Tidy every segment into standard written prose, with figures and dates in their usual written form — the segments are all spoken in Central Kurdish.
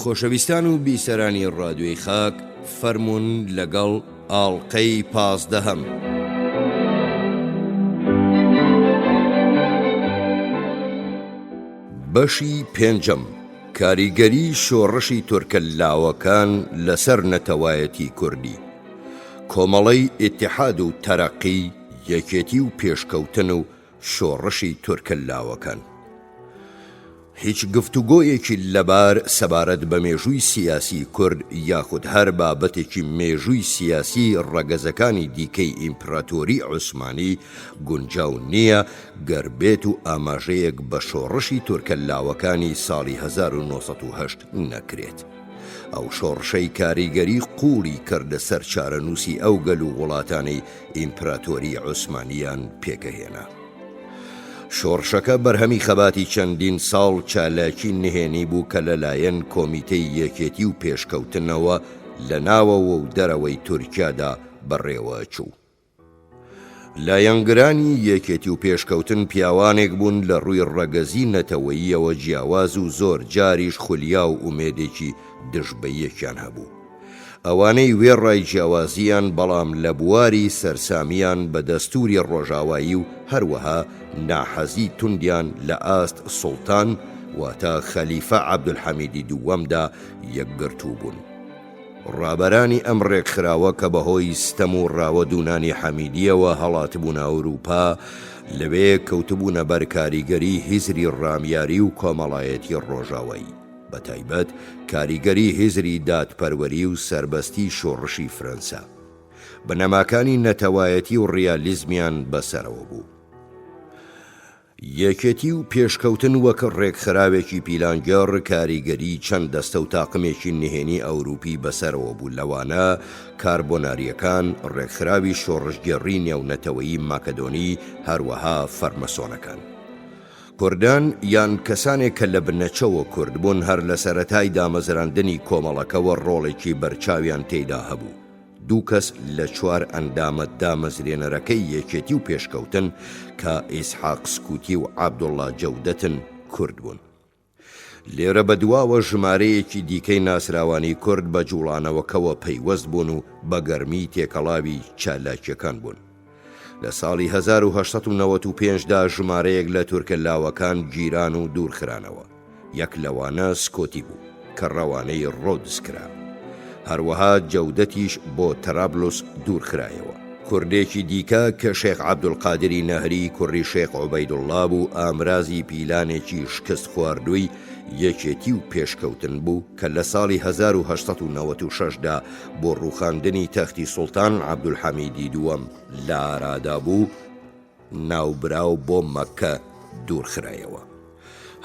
خۆشەویستان و بیسەرانی ڕادیۆی خاک فەرموون لەگەڵ ئاڵقەی پازدەهەم. بەشی پێنجەم، کاریگەری شۆڕشی تورکە لاوەکان لەسەر نەتەوایەتی کوردی. کۆمەڵەی ئیتیحاد و تەرەقی، یەکێتی و پێشکەوتن و شۆڕشی تورکە لاوەکان. هیچ گفتوگۆیەکی لەبار سەبارەت بە مێژووی سیاسی کورد یاخود هەر بابەتێکی مێژووی سیاسی ڕەگەزەکانی دیکەی ئیمپراتۆری عوسمانی گونجاو نییە گەر بێت و ئاماژەیەک بە شۆڕشی تورکە لاوەکانی ساڵی 1908 نەکرێت. ئەو شۆڕشەی کاریگەری قووڵی کردە سەر چارەنووسی ئەو گەل و وڵاتانەی ئیمپراتۆری عوسمانیان پێکهێنا. شۆڕشەکە بەرهەمی خەباتی چەندین ساڵ چالاکی نهێنی بوو کە لەلایەن کۆمیتەی یەکێتی و پێشکەوتنەوە لە ناوەوە و دەرەوەی تورکیادا بەڕێوەچوو. لایەنگرانی یەکێتی و پێشکەوتن پیاوانێک بوون لە ڕووی ڕەگەزی نەتەوەییەوە جیاواز و زۆر جاریش خولیا و ئومێدێکی دژ بە یەکیان هەبوو. ئەوانەی وێڕای جیاوازییان بەڵام لە بواری سەرسامییان بە دەستووری ڕۆژاوایی و هەروەها ناحەزی توندیان لە ئاست سوڵتان واتە خەلیفە عەبدولحەمیدی دووەمدا یەکگرتوو بوون. ڕابەرانی ئەم ڕێکخراوە کە بەهۆی ستەم و ڕاوەدوونانی حەمیدییەوە هەڵاتبوونە ئەورووپا، لەوێ کەوتبوونە بەر کاریگەری هزری ڕامیاری و کۆمەڵایەتی ڕۆژاوایی. بەتایبەت کاریگەری هزری دادپەروەری و سەربەستی شۆڕشی فرەنسا. بنەماکانی نەتەوایەتی و ڕیالیزمیان بەسەرەوە بوو. یەکێتی و پێشکەوتن وەک ڕێکخراوێکی پیلانگێڕ کاریگەری چەند دەستە و تاقمێکی نهێنی ئەوروپی بەسەرەوە بوو لەوانە کاربۆنارییەکان، ڕێکخراوی شۆڕشگێڕی نێونەتەوەیی ماکەدۆنی، هەروەها فەرمەسۆنەکان. کوردان یان کەسانێک کە لە بنەچەوە کورد بوون هەر لە سەرەتای دامەزراندنی کۆمەڵەکەوە ڕۆڵێکی بەرچاویان تێیدا هەبوو. دوو کەس لە چوار ئەندامە دامەزرێنەرەکەی یەکێتی و پێشکەوتن کە ئیسحاق سکوتی و عەبدوڵڵا جەودەتن کورد بوون. لێرە بەدواوە ژمارەیەکی دیکەی ناسراوانی کورد بە جوڵانەوەکەوە پەیوەست بوون و بە گەرمی تێکەڵاوی چالاکیەکان بوون. لە ساڵی 1895 دا ژمارەیەک لە تورکە لاوەکان گیران و دوورخرانەوە. یەک لەوانە سکۆتی بوو کە ڕەوانەی ڕۆدس کرا. هەروەها جەودەتیش بۆ تەرابلوس دوورخرایەوە. کوردێکی دیکە کە شێخ عەبدولقادری نەهری کوڕی شێخ عوبەیدوڵڵا بوو ئامرازی پیلانێکی شکستخواردووی یەکێتی و پێشکەوتن بوو کە لە ساڵی 1896 دا بۆ ڕووخاندنی تەختی سوڵتان عەبدولحەمیدی دووەم لە ئارادا بوو، ناوبراو بۆ مەککە دوورخرایەوە.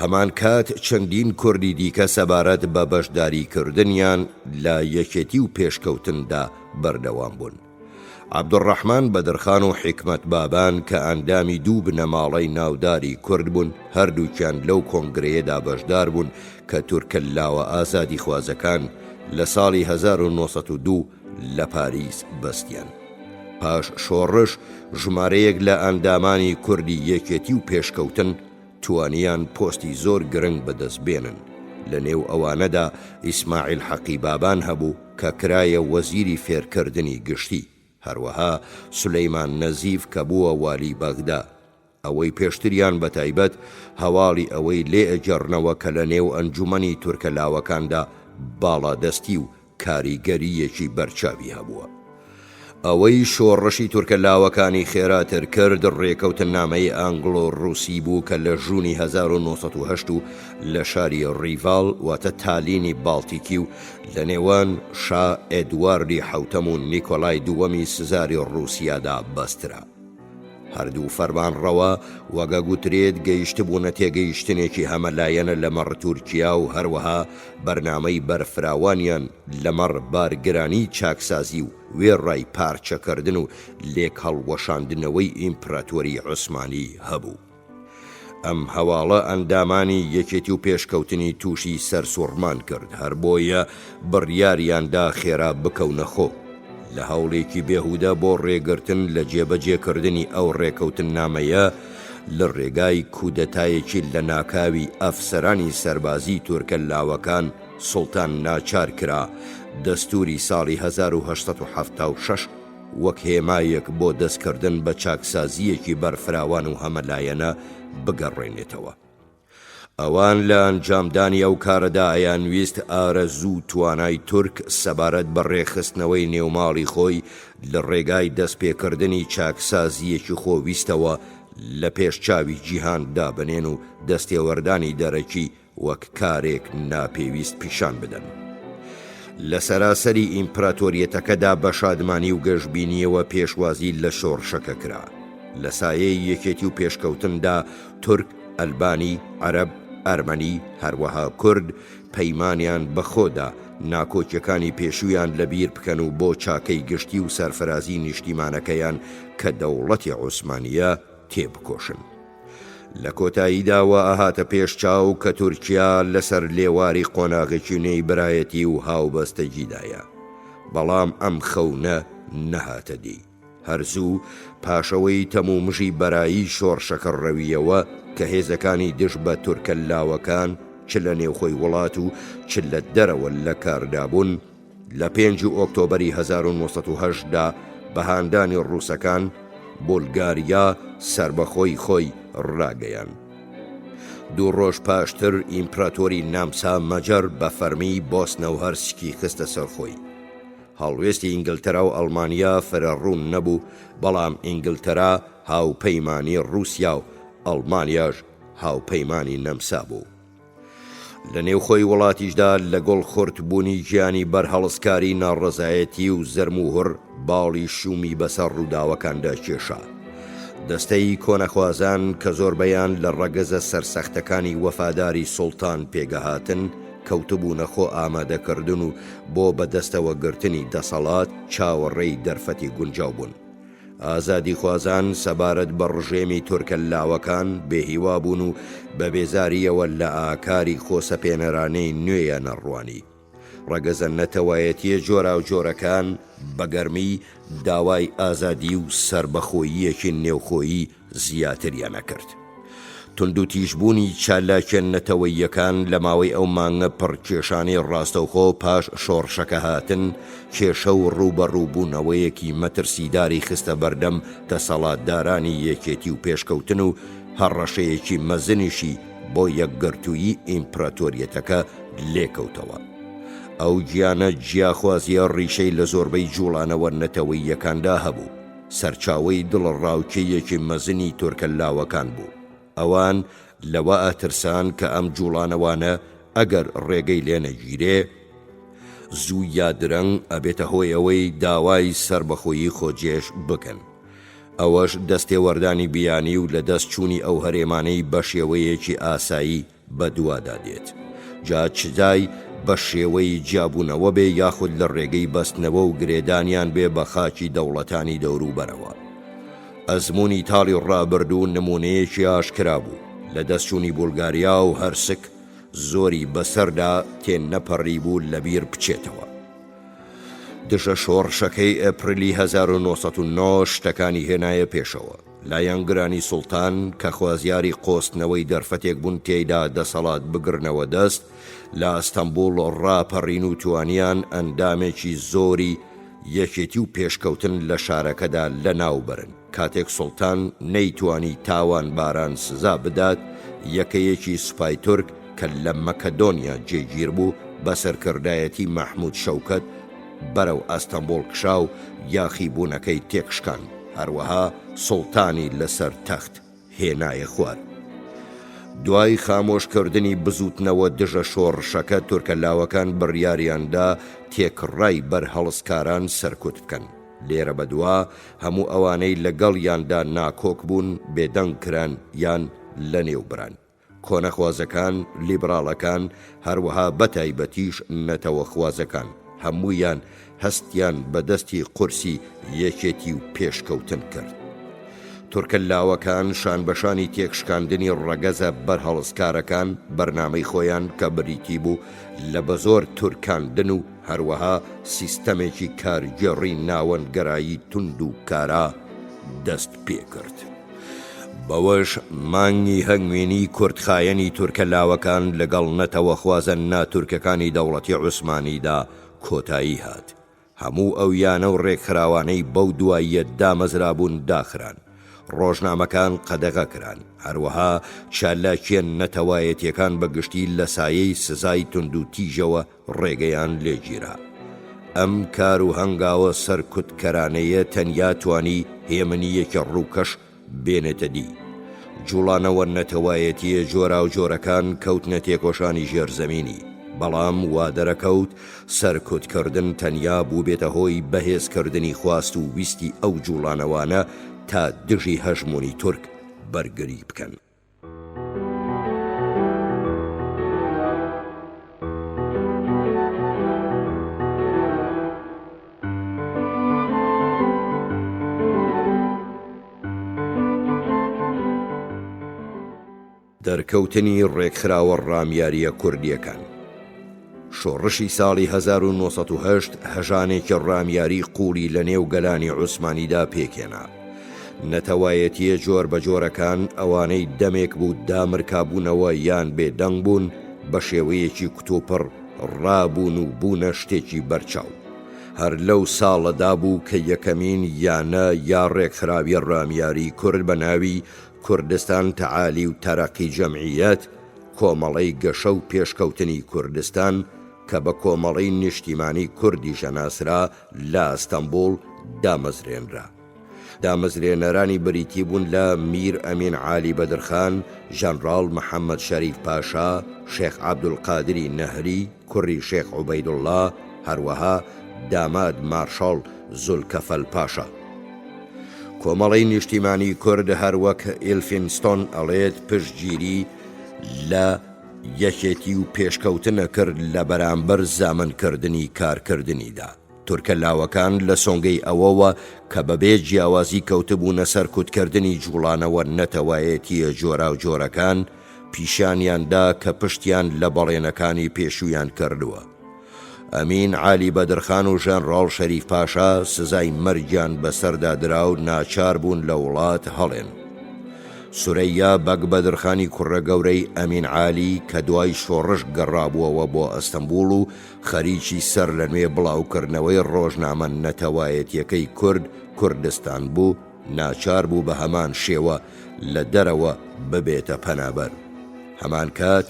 هەمان کات چەندین کوردی دیکە سەبارەت بە بەشداریکردنیان لە یەکێتی و پێشکەوتندا بەردەوام بوون. عەبدولڕەحمان بەدرخان و حیکمەت بابان کە ئەندامی دوو بنەماڵەی ناوداری کورد بوون، هەردووکیان لەو کۆنگرەیەدا بەشدار بوون کە تورکە لاوە ئازادیخوازەکان لە ساڵی 1902 لە پاریس بەستیان. پاش شۆڕش ژمارەیەک لە ئەندامانی کوردی یەکێتی و پێشکەوتن توانیان پۆستی زۆر گرنگ بەدەست بێنن، لە نێو ئەوانەدا ئیسماعیل حەقی بابان هەبوو کە کرایە وەزیری فێرکردنی گشتی، هەروەها سولەیمان نەزیف کە بووە والی بەغدا. ئەوەی پێشتریان بەتایبەت هەواڵی ئەوەی لێ ئەگێڕنەوە کە لە نێو ئەنجومەنی تورکە لاوەکاندا باڵادەستی و کاریگەرییەکی بەرچاوی هەبووە. ئەوەی شۆڕشی تورکە لاوەکانی خێراتر کرد ڕێکەوتننامەی ئانگڵۆ ڕووسی بوو کە لە ژوونی 1908 و لە شاری ڕیڤاڵ واتە تالینی باڵتیکی و لە نێوان شا ئێدواردی حەوتەم و نیکۆلای دووەمی سزاری ڕووسیادا بەسترا. هەردوو فەرمانڕەوا وەک ئەگوترێت گەیشتبوونە تێگەیشتنێکی هەمەلایەنە لەمەڕ تورکیا و هەروەها بەرنامەی بەرفراوانیان لەمەڕ بارگرانی چاکسازی و وێڕای پارچەکردن و لێکهەڵوەشاندنەوەی ئیمپراتۆری عوسمانی هەبوو. ئەم هەواڵە ئەندامانی یەکێتی و پێشکەوتنی تووشی سەرسوڕمان کرد، هەربۆیە بڕیاریاندا خێرا بکەونە خۆ. لە هەوڵێکی بێهودە بۆ ڕێگرتن لە جێبەجێکردنی ئەو ڕێکەوتننامەیە، لە ڕێگای کودەتایەکی لەناکاوی ئەفسەرانی سەربازیی تورکە لاوەکان سوڵتان ناچار کرا دەستووری ساڵی 1876 وەک هێمایەک بۆ دەستکردن بە چاکسازییەکی بەرفراوان و هەمەلایەنە بگەڕێنێتەوە. ئەوان لە ئەنجامدانی ئەو کارەدا ئەیانویست ئارەزوو و توانای تورک سەبارەت بە ڕێکخستنەوەی نێوماڵی خۆی لە ڕێگای دەستپێکردنی چاکسازییەکی خۆویستەوە لە پێش چاوی جیهان دابنێن و دەستێوەردانی دەرەکی وەک کارێک ناپێویست پیشان بدەن. لە سەراسەری ئیمپراتۆریەتەکەدا بە شادمانی و گەشبینییەوە پێشوازی لە شۆڕشەکە کرا. لە سایەی یەکێتی و پێشکەوتندا تورک، ئەلبانی، عەرەب، ئەرمەنی، هەروەها کورد پەیمانیان بە خۆ دا ناکۆکیەکانی پێشوویان لە بیر بکەن و بۆ چاکەی گشتی و سەرفرازی نیشتیمانەکەیان کە دەوڵەتی عوسمانییە تێبکۆشن. لە کۆتاییدا وا ئەهاتە پێش چاو کە تورکیا لەسەر لێواری قۆناغێکی نوێی برایەتی و هاوبەستەگیدایە. بەڵام ئەم خەونە نەهاتە دی. هەر زوو پاشەوەی تەمومژی بەرایی شۆڕشەکە ڕەوییەوە کە هێزەکانی دژ بە تورکە لاوەکان چ لە نێوخۆی وڵات و چ لە دەرەوە لە کاردابوون، لە پێنج ئۆکتۆبەری 1908 دا بە هاندانی ڕووسەکان، بولگاریا سەربەخۆی خۆی ڕاگەیاند. دوو ڕۆژ پاشتر ئیمپراتۆری نامسا مەجەر بە فەرمی بۆسنە و هەرسکی خستە سەر خۆی. هەڵوێستی ئینگلتەرا و ئەڵمانیا فرە ڕوون نەبوو، بەڵام ئینگلتەرا هاوپەیمانی ڕووسیا و ئەڵمانیاش هاوپەیمانی نەمسا بوو. لە نێوخۆی وڵاتیشدا لەگەڵ خورت بوونی گیانی بەرهەڵستکاری ناڕەزایەتی و زەرموهوڕ باڵی شوومی بەسەر ڕووداوەکاندا کێشا. دەستەی کۆنەخوازان کە زۆربەیان لە ڕەگەزە سەرسەختەکانی وەفاداری سوڵتان پێگەهاتن، کەوتبوونە خۆ ئامادەکردن و بۆ بەدەستەوە گرتنی دەسەڵات چاوەڕێی دەرفەتی گونجاو بوون. ئازادیخوازان سەبارەت بە ڕژێمی تورکە لاوەکان بێهیوا بوون و بە بێزارییەوە لە ئاکاری خۆسەپێنەرانەی نوێیان ئەڕوانی. ڕەگەزە نەتەوایەتییە جۆراوجۆرەکان بە گەرمی داوای ئازادی و سەربەخۆییەکی نێوخۆیی زیاتریان ئەکرد. توندوتیژبوونی چالاکیە نەتەوەییەکان لە ماوەی ئەو مانگە پڕ کێشانەی ڕاستەوخۆ پاش شۆڕشەکە هاتن، کێشە و ڕووبەڕووبوونەوەیەکی مەترسیداری خستە بەردەم دەسەڵاتدارانی یەکێتی و پێشکەوتن و هەڕەشەیەکی مەزنیشی بۆ یەکگرتوویی ئیمپراتۆریەتەکە لێکەوتەوە. ئەو گیانە جیاخوازییە ڕیشەی لە زۆربەی جووڵانەوە نەتەوەییەکاندا هەبوو. سەرچاوەی دڵەڕاوکێیەکی مەزنی تورکە لاوەکان بوو. ئەوان لەوە ئەترسان کە ئەم جووڵانەوانە ئەگەر ڕێگەی لێ نەگیرێ، زوو یا درەنگ ئەبێتە هۆی ئەوەی داوای سەربەخۆیی خۆجێژ بکەن. ئەوەش دەستێوەردانی بیانی و لەدەست چوونی ئەو هەرێمانەی بەشێوەیەکی ئاسایی بەدوادا دێت جا چجای بە شێوەی جیابوونەوە بێ یاخود لە ڕێگەی بەستنەوە و گرێدانیان بێ بە خاکی دەوڵەتانی دەوروبەرەوە. ئەزموونی تاڵی ڕابردوو نموونەیەکی ئاشکرا بوو لە دەستچوونی بولگاریا و هەرسک زۆری بەسەردا تێنەپەڕیبوو لەبیر بچێتەوە. دژە شۆڕشەکەی ئێپریلی 1909 شتەکانی هێنایە پێشەوە. لایەنگرانی سوڵتان کە خوازیاری قۆستنەوەی دەرفەتێک بوون تێیدا دەسەڵات بگرنەوە دەست، لە ئەستەنبوڵ ڕاپەڕین و توانیان ئەندامێکی زۆری یەکێتی و پێشکەوتن لە شارەکەدا لەناوبەرن. کاتێک سوڵتان نەیتوانی تاوانباران سزا بدات، یەکەیەکی سوپای تورک کە لە مەکەدۆنیا جێگیر بوو بە سەرکردایەتی مەحمود شەوکەت بەرەو ئەستەنبوڵ کشا و یاخیبوونەکەی تێکشکاند، هەروەها سوڵتانی لەسەر تەخت هێنایە خوار. دوای خامۆشکردنی بزووتنەوە دژە شۆڕشەکە، تورکە لاوەکان بڕیاریان دا تێکڕای بەرهەڵستکاران سەرکوت بکەن. لێرە بەدوا هەموو ئەوانەی لەگەڵیاندا ناکۆک بوون بێدەنگ کران یان لەنێوبران. کۆنەخوازەکان، لیبڕاڵەکان، هەروەها بەتایبەتیش نەتەوەخوازەکان، هەموویان هەستیان بە دەستی قورسی یەکێتی و پێشکەوتن کرد. تورکە لاوەکان شانبەشانی تێکشکاندنی ڕەگەزە بەرهەڵستکارەکان، بەرنامەی خۆیان کە بریتی بوو لە بەزۆر تورکاندن و هەروەها سیستەمێکی کارگێڕی ناوەندگەرایی توند و کارا، دەست پێکرد. بەوەش مانگی هەنگوینی کورتخایەنی تورکە لاوەکان لەگەڵ نەتەوەخوازە ناتورکەکانی دەوڵەتی عوسمانیدا کۆتایی هات. هەموو ئەو یانە و ڕێکخراوانەی بەو دواییە دامەزرابوون داخران، ڕۆژنامەکان قەدەغە کران، هەروەها چالاکییە نەتەوایەتییەکان بە گشتی لە سایەی سزای توندوتیژەوە ڕێگەیان لێ گیرا. ئەم کار و هەنگاوە سەرکوتکەرانەیە تەنیا توانی هێمنییەکی ڕووکەش بێنێتە دی. جوڵانەوە نەتەوایەتییە جۆراوجۆرەکان کەوتنە تێکۆشانی ژێرزەمینی، بەڵام وا دەرەکەوت سەرکوتکردن تەنیا بووبێتە هۆی بەهێزکردنی خواست و ویستی ئەو جوڵانەوانە تا دژی هەژموونی تورک بەرگری بکەن. دەرکەوتنی ڕێکخراوە ڕامیارییە کوردییەکان. شۆڕشی ساڵی 1908 هەژانێکی ڕامیاری قووڵی لە نێو گەلانی عوسمانیدا پێکهێنا. نەتەوایەتییە جۆربەجۆرەکان، ئەوانەی دەمێک بوو دامرکابوونەوە یان بێدەنگ بوون، بە شێوەیەکی کوتوپڕ ڕابوون و بوونە شتێکی بەرچاو. هەر لەو ساڵەدا بوو کە یەکەمین یانە یا ڕێکخراوی ڕامیاری کورد بە ناوی کوردستان تەعالی و تەرەقی جەمعیەت، کۆمەڵەی گەشە و پێشکەوتنی کوردستان، کە بە کۆمەڵەی نیشتیمانی کوردیش ئەناسرا لە ئەستەنبوڵ دامەزرێنرا. دامەزرێنەرانی بریتی بوون لە میر ئەمین عالی بەدرخان، ژەنڕاڵ محەمەد شەریف پاشا، شێخ عەبدولقادری نەهری کوڕی شێخ عوبەیدوڵڵا، هەروەها داماد مارشاڵ زولکەفەل پاشا. کۆمەڵەی نیشتیمانی کورد هەروەک ئیلفینستۆن ئەڵێت پشتگیری لە یەکێتی و پێشکەوتن ئەکرد لە بەرامبەر زامنکردنی کارکردنیدا. تورکە لاوەکان لە سۆنگەی ئەوەوە کە بەبێ جیاوازی کەوتبوونە سەرکوتکردنی جوڵانەوە نەتەوایەتییە جۆراوجۆرەکان، پیشانیان دا کە پشتیان لە بەڵێنەکانی پێشوویان کردووە. ئەمین عالی بەدرخان و ژەنڕاڵ شەریف پاشا سزای مەرگیان بەسەردا درا و ناچار بوون لە وڵات هەڵێن. سورەیا بەگ بەدرخانی کوڕە گەورەی ئەمین عالی کە دوای شۆڕش گەڕابووەوە بۆ ئەستەنبوڵ و خەریکی سەرلەنوێ بڵاوکردنەوەی ڕۆژنامە نەتەوایەتیەکەی کورد، کوردستان، بوو، ناچار بوو بە هەمان شێوە لە دەرەوە ببێتە پەنابەر. هەمان کات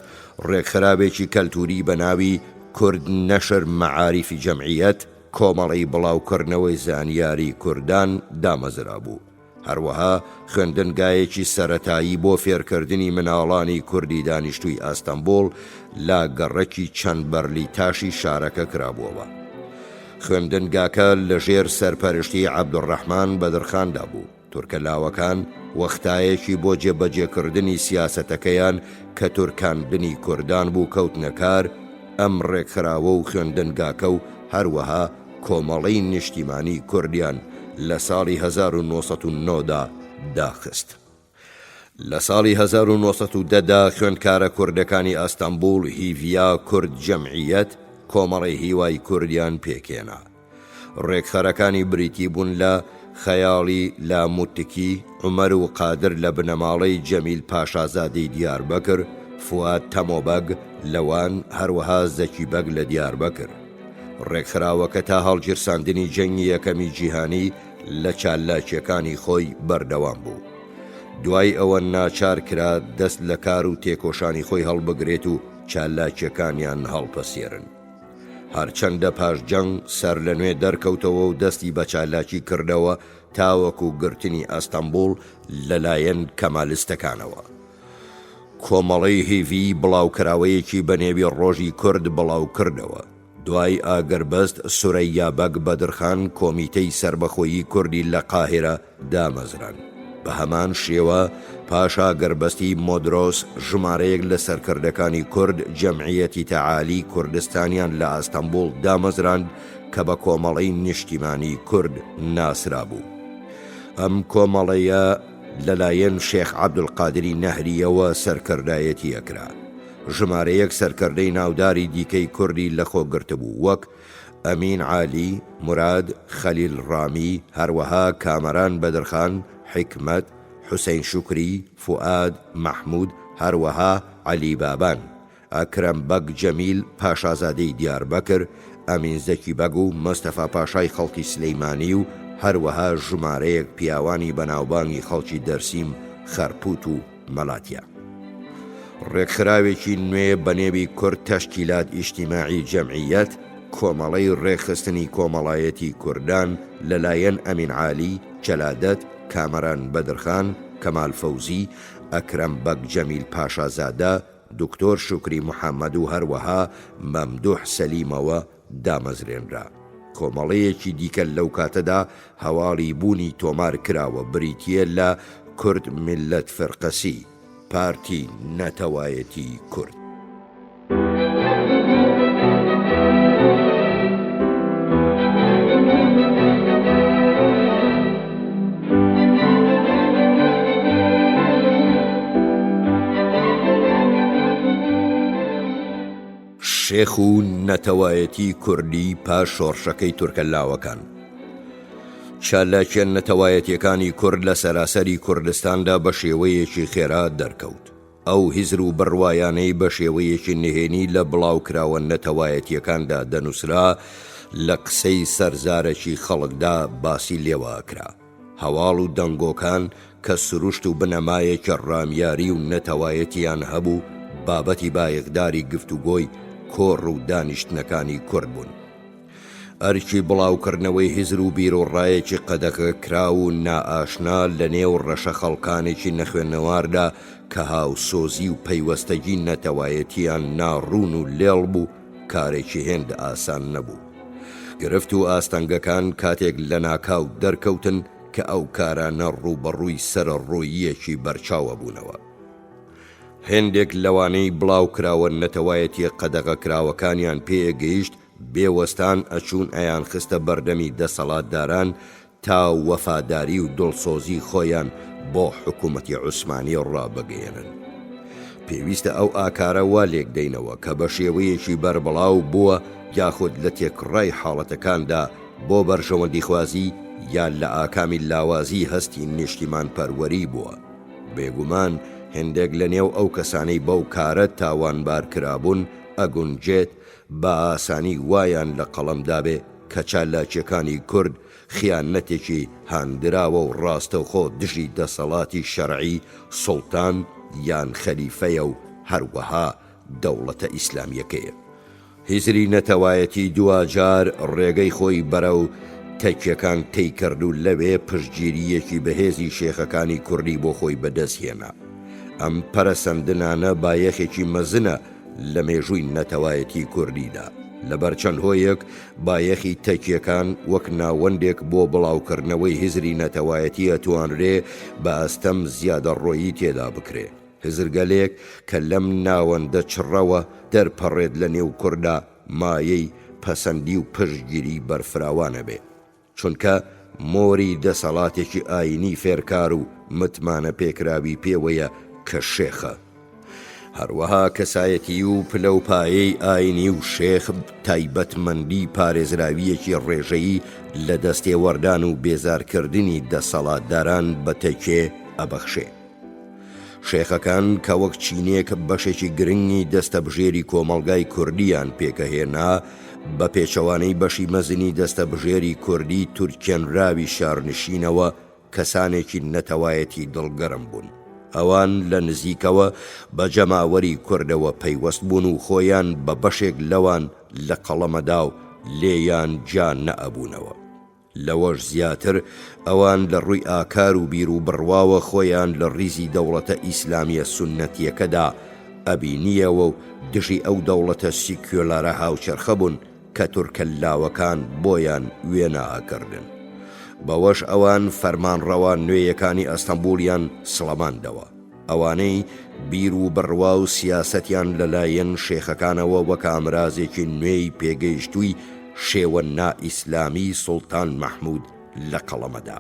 ڕێکخراوێکی کەلتوری بە ناوی، کورد نەشر مەعاریفی جەمعیەت، کۆمەڵەی بڵاوکردنەوەی زانیاری کوردان، دامەزرابوو. هەروەها خوێندنگایەکی سەرەتایی بۆ فێرکردنی مناڵانی کوردی دانیشتووی ئەستەنبوڵ لە گەڕەکی چەنبەرلیتاشی شارەکە کرابووەوە. خوێندنگاکە لەژێر سەرپەرشتی عەبدولڕەحمان بەدرخاندا بوو. تورکە لاوەکان وەختایەکی بۆ جێبەجێکردنی سیاسەتەکەیان کە تورکاندنی کوردان بوو کەوتنە کار، ئەم ڕێکخراوە و خوێندنگاکە و هەروەها کۆمەڵەی نیشتیمانی کوردیان لە ساڵی 1909 دا داخست. لە ساڵی 1910 دا خوێندکارە کوردەکانی ئەستەنبوڵ هیڤیا کورد جەمعیەت، کۆمەڵەی هیوای کوردیان پێکهێنا. ڕێکخەرەکانی بریتی بوون لە، خەیاڵی لە موتکی، عومەر و قادر لە بنەماڵەی جەمیل پاشازادەی دیاربەکر، فواد تەمۆ بەگ لە وان، هەروەها زەکی بەگ لە دیاربەکر. ڕێکخراوەکە تا هەڵگیرساندنی جەنگی یەکەمی جیهانی لە چالاکییەکانی خۆی بەردەوام بوو. دوای ئەوە ناچار کرا دەست لە کار و تێکۆشانی خۆی هەڵبگرێت و چالاکییەکانیان هەڵپەسێرن. هەرچەندە پاش جەنگ سەرلەنوێ دەرکەوتەوە و دەستی بە چالاکی کردەوە تاوەکو گرتنی ئەستەنبوڵ لەلایەن کەمالستەکانەوە. کۆمەڵەی هیڤی بڵاوکراوەیەکی بەنێوی ڕۆژی کورد بڵاوکردەوە. دوای ئاگربەست سورەیا بەگ بەدرخان کۆمیتەی سەربەخۆیی کوردی لە قاهیرە دامەزراند. بە هەمان شێوە پاش ئاگربەستی مۆدرۆس ژمارەیەک لە سەرکردەکانی کورد جەمعیەتی تەعالی کوردستانیان لە ئەستەنبوڵ دامەزراند کە بە کۆمەڵەی نیشتیمانی کورد ناسرابوو. ئەم کۆمەڵەیە لەلایەن شێخ عەبدولقادری نەهرییەوە سەرکردایەتی ئەکرا. ژمارەیەک سەرکردەی ناوداری دیکەی کوردی لەخۆ گرتبوو وەک، ئەمین عالی، موراد، خەلیل ڕامی، هەروەها کامەران بەدرخان، حیکمەت، حوسەین شوکری، فوئاد مەحموود، هەروەها عەلی بابان، ئەکرەم بەگ جەمیل پاشازادەی دیاربەکر، ئەمین زەکی بەگ و مستەفا پاشای خەڵکی سلیمانی و هەروەها ژمارەیەک پیاوانی بەناوبانگی خەڵکی دەرسیم، خەرپوت و مەلاتیا. ڕێکخراوێکی نوێ بە نێوی کورد تەشکیلات ئیجتیماعی جەمعیەت، کۆمەڵەی ڕێکخستنی کۆمەڵایەتی کوردان، لەلایەن ئەمین عالی، جەلادەت، کامەران بەدرخان، کەمال فەوزی، ئەکرەم بەگ جەمیل پاشازادە، دکتۆر شوکری محەمەد و هەروەها مەمدوح سەلیمەوە دامەزرێنرا. کۆمەڵەیەکی دیکە لەو کاتەدا هەواڵی بوونی تۆمار کراوە بریتییە لە کورد میللەت فرقەسی، پارتی نەتەوایەتی کورد. شێخ و نەتەوایەتی کوردی پاش شۆڕشەکەی تورکە لاوەکان. چالاکیە نەتەوایەتیەکانی کورد لە سەراسەری کوردستاندا بە شێوەیەکی خێرا دەرکەوت. ئەو هزر و بڕوایانەی بە شێوەیەکی نهێنی لە بڵاوکراوە نەتەوایەتیەکاندا دەنووسرا، لە قسەی سەرزارەکی خەڵکدا باسی لێوە ئەکرا. هەواڵ و دەنگۆکان کە سروشت و بنەمایەکی ڕامیاری و نەتەوایەتیان هەبوو، بابەتی بایەخداری گفتوگۆی کۆڕ و دانیشتنەکانی کورد بوون. ئەرکی بڵاوکردنەوەی هزر و بیروڕایەکی قەدەغەکراو و نائاشنا لە نێو ڕەشە خەڵکانێکی نەخوێنەواردا کە هاوسۆزی و پەیوەستەگی نەتەوایەتییان ناڕوون و لێڵ بوو، کارێکی هێند ئاسان نەبوو. گرفت و ئاستەنگەکان کاتێک لەناکاو دەرکەوتن کە ئەو کارانە ڕووبەڕووی سەرەڕۆییەکی بەرچاو ئەبوونەوە. هێندێک لەوانەی بڵاوکراوە نەتەوایەتییە قەدەغەکراوەکانیان پێ گەیشت بێ وەستان ئەچوون ئەیانخستە بەردەمی دەسەڵاتداران تا وەفاداری و دڵسۆزی خۆیان بۆ حکوومەتی عوسمانی ڕابگەیەنن. پێویستە ئەو ئاکارە وا لێکدەینەوە کە بە شێوەیەکی بەربڵاو بووە یاخود لە تێکڕای حاڵەتەکاندا بۆ بەرژەوەندیخوازی یا لە ئاکامی لاوازی هەستی نیشتیمانپەروەری بووە. بێگومان هێندێک لە نێو ئەو کەسانەی بەو کارە تاوانبار کرابوون ئەگونجێت بە ئاسانی وایان لە قەڵەم دابێ کە چالاکیەکانی کورد خیانەتێکی هاندراوە و ڕاستەوخۆ دژی دەسەڵاتی شەرعی سوڵتان یان خەلیفەیە و هەروەها دەوڵەتە ئیسلامیەکەیە. هزری نەتەوایەتی دواجار ڕێگەی خۆی بەرەو تەکیەکان تەی کرد و لەوێ پشتگیرییەکی بەهێزی شێخەکانی کوردی بۆ خۆی بەدەست هێنا. ئەم پەرەسەندنانە بایەخێکی مەزنە لە مێژووی نەتەوایەتی کوردیدا. لەبەر چەند هۆیەک بایەخی تەکیەکان وەک ناوەندێک بۆ بڵاوکردنەوەی هزری نەتەوایەتی ئەتوانرێ بە ئەستەم زیادەڕۆیی تێدا بکرێ. هزرگەلێک کە لەم ناوەندە چڕەوە دەرپەڕێت لە نێو کوردا مایەی پەسەندی و پشتگیری بەرفراوان ئەبێ. چونکە مۆری دەسەڵاتێکی ئایینی فێرکار و متمانە پێکراوی پێوەیە کە شێخە. هەروەها کەسایەتیی و پلە و پایەی ئایینی و شێخ تایبەتمەندی پارێزراوییەکی ڕێژەیی لە دەستێوەردان و بێزارکردنی دەسەڵاتداران بە تەکێ ئەبەخشێ. شێخەکان کە وەک چینێک بەشێکی گرنگی دەستەبژێری کۆمەڵگای کوردییان پێکئەهێنا، بە پێچەوانەی بەشی مەزنی دەستەبژێری کوردی تورکێنراوی شارنشینەوە کەسانێکی نەتەوایەتی دڵگەرم بوون. ئەوان لە نزیکەوە بە جەماوەری کوردەوە پەیوەست بوون و خۆیان بە بەشێک لەوان لە قەڵەمەدا و لێیان جیا نەئەبوونەوە. لەوەش زیاتر ئەوان لە ڕووی ئاکار و بیروبڕواوە خۆیان لە ڕیزی دەوڵەتە ئیسلامیە سوننەتیەکەدا ئەبینیەوە و دژی ئەو دەوڵەتە سیکیۆلارە هاوچەرخە بوون کە تورکە لاوەکان بۆیان وێنا ئەکردن. بەوەش ئەوان فەرمانڕەوا نوێیەکانی ئەستەنبوڵیان سڵەماندەوە. ئەوانەی بیر و بڕوا و سیاسەتیان لە لایەن شێخەکانەوە وەک ئامرازێکی نوێی پێگەیشتووی شێوە نائیسلامیی سوڵتان مەحموود لە قەڵەمەدا.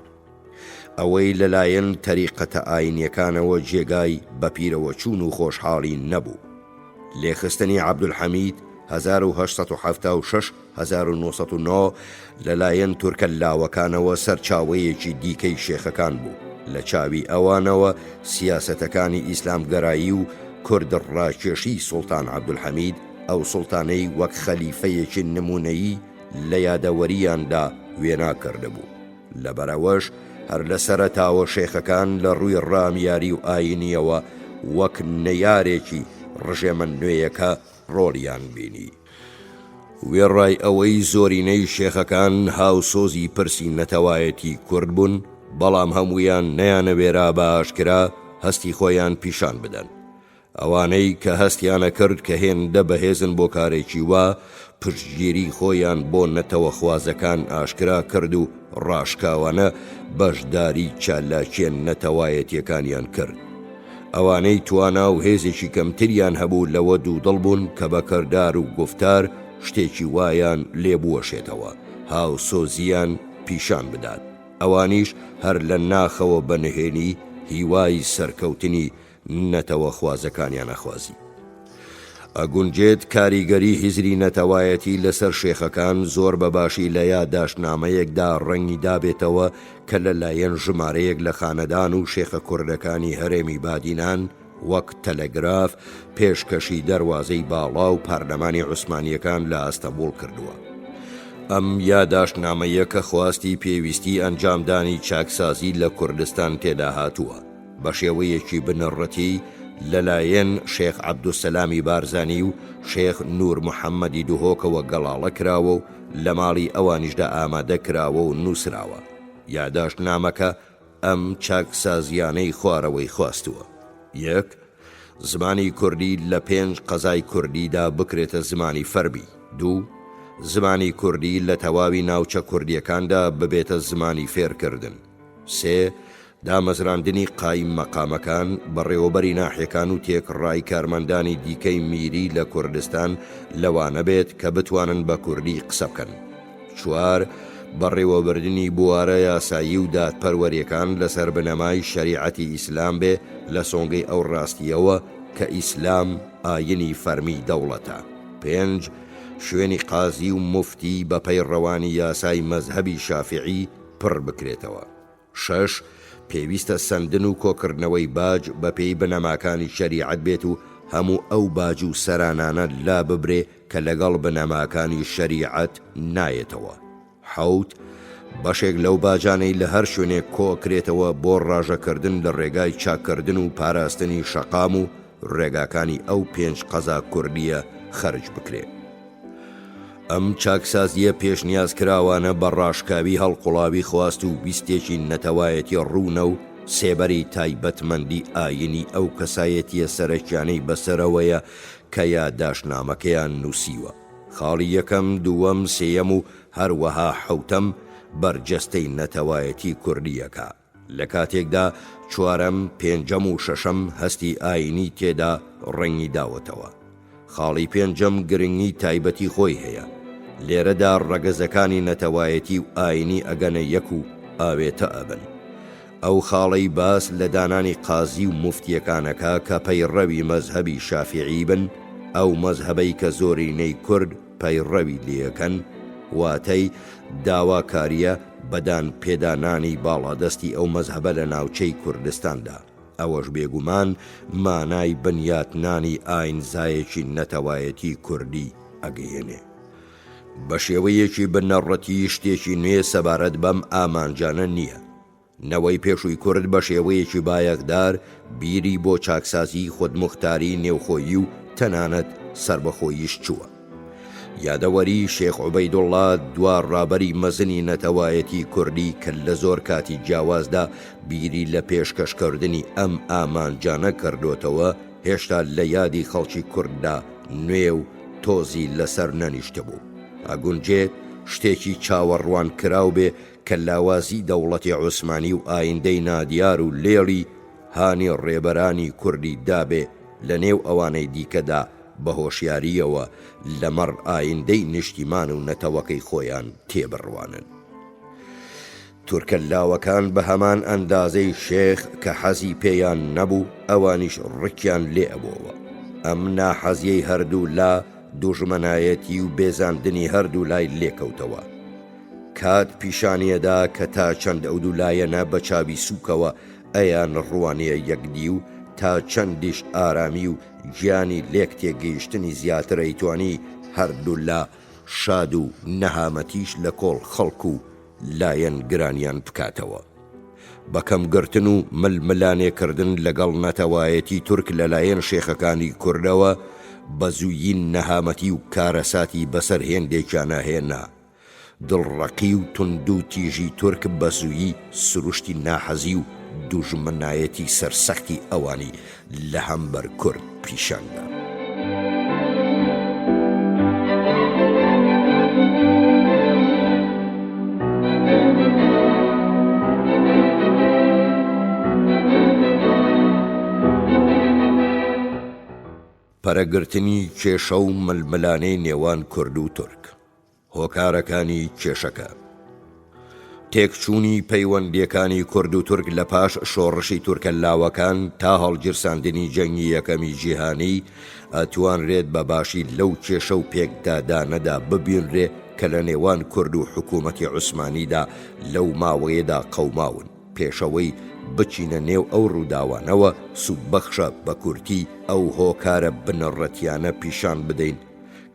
ئەوەی لە لایەن تەریقەتە ئاینیەکانەوە جێگای بەپیرەوەچوون و خۆشحاڵی نەبوو. لێخستنی عەبدولحەمید، 1876، 1909، لە لایەن تورکە لاوەکانەوە سەرچاوەیەکی دیکەی شێخەکان بوو. لە چاوی ئەوانەوە سیاسەتەکانی ئیسلامگەرایی و کوردڕاکێشیی سوڵتان عەبدولحەمید، ئەو سوڵتانەی وەک خەلیفەیەکی نموونەیی لە یادەوەرییاندا وێنا کردبوو. لەبەرئەوەش هەر لە سەرەتاوە شێخەکان لە ڕووی ڕامیاری و ئایینییەوە وەک نەیارێکی ڕژێمە نوێیەکە ڕۆڵیان بینی. وێڕای ئەوەی زۆرینەی شێخەکان هاوسۆزی پرسی نەتەوایەتی کورد بوون، بەڵام هەموویان نەیانەوێرا بە ئاشکرا هەستی خۆیان پیشان بدەن. ئەوانەی کە هەستیانەکرد کە هێندە بەهێزن بۆ کارێکی وا، پشتگیری خۆیان بۆ نەتەوەخوازەکان ئاشکرا کرد و ڕاشکاوانە بەشداری چالاکیە نەتەوایەتیەکانیان کرد. ئەوانەی توانا و هێزێکی کەمتریان هەبوو لەوە دوودڵ بوون کە بە کردار و گوفتار شتێکی وایان لێ بوەشێتەوە، هاوسۆزییان پیشان بدات. ئەوانیش هەر لە ناخەوە بە نهێنی هیوای سەرکەوتنی نەتەوەخوازەکانیان ئەخوازی. ئەگونجێت کاریگەری هزری نەتەوایەتی لەسەر شێخەکان زۆر بە باشی لە یاداشتنامەیەکدا ڕەنگی دابێتەوە کە لە لایەن ژمارەیەک لە خانەدان و شێخە کوردەکانی هەرێمی بادینان وەک تەلەگراف پێشکەشی دەروازەی باڵا و پارلەمانی عوسمانییەکان لە ئەستەبوڵ کردووە. ئەم یاداشتنامەیە کە خواستی پێویستی ئەنجامدانی چاکسازی لە کوردستان تێدا هاتووە، بە شێوەیەکی بنەڕەتی لەلایەن شێخ عەبدولسەلامی بارزانی و شێخ نوور محەممەدی دهۆکەوە گەڵاڵە کراوە و لە ماڵی ئەوانیشدا ئامادە کراوە و نووسراوە. یاداشتنامەکە ئەم چاکسازییانەی خوارەوەی خواستووە. یەک، زمانی کوردی لە پێنج قەزای کوردیدا بکرێتە زمانی فەرمی. دوو، زمانی کوردی لە تەواوی ناوچە کوردییەکاندا ببێتە زمانی فێرکردن. سێ، دامەزراندنی قایم مەقامەکان، بەڕێوەبەری ناحیەکان و تێکڕای کارمەندانی دیکەی میری لە کوردستان لەوانە بێت کە بتوانن بە کوردی قسە بکەن. چوار، بەڕێوەبردنی بوارە یاسایی و دادپەروەریەکان لەسەر بنەمای شەریعەتی ئیسلام بێ لە سۆنگەی ئەو ڕاستییەوە کە ئیسلام ئاینی فەرمی دەوڵەتە. پێنج، شوێنی قازی و موفتی بە پەیڕەوانی یاسای مەزهەبی شافیعی پڕ بکرێتەوە. شەش، پێویستە سەندن و کۆکردنەوەی باج بەپێی بنەماکانی شەریعەت بێت و هەموو ئەو باج و سەرانانە لاببرێ کە لەگەڵ بنەماکانی شەریعەت نایەتەوە. حەوت، بەشێک لەو باجانەی لە هەر شوێنێک کۆئەکرێتەوە بۆ ڕاژەکردن لە ڕێگای چاککردن و پاراستنی شەقام و ڕێگاکانی ئەو پێنج قەزا کوردییە خەرج بکرێ. ئەم چاکسازییە پێشنیازکراوانە بە ڕاشکاوی هەڵقوڵاوی خواست و ویستێکی نەتەوایەتی ڕوونە و سێبەری تایبەتمەندی ئایینی ئەو کەسایەتییە سەرەکیانەی بەسەرەوەیە کە یاداشتنامەکەیان نووسیوە. خاڵی یەکەم، دووەم، سێیەم و هەروەها حەوتەم بەرجەستەی نەتەوایەتی کوردییەکە. لە کاتێکدا چوارەم، پێنجەم و شەشەم هەستی ئایینی تێدا ڕەنگی داوەتەوە. خاڵی پێنجەم گرنگی تایبەتی خۆی هەیە. لێرەدا ڕەگەزەکانی نەتەوایەتی و ئایینی ئەگەنە یەک و ئاوێتە ئەبن. ئەو خاڵەی باس لە دانانی قازی و موفتییەکان ئەکا کە پەیڕەوی مەزهەبی شافیعی بن، ئەو مەزهەبەی کە زۆرینەی کورد پەیڕەوی لێ ئەکەن، واتەی داواکارییە بە دان پێدانانی باڵادەستی ئەو مەزهەبە لە ناوچەی کوردستاندا، ئەوەش بێگومان مانای بنیاتنانی ئاینزایەکی نەتەوایەتی کوردی ئەگەیەنێ. بە شێوەیەکی بنەڕەتی شتێکی نوێ سەبارەت بەم ئامانجانە نییە. نەوەی پێشووی کورد بە شێوەیەکی بایەخدار بیری بۆ چاکسازیی خودموختاریی نێوخۆیی و تەنانەت سەربەخۆییش چووە. یادەوەریی شێخ عوبەیدوڵڵا دوا ڕابەری مەزنی نەتەوایەتی کوردی کە لە زۆر کاتی جیاوازدا بیری لە پێشکەشکردنی ئەم ئامانجانە کردۆتەوە، هێشتا لە یادی خەڵکی کورددا نوێ و تۆزی لەسەر نەنیشتبوو. ئەگونجێت شتێکی چاوەڕوانکراو بێ کە لاوازی دەوڵەتی عوسمانی و ئایندەی نادیار و لێڵی هانی ڕێبەرانی کوردی دابێ لە نێو ئەوانەی دیکەدا بە هۆشیارییەوە لەمەڕ ئایندەی نیشتیمان و نەتەوەکەی خۆیان تێبڕوانن. تورکە لاوەکان بە هەمان ئەندازەی شێخ کە حەزی پێیان نەبوو ئەوانیش ڕکیان لێ ئەبۆوە. ئەم ناحەزیەی هەردوو لا دوژمنایەتی و بێزاندنی هەردوو لای لێکەوتەوە. کات پیشانیەدا کە تا چەند ئەو دوو لایەنە بە چاوی سووکەوە. ئەیان ڕوانیە یەکدی و تا چەندیش ئارامی و گیانی لێک تێگەیشتنی زیاتر ئەیتوانی هەردوولا شاد و نەهامەتیش لە کۆڵ خەڵک و لایەنگرانیان بکاتەوە. بە کەمگرتن و ململانێکردن لەگەڵ نەتەوایەتی تورک لەلایەن شێخەکانی کوردەوە، بە زوویی نەهامەتی و کارەساتی بەسەر هێندێکیانا هێنا. دڵڕەقی و توندوتیژی تورک بە زوویی سروشتی ناحەزی و دوژمنایەتی سەرسەختی ئەوانی لە هەمبەر کورد پیشان دا. پەرەگرتنی کێشە و ململانێی نێوان کورد و تورک. هۆکارەکانی کێشەکە. تێکچوونی پەیوەندییەکانی کورد و تورک لە پاش شۆڕشی تورکە لاوەکان تا هەڵگیرساندنی جەنگی یەکەمی جیهانی، ئەتوانرێت بە باشی لەو کێشە و پێکدادانەدا ببینرێ کە لە نێوان کورد و حکوومەتی عوسمانیدا لەو ماوەیەدا قەوماون. پێشەوەی بچینە نێو ئەو ڕووداوانەوە، سوودبەخشە بە کورتی ئەو هۆکارە بنەڕەتییانە پیشان بدەین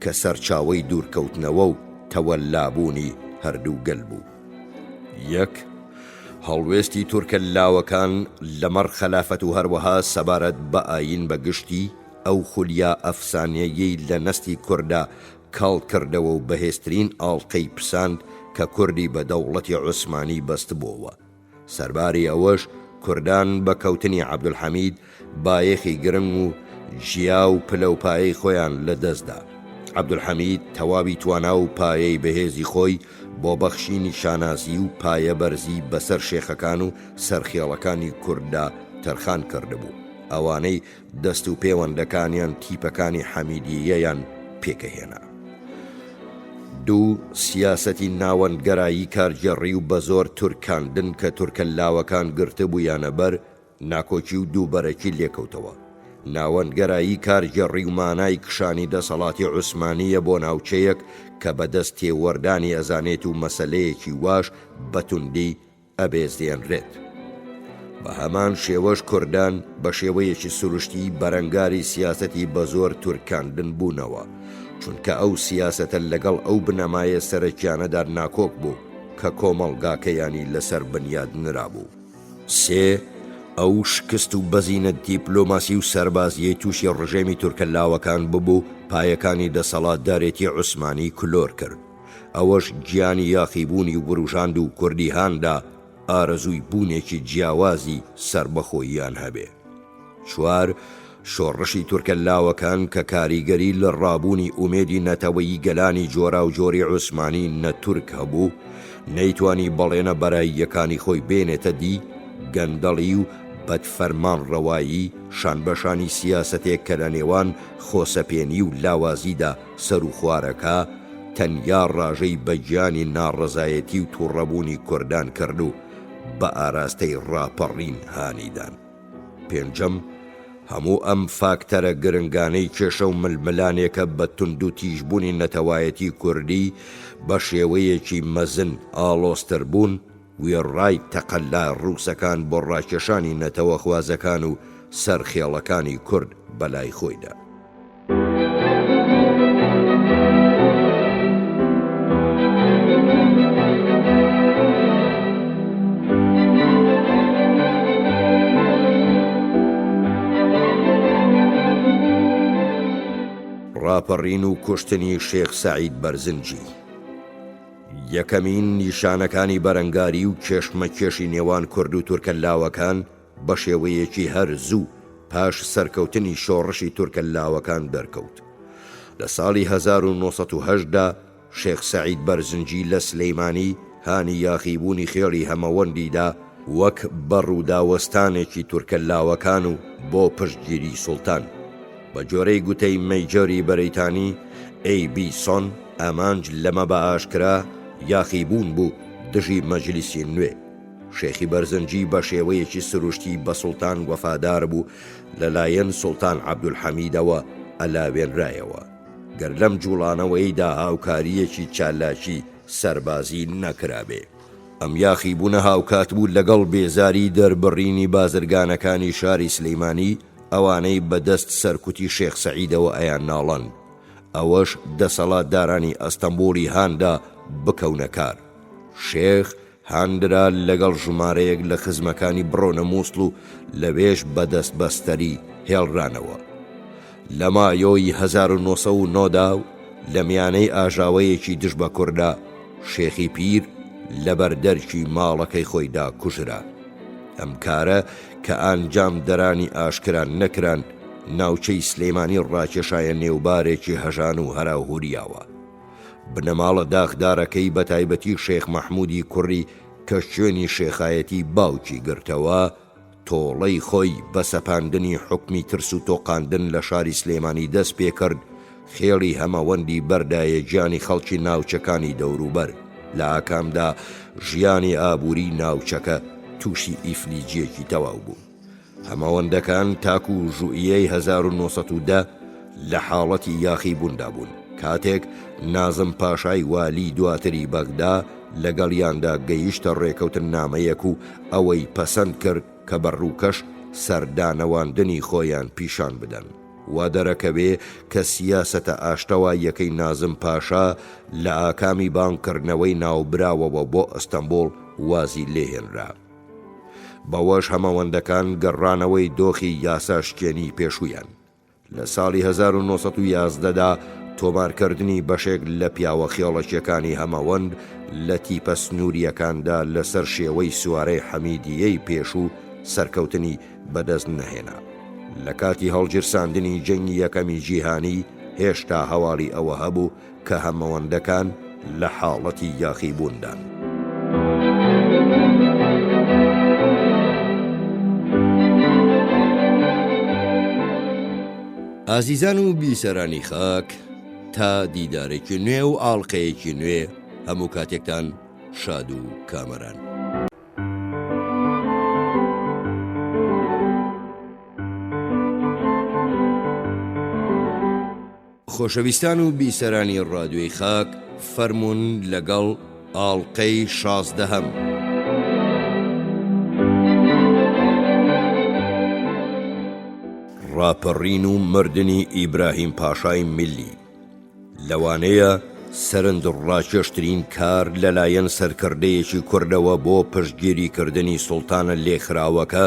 کە سەرچاوەی دوورکەوتنەوە و تەوەللابوونی هەردوو گەل بوو. یەک، هەڵوێستی تورکە لاوەکان لەمەڕ خەلافەت و هەروەها سەبارەت بە ئایین بە گشتی، ئەو خولیا ئەفسانەیەی لە نەستی کوردا کاڵ کردەوە و بەهێزترین ئاڵقەی پساند کە کوردی بە دەوڵەتی عوسمانی بەستبۆوە. سەرباری ئەوەش کوردان بە کەوتنی عەبدولحەمید بایەخی گرنگ و جیا و پلەوپایەی خۆیان لە دەست دا. عەبدولحەمید تەواوی توانا و پایەی بەهێزی خۆی بۆ بەخشینی شانازی و پایەبەرزی بەسەر شێخەکان و سەرخێڵەکانی کورددا تەرخان کردبوو، ئەوانەی دەست و پێوەندەکانیان تیپەکانی حەمیدییەیان پێکهێنا. دوو، سیاسەتی ناوەندگەرایی کارگێڕی و بەزۆر تورکاندن کە تورکە لاوەکان گرتبوویانە بەر، ناکۆکی و دووبەرەکی لێکەوتەوە. ناوەندگەرایی کارگێڕی و مانای کشانی دەسەڵاتی عوسمانییە بۆ ناوچەیەک کە بە دەست تێوەردانی ئەزانێت و مەسەلەیەکی واش بە توندی ئەبێزێنرێت. بە هەمان شێوەش کوردان بە شێوەیەکی سروشتی بەرەنگاری سیاسەتی بەزۆر تورکاندن بوونەوە، چونکە ئەو سیاسەتە لەگەڵ ئەو بنەمایە سەرەکیانەدا ناکۆک بوو کە کۆمەڵگاکەیانی لەسەر بنیاد نرابوو. سێ، ئەو شکست و بەزینە دیپلۆماسی و سەربازییەی تووشی ڕژێمی تورکە لاوەکان ببوو، پایەکانی دەسەڵاتدارێتی عوسمانی کلۆر کرد. ئەوەش گیانی یاخیبوونی وروژاند و کوردی هاندا ئارەزووی بوونێکی جیاوازی سەربەخۆییان هەبێ. چوار، شۆڕشی تورکە لاوەکان کە کاریگەری لە ڕابوونی ئومێدی نەتەوەیی گەلانی جۆراوجۆری عوسمانی نە تورک هەبوو، نەیتوانی بەڵێنە بەراییەکانی خۆی بێنێتە دی، گەندەڵی و بەدفەرمانڕەوایی شانبەشانی سیاسەتێک کە لە نێوان خۆسەپێنی و لاوازیدا سەروخوارەکە تەنیا ڕاژەی بە گیانی ناڕەزایەتی و توڕەبوونی کوردان کرد و بە ئاراستەی ڕاپەڕین هانی دان. پێنجەم، هەموو ئەم فاکتەرە گرنگانەی کێشە و ململانێکە بە توندوتیژبوونی نەتەوایەتی کوردی بە شێوەیەکی مەزن ئاڵۆزتر بوون، وێڕای تەقەلا ڕووسەکان بۆ ڕاکێشانی نەتەوەخوازەکان و سەرخێڵەکانی کورد بەلای خۆیدا. ڕاپەڕین و کوشتنی شێخ سەعید بەرزنجی یەکەمین نیشانەکانی بەرەنگاری و کێشمەکێشی نێوان کورد و تورکە لاوەکان بە شێوەیەکی هەر زوو پاش سەرکەوتنی شۆڕشی تورکە لاوەکان دەرکەوت. لە ساڵی 1908 دا شێخ سەعید بەرزنجی لە سلیمانی هانی یاخیبوونی خێڵی هەمەوەندی دا وەک بەڕووداوەستانێکی تورکە لاوەکان و بۆ پشتگیری سوڵتان. بە گۆرەی گوتەی مەیجەری بەریتانی ئەی بی سۆن ئامانج لەمە بە ئاشکرا یاخیبوون بوو دژی مەجلیسی نوێ. شێخی بەرزنجی بە شێوەیەکی سروشتی بە سوڵتان وەفادار بوو، لە لایەن سوڵتان عەبدولحەمیدەوە ئەلاوێنرایەوە. گەر لەم جوڵانەوەیدا هاوکارییەکی چالاکی سەربازی نەکرابێ. ئەم یاخیبوونە هاوکات بوو لەگەڵ بێزاری دەربڕینی بازرگانەکانی شاری سلیمانی، ئەوانەی بە دەست سەرکوتی شێخ سەعیدەوە ئەیانناڵاند. ئەوەش دەسەڵاتدارانی ئەستەمبوڵی هاندا بکەونە کار. شێخ هاندرا لەگەڵ ژمارەیەک لە خزمەکانی بڕۆنە موسڵ و لەوێش بە دەستبەستەری هێڵرانەوە. لە مایۆی 1909 دا و لە میانەی ئاژاوەیەکی دژ بە کوردا، شێخی پیر لە بەردەرکی ماڵەکەی خۆیدا کوژرا. ئەم کارە کە ئانجامدەرانی ئاشکرا نەکران، ناوچەی سلێمانی ڕاکێشایە نێو بارێکی هەژان و هەراوهوریاوە. بنەماڵە داخدارەکەی بەتایبەتی شێخ مەحمودی کوڕی کە شوێنی شێخایەتی باوکی گرتەوە، تۆڵەی خۆی بە سەپاندنی حوکمی ترس و تۆقاندن لە شاری سلێمانی دەست پێکرد، خێڵی هەمەوەندی بەردایە گیانی خەڵکی ناوچەکانی دەوروبەر، لە ئاکامدا ژیانی ئابووری ناوچەکە تووشی ئیفلیجییەکی تەواو بوو. هەمەوەندەکان تاکو ژوئیەی 1910 لە حاڵەتی یاخیبووندا بوون، کاتێک نازم پاشای والی دواتری بەغدا لەگەڵیاندا گەیشتە ڕێکەوتننامەیەک و ئەوەی پەسەند کرد کە بە ڕووکەش سەردانەواندنی خۆیان پیشان بدەن. وا دەرەکەوێ کە سیاسەتە ئاشتەواییەکەی نازم پاشا لە ئاکامی بانگکردنەوەی ناوبراوەوە بۆ ئەستەنبوڵ وازی لێهێنرا. بەوەش هەمەوەندەکان گەڕانەوەی دۆخی یاساشکێنی پێشوویان. لە ساڵی 1911 دا تۆمارکردنی بەشێک لە پیاوە خێڵەکیەکانی هەمەوەند لە تیپە سنوورییەکاندا لەسەر شێوەی سوارەی حەمیدییەی پێشوو سەرکەوتنی بەدەست نەهێنا. لە کاتی هەڵگیرساندنی جەنگی یەکەمی جیهانی هێشتا هەواڵی ئەوە هەبوو کە هەمەوەندەکان لە حاڵەتی یاخیبووندان. ئازیزان و بیسەرانی خاک تا دیدارێکی نوێ و ئاڵقەیەکی نوێ هەموو کاتێکتان شاد و کامەران. خۆشەویستان و بیسەرانی ڕادیۆی خاک فەرموون لەگەڵ ئاڵقەی شازدەهەم. ڕاپەڕین و مردنی ئیبراهیم پاشای میللی لەوانەیە سەرنجڕاکێشترین کار لەلایەن سەرکردەیەکی کوردەوە بۆ پشتگیریکردنی سوڵتانە لێخراوەکە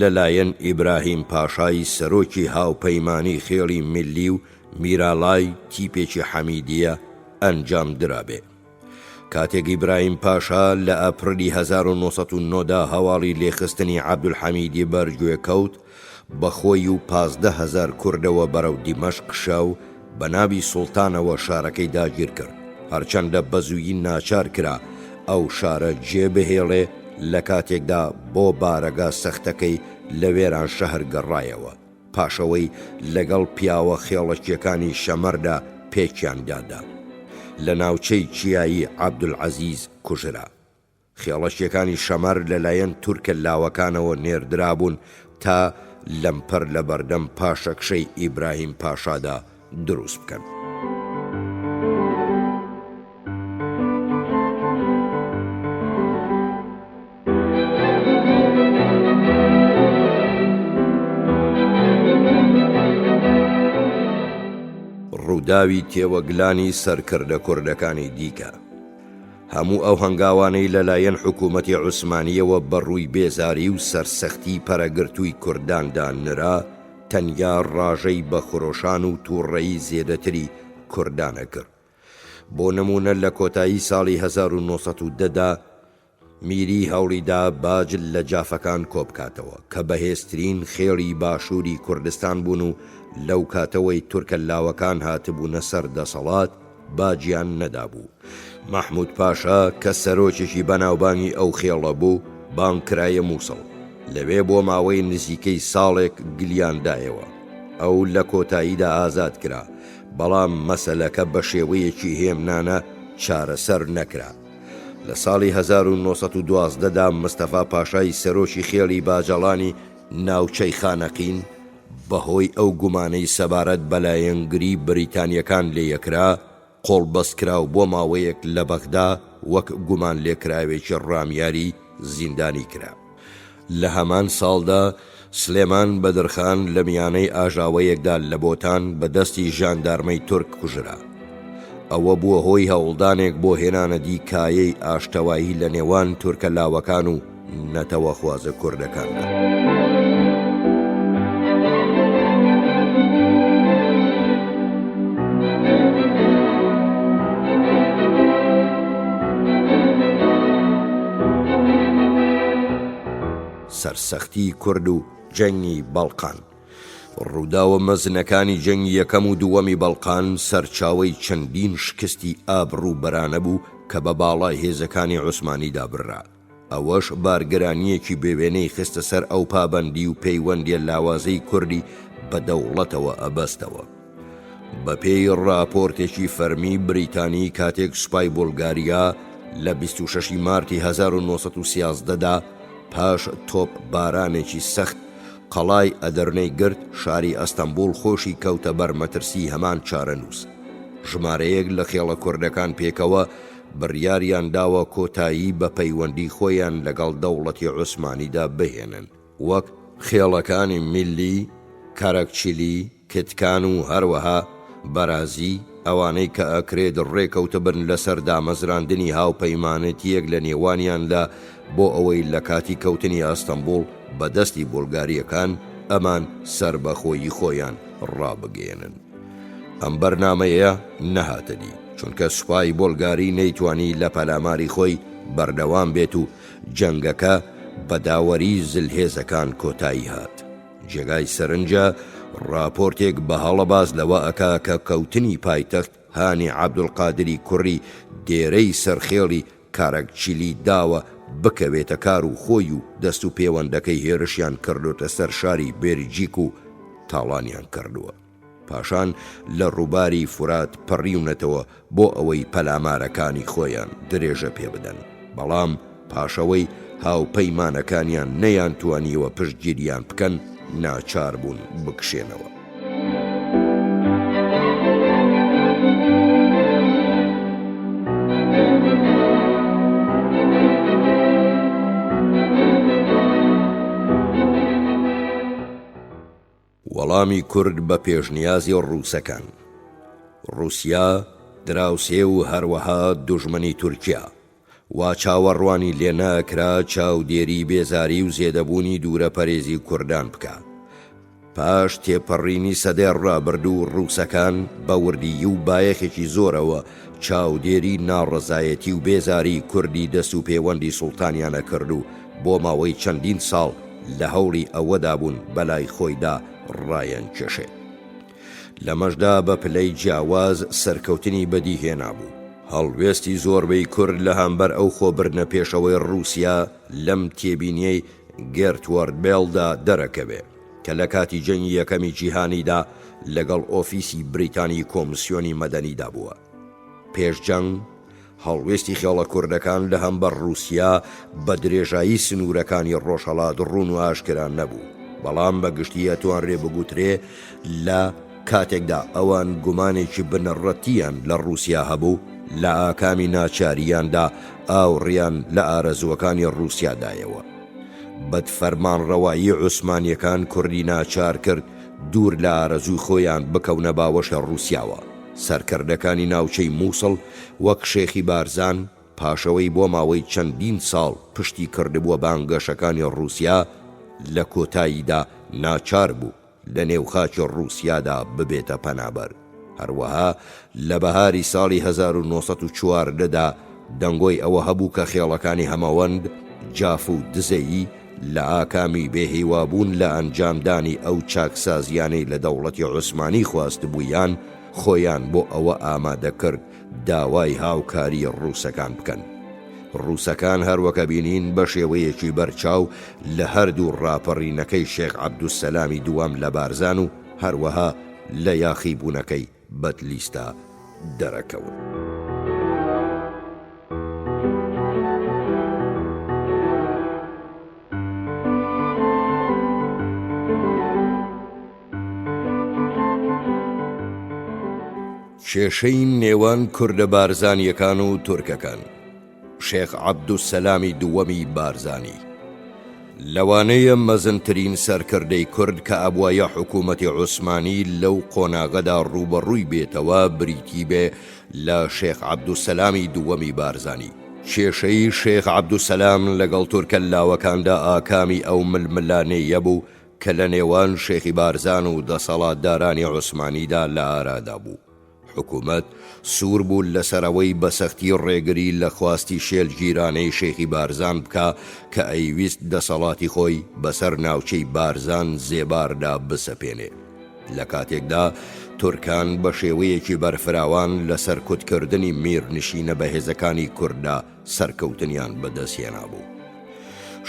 لەلایەن ئیبراهیم پاشای سەرۆکی هاوپەیمانی خێڵی میللی و میرالای تیپێکی حەمیدیە ئەنجام درابێ. کاتێک ئیبراهیم پاشا لە ئەپڕلی 1909 دا هەواڵی لێخستنی عەبدولحەمیدی بەرگوێ کەوت، بە خۆی و 15 هەزار کوردەوە بەرەو دیمەشق کشا و بە ناوی سوڵتانەوە شارەکەی داگیر کرد، هەرچەندە بە زوویی ناچار کرا ئەو شارە جێ بهێڵێ لە کاتێکدا بۆ بارەگا سەختەکەی لە وێرانشەهر گەڕایەوە، پاشئەوەی لەگەڵ پیاوە خێڵەکییەکانی شەمەردا پێکیان دادا. لە ناوچەی چیایی عەبدولعەزیز کوژرا. خێڵەکییەکانی شەمەر لەلایەن تورکە لاوەکانەوە نێردرابوون تا لەمپەر لەبەردەم پاشەکشەی ئیبراهیم پاشادا دروست بکەن. ڕووداوی تێوەگلانی سەرکردە کوردەکانی دیکە. هەموو ئەو هەنگاوانەی لەلایەن حکوومەتی عوسمانییەوە بە ڕووی بێزاری و سەرسەختی پەرەگرتووی کورداندا نرا، تەنیا ڕاژەی بە خرۆشان و تووڕەیی زێدەتری کوردان ئەکرد. بۆ نموونە لە کۆتایی ساڵی 1910 دا میری هەوڵی دا باج لە جافەکان کۆبکاتەوە کە بەهێزترین خێڵی باشووری کوردستان بوون و لەو کاتەوەی تورکە لاوەکان هاتبوونە سەر دەسەڵات باجیان نەدابوو. مەحموود پاشا کە سەرۆکێکی بەناوبانگی ئەو خێڵە بوو بانگ کرایە مووسڵ. لەوێ بۆ ماوەی نزیکەی ساڵێک گلیان دایەوە. ئەو لە کۆتاییدا ئازاد کرا، بەڵام مەسەلەکە بە شێوەیەکی هێمنانە چارەسەر نەکرا. لە ساڵی 1912 دا مستەفا پاشای سەرۆکی خێڵی باجەڵانی ناوچەی خانەقین بەهۆی ئەو گومانەی سەبارەت بە لایەنگری بریتانییەکان لێیەکرا، قۆڵبەست کرا و بۆ ماوەیەک لە بەغدا. وەک گومانلێکراوێکی ڕامیاری زیندانی کرا. لە هەمان ساڵدا سلێمان بەدرخان لە میانەی ئاژاوەیەکدا لە بۆتان بە دەستی ژاندارمەی تورک کوژرا. ئەوە بووە هۆی هەوڵدانێک بۆ هێنانەدی کایەی ئاشتەوایی لە نێوان تورکە لاوەکان و نەتەوەخوازە کوردەکاندا. سەرسەختی کورد و جەنگی بەڵقان. ڕووداوە مەزنەکانی جەنگی یەکەم و دووەمی بەڵقان سەرچاوەی چەندین شکستی ئابڕووبەرانە بوو کە بە باڵای هێزەکانی عوسمانیدا برا. ئەوەش بارگرانییەکی بێوێنەی خستە سەر ئەو پابەندی و پەیوەندیە لاوازەی کوردی بە دەوڵەتەوە ئەبەستەوە. بەپێی ڕاپۆرتێکی فەرمی بریتانی کاتێک سوپای بولگاریا لە 26 مارتی 1913 دا پاش تۆپ بارانێکی سەخت قەڵای ئەدرنەی گرت، شاری ئەستەنبوڵ خۆشی کەوتە بەر مەترسی هەمان چارەنووس. ژمارەیەک لە خێڵە کوردەکان پێکەوە بڕیاریان داوە کۆتایی بە پەیوەندی خۆیان لەگەڵ دەوڵەتی عوسمانیدا بهێنن، وەک خێڵەکانی میللی، کاراکچیلی، کتکان و هەروەها بەرازی، ئەوانەی کە ئەکرێت ڕێکەوتبن لەسەر دامەزراندنی هاوپەیمانێتییەک لە نێوانیاندا بۆ ئەوەی لە کاتی کەوتنی ئەستەنبوڵ بە دەستی بولگارییەکان ئەمان سەربەخۆیی خۆیان ڕابگەیەنن. ئەم بەرنامەیە نەهاتە دی، چونکە سوپای بۆلگاری نەیتوانی لە پەلاماری خۆی بەردەوام بێت و جەنگەکە بە داوەری زلهێزەکان کۆتایی هات. جێگای سەرنجە ڕاپۆرتێک بە هەڵە باس لەوە ئەکا کە کەوتنی پایتەخت هانی عەبدولقادری کوڕی دێرەی سەرخێڵی کاراکچیلی داوە بکەوێتە کار و خۆی و دەست و پێوەندەکەی هێرشیان کردۆتە سەر شاری بێرجیک و تاڵانیان کردووە. پاشان لە ڕووباری فورات پەڕیونەتەوە بۆ ئەوەی پەلامارەکانی خۆیان درێژە پێ بدەن، بەڵام پاشئەوەی هاوپەیمانەکانیان نەیانتوانیوە پشتگیریان بکەن، ناچار بوون بکشێنەوە. وەڵامی کورد بە پێشنیازی ڕووسەکان. ڕووسیا دراوسێ و هەروەها دوژمنی تورکیا، وا چاوەڕوانی لێ نەئەکرا چاودێری بێزاری و زێدەبوونی دوورەپەرێزی کوردان بکا. پاش تێپەڕینی سەدەی ڕابردوو ڕووسەکان بە وردیی و بایەخێکی زۆرەوە چاودێری ناڕەزایەتی و بێزاری کوردی دەست و پێوەندی سوڵتانیان ئەکرد و بۆ ماوەی چەندین ساڵ لە هەوڵی ئەوەدا بوون بەلای خۆیدا ڕایانکێشێ. لەمەشدا بە پلەی جیاواز سەرکەوتنی بەدی هێنابوو. هەڵوێستی زۆربەی کورد لە هەمبەر ئەو خۆبردنە پێشەوەی ڕووسیا لەم تێبینیەی گێرتوارد بێڵدا دەرەکەوێ کە لە کاتی جەنگی یەکەمی جیهانیدا لەگەڵ ئۆفیسی بریتانی کۆمسیۆنی مەدەنیدا بووە. پێش جەنگ، هەڵوێستی خێڵە کوردەکان لە هەمبەر ڕووسیا بە درێژایی سنوورەکانی ڕۆژهەڵات ڕوون و ئاشکرا نەبوو، بەڵام بە گشتی ئەتوانرێ بگوترێ لە کاتێکدا ئەوان گومانێکی بنەڕەتییان لە ڕووسیا هەبوو، لە ئاکامی ناچارییاندا ئاوڕیان لە ئارەزووەکانی ڕووسیا دایەوە. بەدفەرمانڕەوایی عوسمانییەکان کوردی ناچار کرد دوور لە ئارەزووی خۆیان بکەونە باوەشە ڕووسیاوە. سەرکردەکانی ناوچەی مووسڵ وەک شێخی بارزان، پاشئەوەی بۆ ماوەی چەندین ساڵ پشتی کردبووە بانگەشەکانی ڕووسیا، لە کۆتاییدا ناچار بوو لە نێو خاکی ڕووسیادا ببێتە پەنابەر. هەروەها لە بەهاری ساڵی 1914 دا دەنگۆی ئەوە هەبوو کە خێڵەکانی هەمەوەند، جاف و دزەیی لە ئاکامی بێهیوابوون لە ئەنجامدانی ئەو چاکسازییانەی لە دەوڵەتی عوسمانی خواستبوویان، خۆیان بۆ ئەوە ئامادە کرد داوای هاوکاریی ڕووسەکان بکەن. ڕووسەکان هەروەک ئەبینین بە شێوەیەکی بەرچاو لە هەردوو ڕاپەڕینەکەی شێخ عەبدولسەلامی دووەم لە بارزان و هەروەها لە یاخیبوونەکەی بەدلیسدا دەرەکەون. کێشەی نێوان کوردە بارزانییەکان و تورکەکان. شێخ عەبدولسەلامی دووەمی بارزانی. لەوانەیە مەزنترین سەرکردەی کورد کە ئەبوایە حکوومەتی عوسمانی لەو قۆناغەدا ڕووبەڕووی بێتەوە بریتی بێ لە شێخ عەبدولسەلامی دووەمی بارزانی. کێشەی شێخ عەبدولسەلام لەگەڵ تورکە لاوەکاندا ئاکامی ئەو ململانێیە بوو کە لە نێوان شێخی بارزان و دەسەڵاتدارانی عوسمانیدا لە ئارادا بوو. حکومەت سوور بوو لەسەر ئەوەی بە سەختی ڕێگری لە خواستی شێلگیرانەی شێخی بارزان بکا کە ئەیویست دەسەڵاتی خۆی بەسەر ناوچەی بارزان زێباردا بسەپێنێ. لە کاتێکدا تورکان بە شێوەیەکی بەرفراوان لە سەرکوتکردنی میرنشینە بەهێزەکانی کورددا سەرکەوتنیان بەدەست هێنابوو.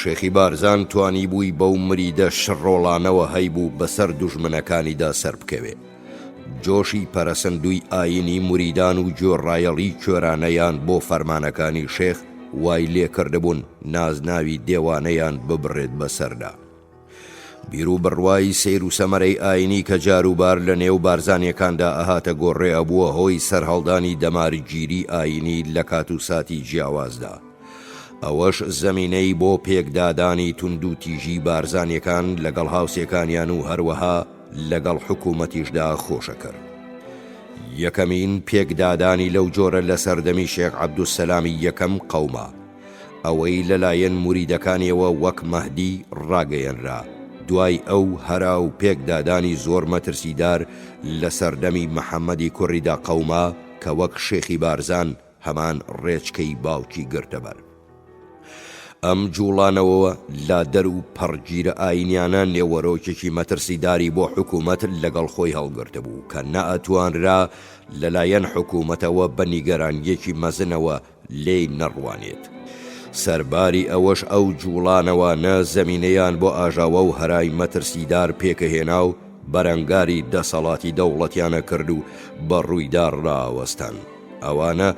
شێخی بارزان توانیبووی بەو مریدە شڕۆڵانەوە هەیبوو بەسەر دوژمنەکانیدا سەربکەوێ. جۆشی پەرەسەندووی ئایینی موریدان و گوێڕایەڵی کوێرانەیان بۆ فەرمانەکانی شێخ وای لێکردبوون نازناوی دێوانەیان ببڕێت بەسەردا. بیروبڕوای سەیر و سەمەرەی ئایینی کە جاروبار لە نێو بارزانییەکاندا ئەهاتە گۆڕێ ئەبووە هۆی سەرهەڵدانی دەمارگیری ئایینی لە کات و ساتی جیاوازدا. ئەوەش زەمینەی بۆ پێکدادانی توندوتیژی بارزانییەکان لەگەڵ هاوسێکانیان و هەروەها لەگەڵ حکوومەتیشدا خۆشەکرد. یەکەمین پێکدادانی لەو جۆرە لە سەردەمی شێخ عەبدولسەلامی یەکەم قەوما. ئەوەی لەلایەن موریدەکانیەوە وەک مەهدی ڕاگەیەنرا، دوای ئەو هەرا و پێکدادانی زۆر مەترسیدار لە سەردەمی محەمەدی کوڕیدا قەوما کە وەک شێخی بارزان هەمان ڕێچکەی باوکی گرتەبەر. ئەم جوڵانەوە لادەر و پەڕگیرە ئاینیانە نێوەرۆکێکی مەترسیداری بۆ حکومەت لەگەڵ خۆی هەڵگرتبوو کە نەئەتوانرا لەلایەن حکومەتەوە بە نیگەرانیەکی مەزنەوە لێی نەڕوانێت. سەرباری ئەوەش ئەو جوڵانەوانە زەمینەیان بۆ ئاژاوە و هەرای مەترسیدار پێکهێنا و بەرەنگاری دەسەڵاتی دەوڵەتیانە کرد و بە ڕوویدا ڕائەوەستان. ئەوانە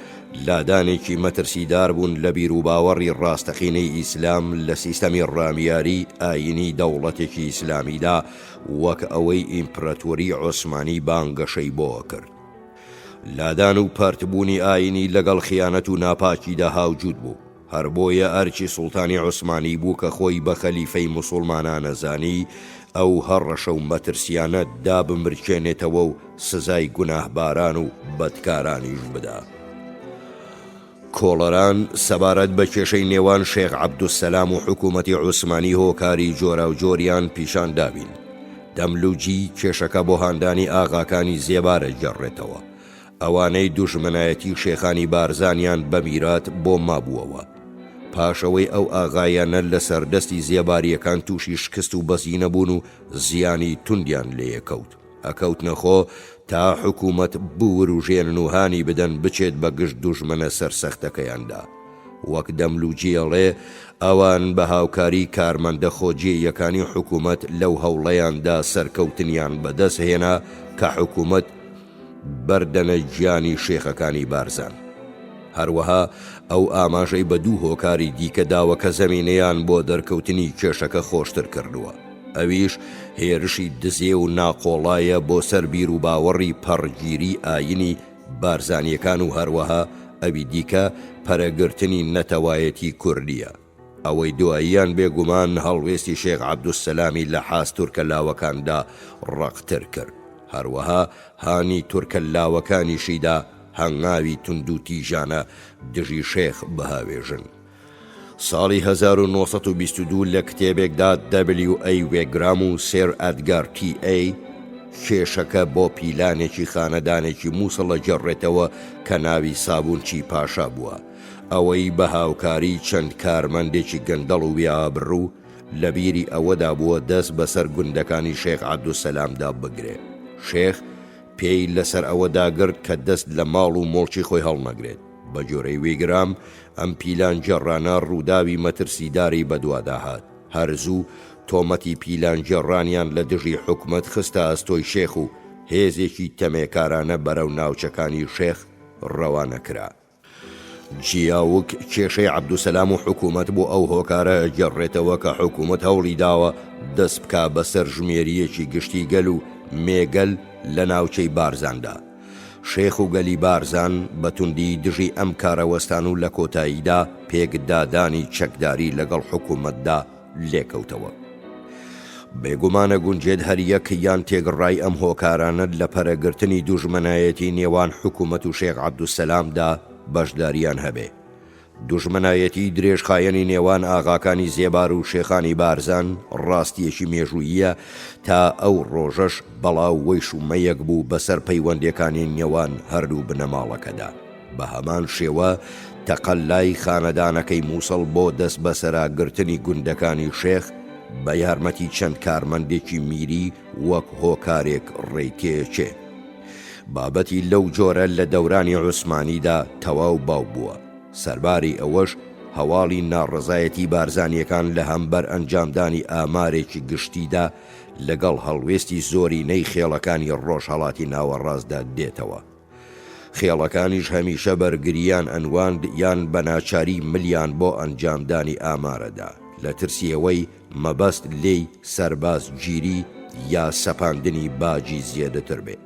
لادانێکی مەترسیدار بوون لە بیروباوەڕی ڕاستەقینەی ئیسلام لە سیستەمی ڕامیاری ئایینی دەوڵەتێکی ئیسلامیدا وەک ئەوەی ئیمپراتۆری عوسمانی بانگەشەی بۆ ئەکرد. لادان و پەرتبوونی ئایینی لەگەڵ خیانەت و ناپاکیدا هاوجووت بوو، هەر بۆیە ئەرکی سوڵتانی عوسمانی بوو کە خۆی بە خەلیفەی موسوڵمانانە زانی، ئەو هەڕەشە و مەترسییانە دابمرکێنێتەوە و سزای گوناهباران و بەدکارانیش بدا. کۆڵەران سەبارەت بە کێشەی نێوان شێخ عەبدولسەلام و حکوومەتی عوسمانی هۆکاری جۆراوجۆریان پیشان داوین. دەملوجی کێشەکە بۆ هاندانی ئاغاکانی زێبار ئەگێڕێتەوە، ئەوانەی دوژمنایەتی شێخانی بارزانیان بە میرات بۆ مابووەوە. پاش ئەوەی ئەو ئاغایانە لە سەردەستی زێبارییەکان تووشی شکست و بەزینە بوون و زیانی توندیان لێکەوت. ئەکەوتنە خۆ تا حکوومەت بوروژێنن و هانی بدەن بچێت بە گشت دوژمنە سەرسەختەکەیاندا. وەک دەملوجی ئەڵێ، ئەوان بە هاوکاری کارمەندە خۆجێیەکانی حکوومەت لەو هەوڵەیاندا سەرکەوتنیان بەدەست هێنا کە حکوومەت بەردەنە گیانی شێخەکانی بارزان. هەروەها ئەو ئاماژەی بە دوو هۆکاری دیکە داوە کە زەمینەیان بۆ دەرکەوتنی کێشەکە خۆشتر کردووە، ئەویش هێرشی دزێ و ناقۆڵایە بۆ سەر بیروباوەڕی پەڕگیری ئایینی بارزانییەکان و هەروەها ئەوی دیکە پەرەگرتنی نەتەوایەتی کوردییە. ئەوەی دواییان بێگومان هەڵوێستی شێخ عەبدولسەلامی لە حاست تورکە لاوەکاندا ڕەقتر کرد. هەروەها هانی تورکە لاوەکانیشی دا هەنگاوی توندوتیژانە دژی شێخ بهاوێژن. ساڵی 1922 لە کتێبێکدا دەبلیو ئەی وێگرام و سێر ئەدگار تی ئەی کێشەکە بۆ پیلانێکی خانەدانێکی موسڵ ئەگێڕێتەوە کە ناوی سابونچی پاشا بووە. ئەوەی بە هاوکاری چەند کارمەندێکی گەندەڵ و بێ ئابڕوو لە بیری ئەوەدا بووە دەست بەسەر گوندەکانی شێخ عەبدولسەلامدا بگرێ. شێخ پێی لەسەر ئەوە داگرت کە دەست لە ماڵ و موڵکی خۆی هەڵنەگرێت. بە گوێرەی ویگرام ئەم پیلانگێڕانە ڕووداوی مەترسیداری بەدوادا هات. هەر زوو تۆمەتی پیلانگێڕانیان لە دژی حکومەت خستە ئەستۆی شێخ و هێزێکی تەمێکارانە بەرەو ناوچەکانی شێخ ڕەوانە کرا. جیاوک کێشەی عەبدولسەلام و حکوومەت بۆ ئەو هۆکارە ئەگێڕێتەوە کە حکوومەت هەوڵی داوە دەست بکا بە سەرژمێرییەکی گشتی گەل و مێگەل لە ناوچەی بارزاندا. شێخ و گەلی بارزان بە توندی دژی ئەم کارە وەستان و لە کۆتاییدا پێکدادانی چەکداری لەگەڵ حکوومەتدا لێکەوتەوە. بێگومان ئەگونجێت هەر یەک یان تێکڕای ئەم هۆکارانە لە پەرەگرتنی دوژمنایەتی نێوان حکوومەت و شێخ عەبدولسەلامدا بەشدارییان هەبێ. دوژمنایەتیی درێژخایەنی نێوان ئاغاکانی زێبار و شێخانی بارزان ڕاستییەکی مێژووییە تا ئەو ڕۆژەش بەڵا و وەیشومەیەک بوو بەسەر پەیوەندییەکانی نێوان هەردوو بنەماڵەکەدا. بە هەمان شێوە تەقەلای خانەدانەکەی موسڵ بۆ دەستبەسەرا گرتنی گوندەکانی شێخ بە یارمەتی چەند کارمەندێکی میری وەک هۆکارێک ڕێی تێچێ. بابەتی لەو جۆرە لە دەورانی عوسمانیدا تەواو باو بووە. سەرباری ئەوەش هەواڵی ناڕەزایەتی بارزانییەکان لە هەمبەر ئەنجامدانی ئامارێکی گشتیدا لەگەڵ هەڵوێستی زۆرینەی خێڵەکانی ڕۆژهەڵاتی ناوەڕاستدا دێتەوە. خێڵەکانیش هەمیشە بەرگرییان ئەنواند یان بە ناچاری ملیان بۆ ئەنجامدانی ئامارە دا، لە ترسی ئەوەی مەبەست لێی سەربازگیری یا سەپاندنی باجی زێدەتر بێ.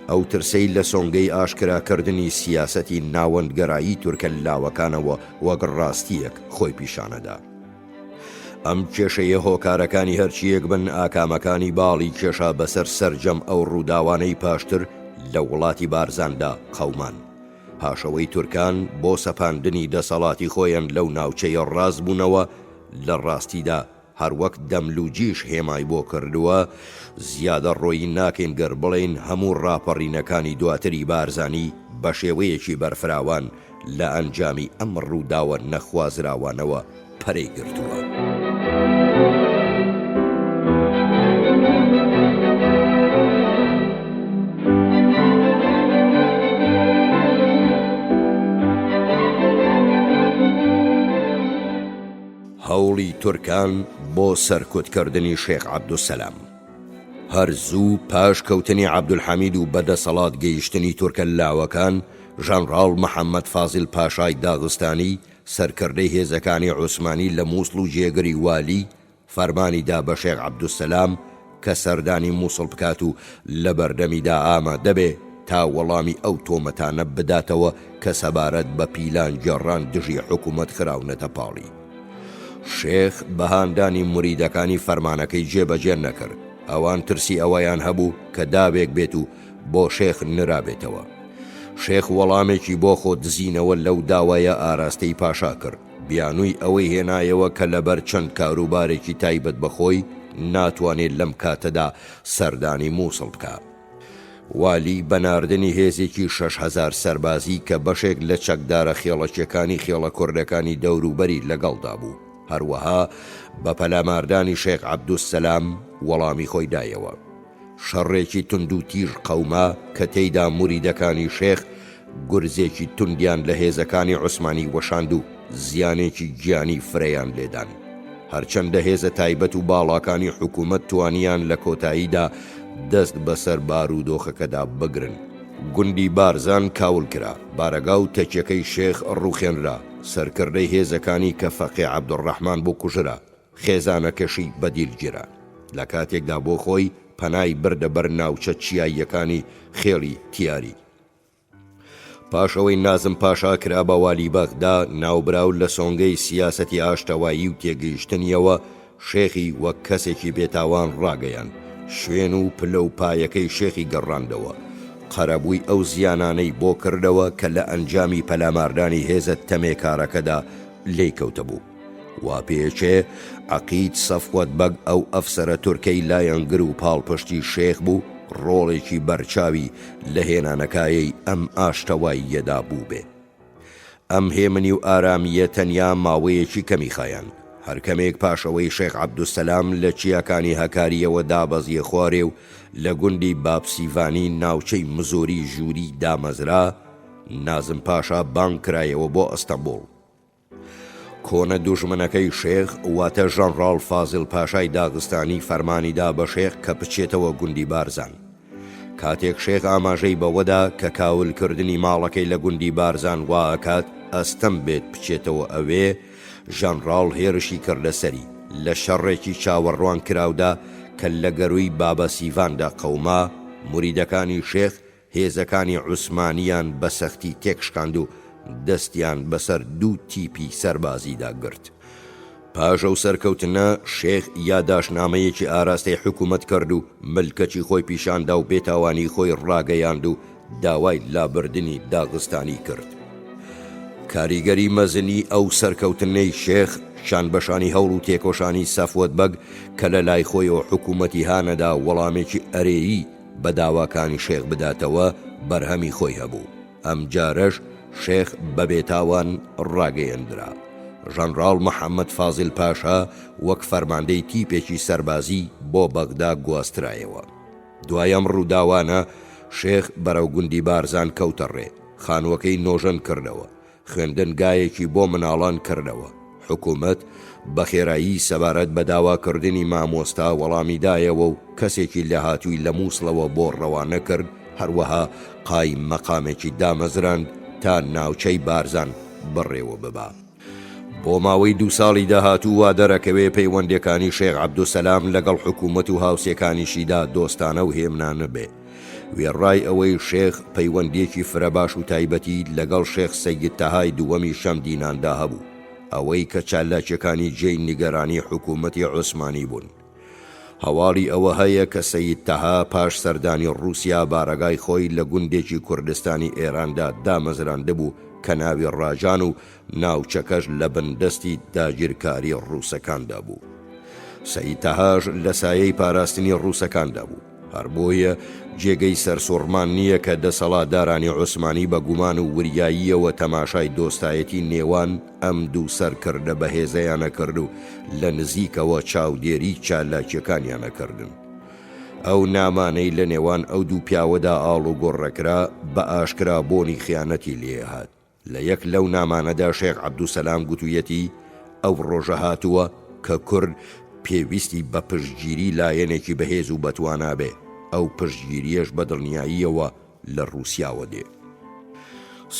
ئەو ترسەی لە سۆنگەی ئاشکراکردنی سیاسەتی ناوەندگەرایی تورکە لاوەکانەوە وەک ڕاستییەک خۆی پیشانەدا. ئەم کێشەیە هۆکارەکانی هەرچییەک بن ئاکامەکانی باڵی کێشا بەسەر سەرجەم ئەو ڕووداوانەی پاشتر لە وڵاتی بارزاندا قەومان. پاشەوەی تورکان بۆ سەپاندنی دەسەڵاتی خۆیان لەو ناوچەیە ڕاست بوونەوە، لە ڕاستیدا هەروەک دەملوجیش هێمای بۆ کردووە، زیادەڕۆیی ناکەین گەر بڵێین هەموو ڕاپەڕینەکانی دواتری بارزانی بەشێوەیەکی بەرفراوان لە ئەنجامی ئەم ڕووداوە نەخوازراوانەوە پەرەی گرتووە. هەوڵی تورکان بۆ سەرکوتکردنی شێخ عەبدولسەلام. هەر زوو پاش کەوتنی عەبدولحەمید و بەدەسەڵات گەیشتنی تورکە لاوەکان، ژەنڕاڵ محەمەد فازیل پاشای داغستانی، سەرکردەی هێزەکانی عوسمانی لە موسڵ و جێگری والی، فەرمانی دا بە شێخ عەبدولسەلام کە سەردانی موسڵ بکات و لە بەردەمیدا ئامادە بێ تا وەڵامی ئەو تۆمەتانە بداتەوە کە سەبارەت بە پیلانگێڕان دژی حکومەت خراونەتە پاڵی. شێخ بە هاندانی موریدەکانی فەرمانەکەی جێبەجێ نەکرد، ئەوان ترسی ئەوەیان هەبوو کە داوێک بێت و بۆ شێخ نرابێتەوە. شێخ وەڵامێکی بۆ خۆ دزینەوە لەو داوایە ئاراستەی پاشا کرد، بیانووی ئەوەی هێنایەوە کە لەبەر چەند کاروبارێکی تایبەت بە خۆی ناتوانێ لەم کاتەدا سەردانی مووسڵ بکا. والی بە ناردنی هێزێکی 6000 سەربازی کە بەشێک لە چەکدارە خێڵەکیەکانی خێڵە کوردەکانی دەوروبەری لەگەڵدا بوو، هەروەها بە پەلاماردانی شێخ عەبدولسەلام وەڵامی خۆی دایەوە. شەڕێکی توندوتیژ قەوما کە تێیدا موریدەکانی شێخ گورزێکی توندیان لە هێزەکانی عوسمانی وەشاند و زیانێکی گیانی فرەیان لێدان. هەرچەندە هێزە تایبەت و باڵاکانی حکوومەت توانیان لە کۆتاییدا دەست بەسەر بارودۆخەکەدا بگرن. گوندی بارزان کاول کرا، بارەگا و تەکیەکەی شێخ ڕووخێنرا، سەرکردەی هێزەکانی کە فەقێ عەبدولڕەحمان بوو کوژرا، خێزانەکەشی بە دیل گیرا، لە کاتێکدا بۆ خۆی پەنای بردە بەر ناوچە چیاییەکانی خێڵی تیاری. پاش ئەوەی نازم پاشا کرا بە والی بەغدا، ناوبراو لە سۆنگەی سیاسەتی ئاشتەوایی و تێگەیشتنیەوە شێخی وەک کەسێکی بێتاوان ڕاگەیاند، شوێن و پلە و پایەکەی شێخی گەڕاندەوە، قەرەبووی ئەو زیانانەی بۆ کردەوە کە لە ئەنجامی پەلاماردانی هێزە تەمێکارەکەدا لێی کەوتبوو. وا پێچێ عەقید سەفوەت بەگ ئەو ئەفسەرە تورکەی لایەنگر و پاڵپشتی شێخ بوو ڕۆڵێکی بەرچاوی لە هێنانەکایەی ئەم ئاشتەواییەدا بووبێ. ئەم هێمنی و ئارامییە تەنیا ماوەیەکی کەمی خایاند. هەر کەمێک پاش ئەوەی شێخ عەبدولسەلام لە چیاکانی هەکارییەوە دابەزیە خوارێ و لە گوندی بابسیڤانی ناوچەی مزۆری ژووری دامەزرا، نازم پاشا بانگ کرایەوە بۆ ئەستەنبوڵ. کۆنە دوژمنەکەی شێخ واتە ژەنڕاڵ فازیل پاشای داغستانی فەرمانی دا بە شێخ کە بچێتەوە گوندی بارزان. کاتێک شێخ ئاماژەی بەوەدا کە کاول کردنی ماڵەکەی لە گوندی بارزان وا ئەکات ئەستەم بێت بچێتەوە ئەوێ، ژەنڕاڵ هێرشی کردە سەری. لە شەڕێکی چاوەڕوان کراودا کە لە گەرووی بابە سیڤاندا قەوما، موریدەکانی شێخ. هێزەکانی عوسمانییان بە سەختی تێکشکاند و دەستیان بەسەر دوو تیپی سەربازیدا گرت. پاش ئەو سەرکەوتنە، شێخ یاداشتنامەیەکی ئاراستەی حکوومەت کرد و ملکەچی خۆی پیشاندا و بێتاوانیی خۆی ڕاگەیاند و داوای لابردنی داغستانی کرد. کاریگەری مەزنی ئەو سەرکەوتنەی شێخ، شانبەشانی هەوڵ و تێکۆشانی سەفوەت بەگ کە لە لای خۆیەوە حکوومەتی هانەدا وەڵامێکی ئەرێیی بە داواکانی شێخ بداتەوە، بەرهەمی خۆی هەبوو. ئەمجارەش شێخ بە بێتاوان ڕاگەیەندرا. ژەنڕاڵ محەمەد فازیل پاشا وەک فەرماندەی تیپێکی سەربازی بۆ بەغدا گواسترایەوە. دوای ئەم ڕووداوانە شێخ بەرەو گوندی بارزان کەوتە ڕێ، خانووەکەی نۆژەن کردەوە، خوێندنگایەکی بۆ مناڵان کردەوە. حکومەت بە خێرایی سەبارەت بە داواکردنی مامۆستا وەڵامی دایەوە و کەسێکی لێهاتووی لە موسڵەوە بۆ ڕەوانە کرد، هەروەها قایم مەقامێکی دامەزراند تا ناوچەی بارزان بەڕێوە ببا. بۆ ماوەی دوو ساڵی داهاتوو وا دەرەکەوێ پەیوەندیەکانی شێخ عەبدولسەلام لەگەڵ حکومەت و هاوسێکانیشیدا دۆستانە و هێمنانە بێ. وێڕای ئەوەی شێخ پەیوەندیەکی فرە باش و تایبەتی لەگەڵ شێخ سەید تەهای دووەمی شەمدیناندا هەبوو، ئەوەی کە چالاکیەکانی جێی نیگەرانی حکومەتی عوسمانی بوون. هەواڵی ئەوە هەیە کە سەید تەها پاش سەردانی ڕووسیا بارەگای خۆی لە گوندێکی کوردستانی ئێراندا دامەزراندبوو کە ناوی ڕاجان و ناوچەکەش لە بن دەستی داگیرکاری ڕووسەکاندا بوو. سەید تەهاش لە سایەی پاراستنی ڕووسەکاندا بوو. هەر بۆیە جێگەی سەرسوڕمان نییە کە دەسەڵاتدارانی عوسمانی بە گومان و وریاییەوە تەماشای دۆستایەتی نێوان ئەم دوو سەرکردە بەهێزەیان ئەکرد و لە نزیکەوە چاودێری چالاکیەکانیان ئەکردن. ئەو نامانەی لە نێوان ئەو دوو پیاوەدا ئاڵوگۆڕەکرا بە ئاشکرا بۆنی خیانەتی لێهات. لە یەک لەو نامانەدا شێخ عەبدولسەلام گوتوویەتی، ئەو ڕۆژە هاتووە کە کورد پێویستی بە پشتگیری لایەنێکی بەهێز و بەتوانا بێ، ئەو پشتگیرییەش بە دڵنیاییەوە لە ڕووسیاوە دێ.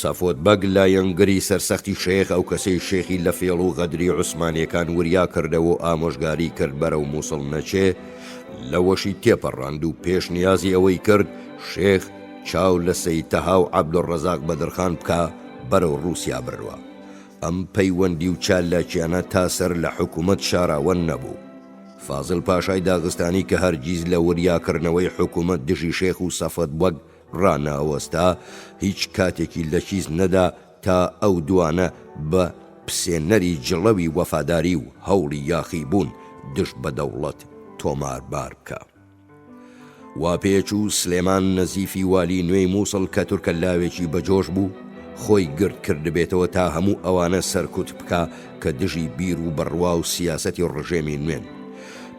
سەفۆت بەگ لایەنگری سەرسەختی شێخ، ئەو کەسەی شێخی لە فێڵ و غەدری عوسمانییەکان وریا کردەوە و ئامۆژگاری کرد بەرەو مووسڵ نەچێ، لەوەشی تێپەڕاند و پێشنیازی ئەوەی کرد شێخ چاو لە سەید تەها و عەبدولڕەزاق بەدرخان بکا بەرەو ڕووسیا بڕوا. ئەم پەیوەندی و چالاکیانە تا سەر لە حکوومەت شاراوە نەبوو. فازل پاشای داغستانی کە هەرگیز لە وریاکردنەوەی حکوومەت دژی شێخ و سەفەد بەگ ڕانەئەوەستا، هیچ کاتێکی لە کیس نەدا تا ئەو دوانە بە پسێنەری جڵەوی وەفاداری و هەوڵی یاخیبوون دژ بە دەوڵەت تۆماربار بکا. وا پێچوو سلێمان نەزیفی والی نوێی مووسڵ کە تورکە لاوێکی بەجۆش بوو، خۆی گرد کردبێتەوە تا هەموو ئەوانە سەرکوت بکا کە دژی بیر و بڕوا و سیاسەتی ڕژێمی نوێن.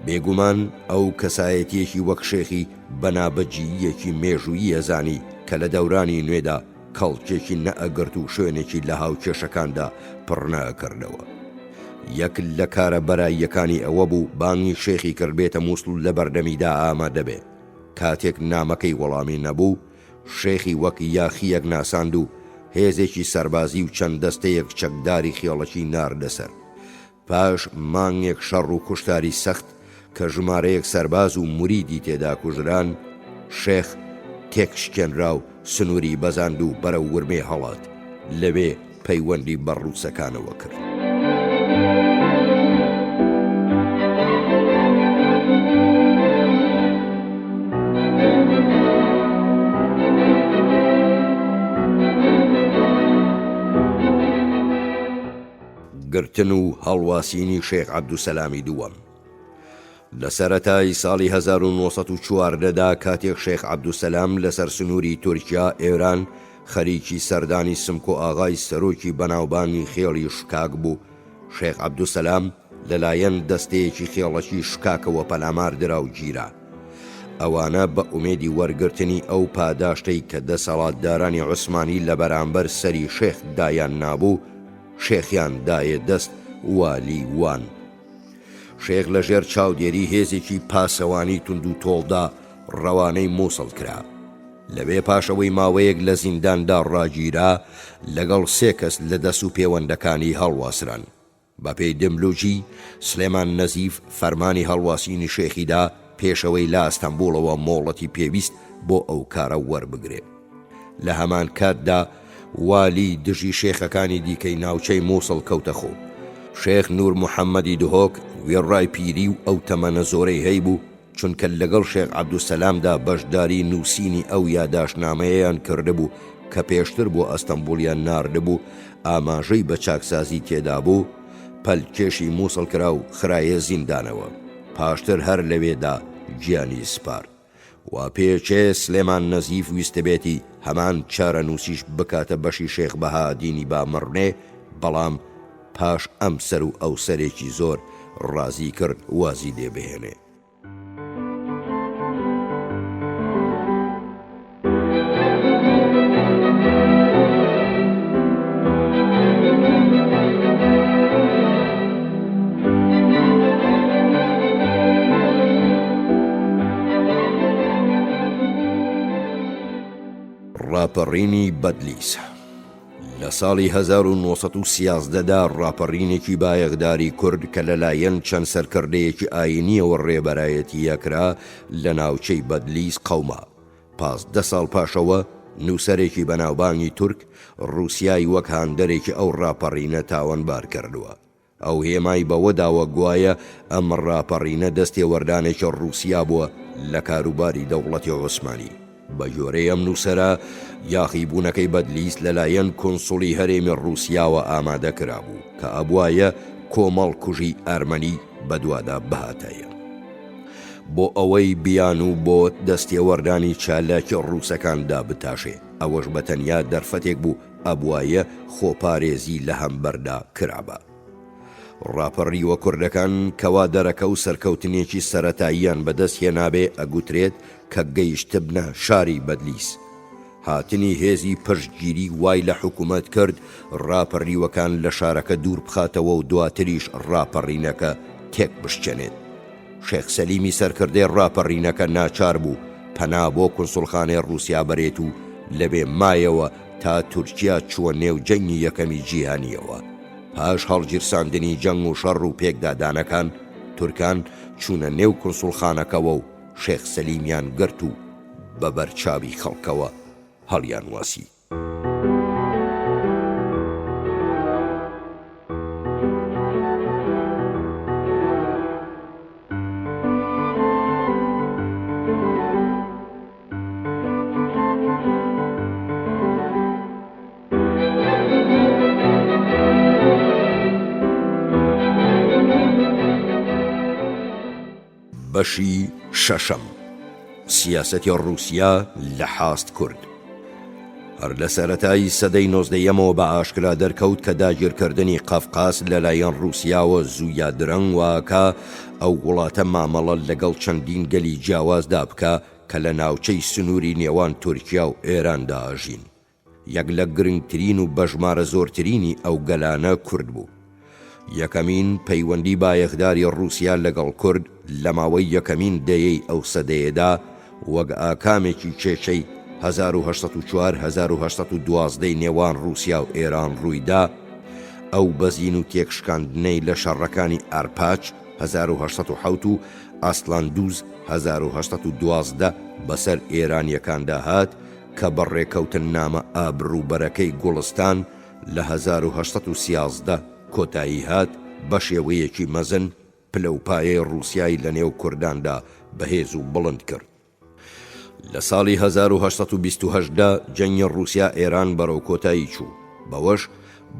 بێگومان ئەو کەسایەتییەکی وەک شێخی بە نابەجییەکی مێژوویی ئەزانی کە لە دەورانی نوێدا کەڵکێکی نەئەگرت و شوێنێکی لە هاوکێشەکاندا پڕ نەئەکردەوە. یەک لە کارە بەراییەکانی ئەوە بوو بانگی شێخی کرد بێتە موسڵ و لە بەردەمیدا ئامادە بێ. کاتێک نامەکەی وەڵامی نەبوو، شێخی وەک یاخییەک ناساند و هێزێکی سەربازی و چەند دەستەیەک چەکداری خێڵەکی ناردە سەر. پاش مانگێک شەڕ و کوشتاری سەخت کە ژمارەیەک سەرباز و موریدی تێدا کوژران، شێخ تێک شکێنرا و سنووری بەزاند و بەرەو ورمێ هەڵات، لەوێ پەیوەندی بە ڕووسەکانەوە کرد. گرتن و هەڵواسینی شێخ عەبدولسەلامی دووەم. لە سەرەتای ساڵی 1914 دا کاتێک شێخ عەبدولسەلام لەسەر سنووری تورکیا ئێران خەریکی سەردانی سمکۆ ئاغای سەرۆکی بەناوبانگی خێڵی شکاک بوو، شێخ عەبدولسەلام لەلایەن دەستەیەکی خێڵەکی شکاکەوە پەلامار درا و گیرا. ئەوانە بە ئومێدی وەرگرتنی ئەو پاداشتەی کە دەسەڵاتدارانی عوسمانی لە بەرامبەر سەری شێخ دایان نابوو، شێخیان دایە دەست والی وان. شێخ لە ژێر چاودێری هێزێکی پاسەوانی توندوتۆڵدا ڕەوانەی موسڵ کرا. لەوێ پاش ئەوەی ماوەیەک لە زینداندا ڕاگیرا، لەگەڵ سێ کەس لە دەسوپێوەندەکانی هەڵواسران. بەپێی دملوجی، سلێمان نەزیف فەرمانی هەڵواسینی شێخی دا پێش ئەوەی لە ئەستەنبوڵەوە مۆڵەتی پێویست بۆ ئەو کارە وەربگرێ. لە هەمان کاتدا والی دژی شێخەکانی دیکەی ناوچەی مووسڵ کەوتە خۆ. شێخ نوور محەممەدی دهۆک وێڕای پیری و ئەو تەمەنە زۆرەی هەیبوو، چونکە لەگەڵ شێخ عەبدولسەلامدا بەشداری نووسینی ئەو یاداشتنامەیەیان کردبوو کە پێشتر بۆ ئەستەنبوڵیان ناردبوو، ئاماژەی بە چاکسازی تێدابوو، پەلکێشی مووسڵ کرا و خرایە زیندانەوە. پاشتر هەر لەوێدا گیانی سپارد. وا پێچێ سلێمان نەزیف ویستبێتی هەمان چارەنووسیش بکاتە بەشی شێخ بەهائەدینی بامەڕنێ، بەڵام پاش ئەم سەر و ئەو سەرێکی زۆر ڕازی کرد وازی لێ بهێنێ. ڕاپەڕینی بەدلیس لە ساڵی 1913 دا ڕاپەڕینێکی بایەخداری کورد کە لەلایەن چەند سەرکردەیەکی ئایینییەوە ڕێبەرایەتی ئەکرا لە ناوچەی بەدلیس قەوما. 15 ساڵ پاشەوە نووسەرێکی بەناوبانگی تورک ڕووسیای وەک هاندەرێکی ئەو ڕاپەڕینە تاوانبار کردووە. ئەو هێمای بەوە داوە گوایە ئەم ڕاپەڕینە دەستێوەردانێکی ڕووسیا بووە لە کاروباری دەوڵەتی عوسمانی. بە گوێرەی ئەم نووسەرە، یاخیبوونەکەی بەدلیس لەلایەن کونسوڵی هەرێمی ڕووسیاوە ئامادە کرابوو کە ئەبوایە کۆمەڵکوژی ئەرمەنی بەدوادا بهاتایە. بۆ ئەوەی بیانوو بۆ دەستێوەردانی چالاکی ڕووسەکان دابتاشێ، ئەوەش بە تەنیا دەرفەتێک بوو ئەبوایە خۆپارێزی لە هەمبەردا کرابا. ڕاپەڕیوە کوردەکان کەوا دەرەکە و سەرکەوتنێکی سەرەتاییان بەدەست هێنابێ ئەگوترێت کە گەیشتبنە شاری بەدلیس. هاتنی هێزی پشتگیری وای لە حکومەت کرد ڕاپەڕیوەکان لە شارەکە دوور بخاتەوە و دواتریش ڕاپەڕینەکە تێک بشکێنێت. شێخ سەلیمی سەرکردەی ڕاپەڕینەکە ناچار بوو پەنا بۆ کونسوڵخانەی ڕووسیا بەرێت و لەوێ مایەوە تا تورکیا چووە نێو جەنگی یەکەمی جیهانییەوە. پاش هەڵگیرساندنی جەنگ و شەڕ و پێکدادانەکان، تورکان چوونە نێو کونسوڵخانەکەوە و شێخ سەلیمیان گرت و بە بەرچاوی خەڵکەوە هەڵیانواسی. بەشی شەشەم، سیاسەتی ڕووسیا لە حاست کورد. هەر لە سەرەتای سەدەی نۆزدەیەمەوە بە ئاشکرا دەرکەوت کە داگیرکردنی قەفقاس لەلایەن ڕووسیاوە زوو یا درەنگ واکا ئەو وڵاتە مامەڵە لەگەڵ چەندین گەلی جیاوازدا بکا کە لە ناوچەی سنووری نێوان تورکیا و ئێراندا ئەژین. یەک لە گرنگترین و بەژمارە زۆرترینی ئەو گەلانە کورد بوو. یەکەمین پەیوەندی بایەخداری ڕووسیا لەگەڵ کورد لە ماوەی یەکەمین دەیەی ئەو سەدەیەدا وەک ئاکامێکی کێشەی 1804 1812 ی نێوان ڕووسیا و ئێران ڕوویدا، ئەو بەزین و تێکشکاندنەی لە شەڕەکانی ئارپاچ 1807 و ئاسلاندوز 1812 بەسەر ئێرانییەکاندا هات کە بە ڕێکەوتننامە ئابڕووبەرەکەی گوڵستان لە 1813 کۆتایی هات، بەشێوەیەکی مەزن پلە و پایەی ڕووسیای لە نێو کورداندا بەهێز و بڵند کرد. لە ساڵی 1828 دا جەنگی ڕووسیا-ئێران بەرەو کۆتایی چوو، بەوەش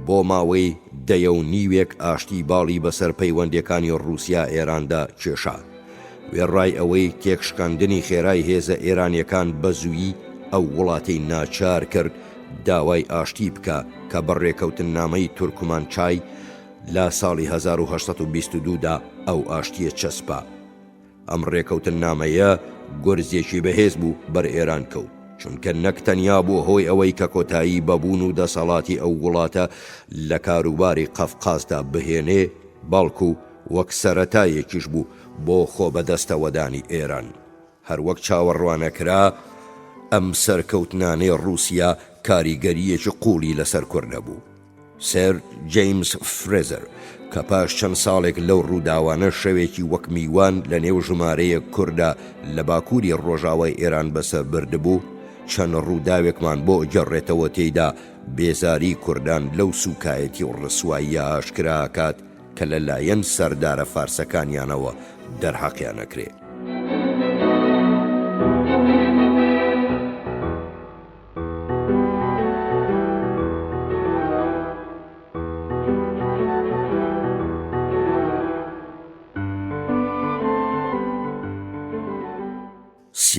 بۆ ماوەی دەیە و نیوێک ئاشتی باڵی بەسەر پەیوەندییەکانی ڕووسیا-ئێراندا کێشا. وێڕای ئەوەی تێکشکاندنی خێرای هێزە ئێرانییەکان بە زوویی ئەو وڵاتەی ناچار کرد داوای ئاشتی بکا کە بە ڕێکەوتننامەی تورکمانچای لە ساڵی 1822 دا ئەو ئاشتییە چەسپا. ئەم ڕێکەوتننامەیە گورزێکی بەهێز بوو بەر ئێران کەوت، چونکە نەک تەنیا بووە هۆی ئەوەی کە کۆتایی بە بوون و دەسەڵاتی ئەو وڵاتە لە کاروباری قەفقازدا بهێنێ، بەڵکو وەک سەرەتایەکیش بوو بۆ خۆبەدەستەوەدانی ئێران. هەروەک چاوەڕوانەکرا، ئەم سەرکەوتنانەی ڕووسیا کاریگەرییەکی قووڵی لەسەر کورد هەبوو. سێر جەیمس فرێزەر، کە پاش چەند ساڵێک لەو ڕووداوانە شەوێکی وەک میوان لە نێو ژمارەیەک کوردا لە باکووری ڕۆژاوای ئێران بەسەر بردبوو، چەند ڕووداوێکمان بۆ ئەگێڕێتەوە تێیدا بێزاری کوردان لەو سووکایەتی و ڕسواییە ئاشکرا ئەکات کە لە لایەن سەردارە فارسەکانیانەوە دەرحەقیان ئەکرێ.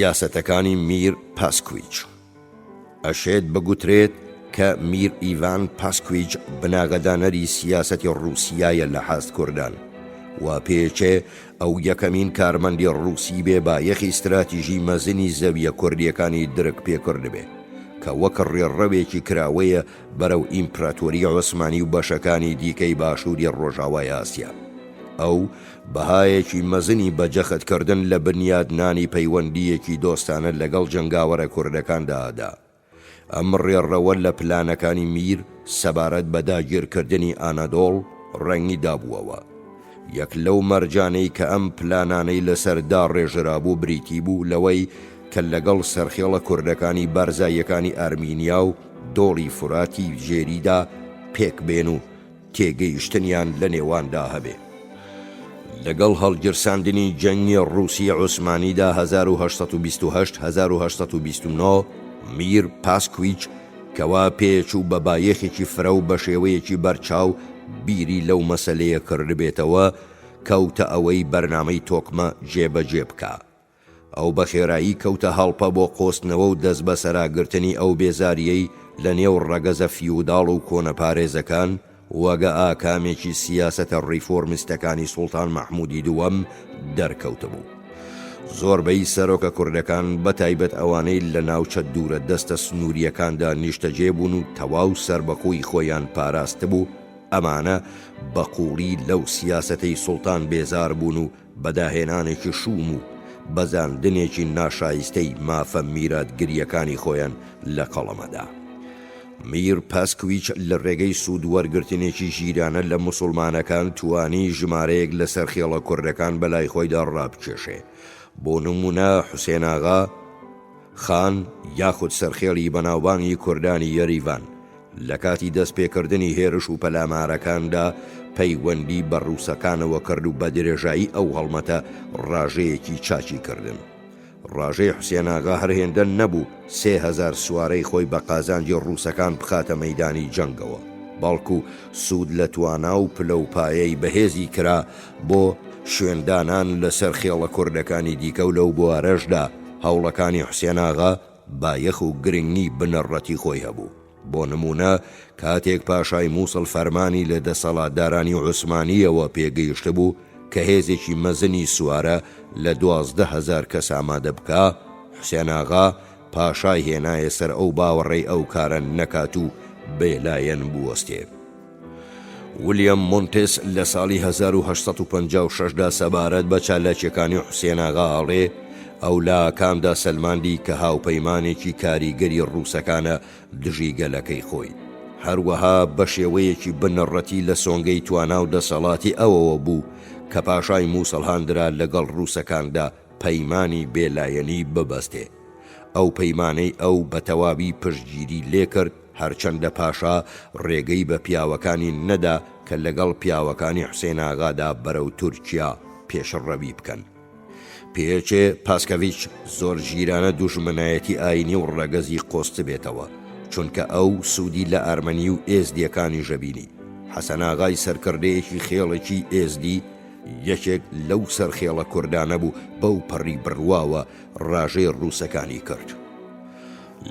سیاسەتەکانی میر پاسکویچ. ئەشێت بگوترێت کە میر ئیڤان پاسکویچ بناغەدانەری سیاسەتی ڕووسیایە لە حاست کوردان. وا پێچێ ئەو یەکەمین کارمەندی ڕووسی بێ بایەخی ستراتیژی مەزنی زەویە کوردیەکانی درک پێکردبێ کە وەک ڕێڕەوێکی کراوەیە بەرەو ئیمپراتۆری عوسمانی و بەشەکانی دیکەی باشووری ڕۆژاوای ئاسیا. ئەو بەهایەکی مەزنی بە جەختکردن لە بنیادنانی پەیوەندییەکی دۆستانە لەگەڵ جەنگاوەرە کوردەکاندا ئەدا. ئەم ڕێڕەوە لە پلانەکانی میر سەبارەت بە داگیرکردنی ئانادۆڵ ڕەنگی دابووەوە. یەک لەو مەرجانەی کە ئەم پلانانەی لەسەر داڕێژرابوو بریتی بوو لەوەی کە لەگەڵ سەرخێڵە کوردەکانی بارزاییەکانی ئارمینیا و دۆڵی فوراتی ژێریدا پێک بێن و تێگەیشتنیان لە نێواندا هەبێ. لەگەڵ هەڵگیرساندنی جەنگی ڕووسی عوسمانیدا 1828 1829 میر پاسکویچ کەوا پێچوو بە بایەخێکی فرە و بە شێوەیەکی بەرچاو بیری لەو مەسەلەیە کردبێتەوە کەوتە ئەوەی بەرنامەی تۆکمە جێبەجێ بکا. ئەو بە خێرایی کەوتە هەڵپە بۆ قۆستنەوە و دەستبەسەراگرتنی ئەو بێزارییەی لە نێو ڕەگەزە فیوداڵ و کۆنەپارێزەکان وەگە ئاکامێکی سیاسەتە ڕیفۆرمیستەکانی سوڵتان مەحموودی دووەم دەرکەوتبوو. زۆربەی سەرۆکە کوردەکان، بە تایبەت ئەوانەی لە ناوچە دوورە دەستە سنوورییەکاندا نیشتەجێ بوون و تەواو سەربەخۆی خۆیان پاراستبوو، ئەمانە بە قووڵی لەو سیاسەتەی سوڵتان بێزار بوون و بە داهێنانێکی شووم و بەزاندنێکی ناشایستەی مافە میراتگرییەکانی خۆیان لە قەڵەمەدا. میر پاسکویچ لە ڕێگەی سوود وەرگرتنێکی ژیرانە لە موسوڵمانەکان توانی ژمارەیەک لە سەرخێڵە کوردەکان بەلای خۆیدا ڕابکێشێ. بۆ نموونە حوسێن ئاغا خان یاخود سەرخێڵی بەناوبانگی کوردانی یەریڤان لە کاتی دەستپێکردنی هێرش و پەلامارەکاندا پەیوەندی بە ڕووسەکانەوە کرد و بە درێژایی ئەو هەڵمەتە ڕاژەیەکی چاکی کردن. ڕاژەی حوسێن ئاغا هەر هێندە نەبوو 3000 سوارەی خۆی بە قازانجی ڕووسەکان بخاتە مەیدانی جەنگەوە، بەڵکو سوود لە توانا و پلە و پایەی بەهێزی کرا بۆ شوێندانان لەسەر خێڵە کوردەکانی دیکە و لەو بوارەشدا هەوڵەکانی حوسێن ئاغا بایەخ و گرنگی بنەڕەتی خۆی هەبوو. بۆ نموونە کاتێک پاشای مووسڵ فەرمانی لە دەسەڵاتدارانی عوسمانییەوە پێگەیشتبوو کە هێزێکی مەزنی سوارە لە 12 هەزار کەس ئامادە بکا، حوسێن ئاغا پاشای هێنایە سەر ئەو باوەڕەی ئەو کارە نەکات و بێلایەن بوەستێ. ولیەم مۆنتێس لە ساڵی 1856 دا سەبارەت بە چالاکییەکانی حوسێن ئاغا ئەڵێ، ئەو لە ئاکامدا سەلماندی کە هاوپەیمانێکی کاریگەری ڕووسەکانە دژی گەلەکەی خۆی. هەروەها بە شێوەیەکی بنەڕەتی لە سۆنگەی توانا و دەسەڵاتی ئەوەوە بوو کە پاشای مووسڵ هاندرا لەگەڵ ڕووسەکاندا پەیمانی بێلایەنی ببەستێ. ئەو پەیمانەی ئەو بە تەواوی پشتگیری لێکرد، هەرچەندە پاشا ڕێگەی بە پیاوەکانی نەدا کە لەگەڵ پیاوەکانی حوسێن ئاغادا بەرەو تورکیا پێشڕەوی بکەن. پێچێ پاسکەڤیچ زۆر ژیرانە دوژمنایەتی ئاینی و ڕەگەزی قۆستبێتەوە، چونکە ئەو سوودی لە ئەرمەنی و ئێزدییەکانیش ئەبینی. حەسەن ئاغای سەرکردەیەکی خێڵێکی ئێزدی یەکێک لەو سەرخێڵە کوردانە بوو بەو پەڕی بڕواوە ڕاژەی ڕووسەکانی کرد.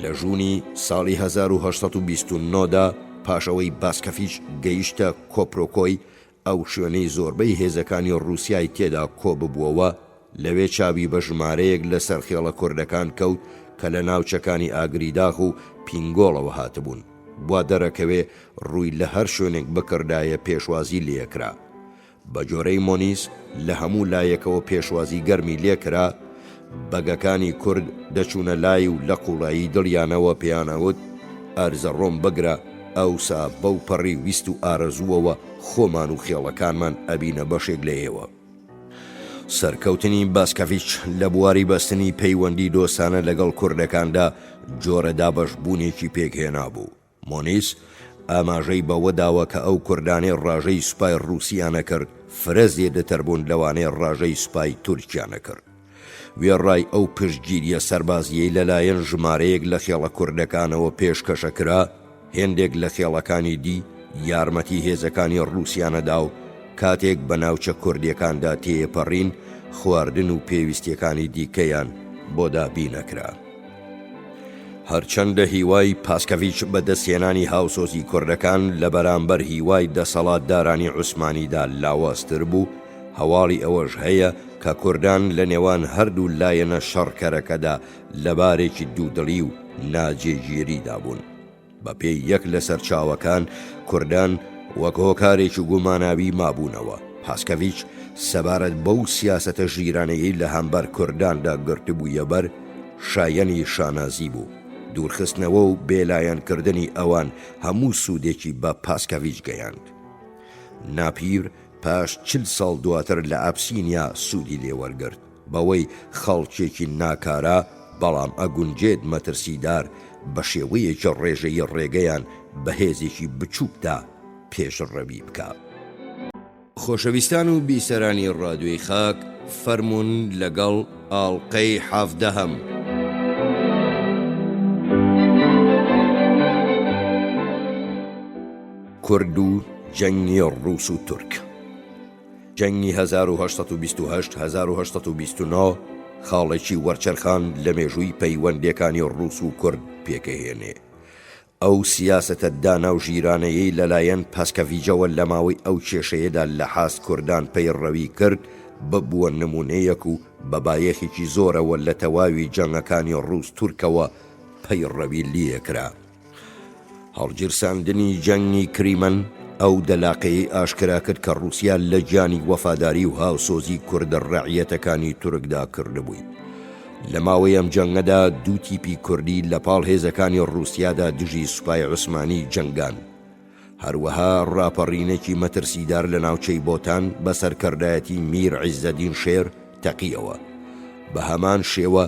لە ژوونی ساڵی 1829 دا پاش ئەوەی باسکەفیچ گەیشتە کۆپرۆکۆی، ئەو شوێنەی زۆربەی هێزەکانی ڕووسیای تێدا کۆ ببووەوە، لەوێ چاوی بە ژمارەیەک لە سەرخێڵە کوردەکان کەوت کە لە ناوچەکانی ئاگریداغ و پینگۆڵەوە هاتبوون. وا دەرەکەوێ ڕووی لە هەر شوێنێک بکردایە پێشوازی لێکرا. بە جۆرەی مۆنیس لە هەموو لایەکەوە پێشوازی گەرمی لێکرا، بەگەکانی کورد دەچوونە لای و لە قووڵایی دڵیانەوە پێیان ئەوت، ئەرزەڕۆم بگرە، ئەوسا بەو پەڕی ویست و ئارەزووەوە خۆمان و خێڵەکانمان ئەبینە بەشێک لە ئێوە. سەرکەوتنی باسکەڤیچ لە بواری بەستنی پەیوەندی دۆستانە لەگەڵ کوردەکاندا جۆرە دابەشبوونێکی پێکهێنابوو. مۆنیس ئاماژەی بەوە داوە کە ئەو کوردانەی ڕاژەی سوپای ڕووسیان ئەکرد فرە زێدەتر بوون لەوانەی ڕاژەی سوپای تورکیان ئەکرد. وێڕای ئەو پشتگیرییە سەربازییەی لەلایەن ژمارەیەک لە خێڵە کوردەکانەوە پێشکەشەکرا، هێندێک لە خێڵەکانی دی یارمەتی هێزەکانی ڕووسیان ئەدا و کاتێک بە ناوچە کوردییەکاندا تێیەپەڕین خواردن و پێویستییەکانی دیکەیان بۆ دابین ئەکرا. هەرچەندە هیوای پاسکەڤیچ بە دەستهێنانی هاوسۆزی کوردەکان لە بەرامبەر هیوای دەسەڵاتدارانی عوسمانیدا لاوازتر بوو، هەواڵی ئەوەش هەیە کە کوردان لە نێوان هەردوو لایەنە شەڕکەرەکەدا لە بارێکی دوودڵی و ناجێگیریدا بوون. بە پێی یەک لە سەرچاوەکان، کوردان وەک هۆکارێکی گوماناوی مابوونەوە. پاسکەڤیچ سەبارەت بەو سیاسەتە ژیرانەیەی لە هەمبەر کورداندا گرتبوویە بەر، شایەنی شانازی بوو. دوورخستنەوە و بێلایەنکردنی ئەوان هەموو سوودێکی بە پاسکەڤیچ گەیاند. ناپیر پاش 40 ساڵ دواتر لە ئابسینیا سوودی لێ وەرگرت، بەوەی خەڵکێکی ناکارا بەڵام ئەگونجێت مەترسیدار بە شێوەیەکی ڕێژەیی ڕێگەیان بە هێزێکی بچووک دا پێشڕەوی بکا. خۆشەویستان و بیسەرانی ڕادیۆی خاک فەرموون لەگەڵ ئاڵقەی حەڤدەهەم. کورد و جەنگی ڕووس و تورک. جەنگی 1828 1829 خاڵێکی وەرچەرخان لە مێژووی پەیوەندیەکانی ڕووس و کورد پێکەهێنێ. ئەو سیاسەتە دانا و ژیرانەیەی لەلایەن پاسکەڤیجەوە لە ماوەی ئەو کێشەیەدا لە حاست کوردان پەیڕەوی کرد، ببووە نموونەیەک و بە بایەخێکی زۆرەوە لە تەواوی جەنگەکانی ڕووس-تورکەوە پەیڕەوی لیێکرا. هەڵگیرساندنی جەنگی کریمەن ئەو دەلاقەیەی ئاشکرا کرد کە ڕووسیا لە گیانی وەفاداری و هاوسۆزی کوردە ڕەعیەتەکانی تورکدا کردبووی. لە ماوەی ئەم جەنگەدا دوو تیپی کوردی لە پاڵ هێزەکانی ڕووسیادا دژی سوپای عوسمانی جەنگان. هەروەها ڕاپەڕینێکی مەترسیدار لە ناوچەی بۆتان بە سەرکردایەتی میر عیزەدین شێر تەقیەوە. بە هەمان شێوە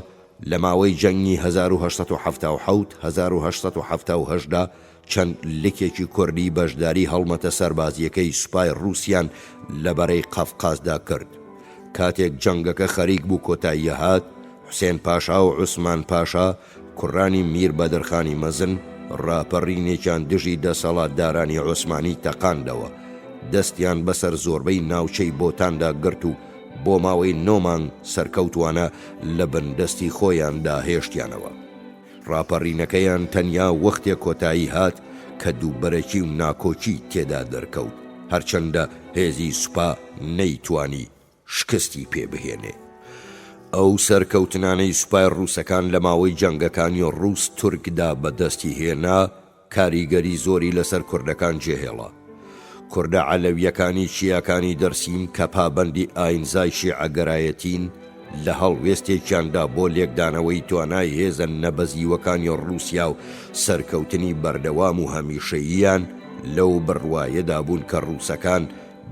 لە ماوەی جەنگی 1877 1878 دا چەند لکێکی کوردی بەشداری هەڵمەتە سەربازییەکەی سوپای ڕووسیان لە بەرەی قەفقازدا کرد. کاتێک جەنگەکە خەریک بوو کۆتاییە هات، حوسێن پاشا و عوسمان پاشا، کوڕانی میر بەدرخانی مەزن، ڕاپەڕینێکیان دژی دەسەڵاتدارانی عوسمانی تەقاندەوە، دەستیان بەسەر زۆربەی ناوچەی بۆتاندا گرت و بۆ ماوەی نۆ مانگ سەرکەوتووانە لە بندەستی خۆیاندا هێشتیانەوە. ڕاپەڕینەکەیان تەنیا وەختێ کۆتایی هات کە دووبەرەکی و ناکۆکی تێدا دەرکەوت، هەرچەندە هێزی سوپا نەیتوانی شکستی پێ بهێنێ. ئەو سەرکەوتنانەی سوپای ڕووسەکان لە ماوەی جەنگەکانی ڕووس تورکدا بەدەستی هێنا، کاریگەری زۆری لەسەر کوردەکان جێهێڵا. کوردە عەلەوییەکانی چیاکانی دەرسیم کە پابەندی ئاینزای شیعەگەرایەتین، لە هەڵوێستێکیاندا بۆ لێکدانەوەی توانای هێزە نەبەزیوەکانی ڕووسیا و سەرکەوتنی بەردەوام و هەمیشەییان، لەو بڕوایەدا بوون کە ڕووسەکان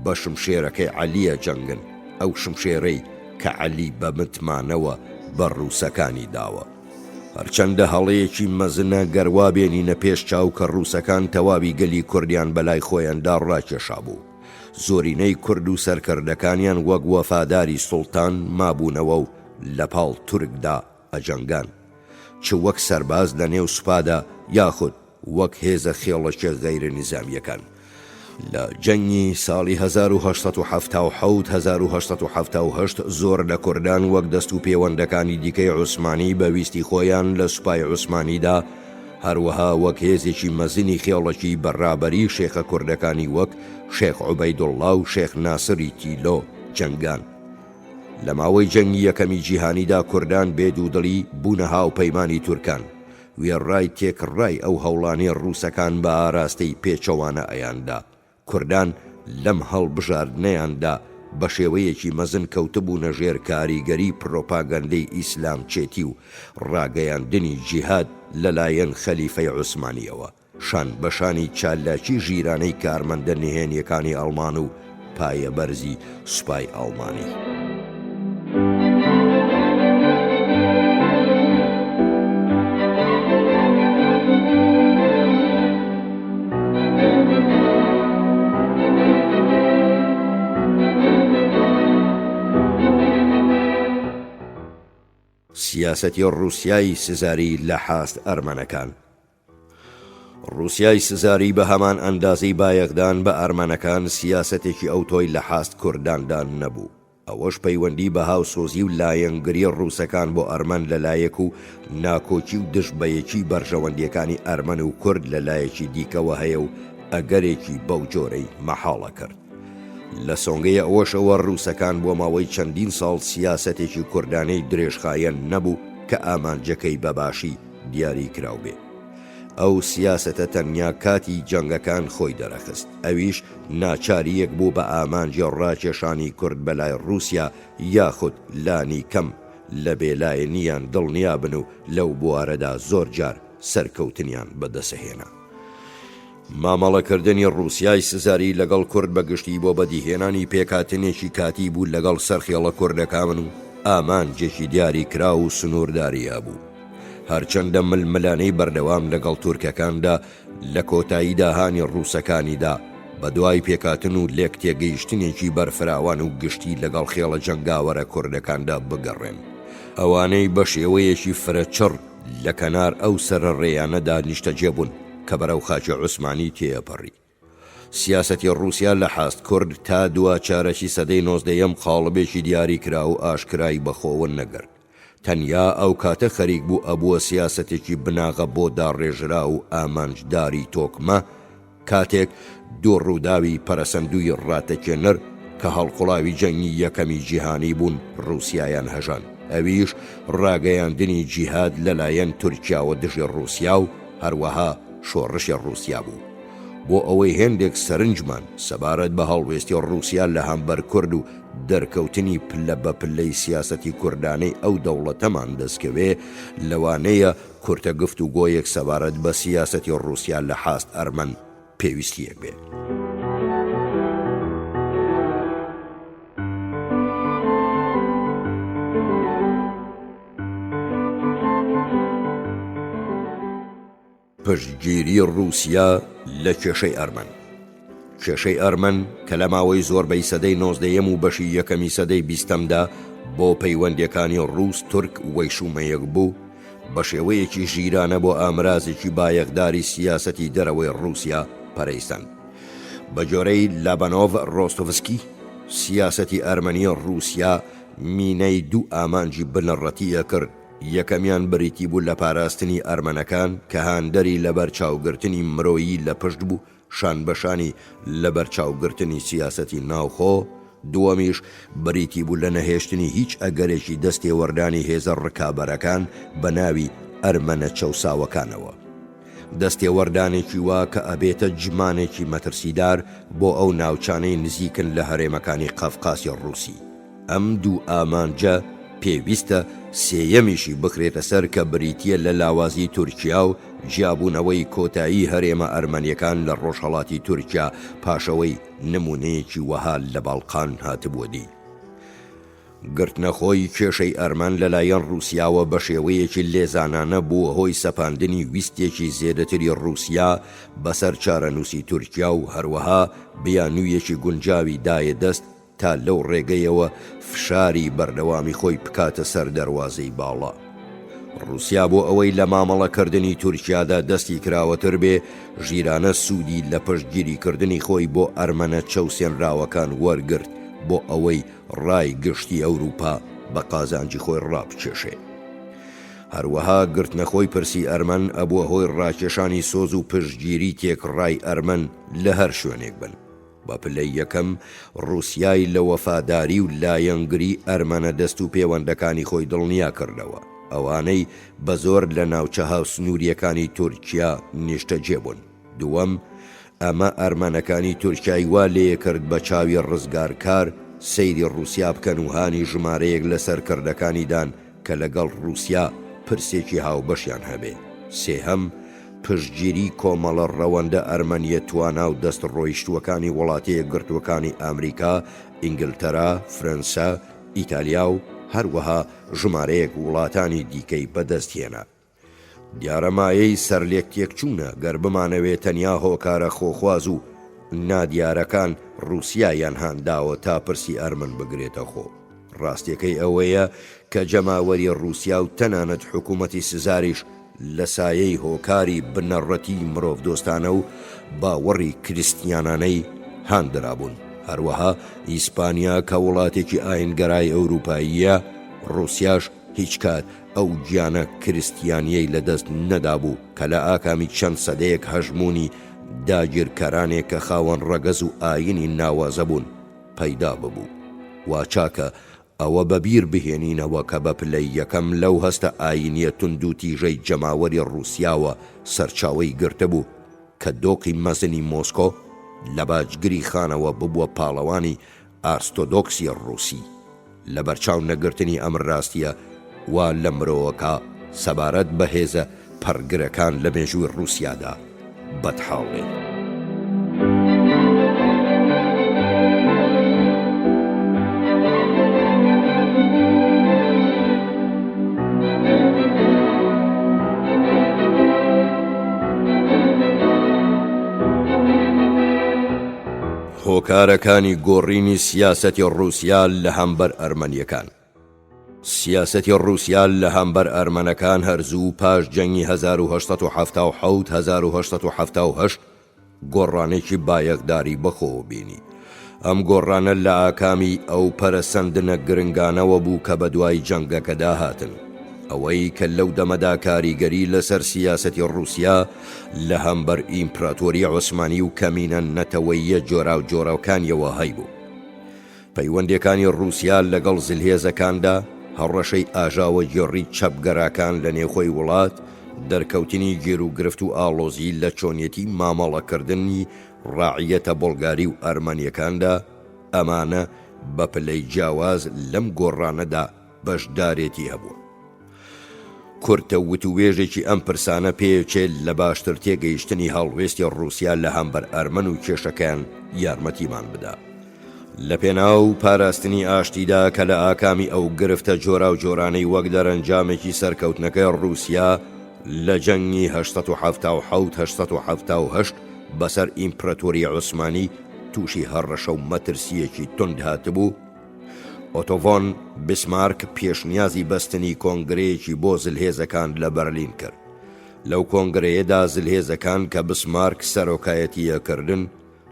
بە شمشێرەکەی عەلییە جەنگن، ئەو شمشێرەی کە عەلی بە متمانەوە بە ڕووسەکانی داوە. هەرچەندە هەڵەیەکی مەزنە گەر وا بێنینە پێش چاو کە ڕووسەکان تەواوی گەلی کوردیان بەلای خۆیاندا ڕاکێشابوو. زۆرینەی کورد و سەرکردەکانیان وەک وەفاداری سوڵتان مابوونەوە و لە پاڵ تورکدا ئەجەنگان. چ وەک سەرباز لە نێو سوپادا یاخود وەک هێزە خێڵەکیە غەیرە نیزامیەکان لە جەنگی ساڵی 1877 1878 زۆر لە کوردان وەک دەست و پێوەندەکانی دیکەی عوسمانی بە ویستی خۆیان لە سوپای عوسمانیدا هەروەها وەک هێزێکی مەزنی خێڵەکی بە ڕابەری شێخە کوردەکانی وەک شێخ عوبەیدوڵڵا و شێخ ناسری تیلۆ جەنگان. لە ماوەی جەنگی یەکەمی جیهانیدا کوردان بێ دوودڵی بوونە هاوپەیمانی تورکان. وێڕای تێکڕای ئەو هەوڵانەی ڕووسەکان بە ئاراستەی پێچەوانە ئەیاندا، کوردان لەم هەڵبژاردنەیاندا بە شێوەیەکی مەزن کەوتبوونە ژێر کاریگەری پرۆپاگەندەی ئیسلامچێتی و ڕاگەیاندنی جیهاد لە لایەن خەلیفەی عوسمانیەوە. شان بە شانی چالاکی ژیرانەی کارمەندە نهێنیەکانی ئەڵمان و پایەبەرزی سوپای ئەڵمانی. سیاسەتی ڕووسیای سزاری لە حاست ئەرمەنەکان. ڕووسیای سزاری بە هەمان ئەندازەی بایەخدان بە ئەرمەنەکان سیاسەتێکی ئەوتۆی لە حاست کورداندا نەبوو. ئەوەش پەیوەندی بە هاوسۆزی و لایەنگری ڕووسەکان بۆ ئەرمەن لە لایەک و ناکۆکی و دژبەیەکی بەرژەوەندییەکانی ئەرمەن و کورد لە لایەکی دیکەوە هەیە و ئەگەرێکی بەو جۆرەی مەحاڵە کرد. لە سۆنگەی ئەوەشەوە ڕووسەکان بۆ ماوەی چەندین ساڵ سیاسەتێکی کوردانەی درێژخایەن نەبوو کە ئامانجەکەی بە باشی دیاری کراو بێ. ئەو سیاسەتە تەنیا کاتی جەنگەکان خۆی دەرەخست، ئەویش ناچارییەک بوو بە ئامانجی ڕاکێشانی کورد بەلای ڕووسیا یاخود لانی کەم لە بێلایەنییان دڵنیا بن و لەو بوارەدا زۆر جار سەرکەوتنیان بەدەسهێنا. مامەڵەکردنی ڕووسیای سزاری لەگەڵ کورد بە گشتی بۆ بەدیهێنانی پێکهاتنێکی کاتی بوو لەگەڵ سەرخێڵە کوردەکان و ئامانجێکی دیاریکراو و سنوورداری هەبوو. هەرچەندە ململانێی بەردەوام لەگەڵ تورکەکاندا لە کۆتاییدا هانی ڕووسەکانی دا بەدوای پێکهاتن و لێکتێگەیشتنێکی بەرفراوان و گشتی لەگەڵ خێڵە جەنگاوەرە کوردەکاندا بگەڕێن ئەوانەی بە شێوەیەکی فرە چڕ لە کەنار ئەو سەرەڕێیانەدا نیشتەجێ بوون کە بەرەو خاکی عوسمانی تێیەپەڕی. سیاسەتی ڕووسیا لە حاست کورد تا دوا چارەکی سەدەی نۆزدەیەم قاڵبێکی دیاریکراو و ئاشکرای بە خۆوە نەگرت. تەنیا ئەو کاتە خەریک بوو ئەبووە سیاسەتێکی بناغە بۆ داڕێژراو و ئامانجداری تۆکمە، کاتێک دوو ڕووداوی پەرەسەندووی ڕاتەکێنەر کە هەڵقوڵاوی جەنگی یەکەمی جیهانی بوون ڕووسیایان هەژاند، ئەویش ڕاگەیاندنی جیهاد لەلایەن تورکیاوە دژی ڕووسیا و هەروەها شۆڕشی ڕووسیا بوو. بۆ ئەوەی هێندێک سەرنجمان سەبارەت بە هەڵوێستی ڕووسیا لە هەمبەر کورد و دەرکەوتنی پلە بە پلەی سیاسەتی کوردانەی ئەو دەوڵەتەمان دەستکەوێ، لەوانەیە کورتە گفتوگۆیەک سەبارەت بە سیاسەتی ڕووسیا لە حاست ئەرمەن پێویستییەک بێ. پشتگیری ڕووسیا لە کێشەی ئەرمەن. کێشەی ئەرمەن کە لە ماوەی زۆربەی سەدەی نۆزدەیەم و بەشی یەکەمی سەدەی بیستەمدا بۆ پەیوەندیەکانی ڕووس تورک وەیشومەیەک بوو، بە شێوەیەکی ژیرانە بۆ ئامرازێکی بایەخداری سیاسەتی دەرەوەی ڕووسیا پەرەی سەند. بە گۆرەی لابانۆڤ ڕۆستۆڤسکی، سیاسەتی ئەرمەنی ڕووسیا مینەی دوو ئامانجی بنەڕەتی ئەکرد، یەکەمیان بریتی بوو لە پاراستنی ئەرمەنەکان کە هاندەری لەبەرچاوگرتنی مرۆیی لە پشت بوو شانبەشانی لەبەرچاوگرتنی سیاسەتی ناوخۆ، دووەمیش بریتی بوو لە نەهێشتنی هیچ ئەگەرێکی دەستێوەردانی هێزە ڕکابەرەکان بە ناوی ئەرمەنە چەوساوەکانەوە. دەستێوەردانێکی وا کە ئەبێتە جمانێکی مەترسیدار بۆ ئەو ناوچانەی نزیکن لە هەرێمەکانی قەفقاسی ڕووسی. ئەم دوو ئامانجە پێویستە سێیەمیشی بخرێتە سەر کە بریتییە لە لاوازی تورکیا و جیابوونەوەی کۆتایی هەرێمە ئەرمەنیەکان لە ڕۆژهەڵاتی تورکیا پاشئەوەی نموونەیەکی وەها لە باڵقان هاتبووە دی. گرتنەخۆی کێشەی ئەرمەن لەلایەن ڕووسیاوە بەشێوەیەکی لێزانانە بووە هۆی سەپاندنی ویستێکی زێدەتری ڕووسیا بەسەر چارەنووسی تورکیا و هەروەها بیانوویەکی گونجاوی دایە دەست تا لەو ڕێگەیەوە فشاری بەردەوامی خۆی بکاتە سەر دەروازەی باڵا. ڕووسیا بۆ ئەوەی لە مامەڵەکردنی تورکیادا دەستی کراوەتر بێ، ژیرانە سوودی لە پشتگیریکردنی خۆی بۆ ئەرمەنە چەوسێنراوەکان وەرگرت بۆ ئەوەی ڕای گشتی ئەوروپا بە قازانجی خۆی ڕابکێشێ. هەروەها گرتنەخۆی پرسی ئەرمەن ئەبووە هۆی ڕاکێشانی سۆز و پشتگیری تێکڕای ئەرمەن لە هەر شوێنێک بن. بە پلەی یەکەم ڕووسیای لە وەفاداری و لایەنگری ئەرمەنە دەست و پێوەندەکانی خۆی دڵنیا کردەوە، ئەوانەی بە زۆر لە ناوچە هاوسنوورییەکانی تورکیا نیشتەجێ بوون. دووەم، ئەمە ئەرمەنەکانی تورکیای وا لێکرد بە چاوی ڕزگارکار سەیری ڕووسیا بکەن و هانی ژمارەیەک لە سەرکردەکانی دان کە لەگەڵ ڕووسیا پرسێکی هاوبەشیان هەبێ. سێهەم، پشتگیری کۆمەڵە ڕەوەندە ئەرمەنییە توانا و دەستڕۆیشتووەکانی وڵاتەیەکگرتووەکانی ئامریکا، ئینگلتەرا، فرەنسە، ئیتالیا و هەروەها ژمارەیەک وڵاتانی دیکەی بەدەست هێنا. دیارە مایەی سەرلێکتێکچوونە گەر بمانەوێ تەنیا هۆکارە خۆخواز و نادیارەکان ڕووسیایان هان داوە تا پرسی ئەرمەن بگرێتە خۆ. ڕاستیەکەی ئەوەیە کە جەماوەری ڕووسیا و تەنانەت حکوومەتی سزاریش لە سایەی هۆکاری بنەڕەتیی مرۆڤدۆستانە و باوەڕی کریستیانانەی هان درابوون. هەروەها ئیسپانیا کە وڵاتێکی ئایینگەرای ئەورووپاییە، ڕووسیاش هیچکات ئەو گیانە کریستیانییەی لە دەست نەدابوو کە لە ئاکامی چەند سەدەیەک هەژموونی داگیرکەرانێک کە خاوەن ڕەگەز و ئایینی ناوازە بوون، پەیدا ببوو. وا چاکە ئەوە بە بیر بهێنینەوە کە بە پلەی یەکەم لەو هەستە ئایینییە توندوتیژەی جەماوەری ڕووسیاوە سەرچاوەی گرتبوو کە دۆقی مەزنی مۆسکۆ لە باجگری خانەوە ببووە پاڵەوانی ئارستۆدۆکسی ڕووسی. لەبەرچاو نەگرتنی ئەم ڕاستییە وا لە مرۆوەکا سەبارەت بە هێزە پەڕگرەکان لە مێژووی ڕووسیادا بەدحاڵ بێت. هۆکارەکانی گۆڕینی سیاسەتی ڕووسیا لە هەمبەر ئەرمەنییەکان. سیاسەتی ڕووسیا لە هەمبەر ئەرمەنەکان هەر زوو پاش جەنگی 1877 1878 گۆڕانێکی بایەخداری بەخۆوە بینی. ئەم گۆڕانە لە ئاکامی ئەو پەرەسەندنە گرنگانەوە بوو کە بەدوای جەنگەکەدا هاتن. ئەوەی کە لەو دەمەدا کاریگەری لەسەر سیاسەتی ڕووسیا لە هەمبەر ئیمپراتۆری عوسمانی و کەمینە نەتەوەییە جۆراوجۆرەکانیەوە هەیبوو. پەیوەندیەکانی ڕووسیا لەگەڵ زلهێزەکاندا، هەڕەشەی ئاژاوەگێڕی چەپگەراکان لە نێوخۆی وڵات، دەرکەوتنی گیروگرفت و ئاڵۆزی لە چۆنیەتی مامەڵەکردنی ڕەعیەتە بوڵگاری و ئەرمەنیەکاندا، ئەمانە بە پلەی جیاواز لەم گۆڕانەدا بەشدارێتی هەبووە. کورتە وتووێژێکی ئەم پرسانە پێیەچێ لە باشتر تێگەیشتنی هەڵوێستی ڕووسیا لە هەمبەر ئەرمەن و کێشەکەیان یارمەتیمان بدا. لە پێناو پاراستنی ئاشتیدا کە لە ئاکامی ئەو گرفتە جۆراوجۆرانەی وەک دەرەنجامێکی سەرکەوتنەکەی ڕووسیا لە جەنگی 877 878 بەسەر ئیمپراتۆری عوسمانی تووشی هەڕەشە و مەترسییەکی توند هاتبوو، ئۆتۆ ڤۆن بسمارک پێشنیازی بەستنی کۆنگرەیەکی بۆ زلهێزەکان لە بەرلین کرد. لەو کۆنگرەیەدا زلهێزەکان کە بسمارک سەرۆکایەتی ئەکردن،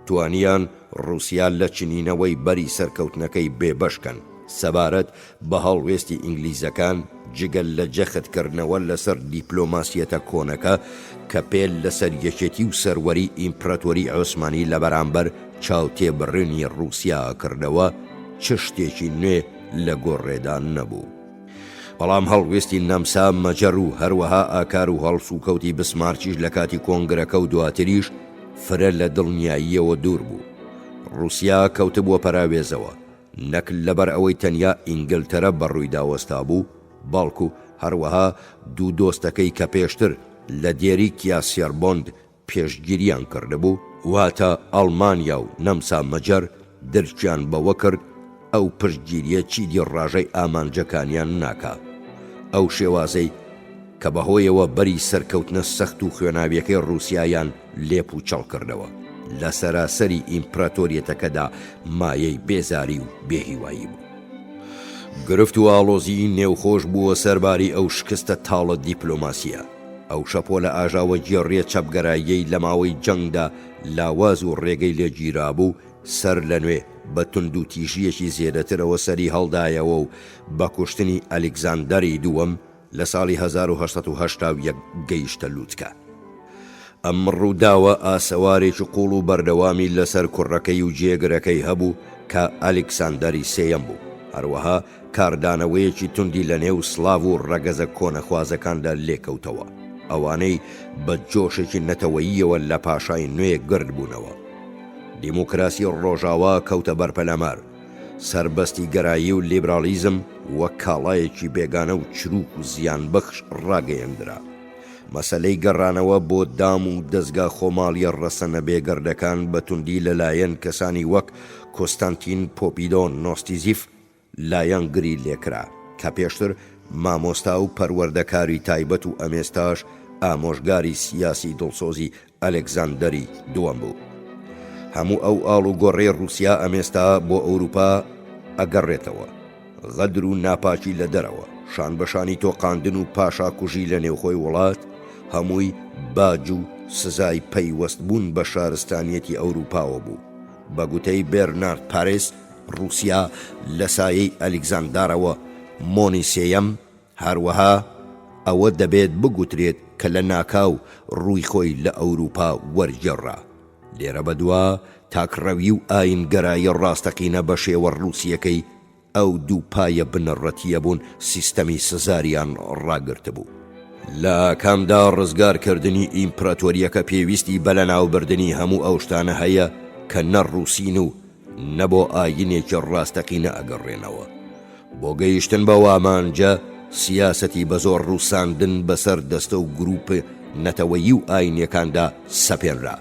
توانیان ڕوسیا لە چنینەوەی بەری سەرکەوتنەکەی بێبەش کەن. سەبارەت بە هەڵوێستی ئینگلیزەکان، جگە لە جەخت کردنەوە لەسەر دیپلۆماسیەتە کۆنەکە کە پێ لەسەر یەکێتی و سەروەری ئیمپراتۆری عوسمانی لە بەرامبەر چاوتێبڕینی ڕووسیا کردەوە، چ شتێکی نوێ لە گۆڕێدا نەبوو. بەڵام هەڵوێستی نەمسا، مەجەر و هەروەها ئاکار و هەڵسوکەوتی بسمارکیش لە کاتی کۆنگرەکە و دواتریش فرە لە دڵنیاییەوە دوور بوو. ڕووسیا کەوتبووە پەراوێزەوە، نەک لەبەر ئەوەی تەنیا ئینگلتەرە بە ڕوویدا وەستابوو، بەڵکو هەروەها دوو دۆستەکەی کە پێشتر لە دێریکیا سێربۆند پێشگیریان کردبوو، واتە ئەڵمانیا و نەمسا مەجەر درکیان بەوە کرد ئەو پشتگیریە چیدی ڕاژەی ئامانجەکانیان ناکا. ئەو شێوازەی کە بەهۆیەوە بەری سەرکەوتنە سەخت و خوێناویەکەی ڕووسیایان لێ پووچەڵ کردەوە، لە سەراسەری ئیمپراتۆریەتەکەدا مایەی بێزاری و بێهیوایی بوو. گرفت و ئاڵۆزیی نێوخۆش بووە سەرباری ئەو شکستە تاڵە دیپلۆماسییە. ئەو شەپۆلە ئاژاوەگێڕییە چەپگەراییەی لە ماوەی جەنگدا لاواز و ڕێگەی لێ گیرابوو، سەرلەنوێ بە توندوتیژییەکی زێدەترەوە سەری هەڵدایەوە و بە کوشتنی ئەلیکزاندەری دووەم لە ساڵی 1881 گەیشتە لوتکە. ئەم ڕووداوە ئاسەوارێکی قووڵ و بەردەوامی لەسەر کوڕەکەی و جێگرەکەی هەبوو کە ئەلیکساندەری سێیەم بوو، هەروەها کاردانەوەیەکی توندی لەنێو سلاڤ و ڕەگەزە کۆنەخوازەکاندا لێکەوتەوە، ئەوانەی بە جۆشێکی نەتەوەییەوە لە پاشای نوێ گردبوونەوە. دیموکراسی ڕۆژاوا کەوتە بەر پەلامار. سەربەستیگەرایی و لیبراڵیزم وەک کاڵایەکی بێگانە و چروک و زیانبەخش ڕاگەیەندرا. مەسەلەی گەڕانەوە بۆ دام و دەزگا خۆماڵییە ڕەسەنە بێگەردەکان بە توندی لەلایەن کەسانی وەک کۆستانتین پۆپیدۆ نۆستیزیف لایەنگری لێکرا کە پێشتر مامۆستا و پەروەردەکاری تایبەت و ئەمێستاش ئامۆژگاری سیاسی دڵسۆزی ئەلێکزاندەری دووەم بوو. هەموو ئەو ئاڵوگۆڕەی ڕووسیا ئەمێستا بۆ ئەوروپا ئەگەڕێتەوە. غەدر و ناپاکی لە دەرەوە، شانبەشانی تۆقاندن و پاشاکوژی لە نێوخۆی وڵات، هەمووی باج و سزای پەیوەستبوون بە شارستانیەتی ئەوروپاوە بوو. بە گوتەی بێرنارد پاریس، ڕووسیا لە سایەی ئەلیگزاندارەوە مۆنی سێیەم، هەروەها ئەوە دەبێت بگوترێت کە لە ناکاو ڕووی خۆی لە ئەوروپا وەرگێڕا. لێرە بەدوا تاکڕەوی و ئایینگەرایی ڕاستەقینە بە شێوە ڕووسییەکەی ئەو دوو پایە بنەڕەتییە بوون سیستەمی سزاریان ڕاگرتبوو. لە ئاکامدا ڕزگارکردنی ئیمپراتۆرییەکە پێویستی بە لەناوبردنی هەموو ئەو شتانە هەیە کە نە ڕووسین و نە بۆ ئایینێکی ڕاستەقینە ئەگەڕێنەوە. بۆ گەیشتن بەو ئامانجە، سیاسەتی بەزۆر ڕووساندن بەسەر دەستە و گرووپ نەتەوەیی و ئایینیەکاندا سەپێنرا.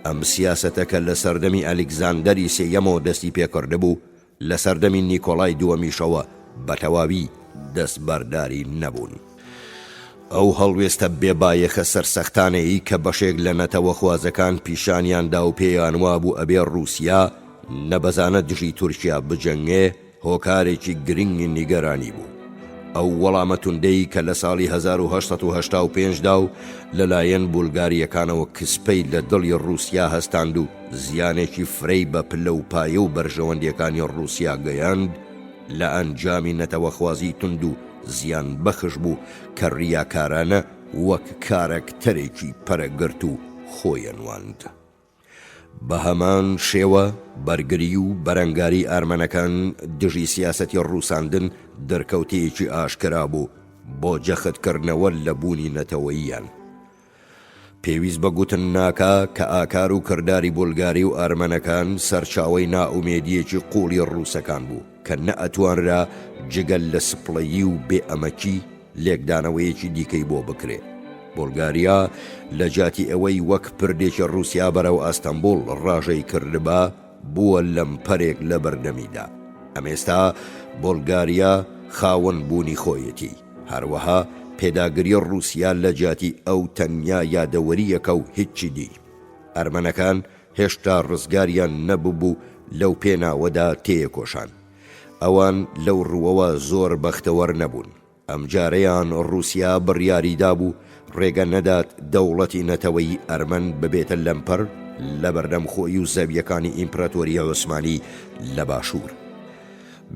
ئەم سیاسەتە کە لە سەردەمی ئەلیکزاندەری سێیەمەوە دەستی پێکردبوو، لە سەردەمی نیکۆلای دووەمیشەوە بە تەواوی دەستبەرداری نەبوون. ئەو هەڵوێستە بێ بایەخە سەرسەختانەی کە بەشێک لە نەتەوەخوازەکان پیشانیان دا و پێیان وابوو ئەبێ ڕووسیا نەبەزانە دژی تورکیا بجەنگێ، هۆکارێکی گرنگی نیگەرانی بوو. ئەو وەڵامە توندەی کە لە ساڵی 1885 دا و لەلایەن بولگارییەکانەوە کسپەی لە دڵی ڕووسیا هەستاند و زیانێکی فرەی بە پلە و پایە و بەرژەوەندییەکانی ڕووسیا گەیاند، لە ئەنجامی نەتەوەخوازیی توند و زیانبەخش بوو کە ڕیاکارانە وەک کارەکتەرێکی پەرەگرتوو خۆینواند. بە هەمان شێوە بەرگری و بەرەنگاری ئەرمەنەکان دژی سیاسەتی ڕووساندن دەرکەوتەیەکی ئاشکرا بوو بۆ جەختکردنەوە لە بوونی نەتەوەییان. پێویست بە گوتن ناکا کە ئاکار و کرداری بولگاری و ئەرمەنەکان سەرچاوەی نائومێدییەکی قووڵی ڕووسەکان بوو کە نەئەتوانرا جگە لە سپڵەیی و بێ ئەمەکی لێکدانەوەیەکی دیکەی بۆ بکرێ. بولگاریا لە جیاتی ئەوەی وەک پردێکی ڕووسیا بەرەو ئەستەنبوڵ ڕاژەی کردبا، بووە لەمپەرێک لە بەردەمیدا. ئەمێستا بولگاریا خاوەن بوونی خۆیەتی. هەروەها پێداگری ڕووسیا لە جیاتی ئەو تەنیا یادەوەرییەکە و هیچی دی. ئەرمەنەکان هێشتا ڕزگاریان نەببوو لەو پێناوەدا تێیەکۆشان. ئەوان لەو ڕووەوە زۆر بەختەوەر نەبوون. ئەمجارەیان ڕووسیا بڕیاری دابوو ڕێگە نەدات دەوڵەتی نەتەوەیی ئەرمەن ببێتە لەمپەر لەبەردەم خۆی و زەوییەکانی ئیمپراتۆریی عوسمانی لە باشوور.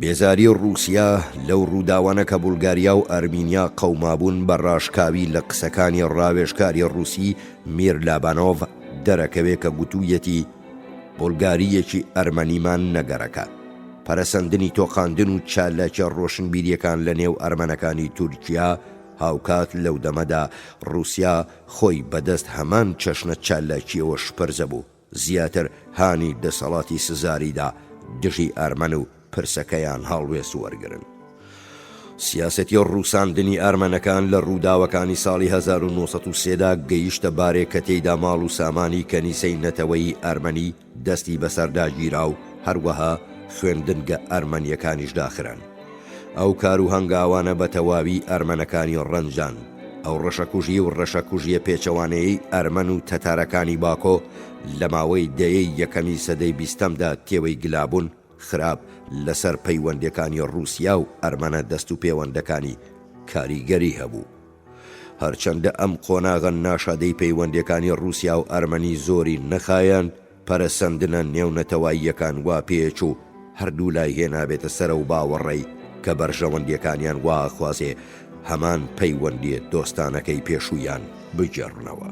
بێزاری ڕووسیا لەو ڕووداوانە کە بولگاریا و ئەرمینیا قەومابوون بە ڕاشکاوی لە قسەکانی ڕاوێژکاری ڕووسی میر لابانۆڤ دەرەکەوێ کە گوتوویەتی بولگارییەکی ئەرمەنیمان نەگەرەکە. پەرەسەندنی تۆقاندن و چالاکیە ڕۆشنبیرییەکان لە نێو ئەرمەنەکانی تورکیا، هاوکات لەو دەمەدا ڕووسیا خۆی بە دەست هەمان چەشنە چالاکییەوە شپرزە بوو، زیاتر هانی دەسەڵاتی سزاری دا دژی ئەرمەن و پرسەکەیان هەڵوێست وەرگرن. سیاسەتی ڕووساندنی ئەرمەنەکان لە ڕووداوەکانی ساڵی 1903 دا گەیشتە بارێک کە تێیدا ماڵ و سامانی کەنیسەی نەتەوەیی ئەرمەنی دەستی بەسەردا گیرا و هەروەها خوێندنگە ئەرمەنییەکانیش داخران. ئەو کار و هەنگاوانە بە تەواوی ئەرمەنەکانی ڕەنجاند. ئەو ڕەشەکوژی و ڕەشەکوژییە پێچەوانەیەی ئەرمەن و تەتارەکانی باکۆ لە ماوەی دەیەی یەکەمی سەدەی بیستەمدا تێوەی گلابوون، خراپ لەسەر پەیوەندییەکانی ڕووسیا و ئەرمەنە دەستوپێوەندەکانی کاریگەری هەبوو. هەرچەندە ئەم قۆناغە ناشادەی پەیوەندییەکانی ڕووسیا و ئەرمەنی زۆری نەخایاند، پەرەسەندنە نێونەتەواییەکان وا پێچوو هەردوولای هێنابێتە سەر ئەو باوەڕەی کە بەرژەوەندییەکانیان وا ئەخوازێ هەمان پەیوەندییە دۆستانەکەی پێشوویان بگێڕنەوە.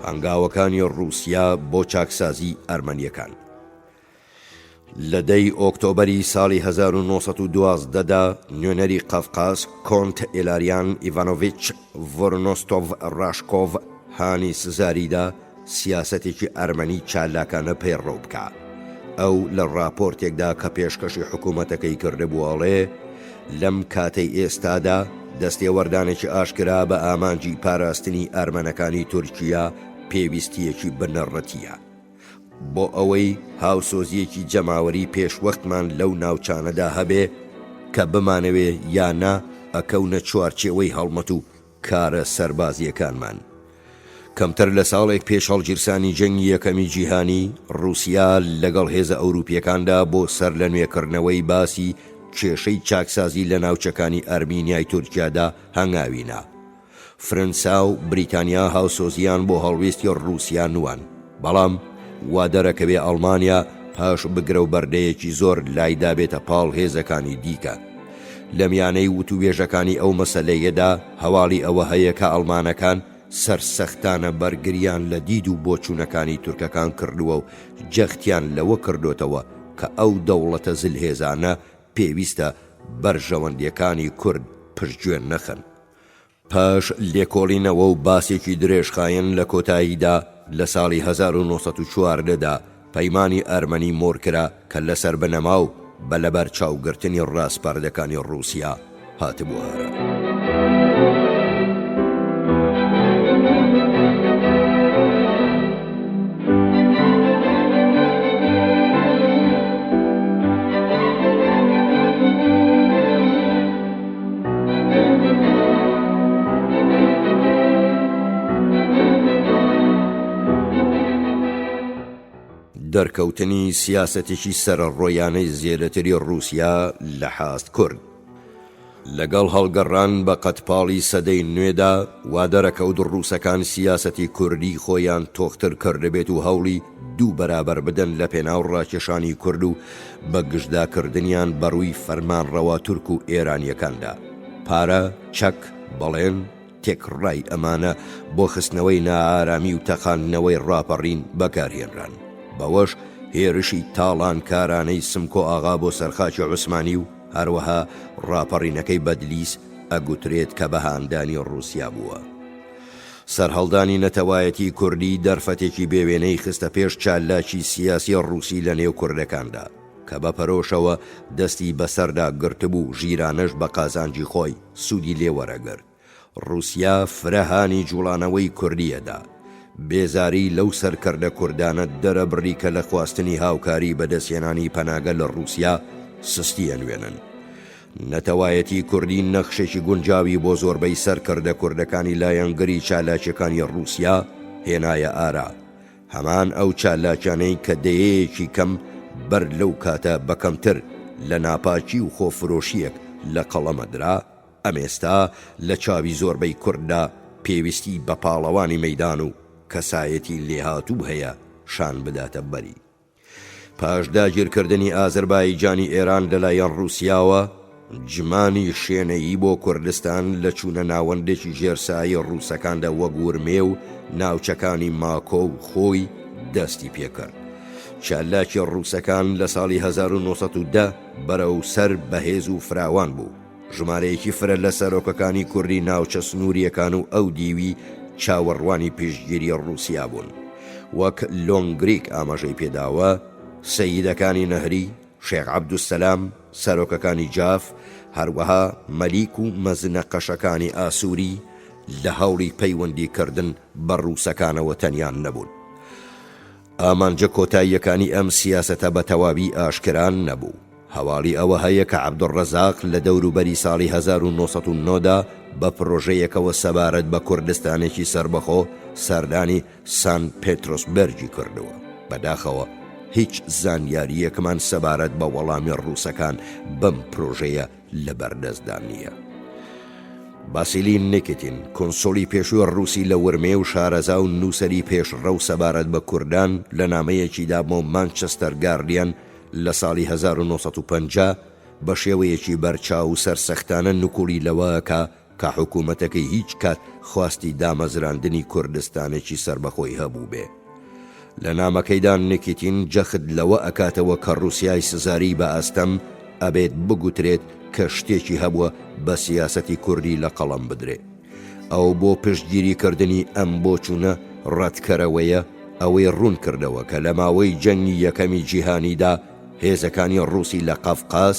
هەنگاوەکانی ڕووسیا بۆ چاکسازیی ئەرمەنییەکان. لە دە ی ئۆکتۆبەری ساڵی 1912 دا نوێنەری قەفقاز کۆنت ئیلاریان ئیڤانۆڤیچ ڤۆرنۆستۆڤ ڕاشکۆڤ هانی سزاری دا سیاسەتێکی ئەرمەنی چالاکانە پەیڕەو بکا. ئەو لە ڕاپۆرتێکدا کە پێشکەشی حکوومەتەکەی کردبوو ئەڵێ، لەم کاتەی ئێستادا دەستێوەردانێکی ئاشکرا بە ئامانجی پاراستنی ئەرمەنەکانی تورکیا پێویستییەکی بنەڕەتییە. بۆ ئەوەی هاوسۆزییەکی جەماوەری پێشوەختمان لەو ناوچانەدا هەبێ کە بمانەوێ یا نا ئەکەونە چوارچێوەی هەڵمەت و کارە سەربازییەکانمان. کەمتر لە ساڵێک پێش هەڵگیرسانی جەنگی یەکەمی جیهانی، ڕووسیا لەگەڵ هێزە ئەوروپییەکاندا بۆ سەرلەنوێکردنەوەی باسی کێشەی چاکسازی لە ناوچەکانی ئەرمینیای تورکیادا هەنگاوی نا. فرەنسا و بریتانیا هاوسۆزییان بۆ هەڵوێستی ڕووسیا نوان، بەڵام وا دەرەکەوێ ئەڵمانیا پاش بگرە و بەردەیەکی زۆر لای دابێتە پاڵ هێزەکانی دیکە. لە میانەی وتووێژەکانی ئەو مەسەلەیەدا هەواڵی ئەوە هەیە کە ئەڵمانەکان سەرسەختانە بەرگریان لە دید و بۆچوونەکانی تورکەکان کردووە و جەختیان لەوە کردۆتەوە کە ئەو دەوڵەتە زلهێزانە پێویستە بەرژەوەندیەکانی کورد پشتگوێ نەخەن. پاش لێکۆڵینەوە و باسێکی درێژخایەن لە کۆتاییدا لە ساڵی 1914 دا پەیمانی ئەرمەنی مۆر کرا کە لەسەر بنەما و بە لەبەرچاوگرتنی ڕاسپاردەکانی ڕووسیا هاتبووە ئارا. دەرکەوتنی سیاسەتێکی سەرەڕۆیانەی زێدەتری ڕووسیا لە حاست کورد. لەگەڵ هەڵگەڕان بە قەدپاڵی سەدەی نوێدا، وا دەرەکەوت ڕووسەکان سیاسەتی کوردیی خۆیان تۆختر کردبێت و هەوڵی دوو بەرابەر بدەن لە پێناو ڕاکێشانی کورد و بە گژداکردنیان بە ڕووی فەرمانڕەوا تورک و ئێرانییەکاندا. پارە، چەک، بەڵێن، تێکڕای ئەمانە بۆ خستنەوەی نائارامی و تەقاندنەوەی ڕاپەڕین بەکارهێنران. بەوەش هێرشی تاڵانکارانەی سمکۆ ئاغا بۆ سەر خاکی عوسمانی و هەروەها ڕاپەڕینەکەی بەدلیس ئەگوترێت کە بە هاندانی ڕووسیا بووە. سەرهەڵدانی نەتەوایەتی کوردی دەرفەتێکی بێوێنەی خستە پێش چالاکی سیاسی ڕووسی لە نێو کوردەکاندا، کە بە پەرۆشەوە دەستی بەسەردا گرتبوو ژیرانەش بە قازانجی خۆی سوودی لێ وەرەگرت. ڕووسیا فرە هانی جووڵانەوەی کوردی ئەدا. بێزاری لەو سەرکردە کوردانە دەرەبڕی کە لە خواستنی هاوکاری بەدەستهێنانی پەناگە لە ڕووسیا سستی ئەنوێنن. نەتەوایەتی کوردی نەخشێکی گونجاوی بۆ زۆربەی سەرکردە کوردەکانی لایەنگری چالاکیەکانی ڕووسیا هێنایە ئارا. هەمان ئەو چالاکیانەی کە دەیەیەکی کەم بەر لەو کاتە بە کەمتر لە ناپاکی و خۆفرۆشییەک لە قەڵەمەدرا، ئەمێستا لە چاوی زۆربەی کورددا پێویستی بە پاڵەوانی مەیدان و کەسایەتی لێهاتوو هەیە شان بداتە بەری. پاش داگیرکردنی ئازەربایجانی ئێران لەلایەن ڕووسیاوە، جمانی شێنەیی بۆ کوردستان لە چوونە ناوەندێکی ژێر سایەی ڕووسەکاندا وەک ورمێ و ناوچەکانی ماکۆ و خۆی دەستی پێکرد. چالاکی ڕووسەکان لە ساڵی 1910 بەرەو سەر بەهێز و فراوان بوو. ژمارەیەکی فرە لە سەرۆکەکانی کوردی ناوچە سنوورییەکان و ئەو دیوی چاوەڕوانی پشتگیری ڕووسیا بوون. وەک لۆنگریک ئاماژەی پێداوە، سەیدەکانی نەهری، شێخ عەبدولسەلام، سەرۆکەکانی جاف، هەروەها مەلیک و مەزنە قەشەکانی ئاسووری لە هەوڵی پەیوەندیکردن بە ڕووسەکانەوە تەنیا نەبوون. ئامانجە کۆتاییەکانی ئەم سیاسەتە بە تەواوی ئاشکرا نەبوو. هەواڵی ئەوە هەیە کە عەبدولڕەزاق لە دەوروبەری ساڵی 1909 دا بە پرۆژەیەکەوە سەبارەت بە کوردستانێکی سەربەخۆ سەردانی سان پێترۆسبێرگی کردووە. بەداخەوە هیچ زانیارییەکمان سەبارەت بە وەڵامی ڕووسەکان بەم پرۆژەیە لەبەردەستدا نییە. ڤاسیلی نیکیتین، کونسوڵی پێشووی ڕووسی لە ورمێ و شارەزا و نووسەری پێشڕەو سەبارەت بە کوردان لە نامەیەکیدا بۆ مانچستەر گاردیەن لە ساڵی 1950 بە شێوەیەکی بەرچاو و سەرسەختانە نکوڵی لەوە ئەکا کە حکوومەتەکەی هیچ کات خواستی دامەزراندنی کوردستانێکی سەربەخۆی هەبووبێ. لە نامەکەیدا نیکیتین جەخت لەوە ئەکاتەوە کە ڕووسیای سزاری بە ئەستەم ئەبێت بگوترێت کە شتێکی هەبووە بە سیاسەتی کوردی لە قەڵەم بدرێ. ئەو بۆ پشتگیری کردنی ئەم بۆچوونە ڕەتکەرەوەیە ئەوەی ڕوون کردەوە کە لە ماوەی جەنگی یەکەمی جیهانیدا هێزەکانی ڕووسی لە قەفقاز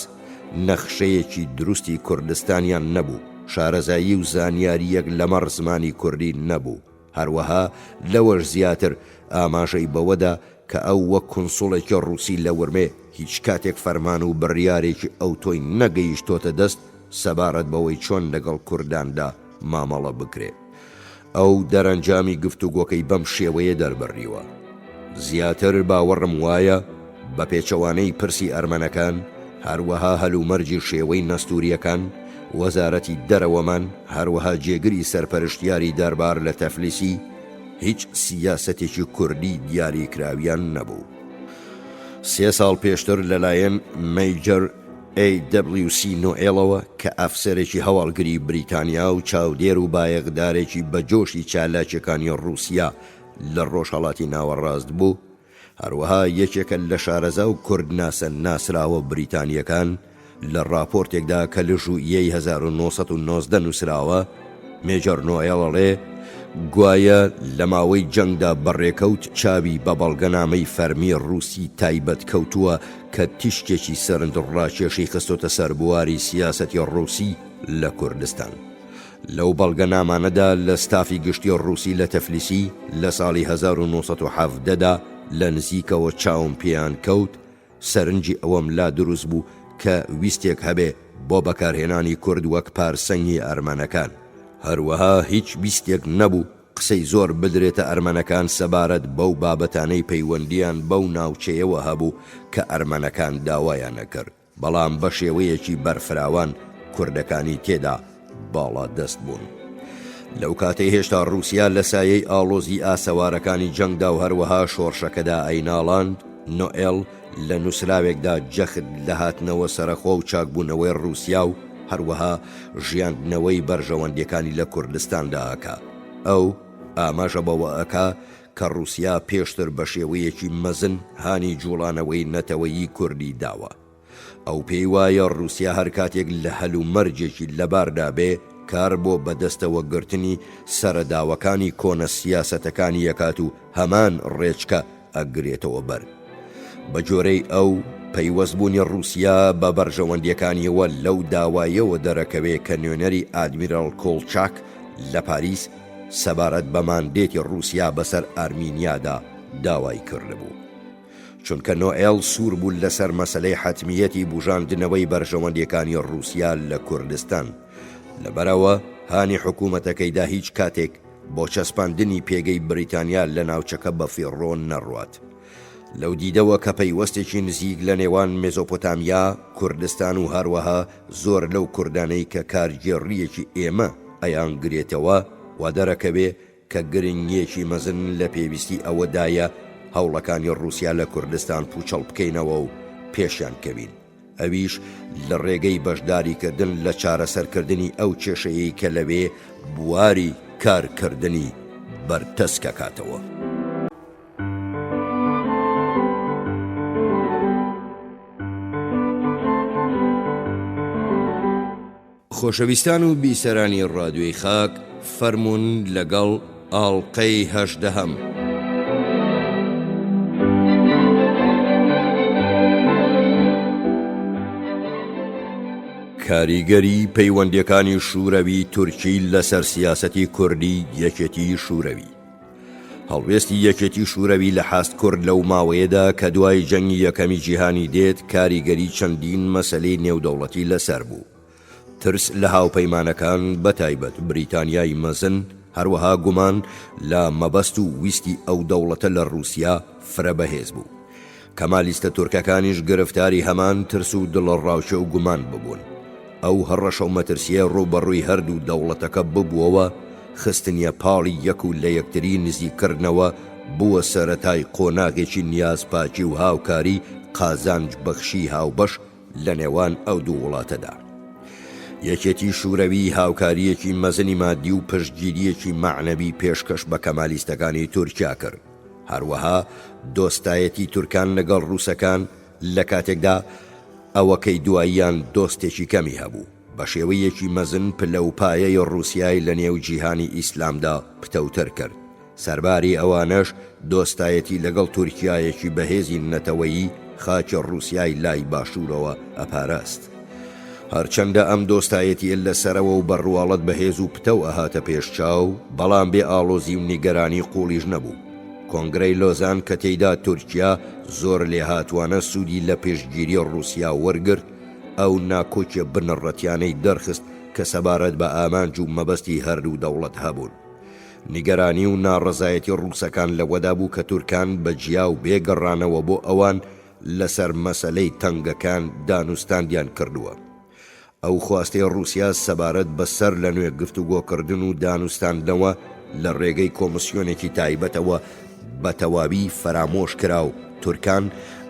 نەخشەیەکی دروستی کوردستانیان نەبوو، شارەزایی و زانیارییەک لەمەڕ زمانی کوردی نەبوو. هەروەها لەوەش زیاتر ئاماژەی بەوەدا کە ئەو وەک کونسوڵێکی ڕووسی لە ورمێ هیچ کاتێک فەرمان و بڕیارێکی ئەوتۆی نەگەیشتۆتە دەست سەبارەت بەوەی چۆن لەگەڵ کورداندا مامەڵە بکرێ. ئەو دەرەنجامی گفتوگۆکەی بەم شێوەیە دەربڕیوە، زیاتر باوەڕم وایە بە پێچەوانەی پرسی ئەرمەنەکان، هەروەها هەلومەرجی شێوەی نەستورییەکان، وەزارەتی دەرەوەمان، هەروەها جێگری سەرپەرشتیاری دەربار لە تەفلیسی، هیچ سیاسەتێکی کوردی دیاریکراویان نەبوو. سێ ساڵ پێشتر لەلایەن مەیجەر AWC نۆئێڵەوە کە ئەفسەرێکی هەواڵگری بریتانیا و چاودێر و بایەخدارێکی بەجۆشی چالاکیەکانی ڕووسیا لە ڕۆژهەڵاتی ناوەڕاست بوو، هەروەها یەکێکە لە شارەزا و کوردناسە ناسراوە بریتانییەکان، لە ڕاپۆرتێکدا کە لە ژوئیەی 1990 نووسراوە، مێجەر نۆئێڵ ئەڵێ، گوایە لە ماوەی جەنگدا بە ڕێکەوت چاوی بە بەڵگەنامەی فەرمی ڕووسی تایبەت کەوتووە کە تیشکێکی سەرنجڕاکێشی خستۆتە سەر بواری سیاسەتی ڕووسی لە کوردستان. لەو بەڵگەنامانەدا لە ستافی گشتی ڕووسی لە تفلیسی لە ساڵی 1917 دا لە نزیکەوە چاوم پێیان کەوت، سەرنجی ئەوەم لا دروست بوو کە ویستێک هەبێ بۆ بەکارهێنانی کورد وەک پارسەنگی ئەرمەنەکان. هەروەها هیچ ویستێک نەبوو قسەی زۆر بدرێتە ئەرمەنەکان سەبارەت بەو بابەتانەی پەیوەندییان بەو ناوچەیەوە هەبوو کە ئەرمەنەکان داوایان ئەکرد. بەڵام بە شێوەیەکی بەرفراوان کوردەکانی تێدا باڵادەست بوون. لەو کاتەی هێشتا ڕووسیا لە سایەی ئاڵۆزی ئاسەوارەکانی جەنگدا و هەروەها شۆڕشەکەدا ئەیناڵاند، نۆئێڵ لە نووسراوێکدا جەخت لە هاتنەوە سەرەخۆ و چاکبوونەوەی ڕووسیا و هەروەها ژیاندنەوەی بەرژەوەندیەکانی لە کوردستاندا ئەکا. ئەو ئاماژە بەوە ئەکا کە ڕووسیا پێشتر بە شێوەیەکی مەزن هانی جووڵانەوەی نەتەوەیی کوردی داوە. ئەو پێی وایە ڕووسیا هەر کاتێک لە هەلومەرجێکی لەباردا بێ، کار بۆ بەدەستەوەگرتنی سەرەداوەکانی کۆنە سیاسەتەکانی ئەکات و هەمان ڕێچکە ئەگرێتەوە بەر. بە گۆرەی ئەو، پەیوەستبوونی ڕووسیا بە بەرژەوەندییەکانیەوە لەو داوایەوە دەرەکەوێ کە نوێنەری ئادمیراڵ کۆڵچاک لە پاریس سەبارەت بە ماندێتی ڕووسیا بەسەر ئارمینیادا داوای کردبوو. چونکە نۆئێڵ سوور بوو لەسەر مەسەلەی حەتمییەتی بوژاندنەوەی بەرژەوەندییەکانی ڕووسیا لە کوردستان. لەبەرئەوە هانی حکوومەتەکەی دا هیچ کاتێک بۆ چەسپاندنی پێگەی بریتانیا لە ناوچەکە بەفیڕۆ نەڕوات. لەو دیدەوە کە پەیوەستێکی نزیک لە نێوان مێزۆپۆتامیا، کوردستان و هەروەها زۆر لەو کوردانەی کە کارگێڕییەکی ئێمە ئەیانگرێتەوە، وا دەرەکەوێ کە گرنگییەکی مەزن لە پێویستی ئەوە دایە هەوڵەکانی ڕووسیا لە کوردستان پووچەڵ بکەینەوە و پێشیان کەوین. ئەویش لە ڕێگەی بەشداریکردن لە چارەسەرکردنی ئەو کێشەیەی کە لەوێ بواری کارکردنی بەرتەسکەکاتەوە. خۆشەویستان و بیسەرانی ڕادیۆی خاک فەرموون لەگەڵ ئاڵقەی هەژدەهەم. کاریگەری پەیوەندیەکانی شوورەوی تورکی لەسەر سیاسەتی کوردی یەکێتی شوورەوی. هەڵوێستی یەکێتی شوورەوی لە حاست کورد لەو ماوەیەدا کە دوای جەنگی یەکەمی جیهانی دێت کاریگەری چەندین مەسەلەی نێودەوڵەتی لەسەر بوو. ترس لە هاوپەیمانەکان بە تایبەت بریتانیای مەزن، هەروەها گومان لە مەبەست و ویستی ئەو دەوڵەتە لە ڕووسیا فرە بەهێز بوو. کەمالیستە تورکەکانیش گرفتاری هەمان ترس و دڵەڕاوکێ و گومان ببوون. ئەو هەڕەشە و مەترسییە ڕووبەڕووی هەردوو دەوڵەتەکە ببووەوە، خستنیە پاڵی یەک و لە یەکتری نزیککردنەوە بووە سەرەتای قۆناغێکی نیازپاکی و هاوکاری قازانج بەخشی هاوبەش لە نێوان ئەو دوو وڵاتەدا. یەکێتی شوورەوی هاوکارییەکی مەزنی مادی و پشتگیرییەکی مەعنەوی پێشکەش بە کەمالیستەکانی تورکیا کرد. هەروەها دۆستایەتی تورکان لەگەڵ ڕووسەکان لە کاتێکدا ئەوەکەی دواییان دۆستێکی کەمی هەبوو، بە شێوەیەکی مەزن پلە و پایەی ڕووسیای لە نێو جیهانی ئیسلامدا پتەوتر کرد. سەرباری ئەوانەش دۆستایەتی لەگەڵ تورکیایەکی بەهێزی نەتەوەیی خاکی ڕووسیای لای باشوورەوە ئەپاراست. هەرچەندە ئەم دۆستایەتییە لە سەرەوە و بە ڕواڵەت بەهێز و پتەو ئەهاتە پێش چاو، بەڵام بێ ئاڵۆزی و نیگەرانی قووڵیش نەبوو. کۆنگرەی لۆزان کە تێیدا تورکیا زۆر لێهاتووانە سوودی لە پشتگیری ڕووسیا وەرگرت، ئەو ناکۆکیە بنەڕەتیانەی دەرخست کە سەبارەت بە ئامانج و مەبەستی هەردوو دەوڵەت هەبوون. نیگەرانی و ناڕەزایەتی ڕووسەکان لەوەدا بوو کە تورکان بە جیا و بێ گەڕانەوە بۆ ئەوان لەسەر مەسەلەی تەنگەکان دانوستاندیان کردووە. ئەو خواستەی ڕووسیا سەبارەت بە سەر لە نوێ گفتوگۆکردن و دانوستاندنەوە لە ڕێگەی کۆمسیۆنێکی تایبەتەوە بە تەواوی فەرامۆش کرا و تورکان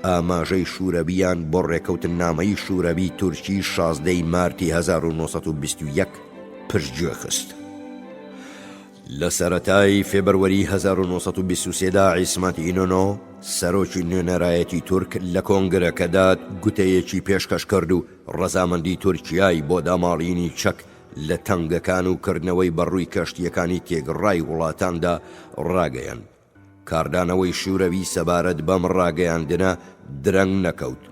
ئاماژەی شوورەوییان بۆ ڕێکەوتننامەی شوورەوی تورکی 16 ی مارتی 1921 پشتگوێ خست. لە سەرەتای فێبروەری 1923 دا عیسمەت ئینۆنۆ، سەرۆکی نوێنەرایەتی تورک لە کۆنگرەکەدا گوتەیەکی پێشکەش کرد و ڕەزامەندی تورکیای بۆ داماڵینی چەک لە تەنگەکان و کردنەوەی بەڕووی کەشتییەکانی تێکڕای وڵاتاندا ڕاگەیاند. کاردانەوەی شورەوی سەبارەت بەم ڕاگەیاندنە درەنگ نەکەوت.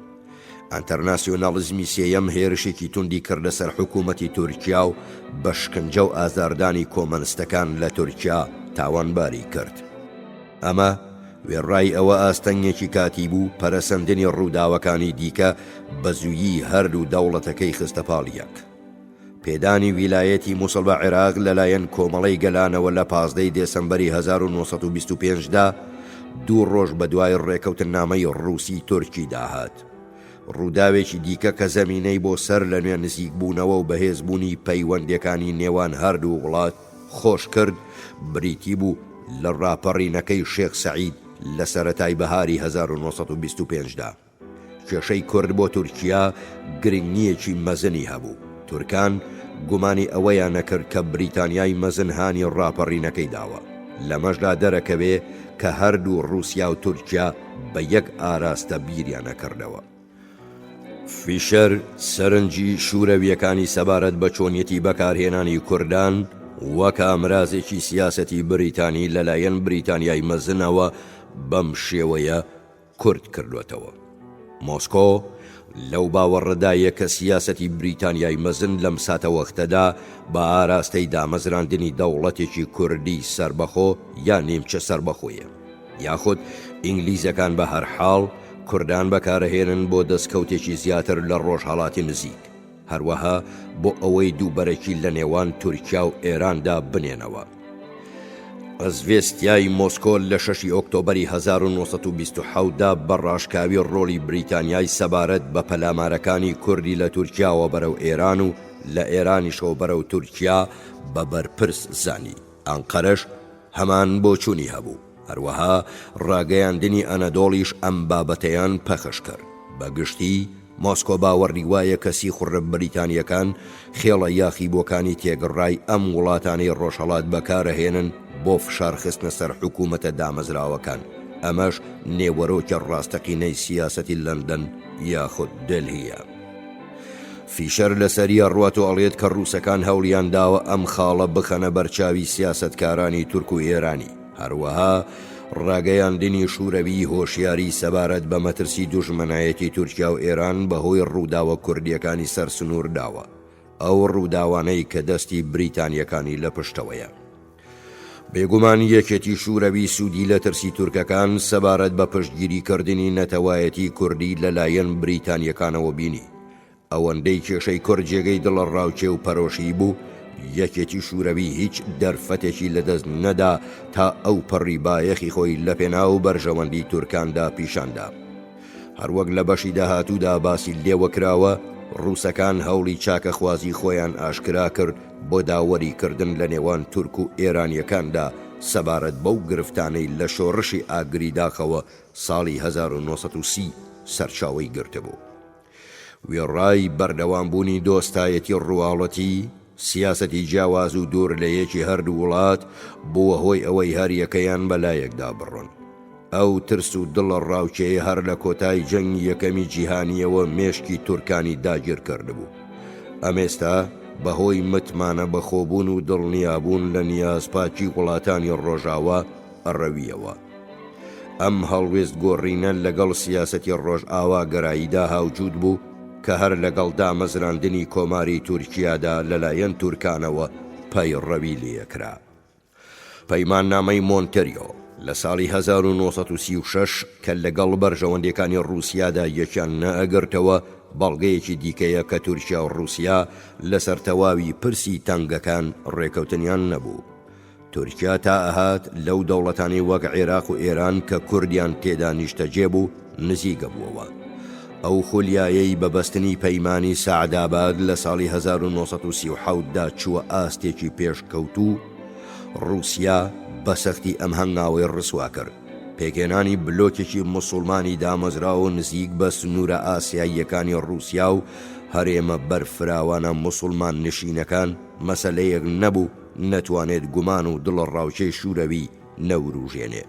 ئەنتەرناسیۆناڵیزمی سێیەم هێرشێکی توندی کردە سەر حکوومەتی تورکیا و بە شکنجە و ئازاردانی کۆمەنستەکان لە تورکیا تاوانباری کرد. ئەمە وێڕای ئەوە ئاستەنگێکی کاتی بوو، پەرەسەندنی ڕووداوەکانی دیکە بە زوویی هەردوو دەوڵەتەکەی خستە پاڵ یەک. پێدانی ویلایەتی موسڵ بە عێراق لەلایەن کۆمەڵەی گەلانەوە لە 15 ی دێسەمبەری 1925 دا، دوو ڕۆژ بەدوای ڕێکەوتننامەی ڕووسی-تورکیدا هات. ڕووداوێکی دیکە کە زەمینەی بۆ سەر لەنوێ نزیکبوونەوە و بەهێزبوونی پەیوەندییەکانی نێوان هەردوو وڵات خۆش کرد، بریتی بوو لە ڕاپەڕینەکەی شێخ سەعید لە سەرەتای بەهاری 1925 دا. کێشەی کورد بۆ تورکیا گرنگییەکی مەزنی هەبوو. تورکان گومانی ئەوەیان نەکرد کە بریتانیای مەزن هانی ڕاپەڕینەکەی داوە. لەمەشدا دەرەکەوێ کە هەردوو ڕووسیا و تورکیا بە یەک ئاراستە بیریان ئەکردەوە. فیشەر سەرنجی شوورەوییەکانی سەبارەت بە چۆنیەتی بەکارهێنانی کوردان وەک ئامرازێکی سیاسەتی بریتانی لەلایەن بریتانیای مەزنەوە بەم شێوەیە کورت کردووەتەوە. مۆسکۆ لەو باوەڕەدایە کە سیاسەتی بریتانیای مەزن لەم ساتەوەختەدا بە ئاراستەی دامەزراندنی دەوڵەتێکی کوردی سەربەخۆ یا نیمچە سەربەخۆیە. یاخود ئینگلیزەکان بە هەرحاڵ کوردان بەکارەهێنن بۆ دەستکەوتێکی زیاتر لە ڕۆژهەڵاتی نزیک. هەروەها بۆ ئەوەی دووبەرەکی لە نێوان تورکیا و ئێراندا بنێنەوە. ئەزڤێستیای مۆسکۆ لە شەشی ئۆکتۆبەری 1927 دا بە ڕاشکاوی ڕۆڵی بریتانیای سەبارەت بە پەلامارەکانی کوردی لە تورکیاوە بەرەو ئێران و لە ئێرانیشەوە بەرەو تورکیا بە بەرپرس زانی. ئەنقەرەش هەمان بۆچوونی هەبوو. هەروەها ڕاگەیاندنی ئەنەدۆڵیش ئەم بابەتەیان پەخش کرد. بە گشتی، مۆسکۆ باوەڕی وایە کە سیخوڕە بریتانییەکان خێڵە یاخیبووەکانی تێکڕای ئەم وڵاتانەی ڕۆژهەڵات بەکارئەهێنن بۆ فشارخستنە سەر حکوومەتە دامەزراوەکان، ئەمەش نێوەرۆکی ڕاستەقینەی سیاسەتی لەندەن یاخود دێلهییە. فیشەر لەسەری ئەڕوات و ئەڵێت کە ڕووسەکان هەوڵیان داوە ئەم خاڵە بخەنە بەرچاوی سیاسەتکارانی تورک و ئێرانی، هەروەها ڕاگەیاندنی شوورەوی هۆشیاری سەبارەت بە مەترسی دوژمنایەتی تورکیا و ئێران بەهۆی ڕووداوە کوردییەکانی سەر سنوور داوە، ئەو ڕووداوانەی کە دەستی بریتانییەکانی لە پشتەوەیە. بێگومان یەکێتی شوورەوی سوودی لە ترسی تورکەکان سەبارەت بە پشتگیری کردنی نەتەوایەتی کوردی لە لایەن بریتانیەکانەوە بینی. ئەوەندەی کێشەی کورد جێگەی دڵەڕاوکێ و پەرۆشی بوو، یەکێتی شوورەوی هیچ دەرفەتێکی لە دەست نەدا تا ئەوپەڕی بایەخی خۆی لە پێناو بەرژەوەندی تورکاندا پیشان دا. هەروەک لە بەشی داهاتوودا باسی لێوە کراوە، ڕووسەکان هەوڵی چاکەخوازی خۆیان ئاشکرا کرد بۆ داوەری کردن لە نێوان تورک و ئێرانییەکاندا سەبارەت بەو گرفتانەی لە شۆڕشی ئاگری داخەوە ساڵی 1930 سەرچاوەی گرتبوو. وێڕای بەردەوامبوونی دۆستایەتی ڕواڵەتی، سیاسەتی جیاواز و دوور لە یەکی هەردوو وڵات بووە هۆی ئەوەی هەریەکەیان بە لایەکدا بڕۆن. ئەو ترس و دڵەڕاوکێیە هەر لە کۆتای جەنگی یەکەمی جیهانییەوە مێشکی تورکانی داگیر کردبوو. ئەمێستا بە هۆی متمانە بەخۆبوون و دڵنیابوون لە نیازپاکی وڵاتانی ڕۆژاوا ڕەوییەوە. ئەم هەڵوێست گۆڕینە لەگەڵ سیاسەتی ڕۆژئاواگەراییدا هاوجووت بوو کە هەر لەگەڵ دامەزراندنی کۆماری تورکیادا لەلایەن تورکانەوە پەیڕەوی لێکرا. پەیماننامەی مۆنتریۆ. لە ساڵی 1936 کە لەگەڵ بەرژەوەندیەکانی ڕووسیادا یەکیان نەئەگرتەوە، بەڵگەیەکی دیکەیە کە تورکیا و ڕووسیا لەسەر تەواوی پرسی تەنگەکان ڕێکەوتنیان نەبوو. تورکیا تا ئەهات لەو دەوڵەتانەی وەک عێراق و ئێران کە کوردیان تێدا نیشتەجێ بوو نزیک ئەبووەوە. ئەو خولیایەی بە بەستنی پەیمانی سەعداباد لە ساڵی 1937 دا چووە ئاستێکی پێشکەوتوو، ڕووسیا بە سەختی ئەم هەنگاوەی ڕسوا کرد. پێکهێنانی بلۆکێکی موسوڵمانی دامەزراو و نزیک بە سنوورە ئاسیاییەکانی ڕووسیا و هەرێمە بەرفراوانە موسوڵمان نشینەکان مەسەلەیەک نەبوو نەتوانێت گومان و دڵەڕاوکێی شوورەوی نەوروژێنێ.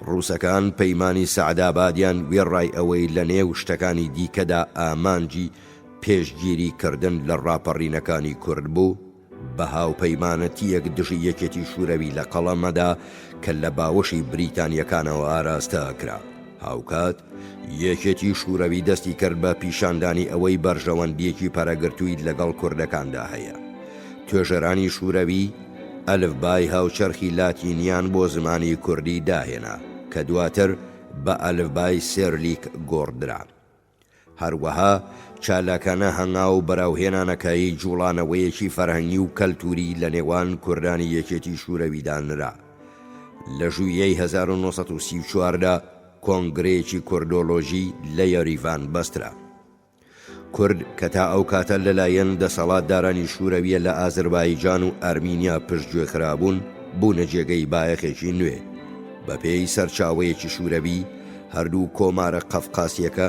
ڕووسەکان پەیمانی سەعدابادیان وێڕای ئەوەی لە نێو شتەکانی دیکەدا ئامانجی پێشگیری کردن لە ڕاپەڕینەکانی کورد بوو، بە هاوپەیمانەتییەک دژی یەکێتی شوورەوی لە قەڵەمەدا کە لە باوەشی بریتانییەکانەوە ئاراستە ئەکرا. هاوکات، یەکێتی شوورەوی دەستی کرد بە پیشاندانی ئەوەی بەرژەوەندییەکی پەرەگرتووی لەگەڵ کوردەکاندا هەیە. توێژەرانی شوورەوی، ئەلفبای هاوچەرخی لاتینیان بۆ زمانی کوردی داهێنا، کە دواتر بە ئەلفبای سێرلیک گۆڕدرا. هەروەها چالاکانە هەنگاو بەرەو هێنانەکایەی جووڵانەوەیەکی فەرهەنگی و کەلتووری لە نێوان کوردانی یەکێتی شوورەویدا نرا. لە ژوویەی 1934 دا کۆنگرەیەکی کوردۆلۆژی لە یەریڤان بەسترا. کورد کە تا ئەو کاتە لەلایەن دەسەڵاتدارانی شوورەویە لە ئازربایجان و ئەرمینیا پشتگوێ خرابوون، بوونە جێگەی بایەخێکی نوێ. بەپێی سەرچاوەیەکی شوورەوی، هەردوو کۆمارە قەفقاسییەکە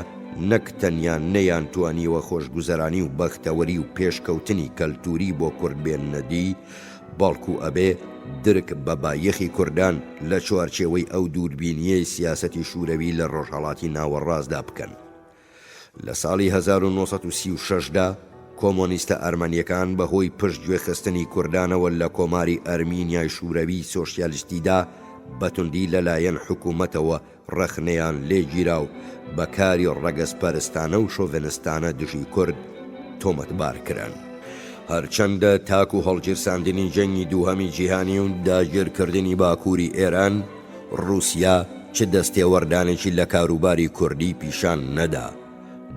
نەک تەنیا نەیانتوانیوە خۆشگوزەرانی و بەختەوەری و پێشکەوتنی کەلتووری بۆ کورد بێننە دی، بەڵکو ئەبێ درک بە بایەخی کوردان لە چوارچێوەی ئەو دووربینییەی سیاسەتی شوورەوی لە ڕۆژهەڵاتی ناوەڕاستدا بکەن. لە ساڵی 1936 دا کۆمۆنیستە ئەرمەنییەکان بە هۆی پشتگوێ خستنی کوردانەوە لە کۆماری ئەرمینیای شوورەویی سۆسیالیستیدا بە توندی لە لایەن حکوومەتەوە ڕەخنەیان لێ گیرا و بە کاری ڕەگەزپەرستانە و شۆڤێنستانە دژی کورد تۆمەتبار کران. هەرچەندە تاکوو هەڵگیرساندنی جەنگی دووهەمی جیهانی و داگیرکردنی باکووری ئێران، ڕووسیا چ دەستێوەردانێکی لە کاروباری کوردی پیشان نەدا.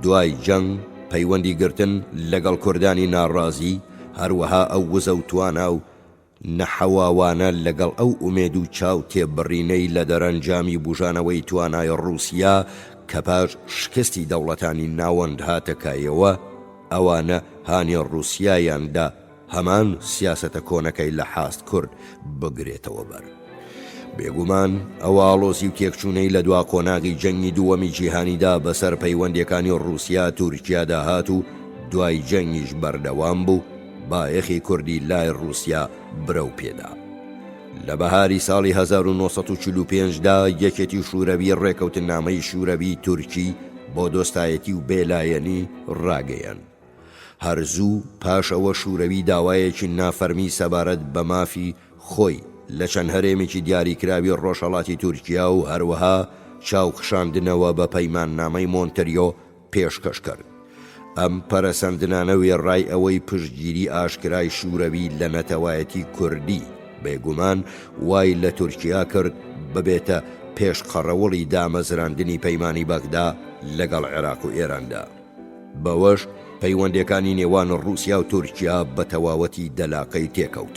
دوای جەنگ، پەیوەندی گرتن لەگەڵ کوردانی ناڕازی، هەروەها ئەو وزە و توانا و نەحەواوانە لەگەڵ ئەو ئومێد و چاو تێبڕینەی لە دەرەنجامی بوژانەوەی توانای ڕووسیا کە پاش شکستی دەوڵەتانی ناوەند هاتە کایەوە، ئەوانە هانی ڕووسیایان دا هەمان سیاسەتە کۆنەکەی لە حاست کورد بگرێتەوە بەر. بێگومان ئەو ئاڵۆزی و تێکچوونەی لە دوا قۆناغی جەنگی دووەمی جیهانیدا بەسەر پەیوەندیەکانی ڕووسیا تورکیادا هات و دوای جەنگیش بەردەوام بوو، بایەخی کوردی لای ڕووسیا برەو پێدا. لە بەهاری ساڵی 1945 دا یەکێتی شوورەوی ڕێکەوتننامەی شوورەوی تورکی بۆ دۆستایەتی و بێلایەنی ڕاگەیاند. هەر زوو پاش ئەوە شوورەوی داوایەکی نافەرمی سەبارەت بە مافی خۆی لە چەند هەرێمێکی دیاریکراوی ڕۆژهەڵاتی تورکیا و هەروەها چاوخشاندنەوە بە پەیماننامەی مۆنتریۆ پێشکەش کرد. ئەم پەرەسەندنانە وێڕای ئەوەی پشتگیری ئاشکرای شوورەوی لە نەتەوایەتی کوردی، بێگومان وای لە تورکیا کرد ببێتە پێشقەڕەوڵی دامەزراندنی پەیمانی بەغدا لەگەڵ عێراق و ئێراندا. بەوەش پەیوەندیەکانی نێوان ڕووسیا و تورکیا بە تەواوەتی دەلاقەی تێکەوت.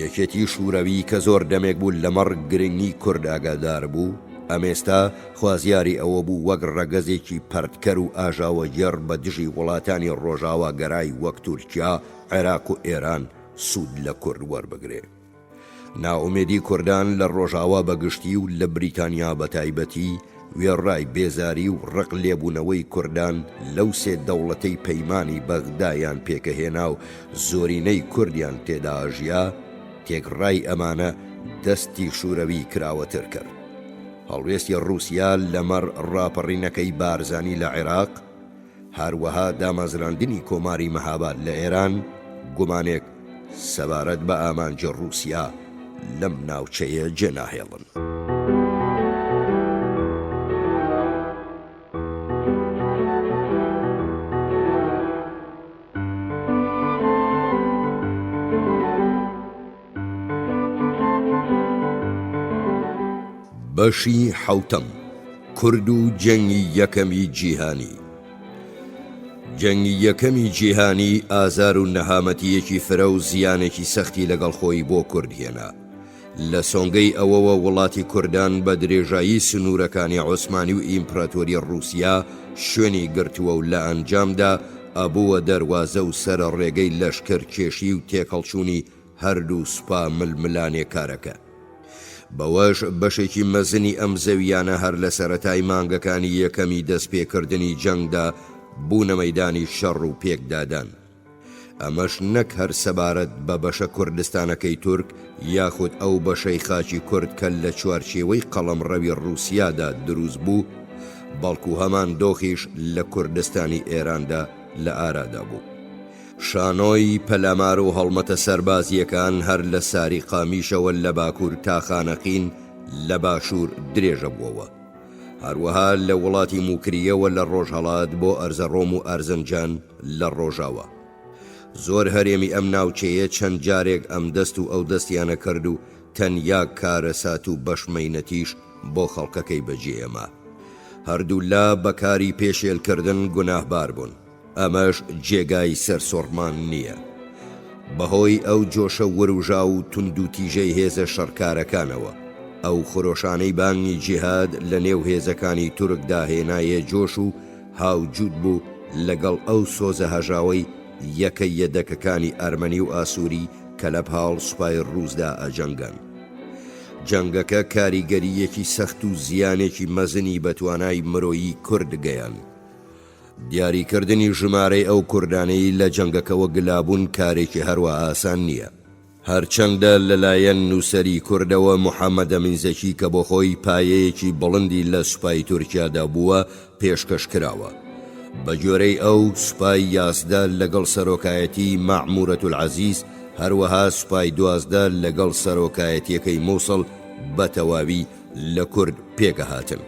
یەکێتی شوورەوی کە زۆر دەمێک بوو لەمەڕ گرنگی کورد ئاگادار بوو، ئەمێستا خوازیاری ئەوە بوو وەک ڕەگەزێکی پەرتکەر و ئاژاوەگێڕ بە دژی وڵاتانی ڕۆژاواگەرای وەک تورکیا، عێراق و ئێران سوود لە کورد وەربگرێ. نائومێدی کوردان لە ڕۆژاوا بە گشتی و لە بریتانیا بە تایبەتی، وێڕای بێزاری و ڕق لێبوونەوەی کوردان لەو سێ دەوڵەتەی پەیمانی بەغدایان پێکهێنا و زۆرینەی کوردیان تێدا ژیا، تێکڕای ئەمانە دەستی شوورەوی کراوەتر کرد. هەڵوێستی ڕووسیا لەمەڕ ڕاپەڕینەکەی بارزانی لە عێراق، هەروەها دامەزراندنی کۆماری مەهاباد لە ئێران، گومانێک سەبارەت بە ئامانجی ڕووسیا لەم ناوچەیە جێناهێڵن. بەشی حەوتەم، کورد و جەنگی یەکەمی جیهانی جەنگی یەکەمی جیهانی ئازار و نەهامەتییەکی فرە و زیانێکی سەختی لەگەڵ خۆی بۆ کورد هێنا. لە سۆنگەی ئەوەوە وڵاتی کوردان بە درێژایی سنوورەکانی عوسمانی و ئیمپراتۆری ڕووسیا شوێنی گرتووە و لە ئەنجامدا ئەبووە دەروازە و سەرە ڕێگەی لەشکرکێشی و تێکهەڵچوونی هەردوو سوپا ململانێکارەکە. بەوەش بەشێکی مەزنی ئەم زەوییانە هەر لە سەرەتای مانگەکانی یەکەمی دەستپێکردنی جەنگدا بوونە مەیدانی شەڕ و پێکدادان. ئەمەش نەک هەر سەبارەت بە بەشە کوردستانەکەی تورک یاخود ئەو بەشەی خاکی کورد کە لە چوارچێوەی قەڵەمڕەوی ڕووسیادا دروست بوو، بەڵکو هەمان دۆخیش لە کوردستانی ئێراندا لە ئارادا بوو. شانۆی پەلامار و هەڵمەتە سەربازییەکان هەر لە ساری قامیشەوە لە باکوور تا خانەقین لە باشوور درێژە بووەوە. هەروەها لە وڵاتی موکرییەوە لە ڕۆژهەڵات بۆ ئەرزەڕۆم و ئەرزنجان لە ڕۆژاوا. زۆر هەرێمی ئەم ناوچەیە چەند جارێک ئەمدەست و ئەودەستیانە کرد و تەنیا کارەسات و بەشمەینەتیش بۆ خەڵکەکەی بەجێما. هەردوولا بە کاری پێشێلکردن گوناهبار بوون. ئەمەش جێگای سەرسوڕمان نییە. بەهۆی ئەو جۆشە وروژاو و توندوتیژەی هێزە شەڕکارەکانەوە، ئەو خرۆشانەی بانگی جیهاد لە نێو هێزەکانی تورکدا هێنایە جۆش و هاوجووت بوو لەگەڵ ئەو سۆزە هەژاوەی یەکە یەدەکەکانی ئەرمەنی و ئاسووری کە لە پاڵ سوپای ڕووسدا ئەجەنگان. جەنگەکە کاریگەرییەکی سەخت و زیانێکی مەزنی بە توانای مرۆیی کورد گەیاند. دیاریکردنی ژمارەی ئەو کوردانەی لە جەنگەکەوە گلابوون کارێکی هەروا ئاسان نییە. هەرچەندە لەلایەن نووسەری کوردەوە محەمەدەمین زەکی کە بۆخۆی پایەیەکی بڵندی لە سوپای تورکیادا بووە پێشکەش کراوە. بەگوێرەی ئەو، سوپای 11 لەگەڵ سەرۆکایەتیی مەعمورەتولعەزیز، هەروەها سوپای 12 لەگەڵ سەرۆکایەتییەکەی موسڵ بەتەواوی لە کورد پێکئەهاتن.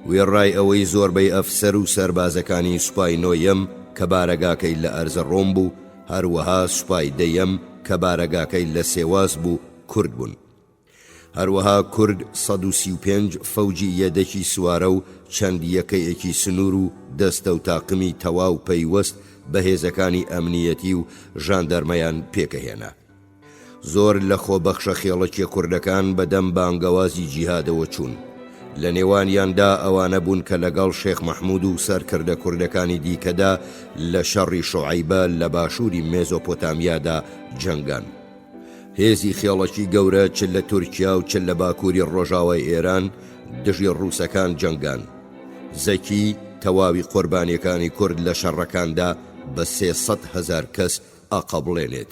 وێڕای ئەوەی زۆربەی ئەفسەر و سەربازەکانی سوپای نۆیەم کە بارەگاکەی لە ئەرزەڕۆم بوو، هەروەها سوپای دەیەم کە بارەگاکەی لە سێواس بوو کورد بوون. هەروەها کورد 135 فەوجی یەدەکی سوارە و چەند یەکەیەکی سنوور و دەستە و تاقمی تەواو پەیوەست بە هێزەکانی ئەمنیەتی و ژاندارمەیان پێکئەهێنا. زۆر لە خۆبەخشە خێڵەکیە کوردەکان بە دەم بانگەوازی جیهادەوە چوون. لە نێوانیاندا ئەوانە بوون کە لەگەڵ شێخ مەحمود و سەرکردە کوردەکانی دیکەدا لە شەڕی شوعەیبە لە باشووری مێزۆپۆتامیادا جەنگان. هێزی خێڵەکی گەورە چ لە تورکیا و چ لە باکووری ڕۆژاوای ئێران دژی ڕووسەکان جەنگان. زەکی تەواوی قوربانیەکانی کورد لە شەڕەکاندا بە 300 هەزار کەس ئەقەبڵێنێت.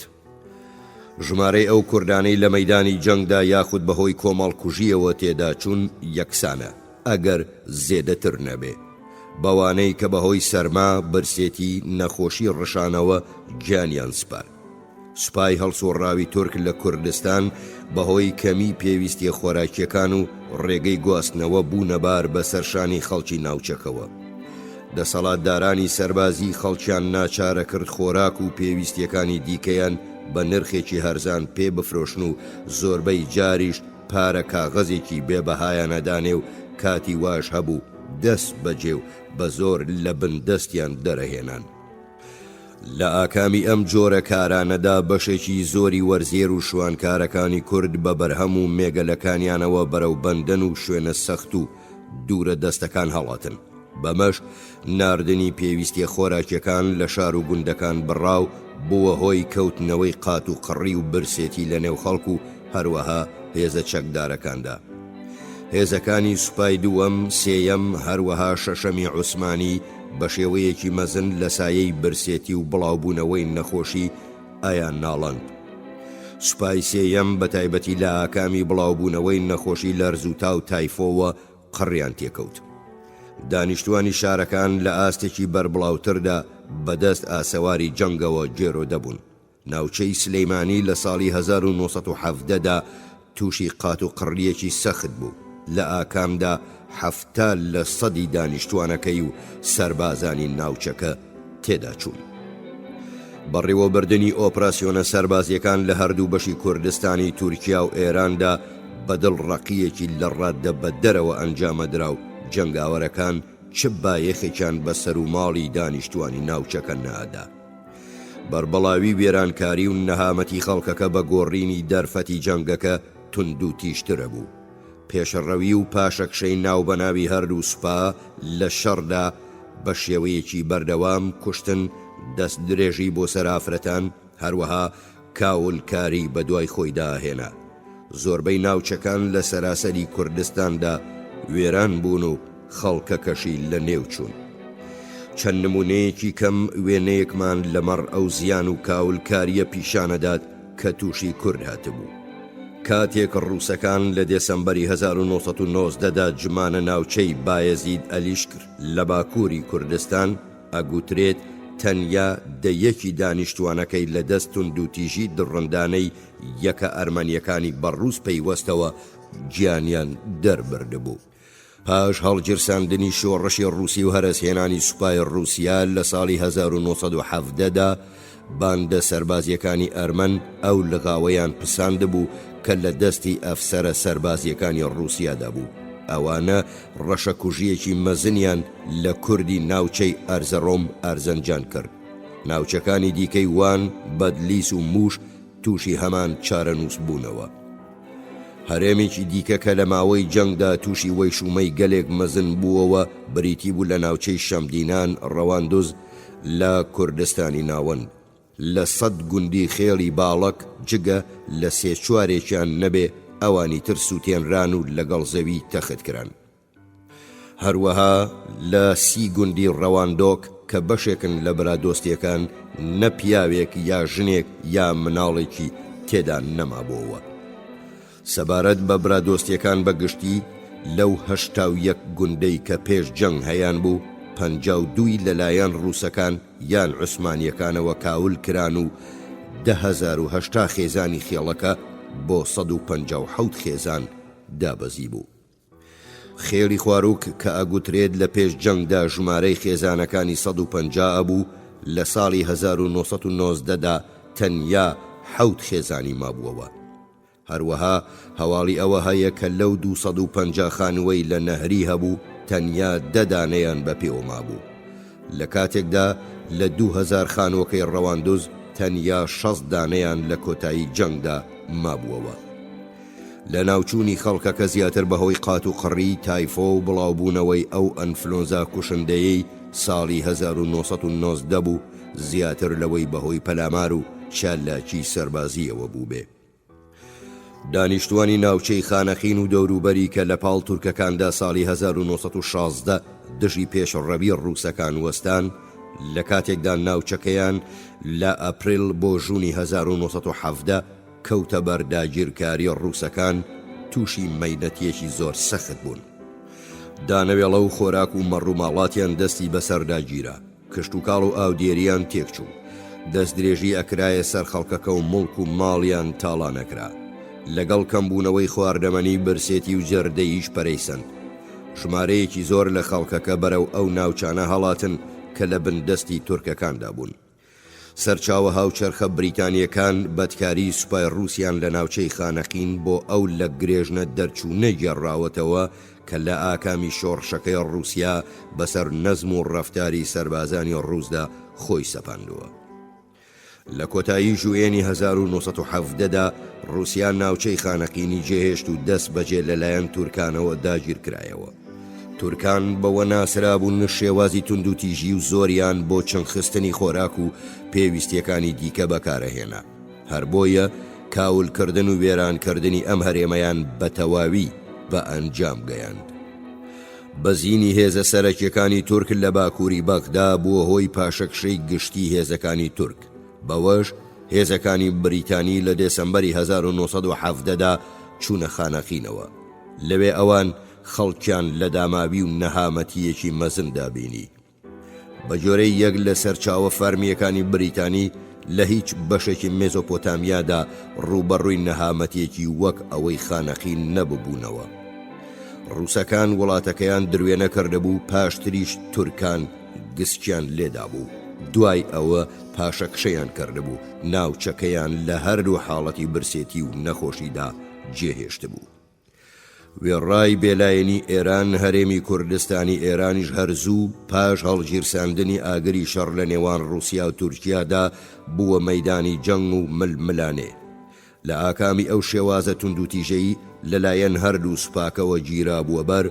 ژمارەی ئەو کوردانەی لە مەیدانی جەنگدا یاخود بەهۆی کۆمەڵکوژییەوە تێداچوون یەکسانە، ئەگەر زێدەتر نەبێ، بەوانەی کە بەهۆی سەرما، برسێتی، نەخۆشی ڕشانەوە گیانیان سپارد. سوپای هەڵسوڕاوی تورک لە کوردستان بەهۆی کەمی پێویستیە خۆراکیەکان و ڕێگەی گواستنەوە بوونە بار بەسەر شانی خەڵکی ناوچەکەوە. دەسەڵاتدارانی سەربازی خەڵکیان ناچارەکرد خۆراک و پێویستیەکانی دیکەیان بە نرخێکی هەرزان پێ بفرۆشن و زۆربەی جاریش پارە کاغەزێکی بێ بەهایان ئەدانێ و کاتی واش هەبوو دەست بەجێ و بە زۆر لە بن دەستیان دەرەهێنان. لە ئاکامی ئەم جۆرە کارانەدا بەشێکی زۆری وەرزێر و شوانکارەکانی کورد بە بەرهەم و مێگەلەکانیانەوە بەرەو بەندەن و شوێنە سەخت و دوورە دەستەکان هەڵاتن. بەمەش ناردنی پێویستیە خۆراکیەکان لە شار و گوندەکان بڕا و بووە هۆی کەوتنەوەی قات و قڕی و برسێتی لە نێو خەڵک و هەروەها هێزە چەکدارەکاندا. هێزەکانی سوپای دووەم، سێیەم، هەروەها شەشەمی عوسمانی بە شێوەیەکی مەزن لە سایەی برسێتی و بڵاوبوونەوەی نەخۆشی ئەیان ناڵاند. سوپای سێیەم بە تایبەتی لە ئاکامی بڵاوبوونەوەی نەخۆشی لەرزوتا و تایفۆوە قڕیان تێکەوت. دانیشتوانی شارەکان لە ئاستێکی بەربڵاوتردا بەدەست ئاسەواری جەنگەوە گێرۆدە بوون. ناوچەی سلیمانی لە ساڵی 1917 دا تووشی قاتوقڕییەکی سەخت بوو، لە ئاکامدا 70 لە سەدی دانیشتوانەکەی و سەربازانی ناوچەکە تێدا چوون. بەڕێوەبردنی ئۆپراسیۆنە سەربازییەکان لە هەردوو بەشی کوردستانی تورکیا و ئێراندا. بە دڵڕەقییەکی لە ڕاددەبەدەرەوە ئەنجامەدرا و جەنگاوەرەکان چ بایەخێکیان بە سەروماڵی دانیشتوانی ناوچەکە نەئەدا. بەربڵاوی وێرانکاری و نەهامەتی خەڵکەکە بە گۆڕینی دەرفەتی جەنگەکە توندوتیژترەبوو. پێشڕەوی و پاشەکشەی ناوبەناوی هەردوو سوپا لە شەڕدا بە شێوەیەکی بەردەوام کوشتن، دەستدرێژی بۆ سەر ئافرەتان، هەروەها کاولکاری بەدوای خۆیدا هێنا. زۆربەی ناوچەکان لە سەراسەری کوردستاندا وێران بوون و خەڵکەکەشی لە نێو چوون. چەند نموونەیەکی کەم وێنەیەکمان لەمەڕ ئەو زیان و کاولکارییە پیشانەدات کە تووشی کورد هاتبوو. کاتێک ڕووسەکان لە دێسەمبەری 1990 دا جمانە ناوچەی بایەزید ئەلیشکر لە باکووری کوردستان، ئەگوترێت تەنیا دە یەکی دانیشتووانەکەی لە دەست توندوتیژی دڕندانەی یەکە ئەرمەنییەکانی بە ڕووس پەیوەستەوە گیانیان دەربردبوو. پاش هەڵگیرساندنی شۆڕشی ڕووسی و هەرەسهێنانی سوپای ڕووسیا لە ساڵی 1917 دا، باندە سەربازییەکانی ئەرمەن ئەو لغاوەیان پساندبوو کە لە دەستی ئەفسەرە سەربازییەکانی ڕووسیادا بوو. ئەوانە ڕەشەکوژییەکی مەزنیان لە کوردی ناوچەی ئەرزەڕۆم ئەرزنجان کرد. ناوچەکانی دیکەی وان، بەدلیس و مووش تووشی هەمان چارەنووس بوونەوە. هەرێمێکی دیکە کە لە ماوەی جەنگدا تووشی وەیشوومەی گەلێک مەزن بووەوە بریتی بوو لە ناوچەی شەمدینان، ڕەواندوز، لە کوردستانی ناوەند. لە سەت گوندی خێڵی باڵەک جگە لە سێ چوارێکیان نەبێ ئەوانی تر سووتێنران و لەگەڵ زەوی تەخت کران. هەروەها لە سی گوندی ڕەواندۆک کە بەشێکن لە برادۆستیەکان نە پیاوێک یا ژنێک یا مناڵێکی تێدا نەمابۆوە. سەبارەت بە برادۆستیەکان بە گشتی لەو 81 گوندەی کە پێش جەنگ هەیان بوو 52 ی لەلایەن ڕووسەکان یان عوسمانیەکانەوە کاول کران و 10,080 خێزانی خێڵەکە بۆ 157 خێزان دابەزیبوو. خێڵی خواروک کە ئەگوترێت لە پێش جەنگدا ژمارەی خێزانەکانی 150 ئەبوو، لە ساڵی 1990 دا تەنیا حەوت خێزانی مابووەوە. هەروەها هەواڵی ئەوە هەیە کە لەو 250 خانووەی لە نەهری هەبوو تەنیا دە دانەیان بە پێوە مابوو. لە کاتێکدا لە 2000 خانووەکەی ڕەواندوز تەنیا 60 دانەیان لە کۆتایی جەنگدا مابووەوە. لەناوچوونی خەڵکەکە زیاتر بەهۆی قاتوقڕی، تایفۆ و بڵاوبوونەوەی ئەو ئەنفلۆنزا کوشندەیەی ساڵی 1919 بوو زیاتر لەوەی بەهۆی پەلامار و چالاکی سەربازییەوە بووبێ. دانیشتوانی ناوچەی خانەقین و دەوروبەری کە لە پاڵ تورکەکاندا ساڵی 1916 دژی پێشڕەوی ڕووسەکان وەستان، لە کاتێکدا ناوچەکەیان لە ئەپریل بۆ ژوونی 1917 کەوتە بەر داگیرکاری ڕووسەکان تووشی مەینەتیەکی زۆر سەخت بوون. دانەوێڵە و خۆراک و مەڕوماڵاتیان دەستی بەسەردا گیرا، کشتوکاڵ و ئاودێریان تێکچوو، دەستدرێژی ئەکرایە سەر خەڵکەکە و موڵک و ماڵیان تاڵان ئەکرا. لەگەڵ کەمبوونەوەی خواردەمەنی برسێتی و جەردەییش پەرەی سەند. ژمارەیەکی زۆر لە خەڵکەکە بەرەو ئەو ناوچانە هەڵاتن کە لە بن دەستی تورکەکاندا بوون. سەرچاوە هاوچەرخە بریتانییەکان بەدکاریی سوپای ڕووسیان لە ناوچەی خانەقین بۆ ئەو لەکگرێژنە دەرچوونە گێڕاوەتەوە کە لە ئاکامی شۆڕشەکەی ڕووسیا بەسەر نەزم و ڕەفتاری سەربازانی ڕووسدا خۆی سەپاندووە. لە کۆتایی ژوئێنی 1917 دا ڕووسیا ناوچەی خانەقینی جێهێشت و دەست بەجێ لەلایەن تورکانەوە داگیرکرایەوە. تورکان بەوە ناسرابوون شێوازی توندوتیژی و زۆریان بۆ چنگخستنی خۆراک و پێویستیەکانی دیکە بەکارەهێنا، هەر بۆیە کاولکردن و وێرانکردنی ئەم هەرێمەیان بە تەواوی بە ئەنجام گەیاند. بەزینی هێزە سەرەکیەکانی تورک لە باکووری بەغدا بووە هۆی پاشەکشەی گشتی هێزەکانی تورک، بەوەش هێزەکانی بریتانی لە دێسەمبەری 1917 دا چوونە خانەقینەوە. لەوێ ئەوان خەڵکیان لە داماوی و نەهامەتییەکی مەزندا بینی. بە گوێرەی یەک لە سەرچاوە فەرمییەکانی بریتانی، لە هیچ بەشێکی مێزۆپۆتامیادا ڕووبەڕووی نەهامەتییەکی وەک ئەوەی خانەقین نەببوونەوە. ڕووسەکان وڵاتەکەیان دروێنە کردبوو، پاشتریش تورکان گسکیان لێدابوو. دوای ئەوە پاشەکشەیان کردبوو، ناوچەکەیان لە هەردوو حاڵەتی برسێتی و نەخۆشیدا جێهێشتبوو. وێڕای بێلایەنی ئێران، هەرێمی کوردستانی ئێرانیش هەر زوو پاش هەڵگیرساندنی ئاگری شەڕ لە نێوان ڕووسیا و تورکیادا بووە مەیدانی جەنگ و ململانێ. لە ئاکامی ئەو شێوازە توندوتیژەی لە لایەن هەردوو سوپاکەوە گیرابووە بەر،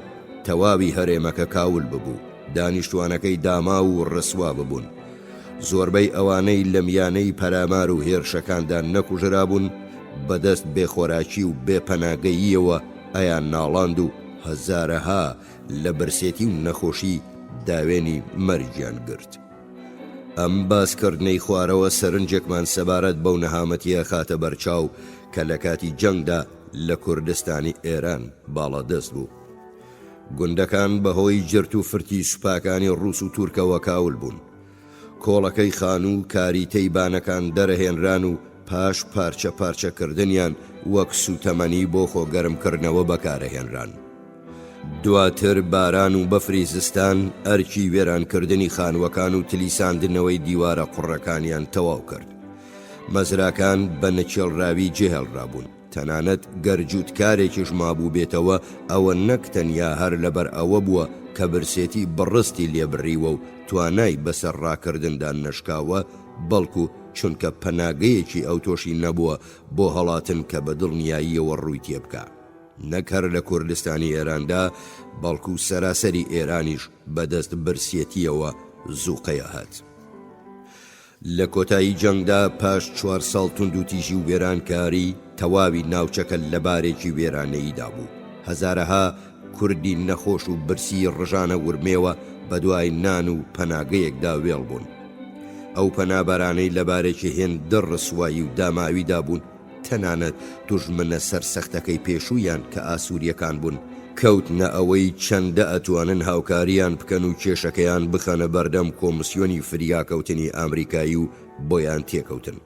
تەواوی هەرێمەکە کاول ببوو، دانیشتوانەکەی داماو و ڕسوا ببوون. زۆربەی ئەوانەی لە میانەی پەلامار و هێرشەکاندا نەکوژرابوون، بە دەست بێ خۆراکی و بێ پەناگەییەوە ئەیان ناڵاند و هەزارەها لە برسێتی و نەخۆشی داوێنی مەرگیان گرت. ئەم باسکردنەی خوارەوە سەرنجێکمان سەبارەت بەو نەهامەتییە خاتە بەرچاو کە لە کاتی جەنگدا لە کوردستانی ئێران باڵادەست بوو. گوندەکان بەهۆی جرت و فرتی سوپاکانی ڕووس و تورکەوە کاول بوون. کۆڵەکەی خانوو و کاریتەی بانەکان دەرەهێنران و پاش پارچە پارچەکردنیان وەک سووتەمەنی بۆ خۆ گەرمکردنەوە بەکارەهێنران. دواتر باران و بەفری زستان ئەرکی وێرانکردنی خانووەکان و تلیساندنەوەی دیوارە قوڕەکانیان تەواو کرد. مەزراکان بە نەکێڵراوی جێهێڵرابوون. تەنانەت گەر جووتکارێکیش مابووبێتەوە ئەوە نەک تەنیا هەر لەبەر ئەوە بووە کە برسێتی بڕستی لێ بڕیوە و توانای بەسەر ڕاکردندا نەشکاوە، بەڵکو چونکە پەناگەیەکی ئەوتۆشی نەبووە بۆ هەڵاتن کە بە دڵنیاییەوە ڕووی تێبکا. نەک هەر لە کوردستانی ئێراندا، بەڵکو سەراسەری ئێرانیش بەدەست برسیەتییەوە زووقەی ئەهات. لە کۆتایی جەنگدا پاش چوار ساڵ توندوتیژی و وێرانکاری، تەواوی ناوچەکە لە بارێکی وێرانەییدا بوو. هەزارەها کوردی نەخۆش و برسی ڕژانە ورمێوە بەدوای نان و پەناگەیەکدا وێڵ بوون. ئەو پەنابەرانەی لە بارێکی هێندە ڕسوایی و داماویدا بوون، تەنانەت دوژمنە سەرسەختەکەی پێشوویان کە ئاسوورییەکان بوون، کەوتنە ئەوەی چەندە ئەتوانن هاوکارییان بکەن و کێشەکەیان بخەنە بەردەم کۆمسیۆنی فریاکەوتنی ئامریکایی و بۆیان تێکەوتن.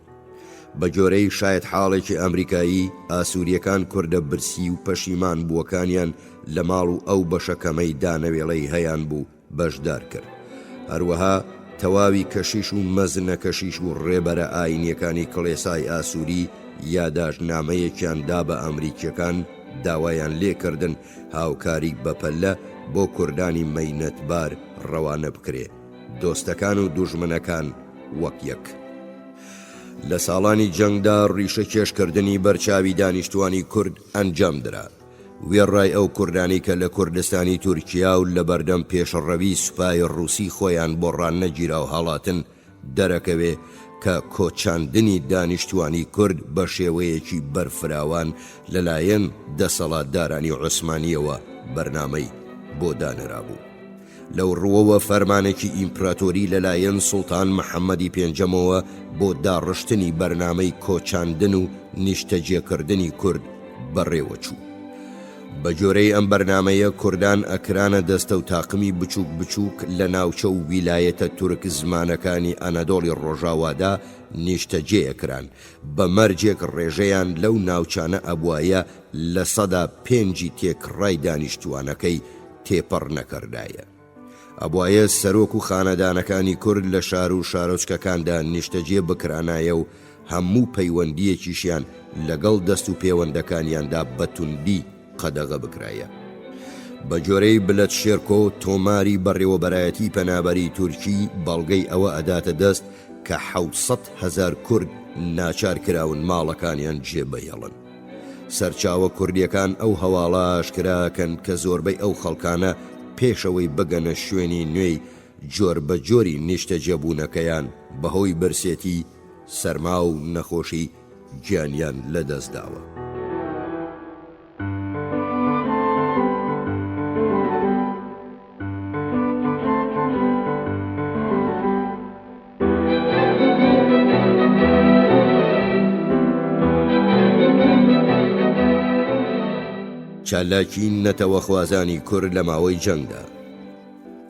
بە گۆرەی شایەتحاڵێکی ئامریکایی، ئاسوورییەکان کوردە برسی و پەشیمان بووەکانیان لە ماڵ و ئەو بەشە کەمەی دانەوێڵەی هەیانبوو، بەشدار کرد. هەروەها تەواوی کەشیش و مەزنە کەشیش و ڕێبەرە ئایینیەکانی کڵێسای ئاسووری یاداشتنامەیەکیان دا بە ئەمریکیەکان داوایان لێ کردن هاوکاری بەپەلە بۆ کوردانی مەینەتبار ڕەوانە بکرێ دۆستەکان و دوژمنەکان وەک یەک. لە ساڵانی جەنگدا ڕیشە کێشکردنی بەرچاوی دانیشتوانی کورد ئەنجام درا. وێڕای ئەو کوردانەی کە لە کوردستانی تورکیا و لەبەردەم پێشڕەوی سوپای ڕووسی خۆیان بۆ ڕانەگیراو هەڵاتن، دەرەکەوێ کە کۆچاندنی دانیشتوانی کورد بە شێوەیەکی بەرفراوان لەلایەن دەسەڵاتدارانی عوسمانییەوە بەرنامەی بۆ دانرابوو. لەو ڕووەوە فەرمانێکی ئیمپراتۆری لەلایەن سوڵتان محەمەدی پێنجەمەوە بۆ داڕشتنی بەرنامەی کۆچاندن و نیشتەجێکردنی کورد بەڕێوەچوو. بەگۆرەی ئەم بەرنامەیە کوردان ئەکرانە دەستە و تاقمی بچووک بچووک لە ناوچە و ویلایەتە تورک زمانەکانی ئەنەدۆڵی ڕۆژاوادا نیشتەجێ ئەکران بە مەرجێک ڕێژەیان لەو ناوچانە ئەبوایە لەسەدا پێنجی تێکڕای دانیشتووانەکەی تێپەڕ نەکردایە. ئەبوایە سەرۆک و خانەدانەکانی کورد لە شار و شارۆچکەکاندا نیشتەجێ بکرانایە و هەموو پەیوەندییەکیشیان لەگەڵ دەست و پێوەندەکانیاندا بە توندی قەدەغە بکرایە. بە گۆرەی بلەت شێرکۆ تۆماری بەڕێوەبەرایەتی پەنابەری تورکی بەڵگەی ئەوە ئەداتە دەست کە 700 هەزار کورد ناچار کراون ماڵەکانیان جێبهێڵن. سەرچاوە کوردییەکان ئەو هەواڵە ئاشکرا ئەکەن کە زۆربەی ئەو خەڵکانە پێش ئەوەی بگەنە شوێنی نوێی جۆربەجۆری نیشتەجێبوونەکەیان بەهۆی برسێتی، سەرما و نەخۆشی گیانیان لەدەستداوە. چالاکی نەتەوەخوازانی کورد لە ماوەی جەنگدا.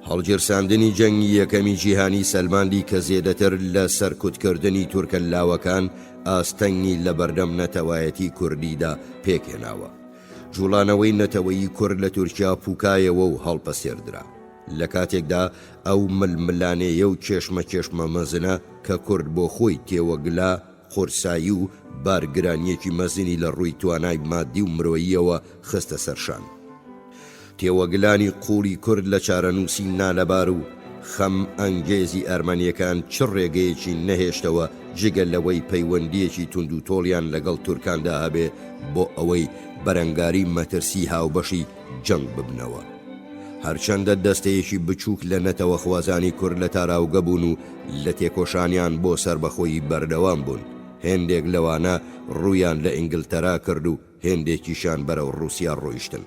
هەڵگیرساندنی جەنگی یەکەمی جیهانی سەلماندی کە زێدەتر لە سەرکوتکردنی تورکە لاوەکان ئاستەنگی لەبەردەم نەتەوایەتی کوردیدا پێکهێناوە. جوڵانەوەی نەتەوەیی کورد لە تورکیا پوکایەوە و هەڵپەسێردرا. لە کاتێکدا ئەو ململانێیە و کێشمەکێشمە مەزنە کە کورد بۆ خۆی تێوەگلا، قورسایی و بارگرانییەکی مەزنی لە ڕووی توانای مادی و مرۆییەوە خستە سەر شان. تێوەگلانی قووڵی کورد لە چارەنووسی نالەبار و خەم ئەنگێزی ئەرمەنییەکان چ ڕێگەیەکی نەهێشتەوە جگە لەوەی پەیوەندییەکی توندوتۆڵیان لەگەڵ تورکاندا هەبێ بۆ ئەوەی بەرەنگاری مەترسی هاوبەشی جەنگ ببنەوە. هەرچەندە دەستەیەکی بچووک لە نەتەوەخوازانی کورد لە تاراوگە بوون و لە تێکۆشانیان بۆ سەربەخۆیی بەردەوام بوون، هێندێک لەوانە ڕوویان لە ئینگلتەرا کرد و هێندێکیشیان بەرەو ڕووسیا ڕۆیشتن.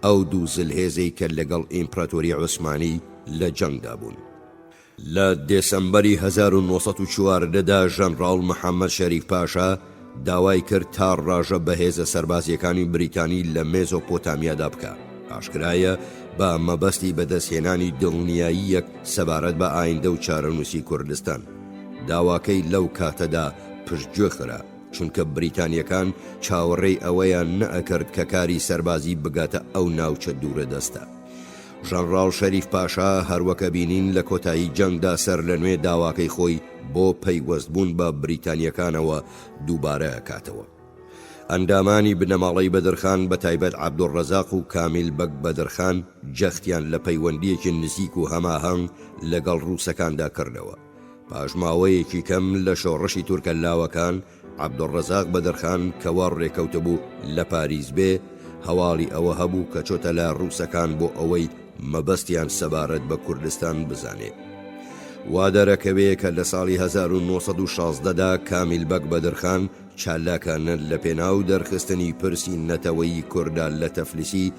ئەو دوو زلهێزەی کە لەگەڵ ئیمپراتۆری عوسمانی لە جەنگدا بوون. لە دێسەمبەری 1914 دا ژەنڕاڵ محەمەد شەریف پاشا داوای کرد تا ڕاژە بە هێزە سەربازییەکانی بریتانی لە مێزۆپۆتامیادا بکا. ئاشکرایە بە مەبەستی بەدەستهێنانی دڵنیاییەک سەبارەت بە ئایندە و چارەنووسی کوردستان. داواکەی لەو کاتەدا پشتگوێ خرا، چونکە بریتانییەکان چاوەڕێی ئەوەیان نەئەکرد کە کاری سەربازی بگاتە ئەو ناوچە دوورەدەستە. ژەنڕاڵ شەریف پاشا هەروەک ئەبینین لە کۆتایی جەنگدا سەرلەنوێ داواکەی خۆی بۆ پەیوەستبوون بە بریتانییەکانەوە دووبارە ئەکاتەوە. ئەندامانی بنەماڵەی بەدرخان بە تایبەت عەبدولڕەزاق و کامیل بەگ بەدرخان جەختیان لە پەیوەندییەکی نزیک و هەماهەنگ لەگەڵ ڕووسەکاندا کردەوە. پاش ماوەیەکی کەم لە شۆڕشی تورکە لاوەکان، عەبدولڕەزاق بەدرخان کە وا ڕێکەوتبوو لە پاریس بێ، هەواڵی ئەوە هەبوو کە چۆتە لا ڕووسەکان بۆ ئەوەی مەبەستیان سەبارەت بە کوردستان بزانێ. وا دەرەکەوێ کە لە ساڵی 1916 دا کامیل بەگ بەدرخان چالاکانە لە پێناو دەرخستنی پرسی نەتەوەیی کوردا لە تەفلیسی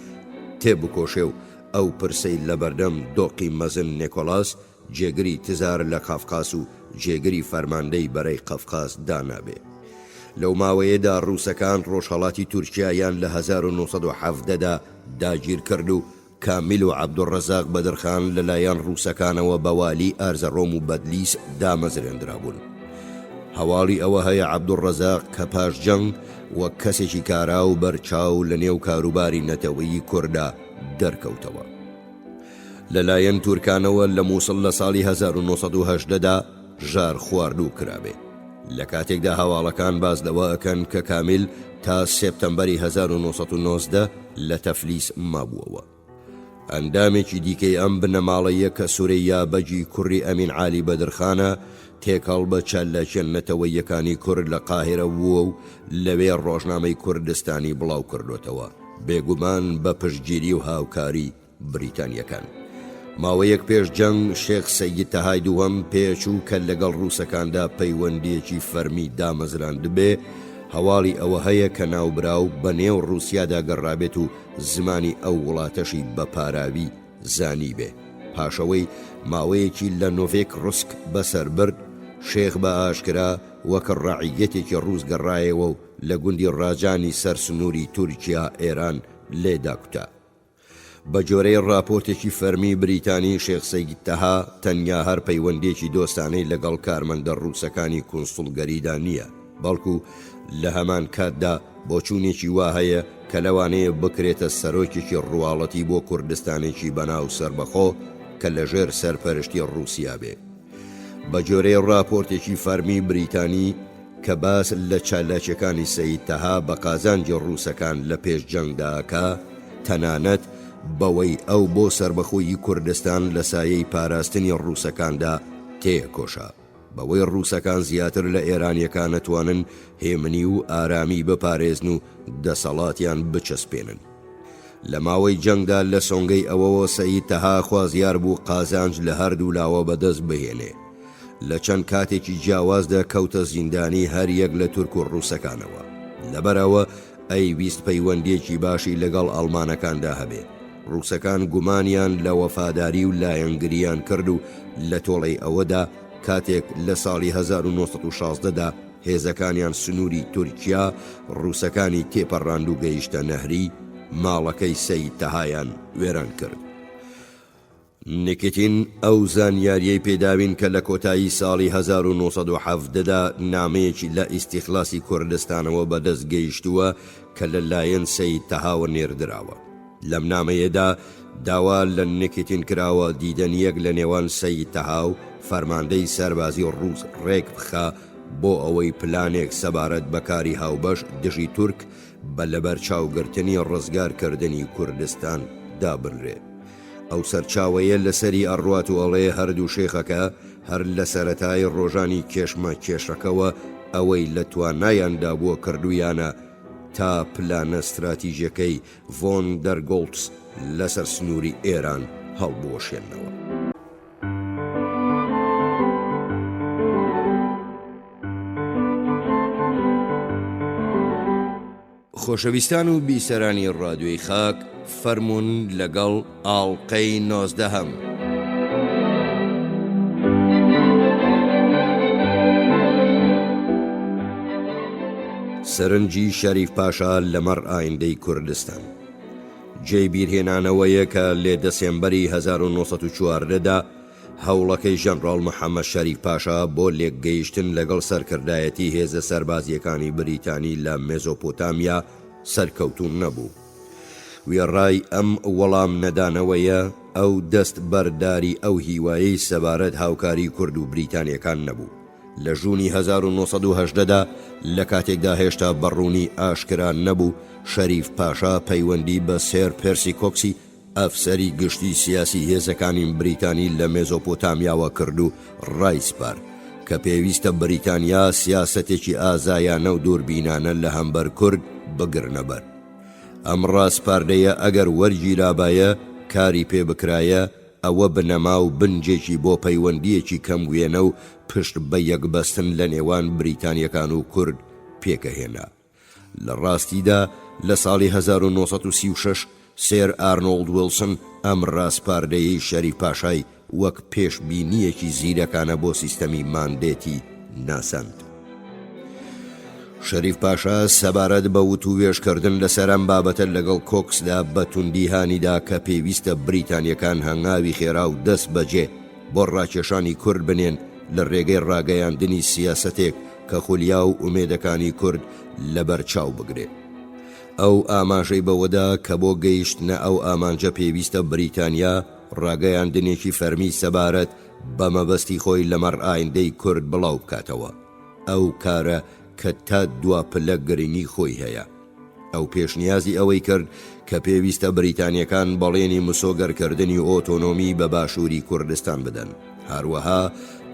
تێبکۆشێ و ئەو پرسەی لەبەردەم دۆقی مەزن نێکۆلاس جێگری تزار لە قەفقاس و جێگری فەرماندەی بەرەی قەفقاس دانابێ. لەو ماوەیەدا ڕووسەکان ڕۆژهەڵاتی تورکیایان لە 1917 دا داگیر کرد و کامیل و عەبدولڕەزاق بەدرخان لە لایەن ڕووسەکانەوە بە والی ئارزەڕۆم و بەدلیس دامەزرێندرابوون. هەواڵی ئەوە هەیە عەبدولڕەزاق کە پاش جەنگ وەک کەسێکی کارا و بەرچاو لە نێو کاروباری نەتەوەیی کوردا دەرکەوتەوە. لە لایەن تورکانەوە لە مووسڵ لە ساڵی 1918 دا ژار خواردوو کرابێ. لە کاتێکدا هەواڵەکان باس لەوە ئەکەن کە کامیل تا سێپتەمبەری 1919 لە تەفلیس مابووەوە. ئەندامێکی دیکەی ئەم بنەماڵەیە کە سورەیا بەگی کوڕی ئەمین عالی بەدرخانە، تێکەڵ بە چالاکیە نەتەوەییەکانی کورد لە قاهیرە بووە و لەوێ ڕۆژنامەی کوردستانی بڵاو کردۆتەوە، بێگومان بە پشتگیری و هاوکاری بریتانییەکان. ماوەیەک پێش جەنگ، شێخ سەید تەهای دووەم پێچوو کە لەگەڵ ڕووسەکاندا پەیوەندییەکی فەرمی دامەزراندبێ، هەواڵی ئەوە هەیە کە ناوبراو بە نێو ڕووسیادا گەڕابێت و زمانی ئەو وڵاتەشی بە پاراوی زانیبێ. پاش ئەوەی ماوەیەکی لە نۆڤێک ڕوسک بەسەر برد، شێخ بە ئاشکرا وەک ڕەعیەتێکی ڕووس گەڕایەوە و لە گوندی ڕاجانی سەر سنووری تورکیا ئێران لێ داکوتا. بە گۆرەی ڕاپۆرتێکی فەرمی بریتانی شێخ سەید تەها تەنیا هەر پەیوەندیەکی دۆستانەی لەگەڵ کارمەندە ڕووسەکانی کونسوڵگەریدا نییە بەڵکو لە هەمان کاتدا بۆچوونێکی وا هەیە کە لەوانەیە بکرێتە سەرۆکێکی ڕواڵەتی بۆ کوردستانێکی بەناو سەربەخۆ کە لەژێر سەرپەرشتی ڕووسیا بێ. بە گۆرەی ڕاپۆرتێکی فەرمی بریتانی کە باس لە چالاکیەکانی سەید تەها بە قازانجی ڕووسەکان لە پێش جەنگدا ئەکا، تەنانەت بەوەی ئەو بۆ سەربەخۆیی کوردستان لە سایەی پاراستنی ڕووسەکاندا تێکۆشا. بەوەی ڕووسەکان زیاتر لە ئێرانیەکان ئەتوانن هێمنی و ئارامی بپارێزن و دەسەڵاتیان بچەسپێنن. لە ماوەی جەنگدا لە سۆنگەی ئەوەوە سەید تەها خوازیار بوو قازانج لە هەردوو لاوە بەدەست بهێنێ. لە چەند کاتێکی جیاوازدا کەوتە زیندانی هەر یەک لە تورک و ڕووسەکانەوە. لەبەر ئەوە ئەیویست پەیوەندییەکی باشی لەگەڵ ئەڵمانەکاندا هەبێ. ڕووسەکان گومانیان لە وەفاداری و لایەنگرییان کرد و لە تۆڵەی ئەوەدا کاتێک لە ساڵی 1916 دا هێزەکانیان سنووری تورکیا ڕووسەکانی تێپەڕاند و گەیشتە نەهری، ماڵەکەی سەید تەهایان وێران کرد. نیکیتین ئەو زانیارییەی پێداوین کە لە کۆتایی ساڵی 1917 دا نامەیەکی لە ئیستیخلاسی کوردستانەوە بەدەست گەیشتووە کە لە لایەن سەید تەهاوە نێردراوە. لەم نامەیەدا داوا لە نیکیتین کراوە دیدەنییەک لە نێوان سەید تەها و فەرماندەی سەربازی ڕووس ڕێک بخا بۆ ئەوەی پلانێک سەبارەت بە کاری هاوبەش دژی تورک بە لەبەرچاوگرتنی ڕزگارکردنی کوردستان دابنرێ. ئەو سەرچاوەیە لەسەری ئەڕوات و ئەڵێ هەردوو شێخەکە هەر لە سەرەتای ڕۆژانی کێشمە کێشەکەوە ئەوەی لە توانایاندا بووە کردوویانە تا پلانە ستراتیژیەکەی ڤۆن دەر گۆڵتس لەسەر سنووری ئێران هەڵبوەشێننەوە. خۆشەویستان و بیسەرانی ڕادیۆی خاک فەرموون لەگەڵ ئاڵقەی نۆزدەهەم. سەرنجی شەریف پاشا لەمەڕ ئایندەی کوردستان جێی بیرهێنانەوەیە کە لێ دەسێمبەری 1914 دا هەوڵەکەی ژەنڕاڵ محەمەد شەریف پاشا بۆ لێکگەیشتن لەگەڵ سەرکردایەتی هێزە سەربازییەکانی بریتانی لە مێزۆپۆتامیا سەرکەوتوو نەبوو. وێڕای ئەم وەڵام نەدانەوەیە، ئەو دەست بەرداری ئەو هیوایەی سەبارەت هاوکاری کورد و بریتانیەکان نەبوو. لە ژوونی 1918 دا، لە کاتێکدا هێشتا بە ڕوونی ئاشکرا نەبوو، شەریف پاشا پەیوەندی بە سێر پێرسی کۆکسی ئەفسەری گشتی سیاسی هێزەکانی بریتانی لە مێزۆپۆتامیاوە کرد و ڕایسپارد کە پێویستە بریتانیا سیاسەتێکی ئازایانە و دووربینانە لە هەمبەر کورد بگرنە بەر. ئەم ڕاسپاردەیە ئەگەر وەرگیرابایە، کاری پێ بکرایە، ئەوە بنەما و بنجێکی بۆ پەیوەندییەکی کەم وێنە و پشت بە یەکبەستن لە نێوان بریتانییەکان و کورد پێکئەهێنا. لە ڕاستیدا لە ساڵی 1936 سێر ئارنۆڵد ویڵسن ئەم ڕاسپاردەیەی شەریف پاشای وەک پێشبینییەکی زیرەکانە بۆ سیستەمی ماندێتی ناساند. شەریف پاشا سەبارەت بە وتووێژکردن لەسەر ئەم بابەتە لەگەڵ کۆکسدا بە توندی هانی دا کە پێویستە بریتانییەکان هەنگاوی خێرا و دەستبەجێ بۆ ڕاکێشانی کورد بنێن لە ڕێگەی ڕاگەیاندنی سیاسەتێک کە خولیا و ئومێدەکانی کورد لەبەر چاو بگرێ. ئەو ئاماژەی بەوەدا کە بۆ گەیشتنە ئەو ئامانجە پێویستە بریتانیا ڕاگەیاندنێکی فەرمی سەبارەت بە مەبەستی خۆی لەمەڕ ئایندەی کورد بڵاو بکاتەوە. ئەو کارە کە تا دوا پلە گرنگی خۆی هەیە. ئەو پێشنیازی ئەوەی کرد کە پێویستە بریتانیەکان بەڵێنی مسۆگەرکردنی ئۆتۆنۆمی بە باشووری کوردستان بدەن. هەروەها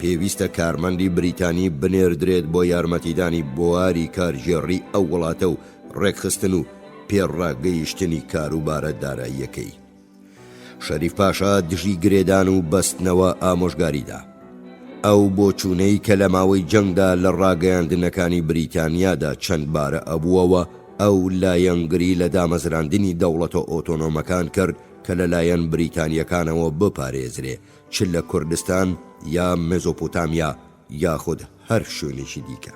پێویستە کارمەندی بریتانی بنێردرێت بۆ یارمەتیدانی بواری کارگێڕی ئەو وڵاتە و ڕێکخستن و پێڕاگەیشتنی کاروبارە داراییەکەی. شەریف پاشا دژی گرێدان و بەستنەوە ئامۆژگاری دا. ئەو بۆچوونەی کە لە ماوەی جەنگدا لە ڕاگەیاندنەکانی بریتانیادا چەند بارە ئەبووەوە، ئەو لایەنگری لە دامەزراندنی دەوڵەتە ئۆتۆنۆمەکان کرد کە لە لایەن بریتانییەکانەوە بپارێزرێ چ لە کوردستان یا مێزۆپۆتامیا یاخود هەر شوێنێکی دیکە.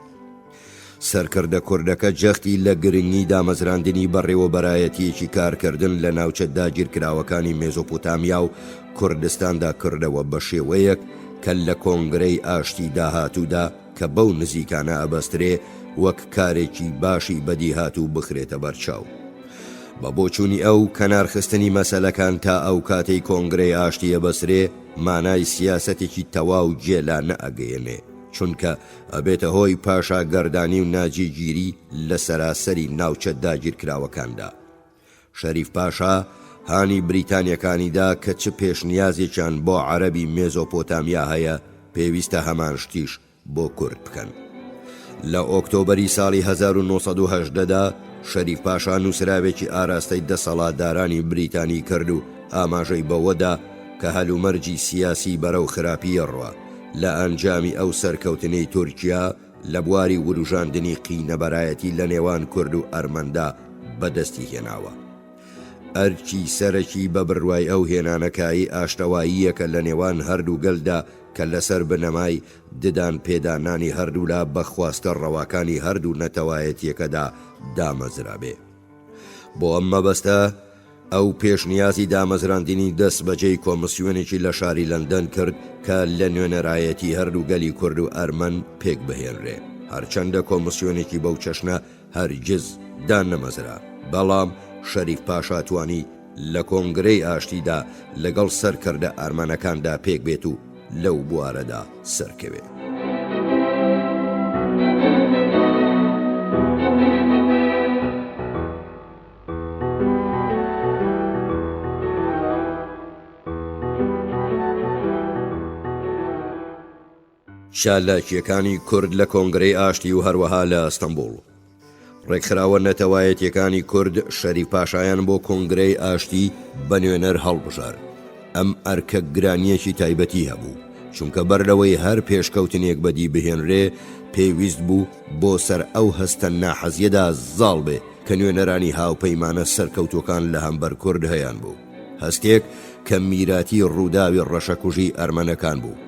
سەرکردە کوردەکە جەختی لە گرنگی دامەزراندنی بەڕێوەبەرایەتییەکی کارکردن لە ناوچە داگیرکراوەکانی مێزۆپۆتامیا و کوردستاندا کردەوە بە شێوەیەک کە لە کۆنگرەی ئاشتی داهاتوودا کە بەو نزیکانە ئەبەسترێ وەک کارێکی باشی بەدیهاتوو بخرێتە بەرچاو. بە بۆچوونی ئەو، کەنارخستنی مەسەلەکان تا ئەو کاتەی کۆنگرەی ئاشتی ئەبەسترێ مانای سیاسەتێکی تەواو گێلانە ئەگەیەنێ، چونکە ئەبێتە هۆی پاشاگەردانی و ناجێگیری لە سەراسەری ناوچە داگیرکراوەکاندا. شەریف پاشا هانی بریتانیەکانی دا کە چ پێشنیازێکیان بۆ عەرەبی مێزۆپۆتامیا هەیە پێویستە هەمان شتیش بۆ کورد بکەن. لە ئۆکتۆبەری ساڵی 1918 دا شەریف پاشا نووسراوێکی ئاراستەی دەسەڵاتدارانی بریتانی کرد و ئاماژەی بەوە دا کە هەلومەرجی سیاسی بەرەو خراپی ئەڕوا لە ئەنجامی ئەو سەرکەوتنەی تورکیا لە بواری وروژاندنی قینەبەرایەتی لە نێوان کورد و ئەرمەندا بەدەستی هێناوە. ئەرکی سەرەکی بە بڕوای ئەو هێنانەکایەی ئاشتەواییەکە لە نێوان هەردوو گەلدا کە لەسەر بنەمای ددان پێدانانی هەردوولا بە خواستە ڕەواکانی هەردوو نەتەوایەتیەکەدا دامەزرابێ. بۆ ئەم مەبەستە ئەو پێشنیازی دامەزراندنی دەستبەجێی کۆمسیۆنێکی لە شاری لەندەن کرد کە لە نوێنەرایەتی هەردوو گەلی کورد و ئەرمەن پێکبهێنرێ. هەرچەندە کۆمسیۆنێکی بەو چەشنە هەرگیز دانەمەزرا، بەڵام شەریف پاشا توانی لە کۆنگرەی ئاشتیدا لەگەڵ سەرکردە ئەرمەنەکاندا پێکبێت و لەو بوارەدا سەرکەوێ. چالاکییەکانی کورد لە کۆنگرەی ئاشتی و هەروەها لە ئەستەنبوڵ. ڕێکخراوە نەتەوایەتییەکانی کورد شەریف پاشایان بۆ کۆنگرەی ئاشتی بە نوێنەر هەڵبژارد. ئەم ئەرکە گرانییەکی تایبەتی هەبوو، چونکە بەر لەوەی هەر پێشکەوتنێک بەدی بهێنرێ، پێویست بوو بۆ سەر ئەو هەستە ناحەزییەدا زاڵ بێ کە نوێنەرانی هاوپەیمانە سەرکەوتووەکان لە هەمبەر کورد هەیانبوو. هەستێک کە میراتی ڕووداوی ڕەشەکوژیی ئەرمەنەکان بوو.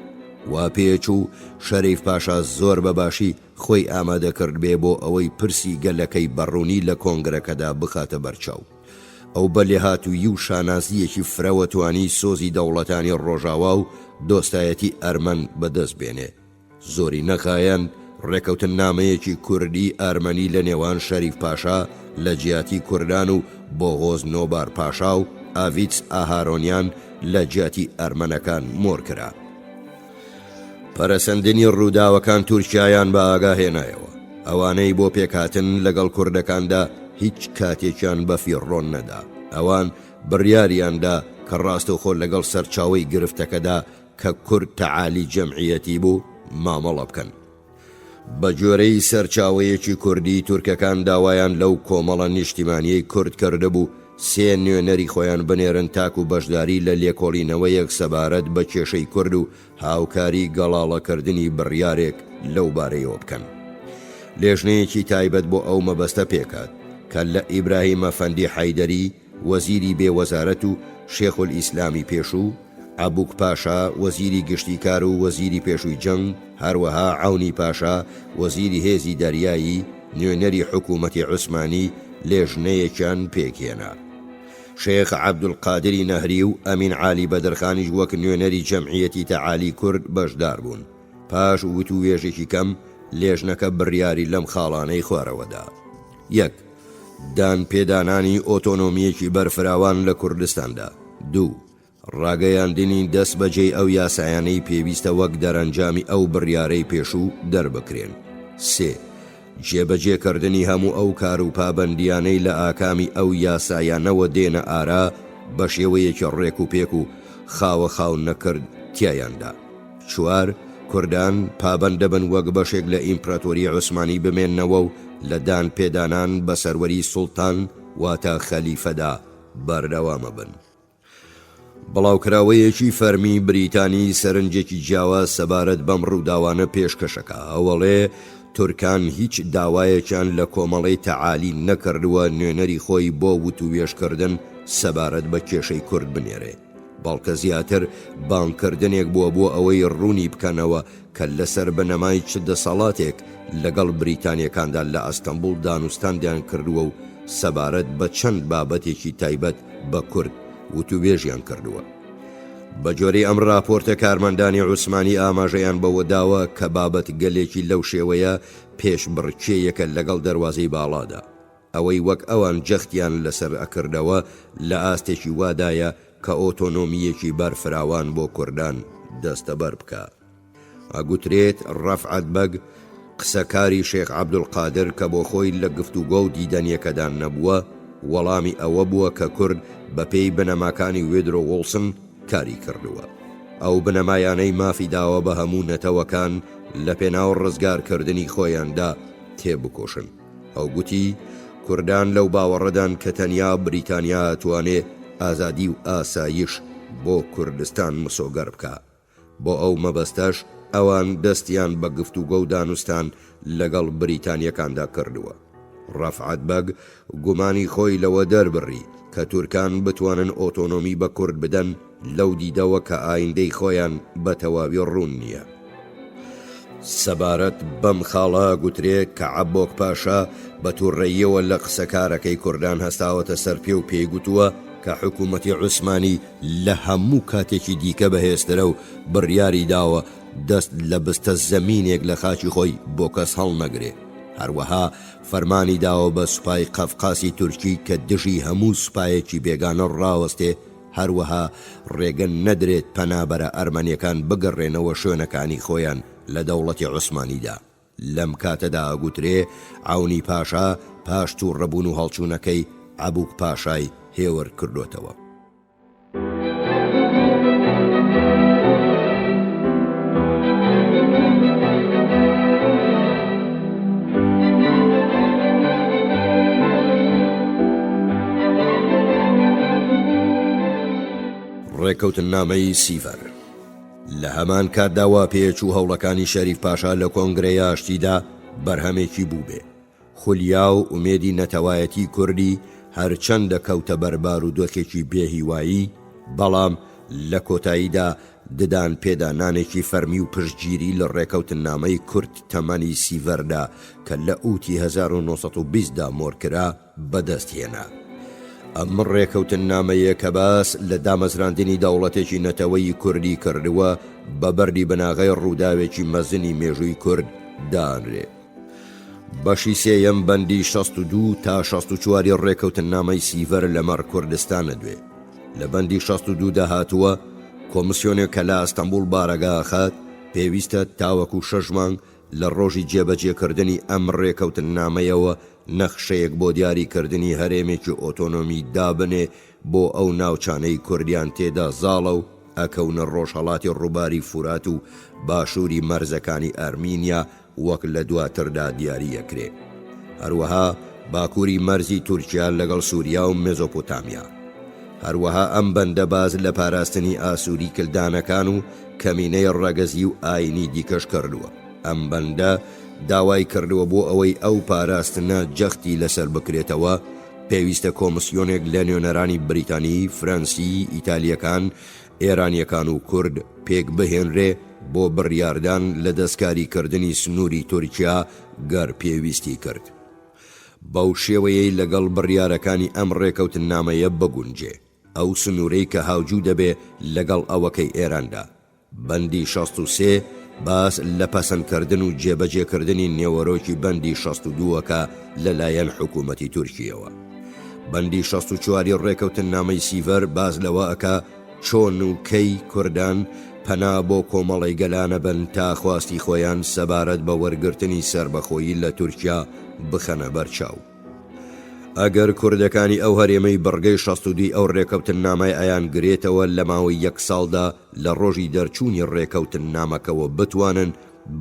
وا پێچوو شەریف پاشا زۆر بە باشی خۆی ئامادە کردبێ بۆ ئەوەی پرسی گەلەکەی بە ڕوونی لە کۆنگرەکەدا بخاتە بەرچاو. ئەو بە لێهاتوویی و شانازییەکی فرەوە توانی سۆزی دەوڵەتانی ڕۆژاوا و دۆستایەتی ئەرمەن بە دەست بێنێ. زۆری نەخایاند ڕێکەوتننامەیەکی کوردی ئەرمەنی لە نێوان شەریف پاشا لە جیاتی کوردان و بۆغۆز نۆبار پاشا و ئاڤیتس ئاهارۆنیان لە جیاتی ئەرمەنەکان مۆر کرا. پەرەسەندنی ڕووداوەکان تورکیایان بە ئاگا هێنایەوە. ئەوانەی بۆ پێکهاتن لەگەڵ کوردەکاندا هیچ کاتێکیان بە فیڕۆ نەدا. ئەوان بڕیاریان دا کە ڕاستەوخۆ لەگەڵ سەرچاوەی گرفتەکەدا کە کورد تەعالی جەمعیەتی بوو مامەڵە بکەن. بە گوێرەی سەرچاوەیەکی کوردی تورکەکان داوایان لەو کۆمەڵە نیشتیمانیەی کورد کردبوو سێ نوێنەری خۆیان بنێرن تاکو بەشداری لە لێکۆڵینەوەیەک سەبارەت بە کێشەی کورد و هاوکاری گەڵاڵەکردنی بڕیارێک لەو بارەیەوە بکەن. لێژنەیەکی تایبەت بۆ ئەو مەبەستە پێکهات کە لە ئیبراهیم ئەفەندی حەیدەری وەزیری بێ وەزارەت و شێخولئیسلامی پێشوو، عەبوک پاشا وەزیری گشتی کار و وەزیری پێشووی جەنگ، هەروەها عەونی پاشا وەزیری هێزی دەریایی، نوێنەری حکوومەتی عوسمانی، لێژنەیەکیان پێکهێنا. شێخ عەبدولقادری نەهری و ئەمین عالی بەدرخانیش وەک نوێنەری جەمعیەتی تەعالی کورد بەشدار بوون. پاش وتووێژێکی کەم، لێژنەکە بڕیاری لەم خاڵانەی خوارەوە دا. یەک. دانپێدانانی ئۆتۆنۆمییەکی بەرفراوان لە کوردستاندا. دوو. ڕاگەیاندنی دەست بەجێی ئەو یاسایانەی پێویستە وەک دەرەنجامی ئەو بڕیارەی پێشوو دەربکرێن. سێ. جێبەجێ کردنی هەموو ئەو کار و پابەندییانەی لە ئاکامی ئەو یاسایانەوە دێنە ئارا بە شێوەیەکی ڕێک و پێک و خاوە خاو نەکرد تیایاندا. چوار. کوردان پابەند دەبن وەک بەشێک لە ئیمپراتۆری عوسمانی بمێننەوە و لە دان پێدانان بە سەروەری سوڵتان واتە خەلیفەدا بەردەوامەبن. بڵاوکراوەیەکی فەرمی بریتانی سەرنجێکی جیاواز سەبارەت بەم ڕووداوانە پێشکەشەکا، ئەوەڵێ تورکان هیچ داوایەکیان لە کۆمەڵەی تەعالی نەکردووە نوێنەری خۆی بۆ وتووێژکردن سەبارەت بە کێشەی کورد بنێرێ، بەڵکە زیاتر بانگکردنێک بووە بۆ ئەوەی ڕوونی بکەنەوە کە لەسەر بنەمای چ دەسەڵاتێک لەگەڵ بریتانیەکاندا لە ئەستەنبوڵ دانوستاندیان کردووە و سەبارەت بە چەند بابەتێکی تایبەت بە کورد وتووێژیان کردووە. بە گوێرەی ئەم راپۆرتە کارمەندانی عوسمانی ئاماژەیان بەوە داوە کە بابەتگەلێکی لەو شێوەیە پێشبڕکێیەکە لەگەڵ دەروازەی باڵادا. ئەوەی وەک ئەوان جەختیان لەسەر ئەکردەوە لە ئاستێکی وادایە کە ئۆتۆنۆمییەکی بەرفراوان بۆ کوردان دەستەبەر بکا. ئەگوترێت ڕەفعەت بەگ قسەکاری شێخ عەبدولقادر کە بۆ خۆی لە گفتوگۆ و دیدەنیەکەدا نەبووە، وەڵامی ئەوە بووە کە کورد بە پێی بنەماکانی وێدرۆ وڵسن کاری کردووە. ئەو بنەمایانەی مافی داوە بە هەموو نەتەوەکان لە پێناو ڕزگارکردنی خۆیاندا تێبکۆشن. ئەو گوتی، کوردان لەو باوەڕەدان کە تەنیا بریتانیا ئەتوانێ ئازادی و ئاسایش بۆ کوردستان مسۆگەر بکا. بۆ ئەو مەبەستەش ئەوان دەستیان بە گفتوگۆ و دانوستان لەگەڵ بریتانییەکاندا کردووە. ڕەفعەت بەگ گومانی خۆی لەوە دەربڕی کە تورکان بتوانن ئۆتۆنۆمی بە کورد بدەن لەو دیدەوە کە ئایندەی خۆیان بە تەواوی ڕوون نییە. سەبارەت بەم خاڵە گوترێ کە عەبۆک پاشا بە تووڕەییەوە لە قسەکارەکەی کوردان هەستاوەتە سەر پێ و پێی گوتووە کە حکوومەتی عوسمانی لە هەموو کاتێکی دیکە بەهێزترە و بڕیاری داوە دەست لە بستە زەمینێک لە خاکی خۆی بۆ کەس هەڵنەگرێ. هەروەها فەرمانی داوە بە سوپای قەفقاسی تورکی کە دژی هەموو سوپایەکی بێگانە ڕاوەستێ، هەروەها ڕێگە نەدرێت پەنابەرە ئەرمەنیەکان بگەڕێنەوە شوێنەکانی خۆیان لە دەوڵەتی عوسمانیدا. لەم کاتەدا ئەگوترێ عەونی پاشا پاش توڕەبوون و هەڵچوونەکەی عەبوک پاشای هێور کردۆتەوە. ڕێککەوتننامەی سیڤەر. لە هەمان کاتدا وا پێچوو هەوڵەکانی شەریف پاشا لە کۆنگرەی ئاشتیدا بەرهەمێکی بووبێ. خولیا و ئومێدی نەتەوایەتی کوردی هەرچەندە کەوتە بەر بارودۆخێکی بێ هیوایی، بەڵام لە کۆتاییدا ددان پێدا نانێکی فەرمی و پشتگیری لە ڕێکەوتننامەی کورت تەمەنی سیڤەردا کە لە ئووتی 1920 دا مۆر کرا، بەدەست هێنا. ئەم ڕێکەوتننامەیە کە باس لە دامەزراندنی دەوڵەتێکی نەتەوەیی کوردی کردووە، بە بەردی بناغەی ڕووداوێکی مەزنی مێژووی کورد دانرێ. بەشی سێیەم بەندی 62 تا 64 ی ڕێکەوتننامەی سیڤەر لەمەڕ کوردستان ئەدوێ. لە بەندی 62 دا هاتووە، کۆمسیۆنێک کە لە ئەستەنبوڵ بارەگا ئەخات، پێویستە تاوەکو شەش مانگ لە ڕۆژی جێبەجێکردنی ئەم ڕێکەوتننامەیەوە نەخشەیەک بۆ دیاریکردنی هەرێمێکی ئۆتۆنۆمی دابنێ بۆ ئەو ناوچانەی کوردیان تێدا زاڵە و ئەکەونە ڕۆژهەڵاتی ڕووباری فورات و باشووری مەرزەکانی ئەرمینیا وەک لە دواتردا دیاری ئەکرێ. هەروەها باکووری مەرزی تورکیا لەگەڵ سووریا و مێزۆپۆتامیا. هەروەها ئەم بەندە باس لە پاراستنی ئاسووری کلدانەکان و کەمینەی ڕەگەزی و ئایینی دیکەش کردووە. ئەم بەندە داوای کردووە بۆ ئەوەی ئەو پاراستنە جەختی لەسەر بکرێتەوە، پێویستە کۆمسیۆنێک لە نوێنەرانی بریتانی، فرەنسی، ئیتالییەکان، ئێرانییەکان و کورد پێکبهێنرێ بۆ بڕیاردان لە دەستکاریکردنی سنووری تورکیا گەر پێویستی کرد. بەو شێوەیەی لەگەڵ بڕیارەکانی ئەم ڕێکەوتننامەیە بگونجێ، ئەو سنوورەی کە هاوجوو دەبێ لەگەڵ ئەوەکەی ئێراندا. بەندی 63 باس لە پەسەندکردن و جێبەجێکردنی نێوەرۆکی بەندی 62 ەکە لەلایەن حکوومەتی تورکیەوە. بەندی 64 ی ڕێکەوتننامەی سیڤەر باس لەوە ئەکا چۆن و کەی کوردان پەنا بۆ کۆمەڵەی گەلان ئەبەن تا خواستی خۆیان سەبارەت بە وەرگرتنی سەربەخۆیی لە تورکیا بخەنە بەر چاو. ئەگەر کوردەکانی ئەو هەرێمەی بڕگەی 62 ی ئەو ڕێکەوتننامەی ئەیانگرێتەوە لە ماوەی یەک ساڵدا لە ڕۆژی دەرچوونی ڕێکەوتننامەکەوە بتوانن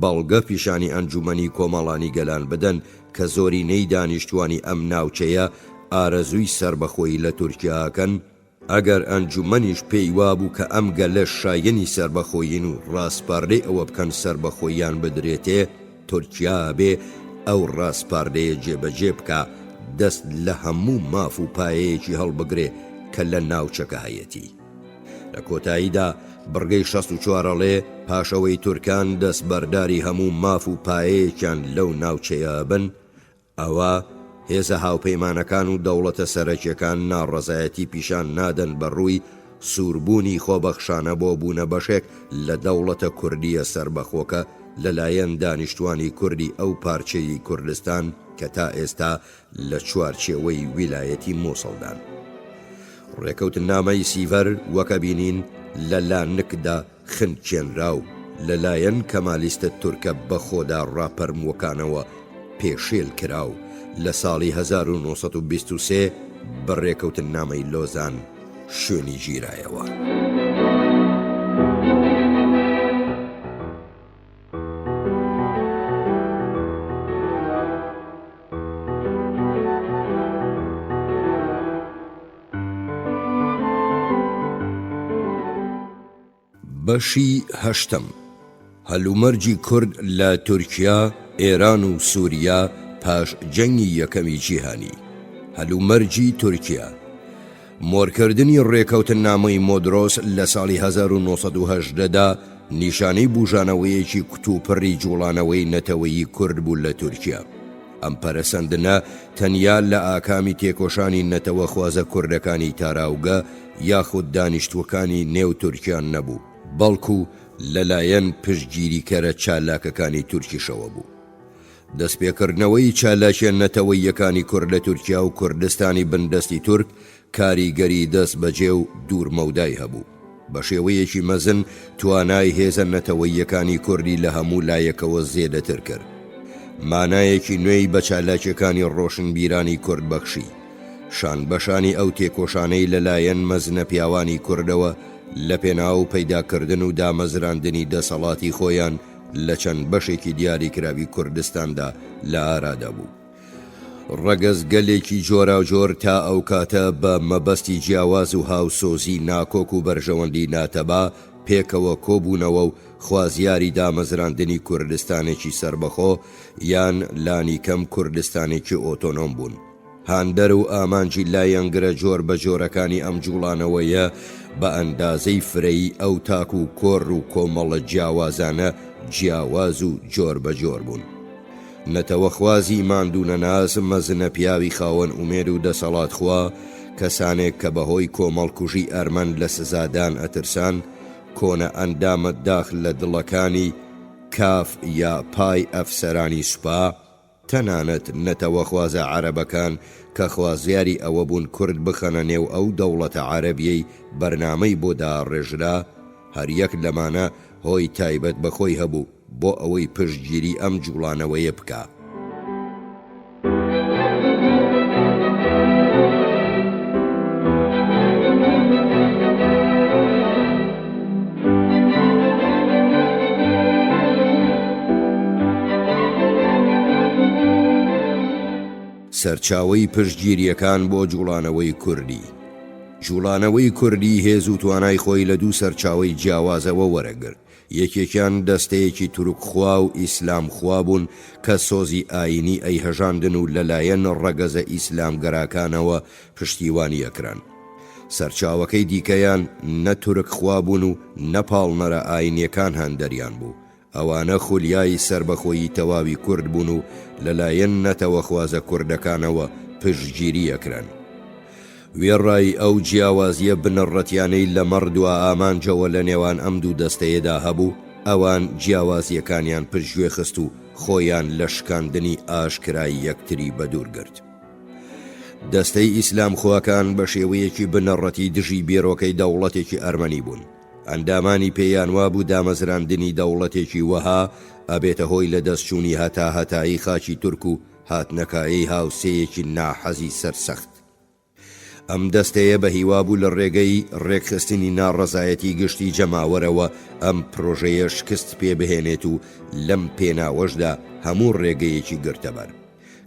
بەڵگە پیشانی ئەنجومەنی کۆمەڵانی گەلان بدەن کە زۆرینەی دانیشتوانی ئەم ناوچەیە ئارەزووی سەربەخۆیی لە تورکیا ئەکەن، ئەگەر ئەنجومەنیش پێی وابوو کە ئەم گەلە شایەنی سەربەخۆیین و ڕاسپاردەی ئەوە بکەن سەربەخۆییان بدرێتێ، تورکیا ئەبێ ئەو ڕاسپاردەیە جێبەجێ بکا، دەست لە هەموو ماف و پایەیەکی هەڵبگرێ کە لە ناوچەکە هەیەتی. لە کۆتاییدا بڕگەی 64 ئەڵێ، پاش ئەوەی تورکان دەستبەرداری هەموو ماف و پایەیەکیان لەو ناوچەیە ئەبن، ئەوا هێزە هاوپەیمانەکان و دەوڵەتە سەرەکیەکان ناڕەزایەتی پیشان نادەن بە ڕووی سووربوونی خۆبەخشانە بۆ بوونە بەشێک لە دەوڵەتە کوردیە سەربەخۆکە لە لایەن دانیشتوانی کوردی ئەو پارچەیی کوردستان کە تا ئێستا لە چوارچێوەی ویلایەتی موسڵدان. ڕێکەوتنامەی سیڤەر وەک ئەبینین لە لانکدا خنکێنراو لە لایەن کەمالیستە تورکە بەخۆدا ڕاپەرمووەکانەوە پێشێل کرا و لە ساڵی 1923 بە ڕێکەوتننامەی لۆزان شوێنی گیرایەوە. بەشی هەشتەم، هەلومەرجی کورد لە تورکیا، ئێران و سوریا پاش جەنگی یەکەمی جیهانی. هەلومەرجی تورکیا. مۆرکردنی ڕێکەوتننامەی مۆدرۆس لە ساڵی 1918 دا نیشانەی بوژانەوەیەکی کوتوپڕی جوڵانەوەی نەتەوەیی کورد بوو لە تورکیا. ئەم پەرەسەندنە تەنیا لە ئاکامی تێکۆشانی نەتەوەخوازە کوردەکانی تاراوگە یاخود دانیشتووەکانی نێو تورکیا نەبوو، بەڵکو لە لایەن پشتگیریکەرە چالاکەکانی تورکیشەوە بوو. دەستپێکردنەوەی چالاکیە نەتەوەییەکانی کورد لە تورکیا و کوردستانی بندەستی تورک کاریگەری دەستبەجێ و دوورمەودای هەبوو. بە شێوەیەکی مەزن توانای هێزە نەتەوەییەکانی کوردی لە هەموو لایەکەوە زێدەتر کرد. مانایەکی نوێی بە چالاکیەکانی ڕۆشنبیرانی کورد بەخشی. شانبەشانی ئەو تێکۆشانەی لە لایەن مەزنە پیاوانی کوردەوە لە پێناو پەیداکردن و دامەزراندنی دەسەڵاتی خۆیان لە چەند بەشێکی دیاریکراوی کوردستاندا لە ئارادا بوو. ڕەگەزگەلێکی جۆراوجۆر تا ئەو کاتە بە مەبەستی جیاواز و هاوسۆزی ناکۆک و بەرژەوەندی ناتەبا پێکەوە کۆبوونەوە و خوازیاری دامەزراندنی کوردستانێکی سەربەخۆ یان لانیکەم کوردستانێکی ئۆتۆنۆم بوون. هاندەر و ئامانجی لایەنگرە جۆر بە جۆرەکانی ئەم جوڵانەوەیە بە ئەندازەی فرەیی ئەو تاک و کۆر و کۆمەڵە جیاوازانە جیاواز و جۆر بە جۆر بوون. نەتەوەخوازی ماندوونەناس، مەزنە پیاوی خاوەن ئومێد و دەسەڵاتخوا، کەسانێک کە بە هۆی کۆمەڵکوژی ئەرمەن لە سزادان ئەترسان، کۆنە ئەندامە داخ لە دڵەکانی کاف یا پای ئەفسەرانی سوپا، تەنانەت نەتەوەخوازە عەرەبەکان کە خوازیاری ئەوە بوون کورد بخەنە نێو ئەو دەوڵەتە عەرەبیەی بەرنامەی بۆ داڕێژرا، هەر یەک لەمانە هۆی تایبەت بە خۆی هەبوو بۆ ئەوەی پشتگیری ئەم جوڵانەوەیە بکا. سەرچاوەی پشتگیرییەکان بۆ جوڵانەوەی کوردی جوڵانەوەی کوردی هێز و توانای خۆی لە دوو سەرچاوەی جیاوازەوە وەرەگرت، یەکێکیان دەستەیەکی تورکخوا و ئیسلامخوا بوون کە سۆزی ئایینی ئەیهەژاندن و لەلایەن ڕەگەزە ئیسلامگەراکانەوە پشتیوانی ئەکران. سەرچاوەکەی دیکەیان نە تورکخوا بوون و نە پاڵنەرە ئاینیەکان هاندەریان بوو، ئەوانە خولیای سەربەخۆیی تەواوی کورد بوون و لەلایەن نەتەوەخوازە کوردەکانەوە پشتگیری ئەکران. وێڕای ئەو جیاوازییە بنەڕەتیانەی لەمەڕ دوا ئامانجەوە لە نێوان ئەم دوو دەستەیەدا هەبوو، ئەوان جیاوازییەکانیان پشتگوێ خست و خۆیان لە شکاندنی ئاشکرای یەکتری بەدوور گرت. دەستەی ئیسلامخواکان بە شێوەیەکی بنەڕەتی دژی بیرۆکەی دەوڵەتێکی ئەرمەنی بوون. ئەندامانی پێیانوابوو دامەزراندنی دەوڵەتێکی وەها ئەبێتە هۆی لەدەستچوونی هەتاهەتایی خاکی تورک و هاتنەکایەی هاوسێیەکی ناحەزی سەرسەخت. ئەم دەستەیە بە هیوا بوو لە ڕێگەی ڕێکخستنی ناڕەزایەتی گشتی جەماوەرەوە ئەم پرۆژەیە شکست پێ بهێنێت و لەم پێناوەشدا هەموو ڕێگەیەکی گرتەبەر.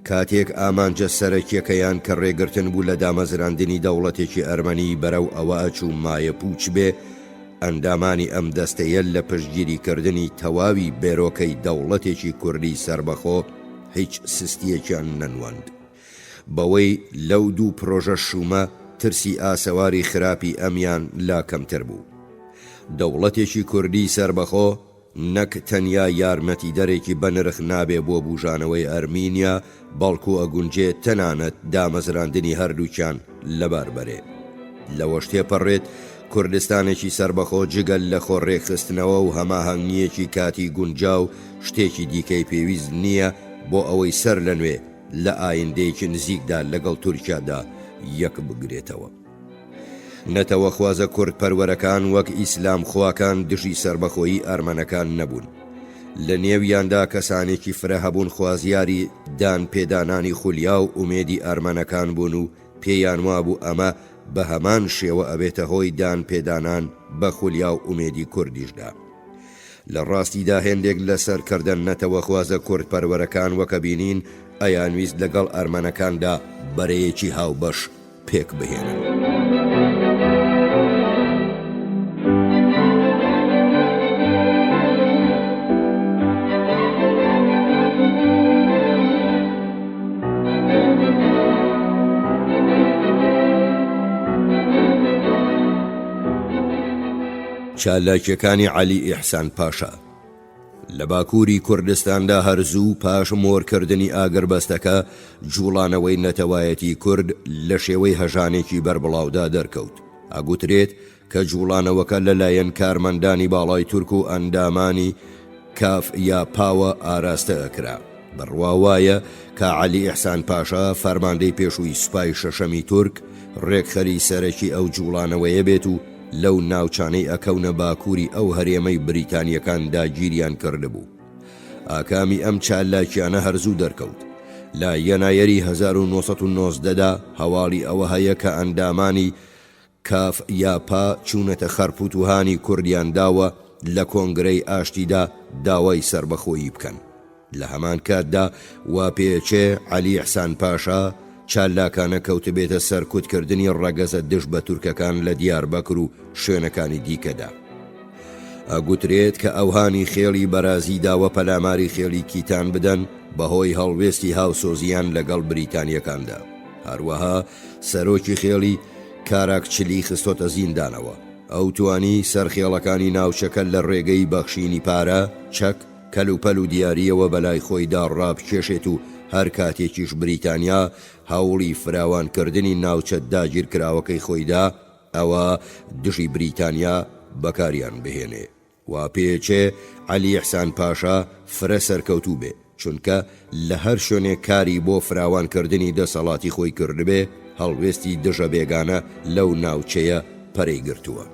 کاتێک ئامانجە سەرەکیەکەیان کە ڕێگرتن بوو لە دامەزراندنی دەوڵەتێکی ئەرمەنی بەرەو ئەوە ئەچوو مایەپووچ بێ، ئەندامانی ئەم دەستەیە لە پشتگیری کردنی تەواوی بێرۆکەی دەوڵەتێکی کوردی سەربەخۆ هیچ سستیەکیان نەنواند. بەوەی لەو دوو پرۆژە شوومە ترسی ئاسەواری خراپی ئەمیان لا کەمتر بوو. دەوڵەتێکی کوردی سەربەخۆ نەک تەنیا یارمەتیدەرێکی بەنرخ نابێ بۆ بوژانەوەی ئەرمینیا، بەڵکو ئەگونجێ تەنانەت دامەزراندنی هەردووکیان لەبار بەرێ. لەوەش تێپەڕێت، کوردستانێکی سەربەخۆ جگە لە خۆ رێکخستنەوە و هەماهەنگییەکی کاتی گونجاو شتێکی دیکەی پێویست نییە بۆ ئەوەی سەر لە نوێ لە ئایندەیەکی نزیکدا لەگەڵ تورکیادا یەکبگرێتەوە. نەتەوەخوازە کوردپەروەرەکان وەک ئیسلامخواکان دژی سەربەخۆیی ئەرمەنەکان نەبوون. لە نێویاندا کەسانێکی فرە هەبوون خوازیاری دان پێدانانی خولیا و ئومێدی ئەرمەنەکان بوون و پێیان وابوو ئەمە بە هەمان شێوە ئەبێتە هۆی دان پێدانان بە خولیا و ئومێدی کوردیشدا. لە ڕاستیدا هێندێک لە سەرکردە نەتەوەخوازە کوردپەروەرەکان وەک ئەبینین ئەیانویست لەگەڵ ئەرمەنەکاندا بەرەیەکی هاوبەش پێک بهێنن. چالاکیەکانی عەلی ئیحسان پاشا لە باکووری کوردستاندا هەر زوو پاش مۆرکردنی ئاگربەستەکە، جووڵانەوەی نەتەوایەتی کورد لە شێوەی هەژانێکی بەربڵاودا دەرکەوت. ئەگوترێت کە جووڵانەوەکە لە لایەن کارمەندانی باڵای تورک و ئەندامانی کاف یا پاوە ئاراستە ئەکرا. بڕوا وایە کە عەلی ئیحسان پاشا، فەرماندەی پێشووی سوپای شەشەمی تورک، ڕێکخەری سەرەکی ئەو جووڵانەوەیە بێت و لەو ناوچانەی ئەکەونە باکووری ئەو هەرێمەی بریتانییەکان داگیریان کردبوو. ئاکامی ئەم چالاکیانە هەر زوو دەرکەوت. لە یەنایەری 1990 دا هەواڵی ئەوە هەیە کە ئەندامانی کاف یا پا چوونەتە خەرپوت و هانی کوردیان داوە لە کۆنگرەی ئاشتیدا داوای سەربەخۆیی بکەن. لە هەمان کاتدا وا پێچێ عەلی ئیحسان پاشا چالاکانە کەوتبێتە سەرکوتکردنی ڕەگەزە دژ بە تورکەکان لە دیاربەکر و شوێنەکانی دیکەدا. ئەگوترێت کە ئەوهانی خێڵی بەرازی داوە پەلاماری خێڵی کیتان بدەن بەهۆی هەڵوێستی هاوسۆزییان لەگەڵ بریتانییەکاندا. هەروەها سەرۆکی خێڵی کاراکچلی خستۆتە زیندانەوە. ئەو توانی سەرخێڵەکانی ناوچەکە لە ڕێگەی بەخشینی پارە، چەک، کەلوپەل و دیارییەوە بەلای خۆیدا ڕابکێشێت و هەر کاتێکیش بریتانیا هەوڵی فراوانکردنی ناوچە داگیرکراوەکەی خۆی دا، ئەوا دژی بریتانیا بەکاریان بهێنێ. وا پێچێ عەلی ئیحسان پاشا فرە سەرکەوتوو بێ، چونکە لە هەر شوێنێک کاری بۆ فراوانکردنی دەسەڵاتی خۆی کردبێ، هەڵوێستی دژە بێگانە لەو ناوچەیە پەرەی گرتووە.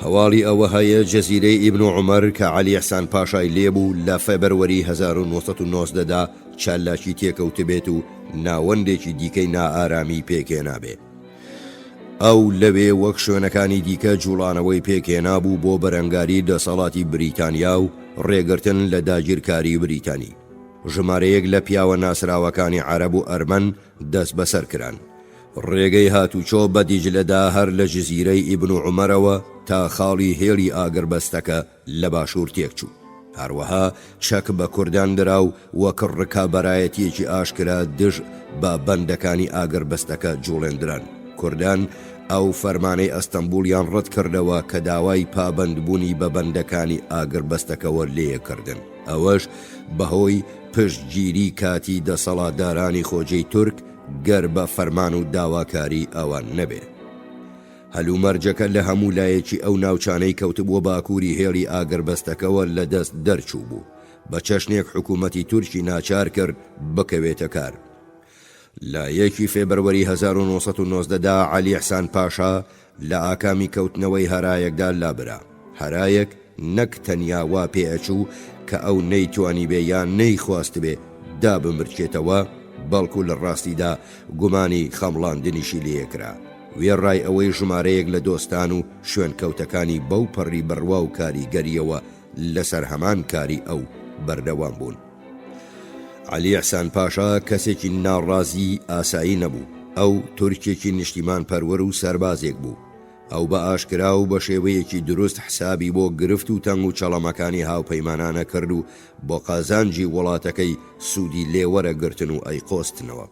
هەواڵی ئەوە هەیە جەزیرەی ئیبن عومەر کە عەلی ئیحسان پاشای لێ بوو لە فێبروەری 1919 دا چالاکی تێکەوتبێت و ناوەندێکی دیکەی نائارامی پێکهێنابێ. ئەو لەوێ وەک شوێنەکانی دیکە جوڵانەوەی پێکهێنابوو بۆ بەرەنگاری دەسەڵاتی بریتانیا و ڕێگرتن لە داگیرکاری بریتانی. ژمارەیەک لە پیاوە ناسراوەکانی عەرەب و ئەرمەن دەستبەسەر کران. ڕێگەی هاتوچۆ بە دیجلەدا هەر لە جزیرەی ئیبن عومەرەوە تا خاڵی هێڵی ئاگربەستەکە لە باشوور تێکچوو. هەروەها چەک بە کوردان درا و وەک ڕکابەرایەتییەکی ئاشکرا دژ بە بەندەکانی ئاگربەستەکە جوڵێندران. کوردان ئەو فەرمانەی ئەستەنبوڵیان ڕەتکردەوە کە داوای پابەندبوونی بە بەندەکانی ئاگربەستەکەوە لێکردن، ئەوەش بەهۆی پشتگیری کاتی دەسەڵاتدارانی خۆجێی تورک گەر بە فەرمان و داواکاری ئەوان نەبێ. هەلومەرجەکە لە هەموو لایەکی ئەو ناوچانەی کەوتبووە باکووری هێڵی ئاگربەستەکەوە لە دەست دەرچووبوو، بە چەشنێک حکوومەتی تورکی ناچار کرد بکەوێتە کار. لە یەکی فێبروەری 1990 دا عەلی ئیحسان پاشا لە ئاکامی کەوتنەوەی هەرایەکدا لابرا. هەرایەک نەک تەنیا وا پێ ئەچوو کە ئەو نەیتوانیبێ یا نەیخواستبێ دابمرکێتەوە، بەڵکو لە ڕاستیدا گومانی خەمڵاندنیشی لێکرا. وێڕای ئەوەی ژمارەیەک لە دۆستان و شوێنکەوتەکانی بەو پەڕی بڕوا و کاریگەرییەوە لەسەر هەمان کاری ئەو بەردەوام بوون. عەلی ئیحسان پاشا کەسێکی ناڕازیی ئاسایی نەبوو، ئەو تورکێکی نیشتیمانپەروەر و سەربازێک بوو. ئەو بە ئاشکرا و بە شێوەیەکی دروست حسابی بۆ گرفت و تەنگ و چەڵەمەکانی هاوپەیمانان ئەکرد و بۆ قازانجی وڵاتەکەی سوودی لێ وەرەگرتن و ئەیقۆستنەوە.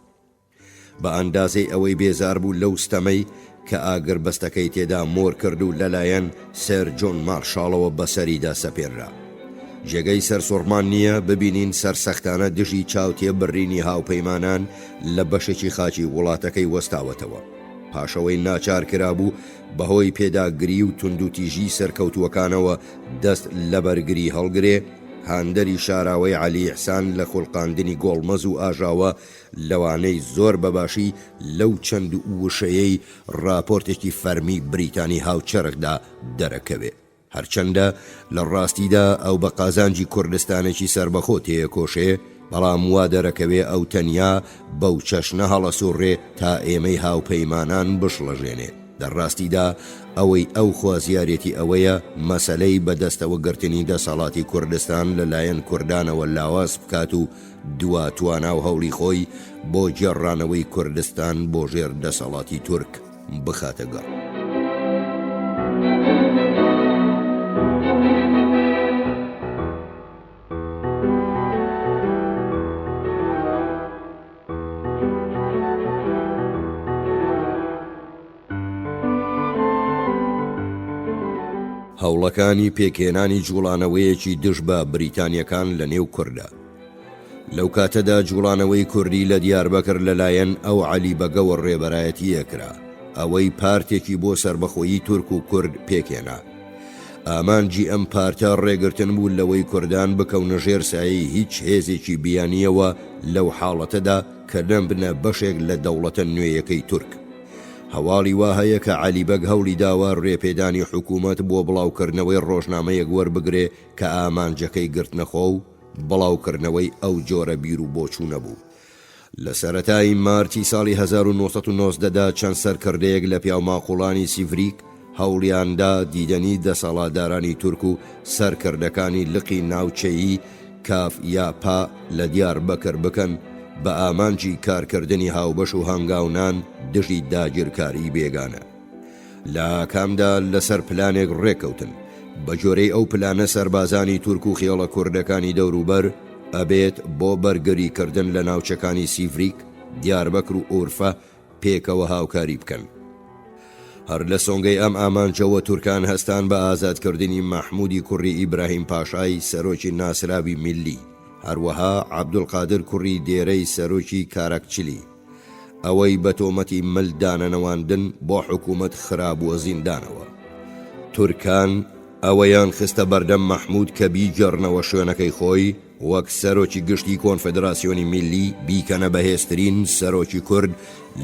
بە ئەندازەی ئەوەی بێزار بوو لەو ستەمەی کە ئاگربەستەکەی تێدا مۆر کرد و لەلایەن سێر جۆن مارشاڵەوە بەسەریدا سەپێنرا. جێگەی سەرسوڕمان نییە ببینین سەرسەختانە دژی چاوتێبڕینی هاوپەیمانان لە بەشێکی خاکی وڵاتەکەی وەستاوەتەوە. پاشەوەی ناچار کرابوو بەهۆی پێداگری و توندوتیژی سەرکەوتووەکانەوە دەست لە بەرگری هەڵگرێ، هاندەری شاراوەی عەلی ئیحسان لە خولقاندنی گۆڵمەز و ئاژاوە لەوانەی زۆر بەباشی لەو چەند وشەیەی ڕاپۆرتێکی فەرمی بریتانی هاوچەرخدا دەرەکەوێ. هەرچەندە لە ڕاستیدا ئەو بە قازانجی کوردستانێکی سەربەخۆ تێیەکۆشێ، بەڵام وا دەرەکەوێ ئەو تەنیا بەو چەشنە هەڵەسووڕێ تا ئێمەی هاوپەیمانان بشڵەژێنێ. لە ڕاستیدا ئەوەی ئەو خوازیارێتی ئەوەیە مەسەلەی بە دەستەوە گرتنی دەسەڵاتی کوردستان لە لایەن کوردانەوە لاواز بکات و دوا توانا و هەوڵی خۆی بۆ گێڕانەوەی کوردستان بۆ ژێر دەسەڵاتی تورک بخاتە گەڕ. هەوڵەکانی پێکهێنانی جوڵانەوەیەکی دژ بە بریتانیەکان لە نێو کوردا. لەو کاتەدا جوڵانەوەی کوردی لە دیاربەکر لەلایەن ئەو عەلی بەگەوە ڕێبەرایەتی ئەکرا، ئەوەی پارتێکی بۆ سەربەخۆیی تورک و کورد پێکهێنا. ئامانجی ئەم پارتە ڕێگرتن بوو لەوەی کوردان بکەونە ژێر سایەی هیچ هێزێکی بیانییەوە لەو حاڵەتەدا کە نەبنە بەشێک لە دەوڵەتە نوێیەکەی تورک. هەواڵی وا هەیە کە عەلی بەگ هەوڵی داوە رێپێدانی حکوومەت بۆ بڵاوکردنەوەی ڕۆژنامەیەک وەربگرێ کە ئامانجەکەی گرتنەخۆ و بڵاوکردنەوەی ئەو جۆرە بیروبۆچوونە بوو. لە سەرەتای مارتی ساڵی 1919 دا چەند سەرکردەیەک لە پیاوماقوڵانی سیڤریک هەوڵیان دا دیدەنی دەسەڵاتدارانی تورک و سەرکردەکانی لقی ناوچەیی کاف یا پا لە دیاربەکر بکەن بە ئامانجی کارکردنی هاوبەش و هەنگاونان دژی داگیرکاریی بێگانە. لە ئاکامدا لەسەر پلانێک ڕێککەوتن، بە گوێرەی ئەو پلانە سەربازانی تورک و خێڵە کوردەکانی دەوروبەر ئەبێت بۆ بەرگریکردن لە ناوچەکانی سیڤریک، دیاربەکر و ئورفە پێکەوە هاوکاری بکەن. هەر لە سۆنگەی ئەم ئامانجەوە تورکان هەستان بە ئازادکردنی مەحمودی کوڕی ئیبراهیم پاشای سەرۆکی ناسراوی میللی، هەروەها عەبدولقادر کوڕی دێرەی سەرۆکی کاراکچلی، ئەوەی بە تۆمەتی مل دانەنەواندن بۆ حکوومەت خرابووە زیندانەوە. تورکان ئەوەیان خستە بەردەم مەحمود کە بیگێڕنەوە شوێنەکەی خۆی، وەک سەرۆکی گشتی کۆنفدراسیۆنی میللی بیکەنە بەهێزترین سەرۆکی کورد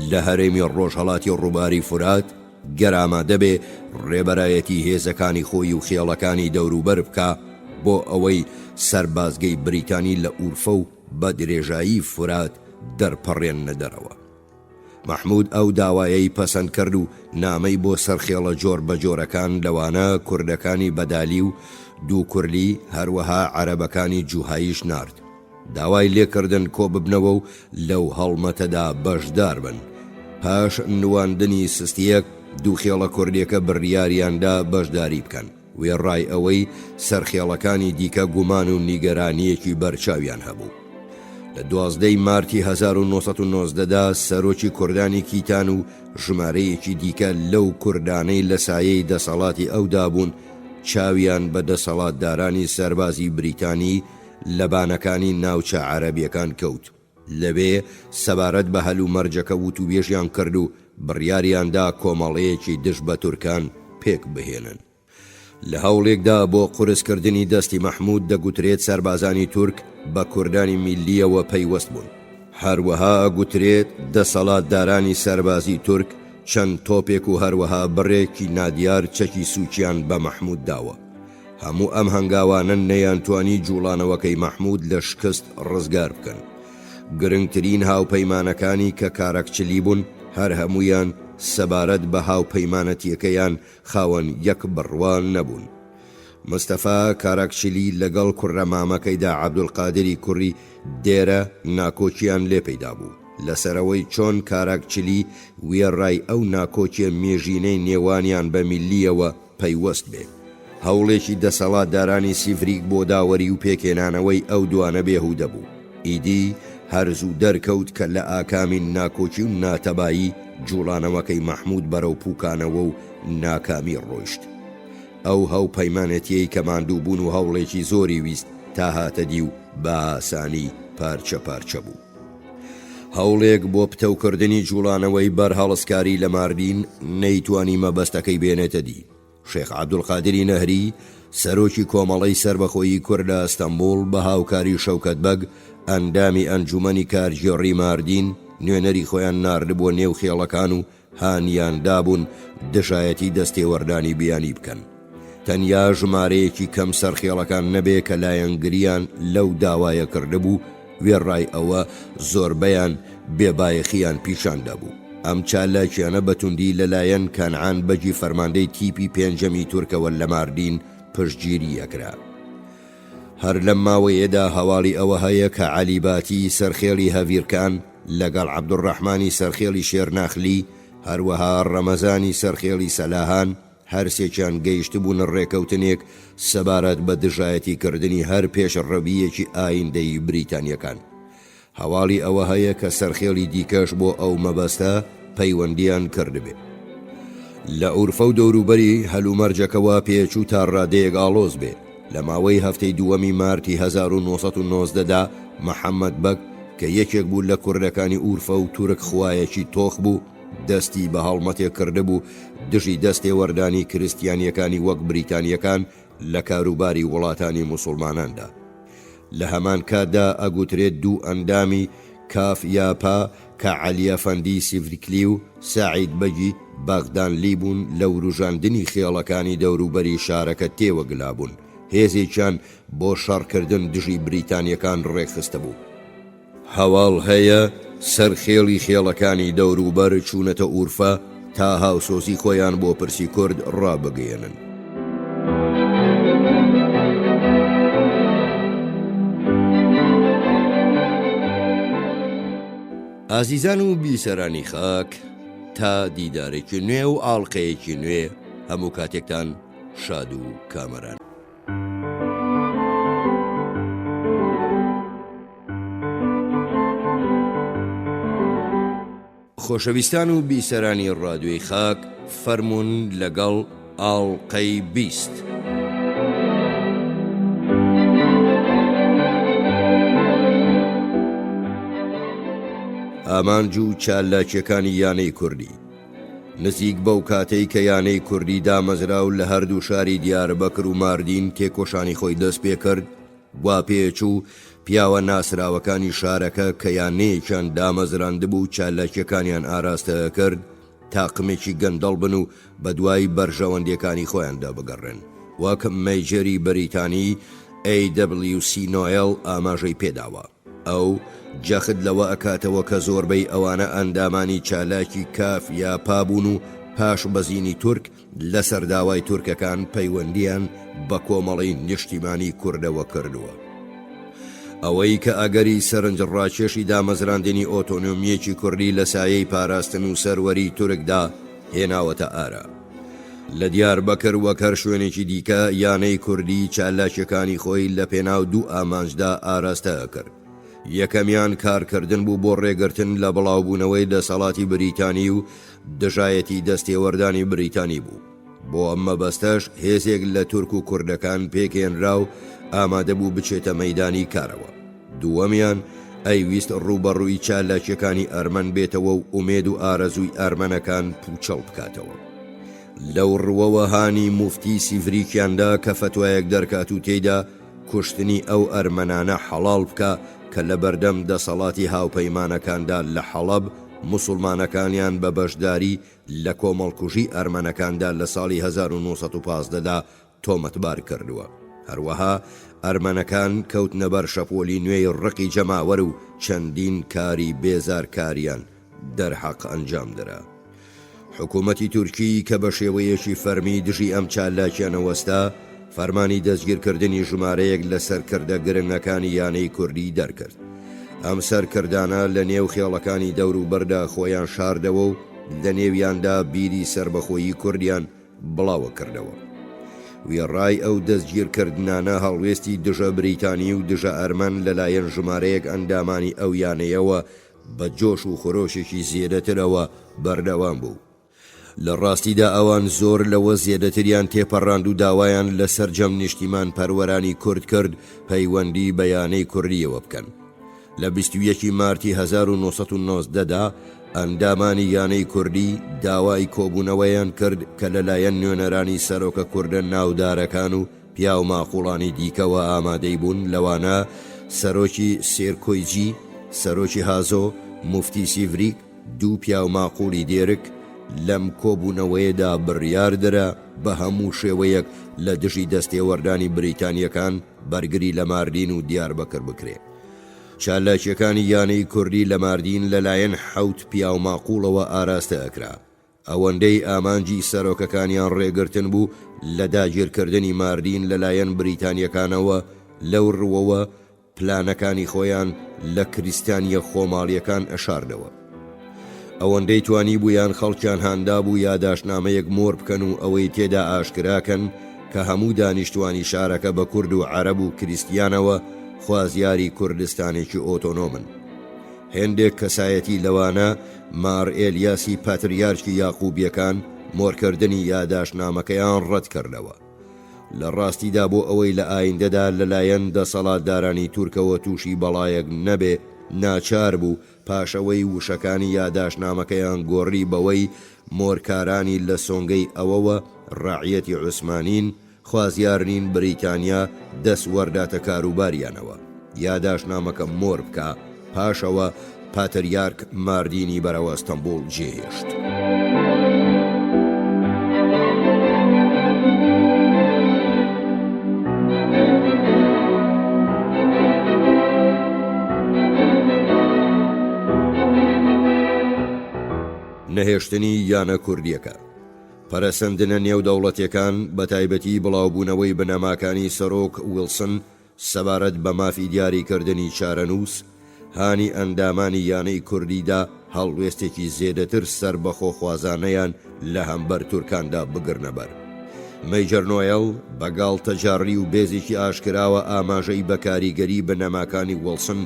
لە هەرێمی ڕۆژهەڵاتی ڕووباری فورات، گەر ئامادەبێ ڕێبەرایەتی هێزەکانی خۆی و خێڵەکانی دەوروبەر بکا بۆ ئەوەی سەربازگەی بریتانی لە ئورفە و بە درێژایی فورات دەرپەڕێننە دەرەوە. مەحمود ئەو داوایەی پەسەند کرد و نامەی بۆ سەرخێڵە جۆر بە جۆرەکان لەوانە کوردەکانی بەدالی و دووکورلی هەروەها عەرەبەکانی جوهاییش نارد. داوای لێکردن کۆببنەوە و لەو هەڵمەتەدا بەشدار بن. پاش نواندنی سستییەک دوو خێڵە کوردیەکە بڕیاریان دا بەشداری بکەن. وێڕای ئەوەی سەرخێڵەکانی دیکە گومان و نیگەرانییەکی بەرچاویان هەبوو. لە 12 ی مارتی 1990 دا سەرۆکی کوردانی کیتان و ژمارەیەکی دیکە لەو کوردانەی لە سایەی دەسەڵاتی ئەودا بوون چاویان بە دەسەڵاتدارانی سەربازی بریتانی لە بانەکانی ناوچە عەرەبیەکان کەوت. لەوێ سەبارەت بە هەلومەرجەکە وتوبێژیان کرد و بڕیاریان دا کۆمەڵەیەکی دژ بە تورکان پێک بهێنن. لە هەوڵێکدا بۆ قورسکردنی دەستی مەحمود دەگوترێت سەربازانی تورک بە کوردانی میللییەوە پەیوەست بوون. هەروەها ئەگوترێت دەسەڵاتدارانی سەربازی تورک چەند تۆپێک و هەروەها بڕێکی نادیار چەکی سووکیان بە مەحمود داوە. هەموو ئەم هەنگاوانە نەیانتوانی جوڵانەوەکەی مەحمود لە شکست ڕزگار بکەن. گرنگترین هاوپەیمانەکانی کە کاراکچلی بوون هەر هەموویان سەبارەت بە هاوپەیمانەتیەکەیان خاوەن یەک بڕوا نەبوون. مستەفا کاراکچلی لەگەڵ کوڕە مامەکەیدا عەبدولقادری کوڕی دێرە ناکۆکیان لێ پەیدا بوو لەسەر ئەوەی چۆن کاراکچلی وێڕای ئەو ناکۆکیە مێژینەی نێوانیان بە میللیەوە پەیوەست بێ. هەوڵێکی دەسەڵاتدارانی سیڤریک بۆ داوەری و پێکهێنانەوەی ئەو دوانە بێهوودە بوو. ئیدی هەر زوو دەرکەوت کە لە ئاکامی ناکۆکی و ناتەبایی جووڵانەوەکەی مەحموود بەرەو پووکانەوە و ناکامی ڕۆیشت. ئەو هاوپەیمانێتییەی کە ماندووبوون و هەوڵێکی زۆری ویست تا هاتە دی و بە ئاسانی پارچە پارچە بوو. هەوڵێک بۆ پتەوکردنی جوڵانەوەی بەرهەڵستکاری لە ماردین نەیتوانی مەبەستەکەی بێنێتە دی. شێخ عەبدولقادری نەهری، سەرۆکی کۆمەڵەی سەربەخۆیی کورد لە ئەستەنبوڵ بە هاوکاری شەوکەت بەگ، ئەندامی ئەنجومەنی کارگێڕی ماردین، نوێنەری خۆیان ناردبووە نێو خێڵەکان و هانیان دابوون دژایەتی دەستێوەردانی بیانی بکەن. تەنیا ژمارەیەکی کەم سەرخێڵەکان نەبێ کە لایەنگریان لەو داوایە کردبوو، وێڕای ئەوە زۆربەیان بێبایەخییان پیشان دابوو. ئەم چالاکییانە بە توندی لە لایەن کەنعان بەگی فەرماندەی تیپی پێنجەمی تورکەوە لە ماردین پشتگیری ئەکرا. هەر لەم ماوەیەدا هەواڵی ئەوە هەیە کە عەلی باتی سەرخێڵی هەڤیرکان لەگەڵ عەبدولڕەحمانی سەرخێڵی شێرناخلی، هەروەها ڕەمەزانی سەرخێڵی سەلاهان، هەرسێکیان گەیشتبوونە ڕێکەوتنێک سەبارەت بە دژایەتی کردنی هەر پێشڕەوییەکی ئایندەیی بریتانییەکان. هەواڵی ئەوە هەیە کە سەرخێڵی دیکەش بۆ ئەو مەبەستە پەیوەندییان کردبێ. لە ئورفە و دەوروبەری هەلومەرجەکە وا پێچوو تا ڕادەیەک ئاڵۆز بێ. لە ماوەی هەفتەی دووەمی مارتی 1990 دا محەمەد بەگ کە یەکێک بوو لە کوردەکانی ئورفە و تورک خوایەکی تۆخ بوو، دەستی بە هەڵمەتێک کردبوو دژی دەستێوەردانی کریستیانییەکانی وەک بریتانییەکان لە کاروباری وڵاتانی موسوڵماناندا. لە هەمان کاتدا ئەگوترێت دوو ئەندامی، کاف یا پا، کە عەلی ئەفەندی سیڤرکلی و سەعید بەگی بەغدانلی بوون لە وروژاندنی خێڵەکانی دەوروبەری شارەکە تێوەگلابوون، هێزێکیان بۆ شەڕکردن دژی بریتانییەکان ڕێکخستبوو. هەواڵ هەیە سەرخێڵی خێڵەکانی دەوروبەر چوونەتە ئورفە تا هاوسۆزی خۆیان بۆ پرسی کورد ڕابگەیەنن. ئازیزان و بیسەرانی خاک تا دیدارێکی نوێ و ئاڵقەیەکی نوێ هەموو کاتێکتان شاد و کامەران. خۆشەویستان و بیسەرانی ڕادیۆی خاک فەرموون لەگەڵ ئاڵقەی 20. ئامانج و چالاکیەکانی یانەی کوردی نزیک بەو کاتەی کە یانەی کوردی دامەزرا و لە هەردوو شاری دیاربەکر و ماردین تێکۆشانی خۆی دەست پێکرد، وا پێچوو پیاوە ناسراوەکانی شارەکە کە یانەیەکیان دامەزراندبوو چالاکیەکانیان ئاراستە ئەکرد تاقمێکی گەندەڵ بن و بەدوای بەرژەوەندیەکانی خۆیاندا بگەڕێن وەک مەیجەری بەریتانی AWC نۆێڵ ئاماژەی پێداوە. ئەو جەخت لەوە ئەکاتەوە کە زۆربەی ئەوانە ئەندامانی چالاکی کاف یا پا بوون و پاش بەزینی تورک لەسەر داوای تورکەکان پەیوەندییان بە کۆمەڵەی نیشتیمانی کوردەوە کردووە. ئەوەی کە ئەگەری سەرنجڕاکێشی دامەزراندنی ئۆتۆنۆمییەکی کوردی لە سایەی پاراستن و سەروەریی تورکدا هێناوەتە ئارا. لە دیاربەکر وەک هەر شوێنێکی دیکە، یانەی کوردی چالاکییەکانی خۆی لە پێناو دوو ئامانجدا ئاراستە ئەکرد. یەکەمیان کارکردن بوو بۆ ڕێگرتن لە بڵاوبوونەوەی دەسەڵاتی بریتانی و دژایەتی دەستێوەردانی بریتانی بوو. بۆ ئەم مەبەستەش هێزێک لە تورک و کوردەکان پێکهێنرا و ئامادەبوو بچێتە مەیدانی کارەوە. دووەمیان ئەیویست ڕووبەڕووی چالاکییەکانی ئەرمەن بێتەوە و ئومێد و ئارەزووی ئەرمەنەکان پووچەڵ بکاتەوە. لەو ڕووەوە هانی موفتی سیڤریکیان دا کە فەتوایەک دەرکات و تێیدا کوشتنی ئەو ئەرمەنانە حەڵاڵ بکا کە لەبەردەم دەسەڵاتی هاوپەیمانەکاندا لە حەڵەب موسوڵمانەکانیان بە بەشداری لە کۆمەڵکوژی ئەرمەنەکاندا لە ساڵی 1915 دا تۆمەتبار کردووە. هەروەها ئەرمەنەکان کەوتنە بەر شەپۆلی نوێی ڕقی جەماوەر و چەندین کاری بێزارکاریان دەرحەق ئەنجام درا. حکوومەتی تورکی کە بە شێوەیەکی فەرمی دژی ئەم چالاکیانە وەستا، فەرمانی دەستگیرکردنی ژمارەیەک لە سەرکردە گرنگەکانی یانەی کوردی دەرکرد. ئەم سەرکردانە لە نێو خێڵەکانی دەوروبەردا خۆیان شاردەوە و لە نێویاندا بیری سەربەخۆیی کوردیان بڵاوە کردەوە. وێڕای ئەو دەستگیرکردنانە هەڵوێستی دژە بریتانی و دژە ئەرمەن لەلایەن ژمارەیەک ئەندامانی ئەو یانەیەوە بە جۆش و خرۆشێکی زێدەترەوە بەردەوام بوو. لە ڕاستیدا ئەوان زۆر لەوە زێدەتریان تێپەڕاند و داوایان لە سەرجەم نیشتیمانپەروەرانی کورد کرد پەیوەندی بە یانەی کوردییەوە بکەن. لە 21 ی مارتی 1990 دا ئەندامانی یانەی کوردی داوای کۆبوونەوەیان کرد کە لەلایەن نوێنەرانی سەرۆکە کوردە ناودارەکان و پیاوماقوڵانی دیکەوە ئامادەی بوون لەوانە سەرۆکی سێرکۆیجی، سەرۆکی هازۆ، موفتی سیڤریک، دوو پیاوماقوڵی دێرک، لەم کۆبوونەوەیەدا بڕیار درا بە هەموو شێوەیەک لە دژی دەستێوەردانی بریتانییەکان بەرگری لە ماردین و دیاربەکر بکرێ. چالاکییەکانی یانەی کوردی لە ماردین لەلایەن حەوت پیاوماقوڵەوە ئاراستە ئەکرا. ئەوەندەی ئامانجی سەرۆکەکانیان ڕێگرتن بوو لە داگیرکردنی ماردین لەلایەن بریتانییەکانەوە، لەو ڕووەوە پلانەکانی خۆیان لە کریستیانییە خۆماڵییەکان ئەشاردەوە. ئەوەندەی توانیبوویان خەڵکیان هاندابوو یاداشتنامەیەک مۆر بکەن و ئەوەی تێدا ئاشکراکەن کە هەموو دانیشتوانی شارەکە بە کورد و عەرەب و کریستیانەوە خوازیاری کوردستانێکی ئۆتۆنۆمن. هێندێک کەسایەتی لەوانە مار ئێلیاسی پاتریارکی یاقوبیەکان مۆرکردنی یاداشتنامەکەیان ڕەتکردەوە. لە ڕاستیدا بۆ ئەوەی لە ئایندەدا لەلایەن دەسەڵاتدارانی تورکەوە تووشی بەڵایەک نەبێ ناچار بوو پاش ئەوەی وشەکانی یاداشتنامەکەیان گۆڕی بەوەی مۆرکارانی لە سۆنگەی ئەوەوە ڕەعیەتی عوسمانین خوازیار نین بریتانیا دەست وەرداتە کاروباریانەوە یاداشتنامەکە مۆر بکا، پاش ئەوە پاتریارک ماردینی بەرەوە ئەستەنبوڵ جێهێشت. نەهێشتنی یانە کوردییەکە. پەرەسەندنە نێودەوڵەتیەکان، بەتایبەتی بڵاوبوونەوەی بنەماکانی سەرۆک ویڵسن سەبارەت بە مافی دیاریکردنی چارەنووس، هانی ئەندامانی یانەی کوردی دا هەڵوێستێکی زێدەتر سەربەخۆخوازانەیان لە هەمبەر تورکاندا بگرنە بەر. مەیجەر نۆێڵ بە گاڵتەجاڕی و بێزێکی ئاشکراوە ئاماژەی بە کاریگەری بنەماکانی وڵسن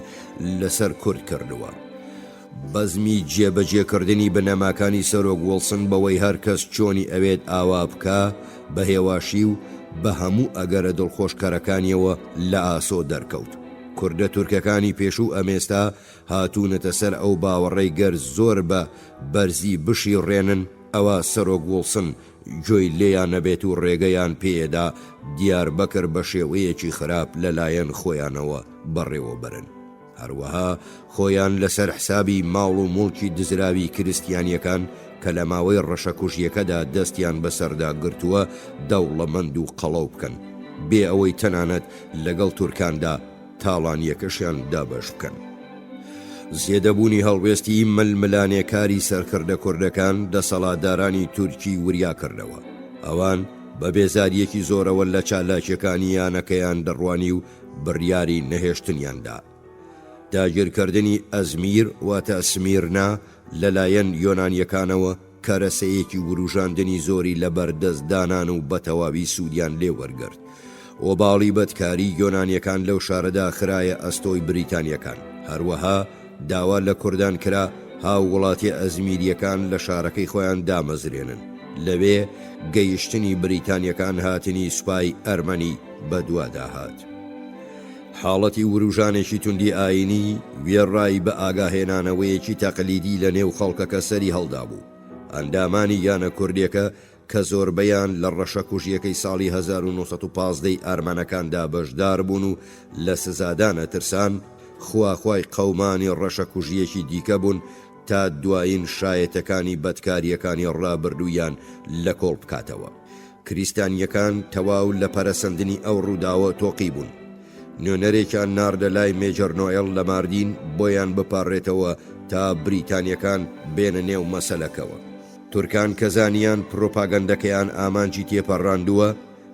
لەسەر کورد کردووە. بەزمی جێبەجێکردنی بنەماکانی سەرۆک وڵسن بەوەی هەر کەس چۆنی ئەوێت ئاوا بکا بە هێواشی و بە هەموو ئەگەرە دڵخۆشکەرەکانیەوە لە ئاسۆ دەرکەوت. کوردە تورکەکانی پێشوو ئەمێستا هاتوونەتە سەر ئەو باوەڕەی گەر زۆر بە بەرزی بشیڕێنن ئەوا سەرۆک وڵسن گوێی لێیان نەبێت و ڕێگەیان پێیەدا دیاربەکر بە شێوەیەکی خراپ لە لایەن خۆیانەوە بەڕێوە بەرن. هەروەها خۆیان لەسەر حسابی ماڵ و موڵکی دزراوی کریستیانیەکان کە لە ماوەی ڕەشەکوژیەکەدا دەستیان بەسەردا گرتووە دەوڵەمەند و قەڵەو بکەن بێ ئەوەی تەنانەت لەگەڵ تورکاندا تاڵانیەکەشیان دابەش بکەن. زێدەبوونی هەڵوێستی ململانێکاری سەرکردە کوردەکان دەسەڵاتدارانی تورکی وریا کردەوە. ئەوان بە بێزارییەکی زۆرەوە لە چالاکیەکانی یانەکەیان دەڕوانی و بڕیاری نەهێشتنیان دا. داگیرکردنی ئەزمیر واتە سمیرنا لەلایەن یۆنانیەکانەوە کەرەسەیەکی وروژاندنی زۆری لەبەردەست دانان و بەتەواوی سوودیان لێ وەرگرت. ئۆباڵی بەدکاری یۆنانیەکان لەو شارەدا خرایە ئەستۆی بریتانیەکان. هەروەها داوا لە کوردان کرا هاووڵاتیە ئەزمیریەکان لە شارەکەی خۆیان دامەزرێنن. لەوێ گەیشتنی بریتانیەکان هاتنی سوپای ئەرمەنی بەدوادا هات. حاڵەتی وروژانێکی توندی ئایینی، وێڕای بە ئاگاهێنانەوەیەکی تەقلیدی لە نێو خەڵکەکە سەری هەڵدابوو. ئەندامانی یانە کوردیەکە کە زۆربەیان لە ڕەشەکوژیەکەی ساڵی 1915 ی ئارمەنەکاندا بەشدار بوون و لە سزادان ئەترسان، خواخوای قەومانی ڕەشەکوژیەکی دیکە بوون تا دوایین شایەتەکانی بەدکاریەکانی ڕابردوویان لە کۆڵ بکاتەوە. کریستانییەکان تەواو لە پەرەسەندنی ئەو ڕووداوە تۆقیبوون. نوێنەرێکیان ناردە لای مێجەر نۆئێڵ لە ماردین بۆیان بپاڕێتەوە تا بریتانییەکان بێنە نێو مەسەلەکەوە. تورکان کە زانیان پرۆپاگەندەکەیان ئامانجی تێپەڕاندووە،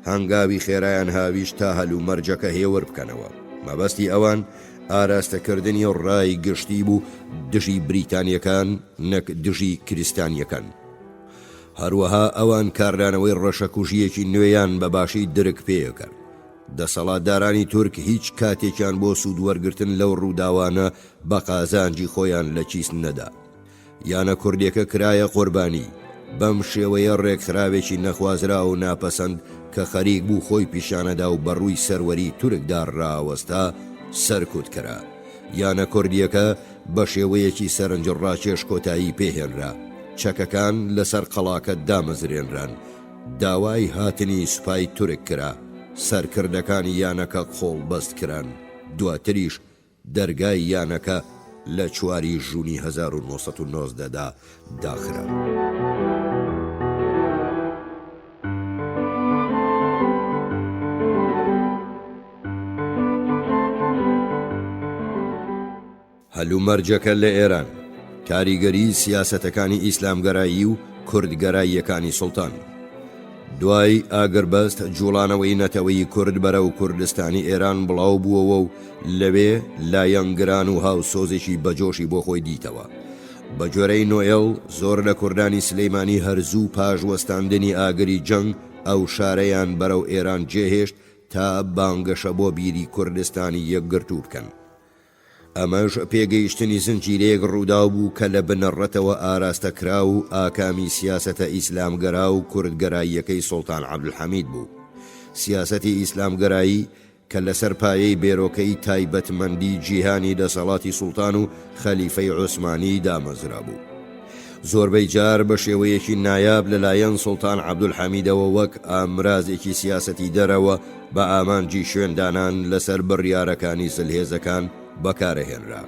هەنگاوی خێرایان هاویشت تا هەلومەرجەکە هێور بکەنەوە. مەبەستی ئەوان ئاراستەکردنی ڕای گشتی بوو دژی بریتانییەکان نەک دژی کریستانییەکان. هەروەها ئەوان کاردانەوەی ڕەشەکوژییەکی نوێیان بە باشی درک پێکرد. دەسەڵاتدارانی تورک هیچ کاتێکیان بۆ سوودوەرگرتن لەو ڕووداوانە بە قازانجی خۆیان لە کیس نەدا. یانە کوردیەکە کرایە قوربانی. بەم شێوەیە ڕێکخراوێکی نەخوازراو و ناپەسەند کە خەریک بوو خۆی پیشانەدا و بەڕووی سەروەری تورکدا ڕاوەستا، سەرکوت کرا. یانە کوردییەکە بە شێوەیەکی سەرنجڕاکێش کۆتایی پێهێنرا، چەکەکان لەسەر قەڵاکە دامەزرێنران، داوای هاتنی سوپای تورک کرا، سەرکردەکانی یانەکە قۆڵبەست کران، دواتریش دەرگای یانەکە لە چواری ژوونی 1990 دا داخرا. هەلومەرجەکە لە ئێران، کاریگەریی سیاسەتەکانی ئیسلامگەرایی و کوردگەراییەکانی سوڵتان. دوای ئاگربەست جوڵانەوەی نەتەوەیی کورد بەرەو کوردستانی ئێران بڵاو بووەوە و لەوێ لایەنگران و هاوسۆزێکی بەجۆشی بۆ خۆی دیتەوە. بە گوێرەی نۆئێڵ زۆر لە کوردانی سلەیمانی هەر زوو پاش وەستاندنی ئاگری جەنگ ئەو شارەیان بەرەو ئێران جێهێشت تا بانگەشە بۆ بیری کوردستانی یەکگرتوو بکەن. ئەمەش پێگەیشتنی زنجیرەیەک ڕووداو بوو کە لە بنەڕەتەوە ئاراستەکراو و ئاکامی سیاسەتە ئیسلامگەرا و کوردگەراییەکەی سوڵتان عەبدولحەمید بوو. سیاسەتی ئیسلامگەرایی کە لەسەر پایەی بێرۆکەی تایبەتمەندی جیهانی دەسەڵاتی سوڵتان و خەلیفەی عوسمانی دامەزرابوو. زۆربەی جار بە شێوەیەکی نایاب لەلایەن سوڵتان عەبدولحەمیدەوە وەک ئامرازێکی سیاسەتی دەرەوە بە ئامانجی شوێندانان لەسەر بڕیارەکانی زلهێزەکان بەکارەهێنرا.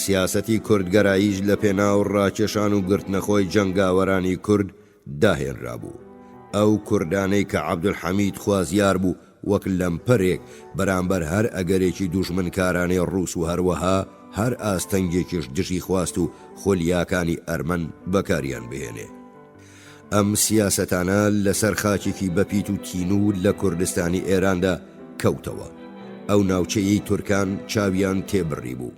سیاسەتی کوردگەراییش لەپێناو ڕاکێشان و گرتنەخۆی جەنگاوەرانی کورد داهێنرابوو. ئەو کوردانەی کە عەبدولحەمید خوازیار بوو وەک لەمپەرێک بەرامبەر هەر ئەگەرێکی دوژمنکارانەی ڕووس و هەروەها هەر ئاستەنگێکیش دژی خواست و خولیاکانی ئەرمەن بەکاریان بهێنێ. ئەم سیاسەتانە لەسەر خاکێکی بەپیت و تینوو لە کوردستانی ئێراندا کەوتەوە، ئەو ناوچەیەی تورکان چاویان تێبڕیبوو.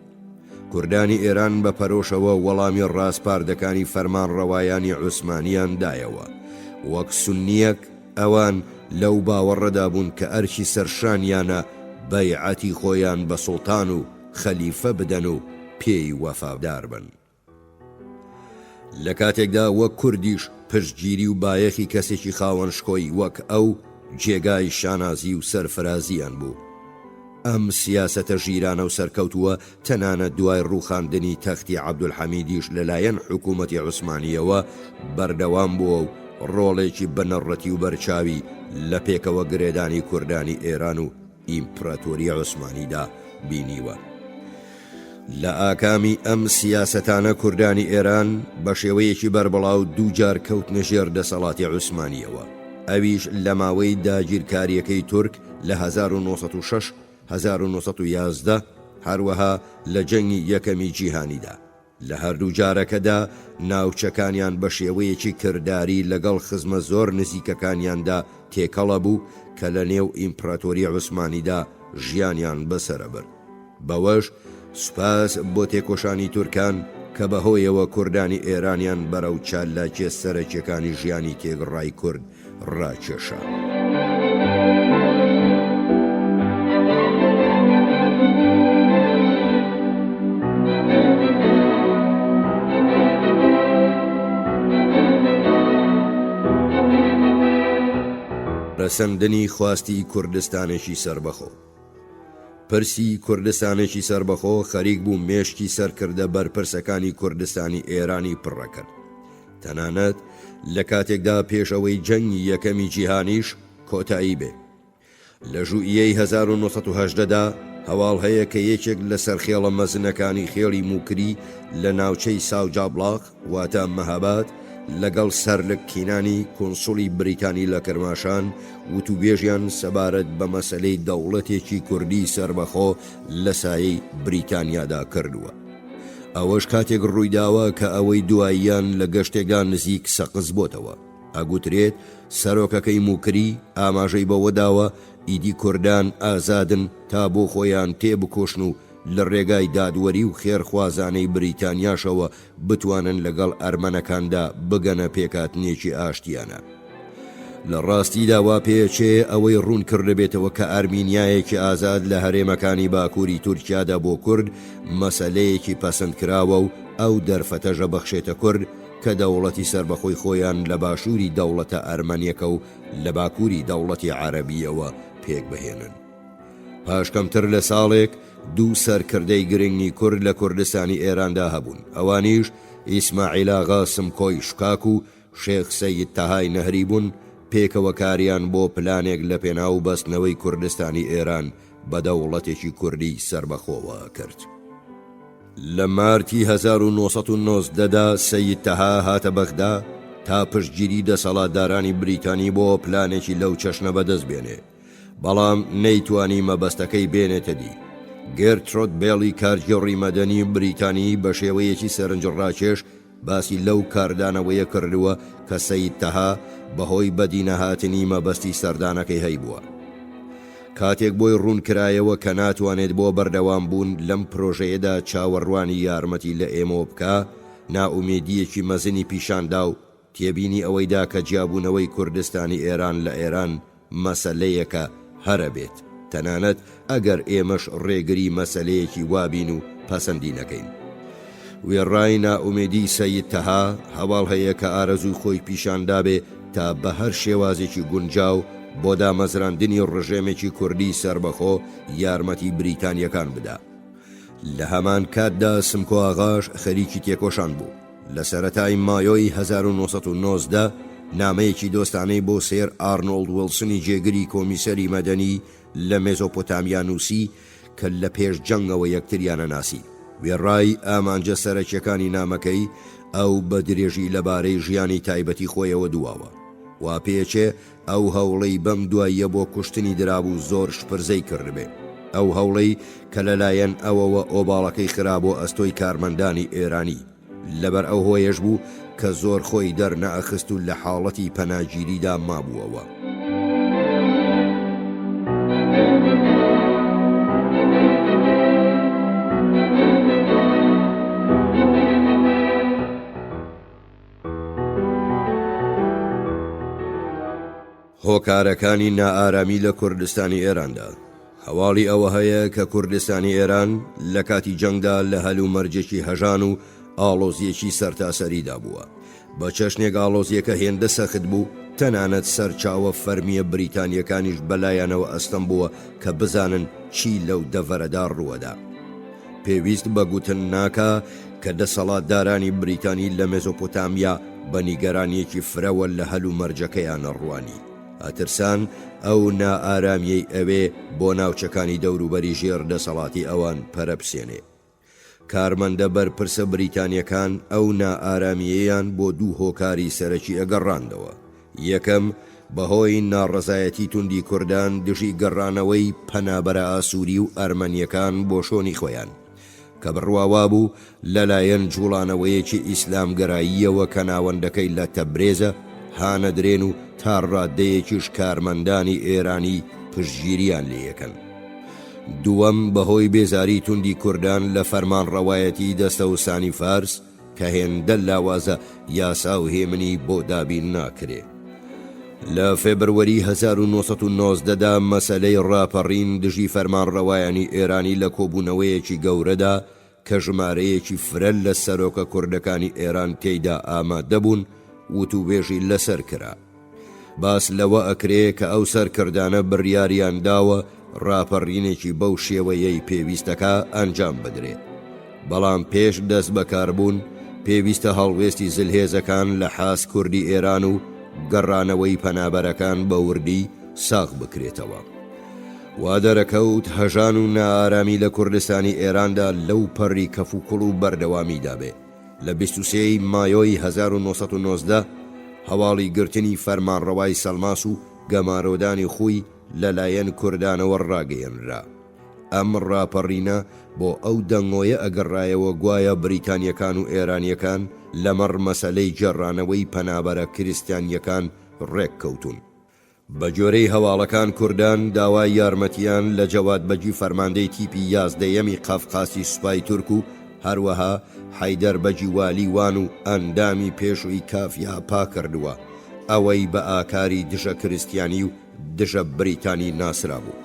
کوردانی ئێران بە پەرۆشەوە وەڵامی ڕاسپاردەکانی فەرمانڕەوایانی عوسمانیان دایەوە. وەک سوننییەک، ئەوان لەو باوەڕەدا بوون کە ئەرکی سەرشانیانە بەیعەتی خۆیان بە سوڵتان و خەلیفە بدەن و پێی وەفادار بن. لە کاتێکدا وەک کوردیش پشتگیری و بایەخی کەسێکی خاوەن شکۆی وەک ئەو جێگای شانازی و سەرفرازییان بوو. ئەم سیاسەتە ژیرانە و سەرکەوتووە تەنانەت دوای ڕووخاندنی تەختی عەبدولحەمیدیش لەلایەن حکوومەتی عوسمانییەوە بەردەوام بووە و ڕۆڵێکی بنەڕەتی و بەرچاوی لە پێکەوە گرێدانی کوردانی ئێران و ئیمپراتۆری عوسمانیدا بینیوە. لە ئاکامی ئەم سیاسەتانە کوردانی ئێران بە شێوەیەکی بەربڵاو دووجار کەوتنە ژێر دەسەڵاتی عوسمانییەوە، ئەویش لە ماوەی داگیرکارییەکەی تورک لە 1906، 1911، هەروەها لە جەنگی یەکەمی جیهانیدا. لە هەردوو جارەکەدا ناوچەکانیان بە شێوەیەکی کرداری لەگەڵ خزمە زۆر نزیکەکانیاندا تێکەڵەبوو کە لە نێو ئیمپراتۆری عوسمانیدا ژیانیان بەسەرەبرد. بەوەش سوپاس بۆ تێکۆشانی تورکان کە بەهۆیەوە کوردانی ئێرانیان بەرەو چالاکیە سەرەکیەکانی ژیانی تێگڕای کورد ڕاکێشا. پەسەندنی خواستی کوردستانێکی سەربەخۆ. پرسی کوردستانێکی سەربەخۆ خەریک بوو مێشکی سەرکردە بەرپرسەکانی کوردستانی ئێرانی پڕەکرد. تەنانەت لە کاتێکدا پێش ئەوەی جەنگی یەکەمی جیهانیش کۆتایی بێ. لە ژوئیەی 1918 دا هەواڵ هەیە کە یەکێک لە سەرخێڵە مەزنەکانی خێڵی موکری لە ناوچەی ساوجابڵاق واتە مەهاباد لەگەڵ سەرلک کینانی کونسوڵی بریتانی لە کرماشان وتوبێژیان سەبارەت بە مەسەلەی دەوڵەتێکی کوردی سەربەخۆ لە سایەی بریتانیادا کردووە. ئەوەش کاتێک ڕوویداوە کە ئەوەی دواییان لە گەشتێکدا نزیک سەقز بۆتەوە. ئەگوترێت سەرۆکەکەی موکری ئاماژەی بەوە داوە ئیدی کوردان ئازادن تا بۆ خۆیان تێبکۆشن و لە ڕێگای دادوەری و خێرخوازانەی بریتانیاشەوە بتوانن لەگەڵ ئەرمەنەکاندا بگەنە پێکهاتنێکی ئاشتیانە. لە ڕاستیدا وا پێچێ ئەوەی ڕوون کردبێتەوە کە ئەرمینیایەکی ئازاد لە هەرێمەکانی باکووری تورکیادا بۆ کورد مەسەلەیەکی پەسەندکراوە و ئەو دەرفەتەش ئەبەخشێتە کورد کە دەوڵەتی سەربەخۆی خۆیان لە باشووری دەوڵەتە ئەرمەنیەکە و لە باکووری دەوڵەتی عەرەبییەوە پێکبهێنن. پاش کەمتر لە ساڵێک دوو سەرکردەی گرنگی کورد لە کوردستانی ئێراندا هەبوون، ئەوانیش ئیسماعیل ئاغا سمکۆی شکاک و شێخ سەید تەهای نەهری بوون، پێکەوە کاریان بۆ پلانێک لە پێناو بەستنەوەی کوردستانی ئێران بە دەوڵەتێکی کوردی سەربەخۆوە کرد. لە مارتی 1919 دا سەید تەها هاتە بەغدا تا پشتگیری دەسەڵاتدارانی بریتانی بۆ پلانێکی لەو چەشنە بەدەست بێنێ. بەڵام نەیتوانی مەبەستەکەی بێنێتە دی. گێرترۆد بێڵی کارگێڕی مەدەنی بریتانی بە شێوەیەکی سەرنجڕاکێش باسی لەو کاردانەوەیە کردووە کە سەید تەها بەهۆی بەدینەهاتنی مەبەستی سەردانەکەی هەیبووە. کاتێک بۆی ڕوون کرایەوە کە ناتوانێت بۆ بەردەوامبوون لەم پرۆژەیەدا چاوەڕوانی یارمەتی لە ئێمەوە بکا، نائومێدییەکی مەزنی پیشان دا و تێبینی ئەوەی دا کە جیابوونەوەی کوردستانی ئێران لە ئێران مەسەلەیەکە هەرەبێت، تەنانەت ئەگەر ئێمەش ڕێگری مەسەلەیەکی وا بین و پەسەندی نەکەین. وێڕای نائومێدیی سەید تەها، هەواڵ هەیە کە ئارەزووی خۆی پیشان دابێ تا بە هەر شێوازێکی گونجاو بۆ دامەزراندنی ڕژێمێکی کوردیی سەربەخۆ یارمەتی بریتانییەکان بدا. لە هەمان کاتدا سمکۆ ئاغاش خەریکی تێکۆشان بوو. لە سەرەتای مایۆی 1919 نامەیەکی دۆستانەی بۆ سێر ئارنۆڵد وڵسنی جێگری کۆمیسەری مەدەنی لە مێزۆپۆتامیا نووسی کە لە پێش جەنگەوە یەکتریان ئەناسی. وێڕای ئامانجە سەرەکیەکانی نامەکەی، ئەو بە درێژی لەبارەی ژیانی تایبەتی خۆیەوە دواوە. وا پێچێ ئەو هەوڵەی بەم دواییە بۆ کوشتنی درابوو زۆر شپرزەی کردبێ. ئەو هەوڵەی کە لە لایەن ئەوەوە ئۆباڵەکەی خرابۆ ئەستۆی کارمەندانی ئێرانی. لەبەر ئەو هۆیەش بوو کە زۆر خۆی دەرنەئەخست و لە حاڵەتی پەناگیریدا مابووەوە. هۆکارەکانی نائارامی لە کوردستانی ئێراندا. هەواڵی ئەوە هەیە کە کوردستانی ئێران لە کاتی جەنگدا لە هەلومەرجێکی هەژان و ئاڵۆزییەکی سەرتاسەریدا بووە. بە چەشنێک ئاڵۆزییەکە هێندە سەخت بوو، تەنانەت سەرچاوە فەرمییە بریتانییەکانیش بەلایانەوە ئەستەم بووە کە بزانن چی لەو دەڤەرەدا ڕووەدا. پێویست بە گوتن ناکا کە دەسەڵاتدارانی بریتانی لە مێزۆپۆتامیا بە نیگەرانییەکی فرەوە لە هەلومەرجەکەیان ڕوانی. ئەترسان ئەو نائارامییەی ئەوێ بۆ ناوچەکانی دەوروبەری ژێر دەسەڵاتی ئەوان پەرە بسێنێ. کارمەندە بەرپرسە بریتانییەکان ئەو نائارامییەیان بۆ دوو هۆکاری سەرەکی ئەگەڕاندەوە، یەکەم، بەهۆی ناڕەزایەتی توندی کوردان دژی گەڕانەوەی پەنابەرە ئاسووری و ئەرمەنییەکان بۆ شۆنی خۆیان، کە بڕوا وابوو لەلایەن جوڵانەوەیەکی ئیسلامگەراییەوە کە ناوەندەکەی لە تەبرێزە هانەدرێن و تا ڕاددەیەکیش کارمەندانی ئێرانی پشتگیریان لێیەکەن. دووەم، بەهۆی بێزاری توندی کوردان لە فەرمانڕەوایەتی دەستەوسانی فارس کە هێندە لاوازە یاسا و هێمنی بۆ دابین ناکرێ. لە فێبروەری 1990 دا مەسەلەی ڕاپەڕین دژی فەرمانڕەوایانی ئێرانی لە کۆبوونەوەیەکی گەورەدا کە ژمارەیەکی فرە لە سەرۆکە کوردەکانی ئێران تێیدا ئامادەبوون وتووێژی لەسەر کرا. باس لەوە ئەکرێ کە ئەو سەرکردانە بڕیاریان داوە ڕاپەڕینێکی بەو شێوەیەی پێویستەکا ئەنجام بدرێ. بەڵام پێش دەست بەکاربوون پێویستە هەڵوێستی زلهێزەکان لە حاست کوردی ئێران و گەڕانەوەی پەنابەرەکان بە وردی ساغ بکرێتەوە. وا دەرەکەوت هەژان و نائارامی لە کوردستانی ئێراندا لەو پەڕی کەفوکوڵ و بەردەوامیدا بێ. لە 23 ی مایۆی 1990 هەواڵی گرتنی فەرمانڕەوای سەڵماس و گەمارۆدانی خوی لە لایەن کوردانەوە ڕاگەیەنرا. ئەم ڕاپەڕینە بۆ ئەو دەنگۆیە ئەگەڕایەوە گوایە بریتانیەکان و ئێرانیەکان لەمەڕ مەسەلەی گێڕانەوەی پەنابەرە کریستیانیەکان ڕێک کەوتوون. بە گوێرەی هەواڵەکان کوردان داوای یارمەتیان لە جەواد بەگی فەرماندەی تیپی یازدەیەمی قەفقاسی سوپای تورک و هەروەها حەیدەر بەگی والی وان و ئەندامی پێشووی کافیا پا کردووە، ئەوەی بە ئاکاری دژە کریستیانی و دژە بریتانی ناسرابوو.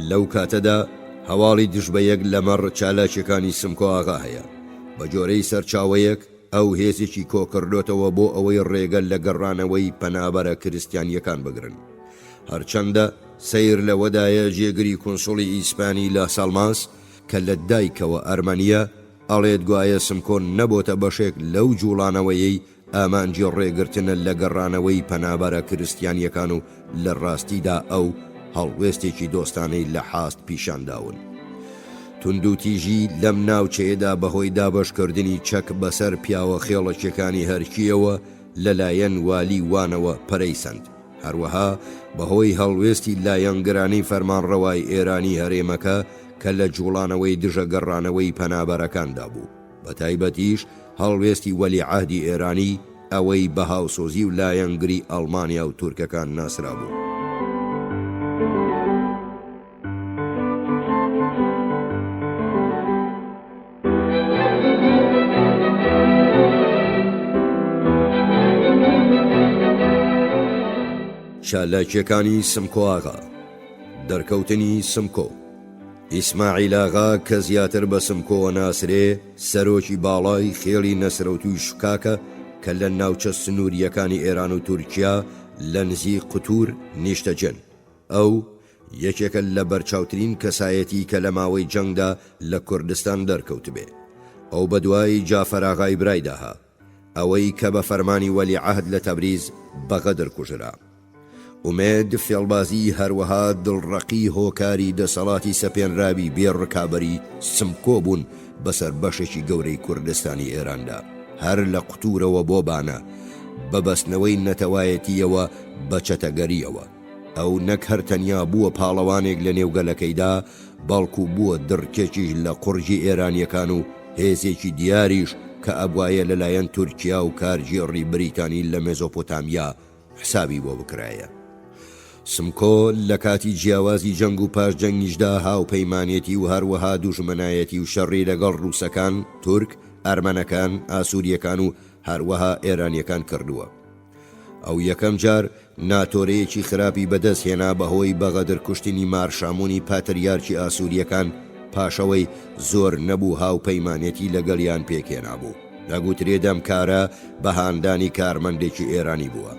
لەو کاتەدا هەواڵی دژ بە یەک لەمەڕ چالاکیەکانی سمکۆ ئاغا هەیە. بە گۆرەی سەرچاوەیەک، ئەو هێزێکی کۆکردۆتەوە بۆ ئەوەی ڕێگە لە گەڕانەوەی پەنابەرە کریستیانیەکان بگرن. هەرچەندە سەیر لەوەدایە جێگری کونسوڵی ئیسپانی لە سەڵماس کە لە دایکەوە ئەرمەنیە، ئەڵێت گوایە سمکۆ نەبۆتە بەشێک لەو جوڵانەوەیەی ئامانجی ڕێگرتنە لە گەڕانەوەی پەنابەرە کریستیانیەکان و لە ڕاستیدا ئەو هەڵوێستێکی دۆستانەی لە حاست پیشان داون. توندوتیژی لەم ناوچەیەدا بەهۆی دابەشکردنی چەک بەسەر پیاوە خێڵەکیەکانی هەرکییەوە لەلایەن والی وانەوە پەرەی سەند. هەروەها بەهۆی هەڵوێستی لایەنگرانەی فەرمانڕەوای ئێرانی هەرێمەکە کە لە جوڵانەوەی دژە گەڕانەوەی پەنابەرەکاندا بوو. بەتایبەتیش هەڵوێستی وەلیعەهدی ئێرانی، ئەوەی بە هاوسۆزی و لایەنگری ئەڵمانیا و تورکەکان ناسرابوو. چالاکییەکانی سمکۆ ئاغا دەرکەوتنی سمکۆ ئیسماعیل ئاغا کە زیاتر بە سمکۆوە ناسرێ، سەرۆکی باڵای خێڵی نەسرەوتووی شکاکە کە لە ناوچە سنوورییەکانی ئێران و تورکیا لە نزیک قوتوور نیشتەجێن. ئەو یەکێکە لە بەرچاوترین کەسایەتی کە لە ماوەی جەنگدا لە کوردستان دەرکەوتبێ. ئەو بەدوای جافەراغای برایدا ها، ئەوەی کە بە فەرمانی وەلیعەهد لە تەبریز بە غەدر کوژرا. ئومێد فێڵبازی هەروەها دڵڕەقی هۆکاری دەسەڵاتی سەپێنراوی بێ ڕکابەری سمکۆ بوون بەسەر بەشێکی گەورەی کوردستانی ئێراندا هەر لە قوتورەوە بۆ بانە بە بەستنەوەی نەتەوایەتییەوە بە چەتەگەرییەوە. ئەو نەک هەر تەنیا بووە پاڵەوانێک لە نێو گەلەکەیدا، بەڵکو بووە دڕکێکیش لە قوڕگی ئێرانییەکان و هێزێکی دیاریش کە ئەبوایە لەلایەن تورکیا و کارگێڕی بریتانی لە مێزۆپۆتامیا حسابی بۆ بکرایە. سمکۆ لە کاتی جیاوازی جەنگ و پاش جەنگیشدا هاوپەیمانێتی و هەروەها دوژمنایەتی و شەڕی لەگەڵ ڕووسەکان، تورک، ئەرمەنەکان، ئاسوورییەکان و هەروەها ئێرانییەکان کردووە. ئەو یەکەم جار ناتۆرەیەکی خراپی بەدەست هێنا بەهۆی بەغەدر کوشتنی مارشامونی پاتریارکی ئاسوریەکان پاشئەوەی زۆر نەبوو هاوپەیمانێتی لەگەڵیان پێکهێنابوو. دەگوترێت ئەم کارە بە هاندانی کارمەندێکی ئێرانی بووە.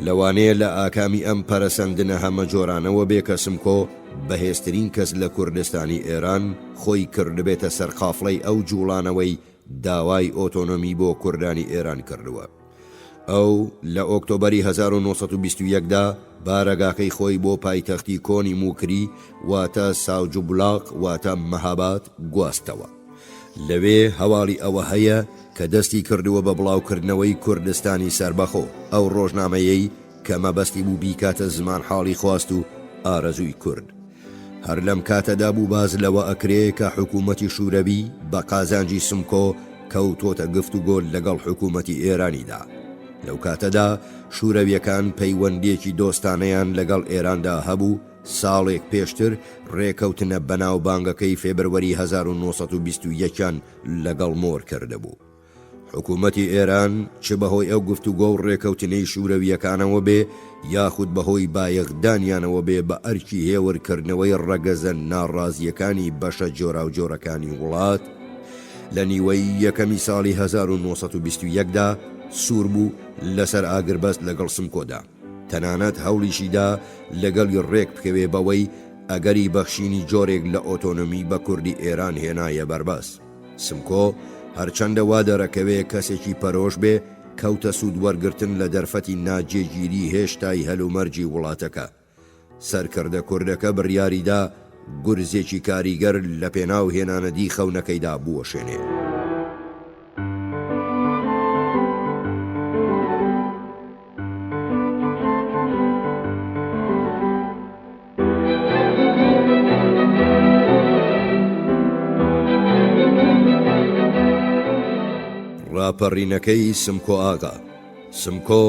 لەوانەیە لە ئاکامی ئەم پەرەسەندنە هەمەجۆرانەوە بێ کە سمکۆ، بەهێزترین کەس لە کوردستانی ئێران، خۆی کردبێتە سەرقافڵەی ئەو جووڵانەوەی داوای ئۆتۆنۆمی بۆ کوردانی ئێران کردووە. ئەو لە ئۆکتۆبەری 1921 دا بارەگاکەی خۆی بۆ پایتەختی کۆنی موکری واتە ساوجوبلاق واتە مەهاباد گواستەوە. لەوێ هەواڵی ئەوە هەیە کە دەستی کردووە بە بڵاوکردنەوەی کوردستانی سەربەخۆ، ئەو ڕۆژنامەیەی کە مەبەستی بوو بیکاتە زمانحاڵی خواست و ئارەزووی کورد. هەر لەم کاتەدا بوو باس لەوە ئەکرێ کە حکوومەتی شوورەوی بە قازانجی سمکۆ کەوتۆتە گفتوگۆ لەگەڵ حکوومەتی ئێرانیدا. لەو کاتەدا شوورەویەکان پەیوەندییەکی دۆستانەیان لەگەڵ ئێراندا هەبوو، ساڵێک پێشتر ڕێکەوتنە بەناوبانگەکەی فێبروەری 1921 یان لەگەڵ مۆر کردبوو. حکوومەتی ئێران چ بەهۆی ئەو گفتوگۆ و ڕێکەوتنەی شوورەوییەکانەوە بێ یاخود بەهۆی بایەخدانیانەوە بێ بە ئەرکی هێورکردنەوەی ڕەگەزە ناڕازییەکانی بەشە جۆراوجۆرەکانی وڵات، لە نیوەی یەکەمی ساڵی 1921 دا سوور بوو لەسەر ئاگربەست لەگەڵ سمکۆدا. تەنانەت هەوڵیشی دا لەگەڵی ڕێک بکەوێ بەوەی ئەگەری بەخشینی جۆرێک لە ئۆتۆنۆمی بە کوردی ئێران هێنایە بەرباس. سمکۆ هەرچەندە وا دەرەکەوێ کەسێکی پەرۆش بێ، کەوتە سوود وەرگرتن لە دەرفەتی ناجێگیری هێشتای هەلومەرجی وڵاتەکە. سەرکردە کوردەکە بڕیاری دا گورزێکی کاریگەر لە پێناو هێنانەدی خەونەکەیدا بوەشێنێ. ڕاپەڕینەکەی سمکۆ ئاغا سمکۆ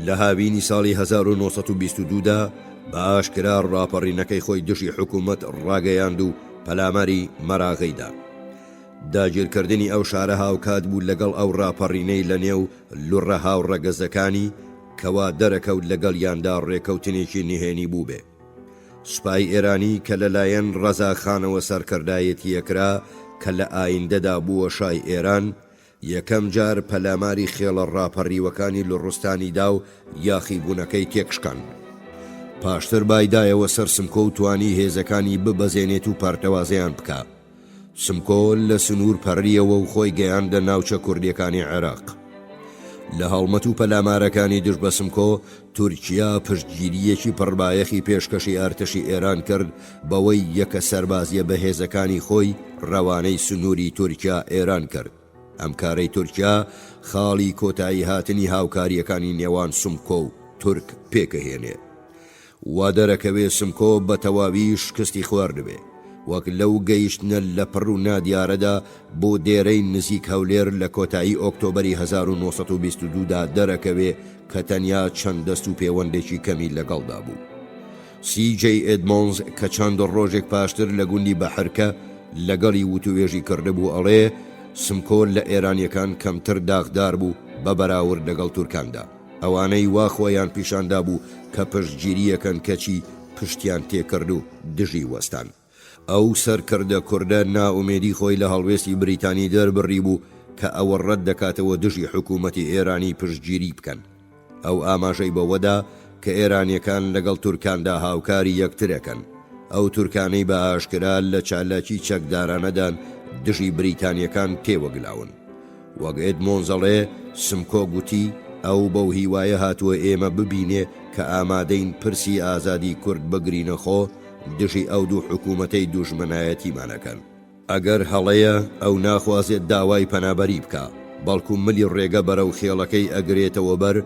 لە هاوینی ساڵی 1922 دا بە ئاشکرا ڕاپەڕینەکەی خۆی دژی حکوومەت ڕاگەیاند و پەلاماری مەراغەی دا. داگیرکردنی ئەو شارە هاوکات بوو لەگەڵ ئەو ڕاپەڕینەی لە نێو لوڕە هاوڕەگەزەکانی کە وا دەرەکەوت لەگەڵیاندا ڕێکەوتنێکی نهێنی بووبێ. سوپای ئێرانی کە لە لایەن ڕەزا خانەوە سەرکردایەتییەکرا کە لە ئایندەدا بووە شای ئێران، یەکەم جار پەلاماری خێڵە ڕاپەڕیوەکانی لوڕستانی دا و یاخیبوونەکەی تێکشکاند. پاشتر بای دایەوە سەر سمکۆ و توانی هێزەکانی ببەزێنێت و پەرتەوازەیان بکا. سمکۆ لە سنوور پەڕییەوە و خۆی گەیاندە ناوچە کوردییەکانی عێراق. لە هەڵمەت و پەلامارەکانی دژ بە سمکۆ، تورکیا پشتگیرییەکی پڕبایەخی پێشکەشی ئەرتەشی ئێران کرد بەوەی یەکە سەربازییە بەهێزەکانی خۆی رەوانەی سنووری تورکیا ئێران کرد. ئەم کارەی تورکیا خاڵی کۆتایی هاتنی هاوکارییەکانی نێوان سمکۆ و تورک پێکئەهێنێ. وا دەرەکەوێ سمکۆ بە تەواوی شکستی خواردبێ، وەک لەو گەیشتنە لەپڕ و نادیارەدا بۆ دێرەی نزیک هەولێر لە کۆتایی ئۆکتۆبەری 1922 دا دەرەکەوێ کە تەنیا چەند دەست و پێوەندێکی کەمی لەگەڵدا بوو. سی جەی ئێدمۆنز کە چەند ڕۆژێک پاشتر لە گوندی بەحرکە لەگەڵی وتووێژی کردبوو ئەڵێ، سمکۆ لە ئێرانییەکان کەمتر داخدار بوو بە بەراورد لەگەڵ تورکاندا. ئەوانەی وا خۆیان پیشان دابوو کە پشتگیرییەکەن کەچی پشتیان تێکرد و دژی وەستان. ئەو سەرکردە کوردە نائومێدی خۆی لە هەڵوێستی بریتانی دەربڕیبوو کە ئەوە ڕەت دەکاتەوە دژی حکوومەتی ئێرانی پشتگیری بکەن. ئەو ئاماژەی بەوەدا کە ئێرانییەکان لەگەڵ تورکاندا هاوکاری یەکترەکەن. ئەو تورکانەی بە ئاشکرا لە چالاکی چەکدارانەدان دژی بریتانییەکان تێوەگلاون. وەک ئێدمۆنز ئەڵێ، سمکۆ گوتی، ئەو بەو هیوایە هاتووە ئێمە ببینێ کە ئامادەین پرسی ئازادی کورد بگرینە خۆ دژی ئەو دوو حکوومەتەی دوژمنایەتیمان ئەکەن. ئەگەر هەڵەیە، ئەو ناخوازێت داوای پەنابەری بکا، بەڵکو ملی ڕێگە بەرەو خێڵەکەی ئەگرێتەوە بەر،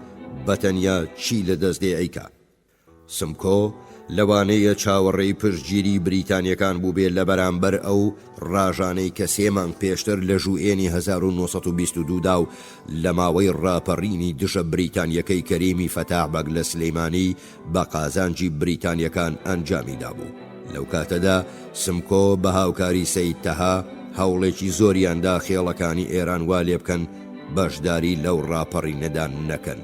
بەتەنیا چی لە دەست دێ ئەیکا. سمکۆ لەوانەیە چاوەڕێی پشتگیری بریتانیەکان بووبێ لە بەرامبەر ئەو ڕاژانەی کە سێ مانگ پێشتر لە ژوئێنی 1922 دا و لە ماوەی ڕاپەڕینی دژە بریتانیەکەی کەریمی فەتاح بەگ لە سلیمانی بە قازانجی بریتانیەکان ئەنجامی دابوو. لەو کاتەدا سمکۆ بە هاوکاری سەید تەها هەوڵێکی زۆریان دا خێڵەکانی ئێران وا لێبکەن بەشداری لەو ڕاپەڕینەدا نەکەن.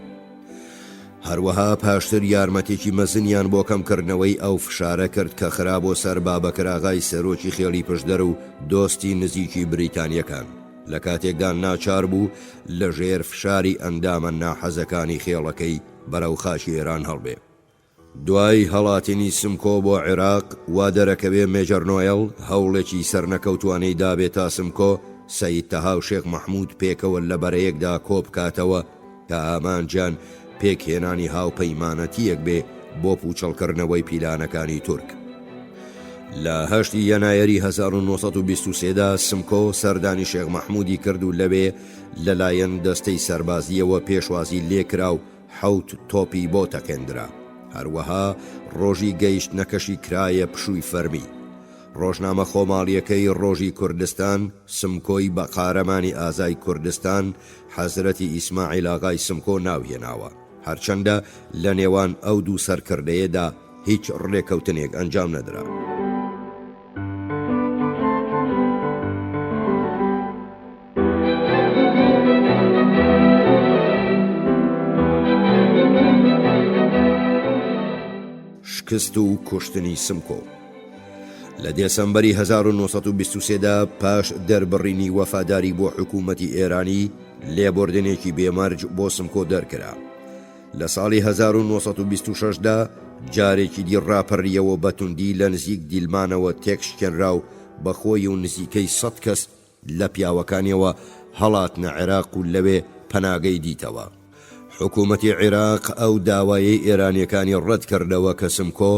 هەروەها پاشتر یارمەتێکی مەزنیان بۆ کەمکردنەوەی ئەو فشارە کرد کە خرابۆ سەر بابەکر ئاغای سەرۆکی خێڵی پشدەر و دۆستی نزیکی بریتانییەکان، لە کاتێکدا ناچار بوو لە ژێر فشاری ئەندامە ناحەزەکانی خێڵەکەی بەرەو خاکی ئێران هەڵبێ. دوای هەڵاتنی سمکۆ بۆ عێراق، وا دەرەکەوێ مێجەر نۆێڵ هەوڵێکی سەرنەکەوتوانەی دابێ تا سمکۆ، سەید تەها و شێخ مەحموود پێکەوە لە بەرەیەکدا کۆ بکاتەوە کە ئامانجیان پێکهێنانی هاوپەیمانەتییەک بێ بۆ پووچەڵکردنەوەی پیلانەکانی تورک. لە هەشت ی یەنایەری 1923 دا سمکۆ سەردانی شێخ مەحموودی کرد و لەوێ لەلایەن دەستەی سەربازییەوە پێشوازی لێکرا و حەوت تۆپی بۆ تەقێندرا. هەروەها ڕۆژی گەیشتنەکەشی کرایە پشووی فەرمی. ڕۆژنامە خۆماڵییەکەی ڕۆژی کوردستان سمکۆی بە قارەمانی ئازای کوردستان حەزرەتی ئیسماعیل ئاغای سمکۆ ناو هێناوە. هەرچەندە لە نێوان ئەو دوو سەرکردەیەدا هیچ ڕێکەوتنێک ئەنجام نەدرا. شکست و کوشتنی سمکۆ لە دێسەمبەری 1923 دا پاش دەربڕینی وەفاداری بۆ حکوومەتی ئێرانی لێبوردنێکی بێمەرج بۆ سمکۆ دەرکرا. لە ساڵی 1926 دا جارێکی دی ڕاپەڕیەوە بە توندی لە نزیک دیلمانەوە تێکشکێنرا و بەخۆی و نزیکەی سەد کەس لە پیاوەکانیەوە هەڵاتنە عێراق و لەوێ پەناگەی دیتەوە. حکوومەتی عێراق ئەو داوایەی ئێرانییەکانی ڕەت کردەوە کە سمکۆ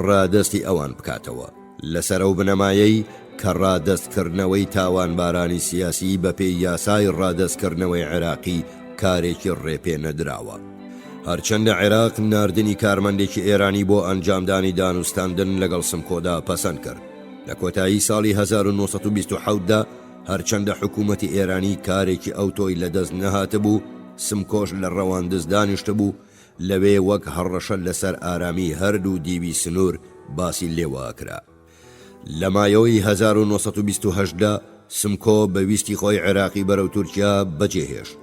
ڕادەستی ئەوان بکاتەوە، لەسەر ئەو بنەمایەی کە ڕادەستکردنەوەی تاوانبارانی سیاسی بەپێی یاسای ڕادەستکردنەوەی عێراقی کارێکی ڕێپێنەدراوە. هەرچەندە عێراق ناردنی کارمەندێکی ئێرانی بۆ ئەنجامدانی دانوستاندن لەگەڵ سمکۆدا پەسەند کرد. لە کۆتایی ساڵی 1927 دا هەرچەندە حکوومەتی ئێرانی کارێکی ئەوتۆی لە دەست نەهاتبوو، سمکۆش لە ڕەواندز دانیشتبوو، لەوێ وەک هەڕەشە لەسەر ئارامیی هەردوو دیوی سنوور باسی لێوە ئەکرا. لە مایۆی 1928 دا سمکۆ بە ویستی خۆی عێراقی بەرەو تورکیا بەجێ هێشت.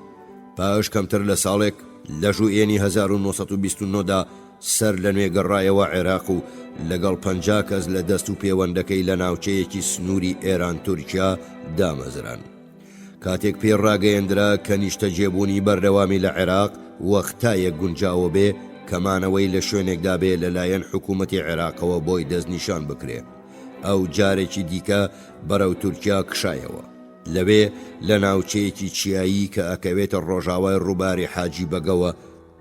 پاش کەمتر لە ساڵێک، لە ژوئێنی 1929 دا سەر لە نوێ گەڕایەوە عێراق و لەگەڵ 50 کەس لە دەست و پێوەندەکەی لە ناوچەیەکی سنووری ئێران-تورکیا دامەزران. کاتێک پێی ڕاگەیەندرا کە نیشتەجێبوونی بەردەوامی لە عێراق وەختایەک گونجاوە بێ کە مانەوەی لە شوێنێکدا بێ لەلایەن حکوومەتی عێراقەوە بۆی دەستنیشان بکرێ، ئەو جارێکی دیکە بەرەو تورکیا کشایەوە. لەوێ لە ناوچەیەکی چیایی کە ئەکەوێتە ڕۆژاوای ڕووباری حاجی بەگەوە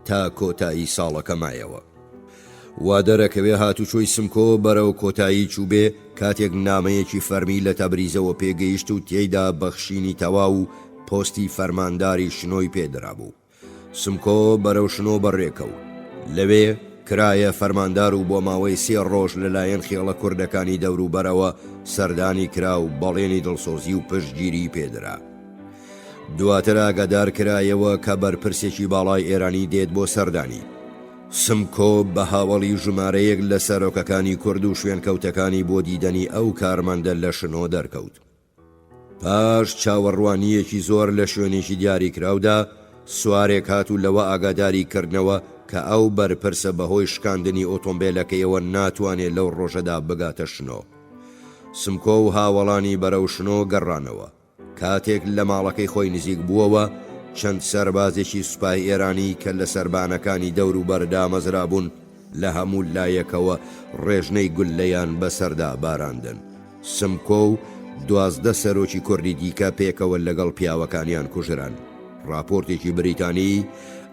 تا کۆتایی ساڵەکە مایەوە. وا دەرەکەوێ هاتوچۆی سمکۆ بەرەو کۆتایی چووبێ کاتێک نامەیەکی فەرمی لە تەبریزەوە پێ گەیشت و تێیدا بەخشینی تەواو و پۆستی فەرمانداری شنۆی پێ درابوو. سمکۆ بەرەو شنۆ بەڕێ کەوت. لەوێ کرایە فەرماندار و بۆ ماوەی سێ ڕۆژ لە لایەن خێڵە کوردەکانی دەوروبەرەوە سەردانی کرا و بەڵێنی دڵسۆزی و پشتگیریی پێ درا. دواتر ئاگادار کرایەوە کە بەرپرسێکی باڵای ئێرانی دێت بۆ سەردانی. سمکۆ بە هاوەڵی ژمارەیەک لە سەرۆکەکانی کورد و شوێنکەوتەکانی بۆ دیدەنی ئەو کارمەندە لە شنۆ دەرکەوت. پاش چاوەڕوانییەکی زۆر لە شوێنێکی دیاریکراودا، سوارێک هات و لەوە ئاگاداری کردنەوە کە ئەو بەرپرسە بەهۆی شکاندنی ئۆتۆمبێلەکەیەوە ناتوانێ لەو ڕۆژەدا بگاتە شنۆ. سمکۆ و هاوەڵانی بەرەو شنۆ گەڕانەوە. کاتێک لە ماڵەکەی خۆی نزیک بووەوە، چەند سەربازێکی سوپای ئێرانی کە لە سەربانەکانی دەوروبەر دامەزرابوون، لە هەموو لایەکەوە ڕێژنەی گوللەیان بەسەردا باراندن. سمکۆ و 12 سەرۆکی کوردی دیکە پێکەوە لەگەڵ پیاوەکانیان کوژران. ڕاپۆرتێکی بریتانی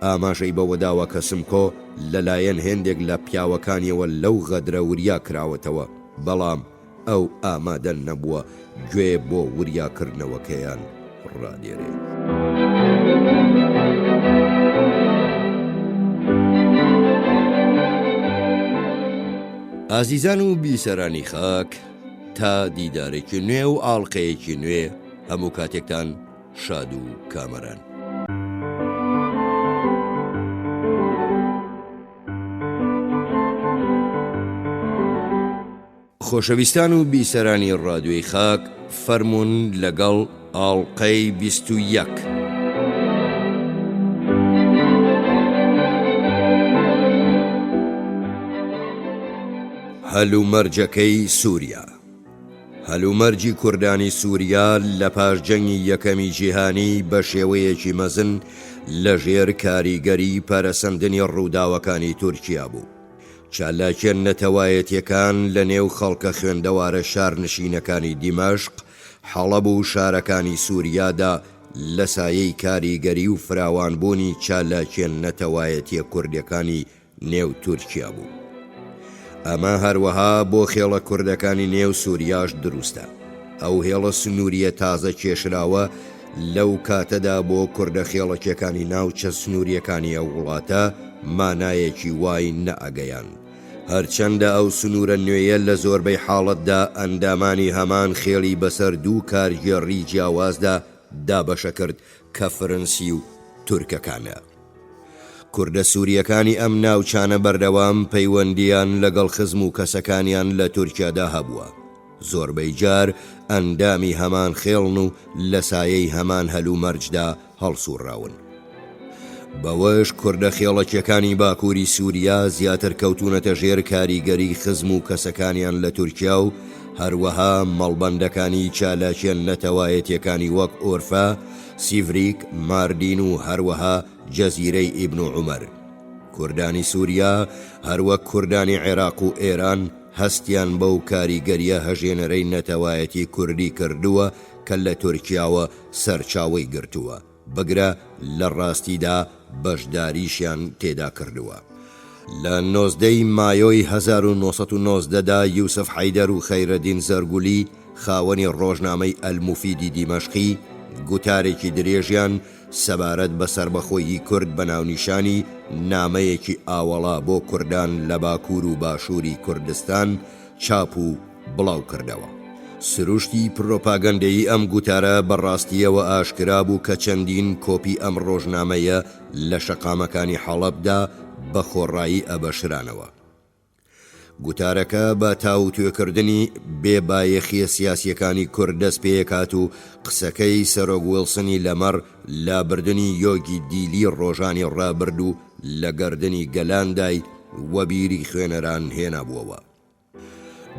ئاماژەی بەوەداوە کە سمکۆ لەلایەن هێندێک لە پیاوەکانیەوە لەو غەدرە وریا کراوەتەوە، بەڵام ئەو ئامادە نەبووە گوێ بۆ وریاکردنەوەکەیان ڕادێرێ. ئازیزان و بیسەرانی خاک تا دیدارێکی نوێ و ئاڵقەیەکی نوێ هەموو کاتێکتان شاد و کامەران. خۆشەویستان و بیسەرانی ڕادیۆی خاک فەرموون لەگەڵ ئاڵقەی 21. هەلومەرجەکەی سووریا هەلومەرجی کوردانی سووریا لە پاش جەنگی یەکەمی جیهانی بە شێوەیەکی مەزن لە ژێر کاریگەری پەرەسەندنی ڕووداوەکانی تورکیا بوو. چالاکیە نەتەوایەتیەکان لە نێو خەڵکە خوێندەوارە شارنشینەکانی دیمەشق، حەڵەب و شارەکانی سووریادا لە سایەی کاریگەری و فراوانبوونی چالاکیە نەتەوایەتیە کوردەکانی نێو تورکیا بوو. ئەمە هەروەها بۆ خێڵە کوردەکانی نێو سووریاش دروستە. ئەو هێڵە سنووریە تازە کێشراوە لەو کاتەدا بۆ کوردە خێڵەکیەکانی ناوچە سنووریەکانی ئەو وڵاتە مانایەکی وای نەئەگەیاند. هەرچەندە ئەو سنوورە نوێیە لە زۆربەی حاڵەتدا ئەندامانی هەمان خێڵی بەسەر دوو کارگێڕی جیاوازدا دابەشەکرد کە فرنسی و تورکەکانە. کوردە سوورییەکانی ئەم ناوچانە بەردەوام پەیوەندییان لەگەڵ خزم و کەسەکانیان لە تورکیادا هەبووە. زۆربەی جار ئەندامی هەمان خێڵن و لە سایەی هەمان هەلومەرجدا هەڵسووڕاون. بەوەش کوردە خێڵەکیەکانی باکووری سووریا زیاتر کەوتوونەتە ژێر کاریگەری خزم و کەسەکانیان لە تورکیا و هەروەها مەڵبەندەکانی چالاکیە نەتەوایەتیەکانی وەک ئۆرفە، سیڤریک، ماردین و هەروەها جەزیرەی ئیبن عومەر. کوردانی سووریا هەروەک کوردانی عێراق و ئێران هەستیان بەو کاریگەریە هەژێنەرەی نەتەوایەتی کوردی کردووە کە لە تورکیاوە سەرچاوەی گرتووە، بگرە لە ڕاستیدا بەشداریشیان تێدا کردووە. لە 19 ی مایۆی 1990 دا یوسف حەیدەر و خەیرەدین زەرگولی خاوەنی ڕۆژنامەی ئەلموفیدی دیمەشقی گوتارێکی درێژیان سەبارەت بە سەربەخۆیی کورد بە ناونیشانی نامەیەکی ئاوەڵا بۆ کوردان لە باکوور و باشووری کوردستان چاپ و بڵاو کردەوە. سروشتی پرۆپاگەندەیی ئەم گوتارە بە ڕاستییەوە ئاشکرا بوو کە چەندین کۆپی ئەم ڕۆژنامەیە لە شەقامەکانی حەڵەبدا بە خۆڕایی ئەبەشرانەوە. گوتارەکە بە تاووتوێکردنی بێ بایەخییە سیاسییەکانی کورد دەست پێیەکات و قسەکەی سەرۆک ویڵسنی لەمەڕ لابردنی یۆگی دیلی ڕۆژانی ڕابردوو لە گەردنی گەلاندای وەبیری خوێنەران هێنابووەوە.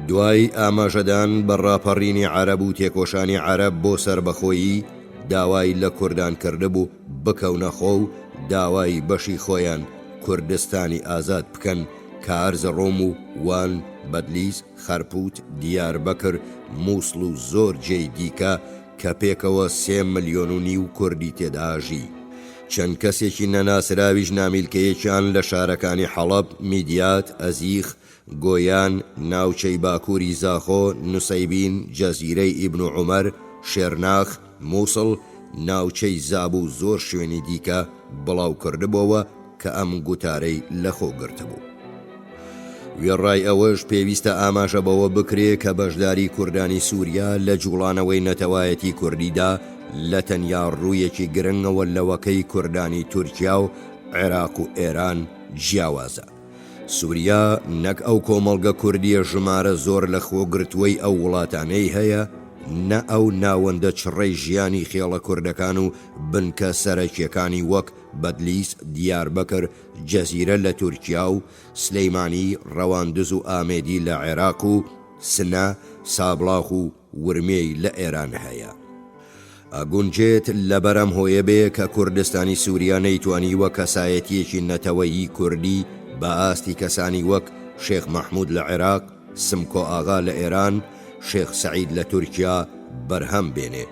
دوای ئاماژەدان بە ڕاپەڕینی عەرەب و تێکۆشانی عەرەب بۆ سەربەخۆیی، داوای لە کوردان کردبوو بکەونە خۆ و داوای بەشی خۆیان، کوردستانی ئازاد، بکەن کە ئەرزەڕۆم و وان، بەدلیس، خەرپوت، دیاربەکر، موسڵ و زۆر جێی دیکە کە پێکەوە سێ ملیۆن و نیو کوردی تێدا ئەژی. چەند کەسێکی نەناسراویش نامیلکەیەکیان لە شارەکانی حەڵەب، میدیات، ئەزیخ، گۆیان، ناوچەی باکووری زاخۆ، نوسەیبین، جەزیرەی ئیبن عومەر، شێرناخ، موسڵ، ناوچەی زاب و زۆر شوێنی دیکە بڵاو کردبۆوە کە ئەم گوتارەی لەخۆ گرتبوو. وێڕای ئەوەش پێویستە ئاماژە بەوە بکرێ کە بەشداری کوردانی سووریا لە جووڵانەوەی نەتەوایەتی کوردیدا لە تەنیا ڕوویەکی گرنگەوە لەوەکەی کوردانی تورکیا و عێراق و ئێران جیاوازە. سوریا نەک ئەو کۆمەڵگە کوردییە ژمارە زۆر لە خۆگرتووەی ئەو وڵاتانەی هەیە، نە ئەو ناوەندە چڕەی ژیانی خێڵە کوردەکان و بنکە سەرەکییەکانی وەک بەدلیس، دیاربەکر، جەزیرە لە تورکیا و سلیمانی، ڕەواندز و ئامێدی لە عێراق و سنە، سابڵاغ و ورمێی لە ئێران هەیە. ئەگونجێت لەبەر ئەم هۆیە بێ کە کوردستانی سوریا نەیتوانیوە کەسایەتییەکی نەتەوەیی کوردی بە ئاستی کەسانی وەک شێخ مەحمود لە عێراق، سمکۆ ئاغا لە ئێران، شێخ سەعید لە تورکیا بەرهەم بێنێ.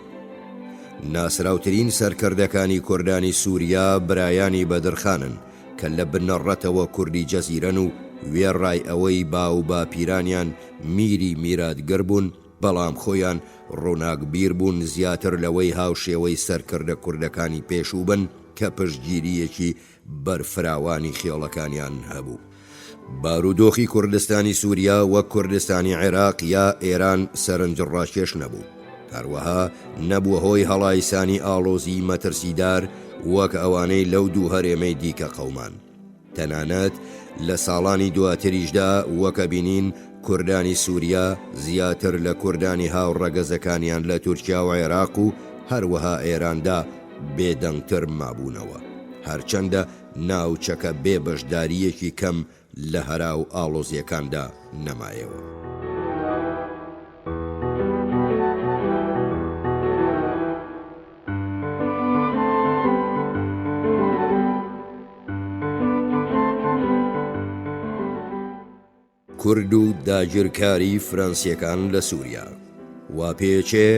ناسراوترین سەرکردەکانی کوردانی سوریا برایانی بەدرخانن کە لە بنەڕەتەوە کوردی جەزیرەن و وێڕای ئەوەی باوباپیرانیان میری میراتگر بوون، بەڵام خۆیان ڕووناکبیر بوون زیاتر لەوەی هاوشێوەی سەرکردە کوردەکانی پێشوو بن کە پشتگیرییەکی بەرفراوانی خێڵەکانیان هەبوو. بارودۆخی کوردستانی سووریا وەک کوردستانی عێراق یا ئێران سەرنجڕاکێش نەبوو. هەروەها نەبووە هۆی هەڵایسانی ئاڵۆزیی مەترسیدار وەک ئەوانەی لەو دوو هەرێمەی دیکە قەومان. تەنانەت لە ساڵانی دواتریشدا وەک ئەبینین کوردانی سوریا زیاتر لە کوردانی هاوڕەگەزەکانیان لە تورکیا و عێراق و هەروەها ئێراندا بێدەنگتر مابوونەوە. هەرچەندە ناوچەکە بێ بەشدارییەکی کەم لە هەرا و ئاڵۆزییەکاندا نەمایەوە. کورد و داگیرکاری فرەنسیەکان لە سوریا. وا پێچێ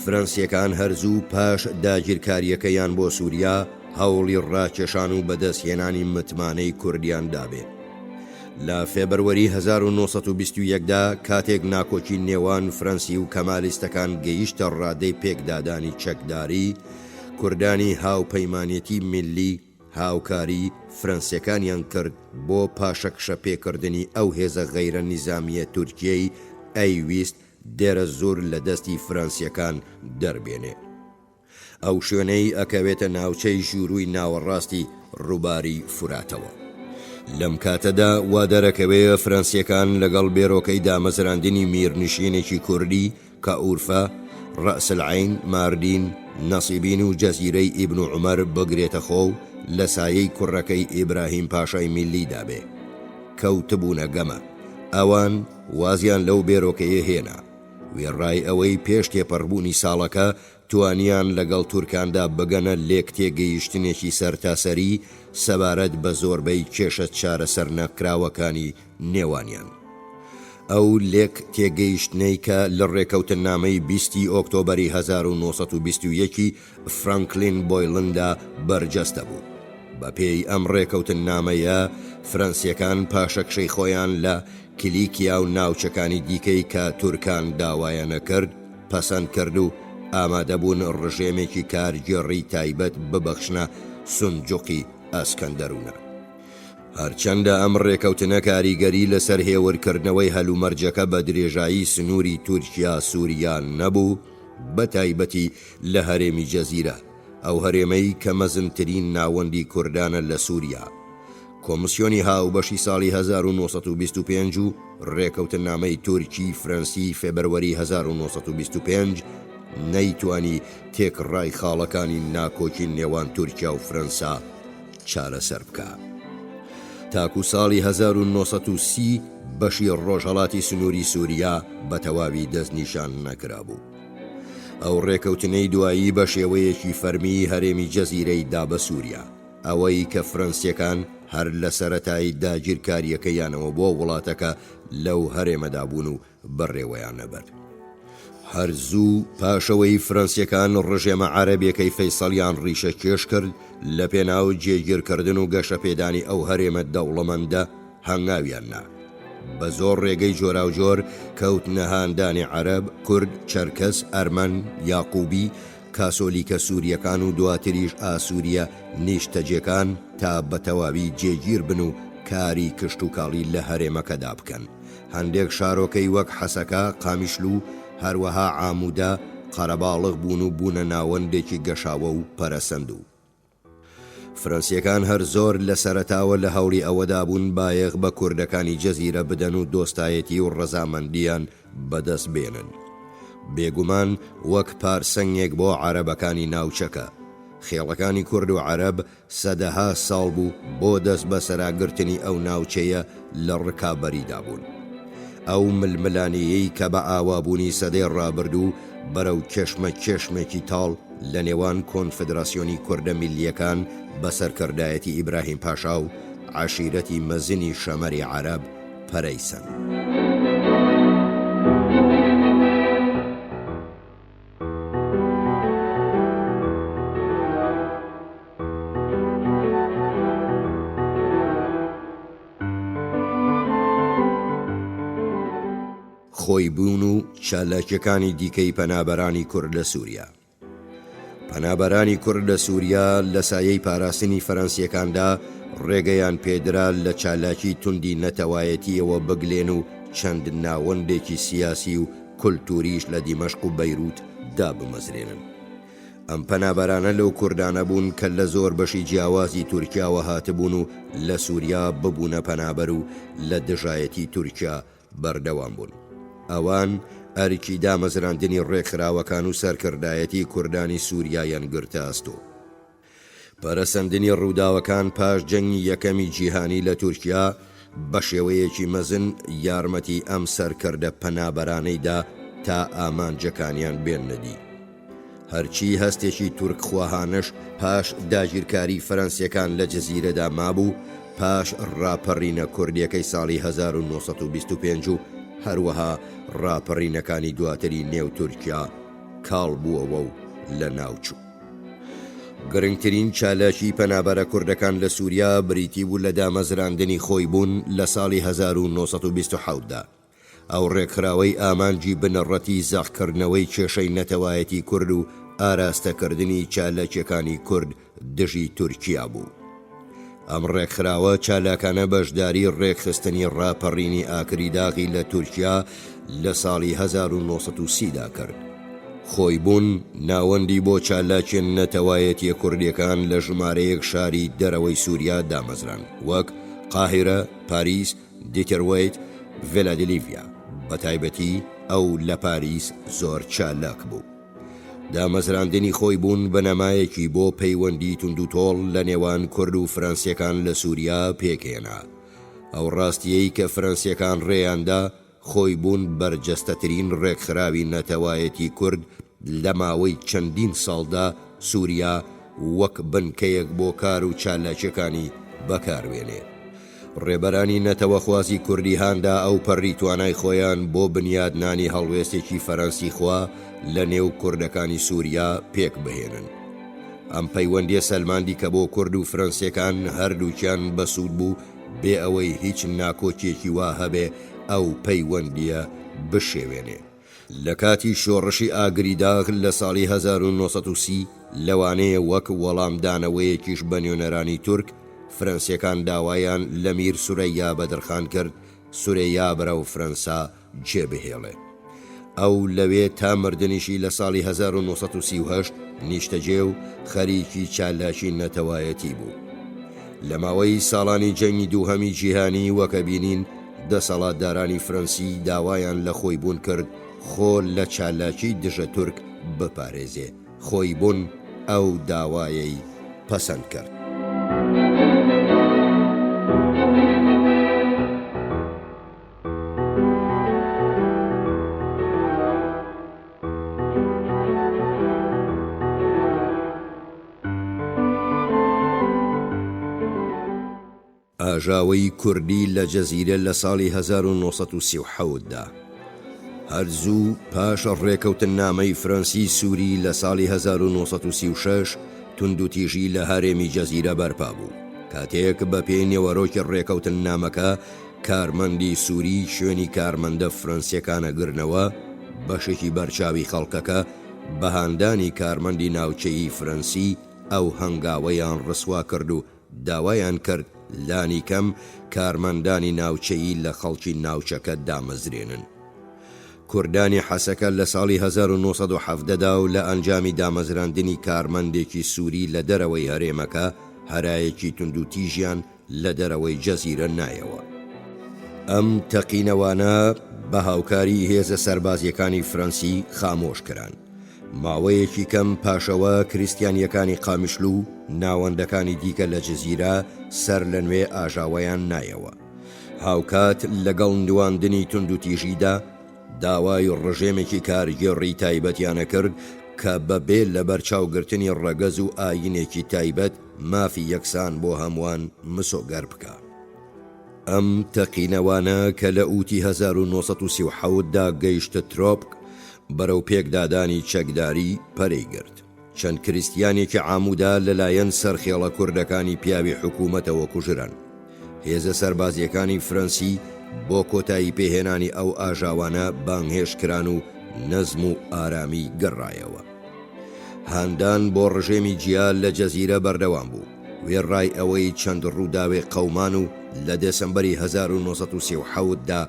فرەنسیەکان هەر زوو پاش داگیرکاریەکەیان بۆ سوریا هەوڵی ڕاکێشان و بەدەست هێنانی متمانەی کوردیان دابێ. لە فێبروەری 1921 دا کاتێک ناکۆکی نێوان فرەنسی و کەمالیستەکان گەیشتە ڕادەی پێکدادانی چەکداری، کوردانی هاوپەیمانێتی میللی هاوکاری فرەنسیەکانیان کرد بۆ پاشەکشە پێکردنی ئەو هێزە غەیرە نیزامیە تورکیەی ئەیویست دێرەزوور لە دەستی فرەنسیەکان دەربێنێ. ئەو شوێنەی ئەکەوێتە ناوچەی ژوورووی ناوەڕاستی ڕووباری فوراتەوە. لەم کاتەدا وا دەرەکەوێ فرەنسیەکان لەگەڵ بێرۆکەی دامەزراندنی میرنشینێکی کوردی کە ئورفە، رەئس العین، ماردین، نەسیبین و جەزیرەی ئیبن عومەر بگرێتە خۆ و لە سایەی کوڕەکەی ئیبراهیم پاشای میللیدا بێ. کەوتبوونە گەمە. ئەوان وازیان لەو بێرۆکەیە هێنا. وێڕای ئەوەی پێش تێپەڕبوونی ساڵەکە توانیان لەگەڵ تورکاندا بگەنە لێکتێگەیشتنێکی سەرتاسەری سەبارەت بە زۆربەی کێشە چارەسەرنەکراوەکانی نێوانیان. ئەو لێک تێگەیشتنەی کە لە ڕێکەوتننامەی 20 ی ئۆکتۆبەری 1921 ی فرانکلین بۆیڵندا بەرجەستە بوو. بە پێی ئەم ڕێکەوتننامەیە فرەنسییەکان پاشەکشەی خۆیان لە کلیکیا و ناوچەکانی دیکەی کە تورکان داوایانەکرد پەسەند کرد و ئامادەبوون ڕژێمێکی کارگێڕی تایبەت ببەخشنە سونجوقی ئەسکەندەرونە. هەرچەندە ئەم ڕێکەوتنە کاریگەری لەسەر هێورکردنەوەی هەلومەرجەکە بە درێژایی سنووری تورکیا-سووریا نەبوو، بەتایبەتی لە هەرێمی جەزیرە، ئەو هەرێمەی کە مەزنترین ناوەندی کوردانە لە سووریا. کۆمسیۆنی هاوبەشی ساڵی 1925 و ڕێکەوتننامەی تورکی-فرەنسی فێبروەری 1925 نەیتوانی تێکڕای خاڵەکانی ناکۆکی نێوان تورکیا و فرەنسا چارەسەر بکا. تاکو ساڵی 1930 بەشی ڕۆژهەڵاتی سنووری سووریا بە تەواوی دەستنیشان نەکرابوو. ئەو ڕێکەوتنەی دوایی بە شێوەیەکی فەرمی هەرێمی جەزیرەی دا بە سووریا، ئەوەی کە فرەنسییەکان هەر لە سەرەتای داگیرکارییەکەیانەوە بۆ وڵاتەکە لەو هەرێمەدا بوون و بەڕێوەیان ئەبرد. هەر زوو پاشەوەی فرەنسیەکان ڕژێمە عەرەبیەکەی فەیسەڵیان ڕیشە کێش کرد لە پێناو جێگیرکردن و گەشەپێدانی ئەو هەرێمە دەوڵەمەندە هەنگاویان نا. بە زۆر ڕێگەی جۆراوجۆر کەوتنە هاندانی عەرەب، کورد، چەرکەس، ئەرمەن، یاقوبی، کاسۆلیکە سوریەکان و دواتریش ئاسوریە نیشتەجێکان تا بە تەواوی جێگیر بن و کاری کشتوکاڵی لە هەرێمەکەدا بکەن. هەندێک شارۆکەی وەک حەسەکە، قامیشلو، هەروەها عامودا قەرەباڵغ بوون و بوونە ناوەندێکی گەشاوە و پەرەسەندوو. فرەنسییەکان هەر زۆر لە سەرەتاوە لە هەوڵی ئەوەدا بوون بایەخ بە کوردەکانی جەزیرە بدەن و دۆستایەتی و ڕەزامەندییان بەدەست بێنن. بێگومان وەک پارسەنگێک بۆ عەرەبەکانی ناوچەکە. خێڵەکانی کورد و عەرەب سەدەها ساڵ بوو بۆ دەست بەسەراگرتنی ئەو ناوچەیە لە ڕکابەریدا بوون. ئەو ململانێیەی کە بە ئاوابوونی سەدەی ڕابردوو بەرەو کێشمەکێشمێکی تاڵ لە نێوان کۆنفدراسیۆنی کوردە میللییەکان بە سەرکردایەتی ئیبراهیم پاشا و عەشیرەتی مەزنی شەمەری عەرەب پەرەی سەند. خۆیبوون و چالاکیەکانی دیکەی پەنابەرانی کورد لە سووریا. پەنابەرانی کورد لە سووریا لە سایەی پاراستنی فەرەنسیەکاندا ڕێگەیان پێدرا لە چالاکی توندی نەتەوایەتیەوە بگلێن و چەند ناوەندێکی سیاسی و کولتووریش لە دیمەشق و بەیروت دابمەزرێنن. ئەم پەنابەرانە لەو کوردانە بوون کە لە زۆر بەشی جیاوازی تورکیاوە هاتبوون و لە سووریا ببوونە پەنابەر و لە دژایەتی تورکیا بەردەوام بوون. ئەوان ئەرکی دامەزراندنی ڕێکخراوەکان و سەرکردایەتی کوردانی سووریایان گرتە ئەستۆ. پەرەسەندنی ڕووداوەکان پاش جەنگی یەکەمی جیهانی لە تورکیا بە شێوەیەکی مەزن یارمەتی ئەم سەرکردە پەنابەرانەی دا تا ئامانجەکانیان بێننە دی. هەرچی هەستێکی تورکخواهانەش پاش داگیرکاری فەرەنسیەکان لە جزیرەدا مابوو، پاش ڕاپەڕینە کوردیەکەی ساڵی 1925 و هەروەها ڕاپەڕینەکانی دواتری نێو تورکیا کاڵ بووەوە و لەناوچوو. گرنگترین چالاکی پەنابەرە کوردەکان لە سوریا بریتی بوو لە دامەزراندنی خۆیبوون لە ساڵی 1927 دا. ئەو ڕێکخراوەی ئامانجی بنەڕەتی زەقکردنەوەی کێشەی نەتەوایەتی کورد و ئاراستەکردنی چالاکیەکانی کورد دژی تورکیا بوو. ئەم ڕێکخراوە چالاکانە بەشداری ڕێکخستنی ڕاپەڕینی ئاکری داغی لە تورکیا لە ساڵی 1930 دا کرد. خۆیبوون ناوەندی بۆ چالاکیە نەتەوایەتیە کوردیەکان لە ژمارەیەک شاری دەرەوەی سوریا دامەزراند وەک، قاهیرە، پاریس، دیترویت، ڤێلادلیڤیا، بەتایبەتی ئەو لە پاریس زۆر چالاک بوو. دامەزراندنی خۆی بوون بنەمایەکی بۆ پەیوەندی توندوتۆڵ لە نێوان کورد و فرەنسیەکان لە سوریا پێکهێنا. ئەو ڕاستیەی کە فرەنسیەکان ڕێیان دا خۆی بوون بەرجەستەترین ڕێکخراوی نەتەوایەتی کورد لە ماوەی چەندین ساڵدا سوریا وەک بنکەیەک بۆ کار و چالاکیەکانی بەکاروێنێ. ڕێبەرانی نەتەوەخوازی کوردی هاندا ئەوپەڕی توانای خۆیان بۆ بنیادنانی هەڵوێستێکی فەرەنسیخوا لە نێو کوردەکانی سوریا پێک بهێنن. ئەم پەیوەندیە سەلماندی کە بۆ کورد و فرەنسیەکان هەردووکیان بەسوود بوو بێ ئەوەی هیچ ناکۆکیەکی وا هەبێ ئەو پەیوەندیە بشێوێنێ. لە کاتی شۆڕشی ئاگری داغ لە ساڵی 1930، لەوانەیە وەک وەڵامدانەوەیەکیش بە نوێنەرانی تورک، فرەنسیەکان داوایان لە میر سورەیا بەدرخان کرد سورێیا بەرەو فرەنسا جێبهێڵێ. ئەو لەوێ تا مردنیشی لە ساڵی 1938 نیشتەجێ و خەریکی چالاکی نەتەوایەتی بوو. لە ماوەی ساڵانی جەنگی دووهەمی جیهانی وەک ئەبینین دەسەڵاتدارانی فرەنسی داوایان لە خۆیبوون کرد خۆ لە چالاکی دژە تورک بپارێزێ، خۆیبوون ئەو داوایەی پەسەند کرد. ئاژاوەی کوردی لە جزیرە لە ساڵی 1937 دا. هەر زوو پاش ڕێکەوتننامەی فرەنسی سوری لە ساڵی 1936 توندوتیژی لە هەرێمی جزیرە بەرپا بوو. کاتێک بە پێی نێوەرۆکی ڕێکەوتننامەکە کارمەندی سوری شوێنی کارمەندە فرەنسیەکان ئەگرنەوە، بەشێکی بەرچاوی خەڵکەکە بە هاندانی کارمەندی ناوچەیی فرەنسی ئەو هەنگاوەیان ڕسوا کرد و داوایان کرد لانیکەم کارمەندانی ناوچەیی لە خەڵکی ناوچەکە دامەزرێنن. کوردانی حەسەکە لە ساڵی 1917 دا و لە ئەنجامی دامەزراندنی کارمەندێکی سوری لە دەرەوەی هەرێمەکە هەرایەکی توندوتیژیان لە دەرەوەی جەزیرە نایەوە. ئەم تەقینەوانە بە هاوکاری هێزە سەربازییەکانی فرەنسی خامۆش کران. ماوەیەکی کەم پاشەوە کریستیانییەکانی قامیشلو و ناوەندەکانی دیکە لە جزیرە سەرلەنوێ ئاژاوەیان نایەوە. هاوکات لەگەڵ نواندنی توندوتیژیدا، داوای ڕژێمێکی کارگێڕی تایبەتیان ئەکرد کە بە بێ لەبەرچاوگرتنی ڕەگەز و ئایینێکی تایبەت مافی یەکسان بۆ هەمووان مسۆگەر بکا. ئەم تەقینەوانە کە لە ئووتی 1937 دا گەیشتە ترۆپک، بەرەو پێکدادانی چەکداری پەرەی گرت. چەند کریستیانێکی عامودا لەلایەن سەرخێڵە کوردەکانی پیاوی حکوومەتەوە کوژران. هێزە سەربازییەکانی فرەنسی بۆ کۆتایی پێهێنانی ئەو ئاژاوانە بانگهێشت کران و نەزم و ئارامی گەڕایەوە. هاندان بۆ ڕژێمی جیا لە جەزیرە بەردەوام بوو، وێڕای ئەوەی چەند ڕووداوێک قەومان و لە دێسەمبەری 1937 دا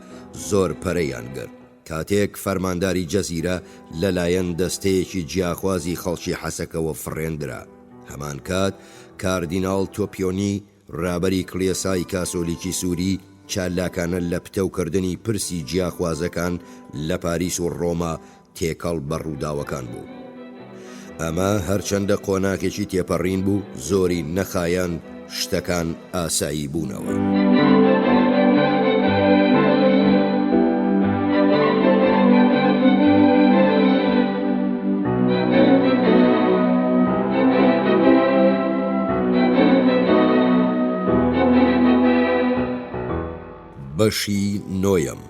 زۆر پەرەیان گرت، کاتێک فەرمانداری جەزیرە لەلایەن دەستەیەکی جیاخوازی خەڵکی حەسەکەوە فڕێندرا. هەمان کات کاردیناڵ تۆپیۆنی ڕابەری کڵێسای کاسۆلیکی سوری چالاکانە لە پتەوکردنی پرسی جیاخوازەکان لە پاریس و ڕۆما تێکەڵ بە ڕووداوەکان بوو. ئەمە هەرچەندە قۆناغێکی تێپەڕین بوو، زۆری نەخایاند شتەکان ئاسایی بوونەوە. بەشی نۆیەم،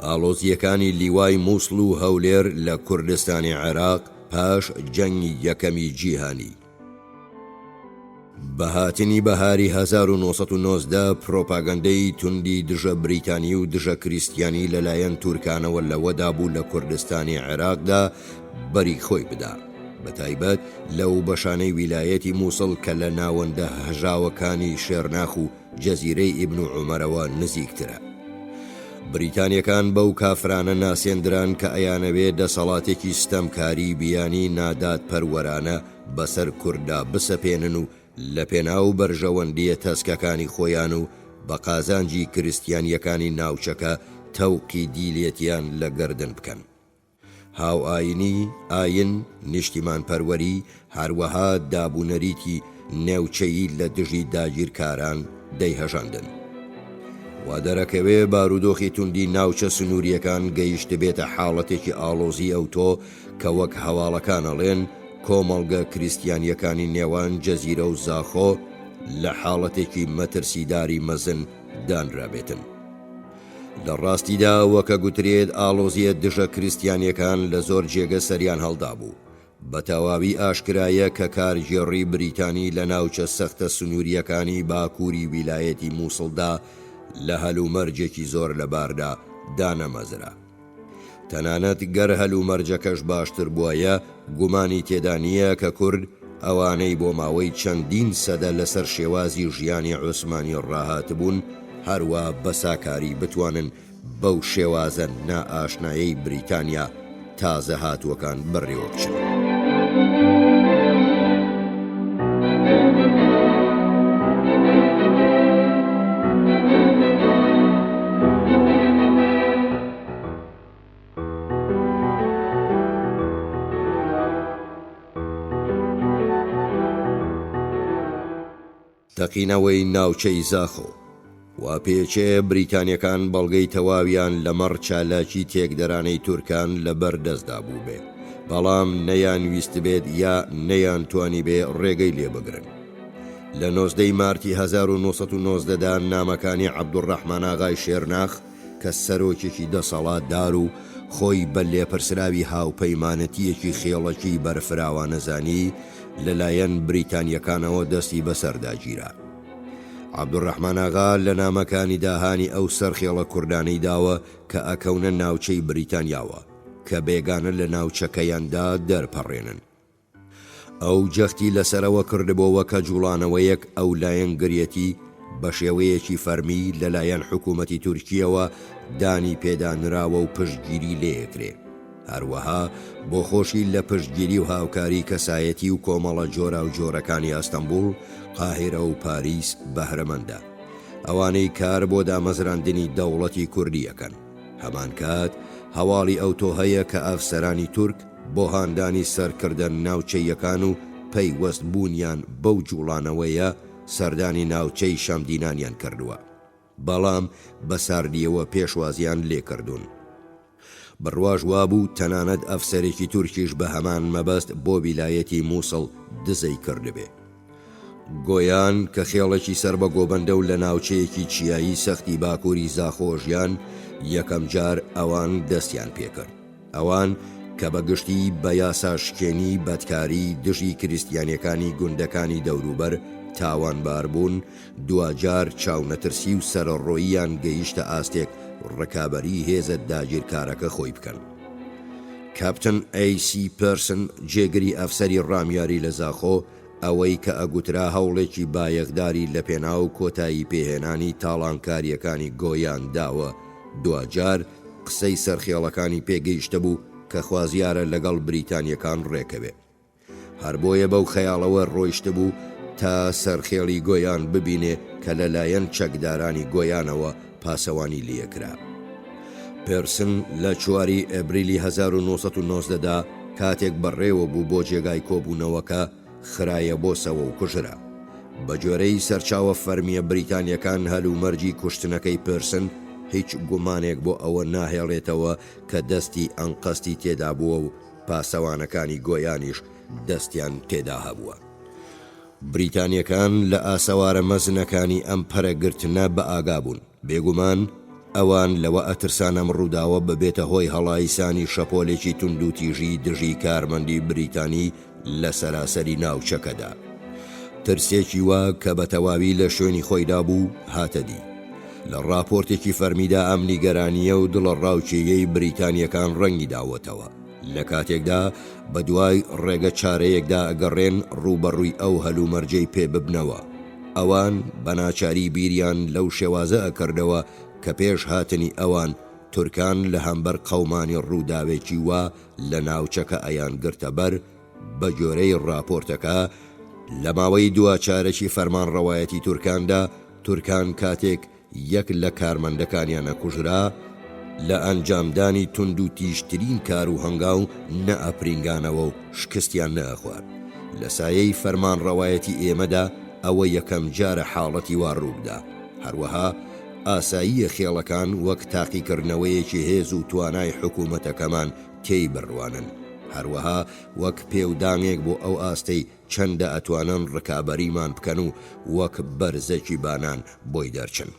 ئاڵۆزییەکانی لیوای موسڵ و هەولێر لە کوردستانی عێراق پاش جەنگی یەکەمی جیهانی. بە هاتنی بەهاری 1919 پرۆپاگەندەی توندی دژە بریتانی و دژە کریستیانی لەلایەن تورکانەوە لەوەدا بوو لە کوردستانی عێراقدا بەری خۆی بدا، بەتایبەت لەو بەشانەی ویلایەتی موسڵ کە لە ناوەندە هەژاوەکانی شێرناخ و جەزیرەی ئیبن عومەرەوە نزیکترە. بریتانیەکان بەو کافرانە ناسێندران کە ئەیانەوێ دەسەڵاتێکی ستەمکاری بیانی نادادپەروەرانە بەسەر کورددا بسەپێنن و لەپێناو بەرژەوەندییە تەسکەکانی خۆیان و بە قازانجی کریستیانیەکانی ناوچەکە تەوقی دیلێتیان لە گەردن بکەن. هاوئایینی، ئاین، نیشتیمانپەروەری، هەروەها دابونەریتی نێوچەیی لە دژی داگیرکاران دەیهەژاندن. وا دەرەکەوێ بارودۆخی توندی ناوچە سنوورییەکان گەیشتبێتە حاڵەتێکی ئاڵۆزی ئەوتۆ کە وەک هەواڵەکان ئەڵێن کۆمەڵگە کریستیانییەکانی نێوان جەزیرە و زاخۆ لە حاڵەتێکی مەترسیداری مەزن دانرابێتن. لە ڕاستیدا وەکە گوترێت ئاڵۆزییە دژە کریستیانییەکان لە زۆر جێگە سەریان هەڵدابوو. بە تەواوی ئاشکرایە کە کارگێڕی بریتانی لە ناوچە سەختە سنوورییەکانی باکووری ویلایەتی مووسڵدا لە هەلومەرجێکی زۆر لەباردا دانەمەزرا. تەنانەت گەر هەلومەرجەکەش باشتر بوایە، گومانی تێدا نییە کە کورد، ئەوانەی بۆ ماوەی چەندین سەدە لەسەر شێوازی ژیانی عوسمانی ڕاهاتبوون، هەروا بە ساکاری بتوانن بەو شێوازە نائاشنایەی بریتانیا تازە هاتووەکان بەڕێوە بچن. تەقینەوەی ناوچەی زاخۆ. وا پێچێ بریتانیەکان بەڵگەی تەواویان لەمەڕ چالاکی تێکدەرانەی تورکان لە بەر دەستدا بووبێ، بەڵام نەیانویستبێت یا نەیانتوانیبێ ڕێگەی لێ بگرن. لە 19 ی مارتی 1919 دا نامەکانی عەبدولڕەحماناغای شێرناخ کە سەرۆکێکی دەسەڵاتدار و خۆی بە لێپرسراوی هاوپەیمانەتییەکی خێڵەکی بەرفراوانە زانی، لەلایەن بریتانییەکانەوە دەستی بەسەردا گیرا. عەبدولڕەحمان ئاغا لە نامەکانیدا هانی ئەو سەرخێڵە کوردانەی داوە کە ئەکەونە ناوچەی بریتانیاوە کە بێگانە لە ناوچەکەیاندا دەرپەڕێنن. ئەو جەختی لەسەرەوە کردبۆوە کە جوڵانەوەیەک ئەو لایەنگریەتی بە شێوەیەکی فەرمی لەلایەن حکوومەتی تورکییەوە دانی پێدا نراوە و پشتگیری لێکرێ. هەروەها بۆ خۆشی لە پشتگیری و هاوکاری کەسایەتی و کۆمەڵە جۆراوجۆرەکانی ئەستەنبوڵ، قاهیرە و پاریس بەهرەمەندە. ئەوانەی کار بۆ دامەزراندنی دەوڵەتی کوردی ئەکەن. هەمان کات هەواڵی ئەوتۆ هەیە کە ئەفسەرانی تورک بۆ هاندانی سەرکردە ناوچەییەکان و پەیوەست بوونیان بەو جوڵانەوەیە سەردانی ناوچەی شەمدینانیان کردووە. بەڵام بە ساردییەوە پێشوازیان لێکردوون. بڕواش وابوو تەنانەت ئەفسەرێکی تورکیش بە هەمان مەبەست بۆ ویلایەتی موسڵ دزەی کردبێ. گۆیان کە خێڵێکی سەر بە گۆبەندە و لە ناوچەیەکی چیایی سەختی باکووری زاخۆ ژیان، یەکەم جار ئەوان دەستیان پێکرد. ئەوان کە بە گشتی بە یاساشکێنی بەدکاری دژی کریستیانەکانی گوندەکانی دەوروبەر تاوانبار بوون، دواجار چاونەترسی و سەرەڕۆییان گەیشتە ئاستێک ڕکابەری هێزە داگیرکارەکە خۆی بکەن. کاپتن ئەی سی پێرسن جێگری ئەفسەری ڕامیاری لە زاخۆ، ئەوەی کە ئەگوترا هەوڵێکی بایەخداری لەپێناو کۆتایی پێهێنانی تاڵانکارییەکانی گۆیان داوە، دواجار قسەی سەرخێڵەکانی پێگەیشتبوو کە خوازیارە لەگەڵ بریتانییەکان ڕێکەوێ. هەر بۆیە بەو خەیاڵەوە ڕۆیشتبوو تا سەرخێڵی گۆیان ببینێ کە لە لایەن چەکدارانی گۆیانەوە پاسەوانی لێکرا. پێرسن لە چواری ئەبریلی 1990 دا. کاتێک بەڕێوە بوو بۆ جێگای کۆبوونەوەکە خرایە بۆسەوە و کوژرا. بەگوێرەی سەرچاوە فەرمییە بریتانییەکان هەلومەرجی کوشتنەکەی پێرسن هیچ گومانێک بۆ ئەوە ناهێڵێتەوە کە دەستی ئەنقەستی تێدا بووە و پاسەوانەکانی گۆیانیش دەستیان تێدا هەبووە. بریتانییەکان لە ئاسەوارە مەزنەکانی ئەم پەرەگرتنە بەئاگا بوون. بێگومان ئەوان لەوە ئەترسان ئەم ڕووداوە ببێتە هۆی هەڵایسانی شەپۆلێکی توندوتیژی دژی کارمەندی بریتانی لە سەراسەری ناوچەکەدا. ترسێکی وا کە بە تەواوی لە شوێنی خۆیدا بوو هاتە دی. لە ڕاپۆرتێکی فەرمیدا ئەم نیگەرانییە و دڵەڕاوکێیەی بریتانییەکان ڕەنگی داوەتەوە. لە کاتێکدا بە دوای ڕێگە چارەیەکدا ئەگەڕێن ڕووبەڕووی ئەو هەلومەرجەی پێ ببنەوە. ئەوان بە ناچاری بیریان لەو شێوازە ئەکردەوە کە پێش هاتنی ئەوان تورکان لە هەمبەر قەومانی ڕووداوێکی وا لە ناوچەکە ئەیانگرتە بەر، بە گۆرەی ڕاپۆرتەکە لە ماوەی دوا چارەکی فەرمانڕەوایەتی تورکاندا، تورکان کاتێک یەک لە کارمەندەکانیان ئەکوژرا، لە ئەنجامدانی توندوتیژترین کار و هەنگاو نەئەپرینگانەوە و شکستیان نەئەخوارد. لە سایەی فەرمانڕەوایەتی ئێمەدا ئەوە یەکەم جارە حاڵەتی وا ڕووبدا. هەروەها ئاساییە خێڵەکان وەک تاقیکردنەوەیەکی هێز و توانای حکوومەتەکەمان تێی بڕوانن. هەروەها وەک پێودانگێک بۆ ئەو ئاستەی چەندە ئەتوانن ڕکابەریمان بکەن و وەک بەرزەکی بانان بۆی دەرچن.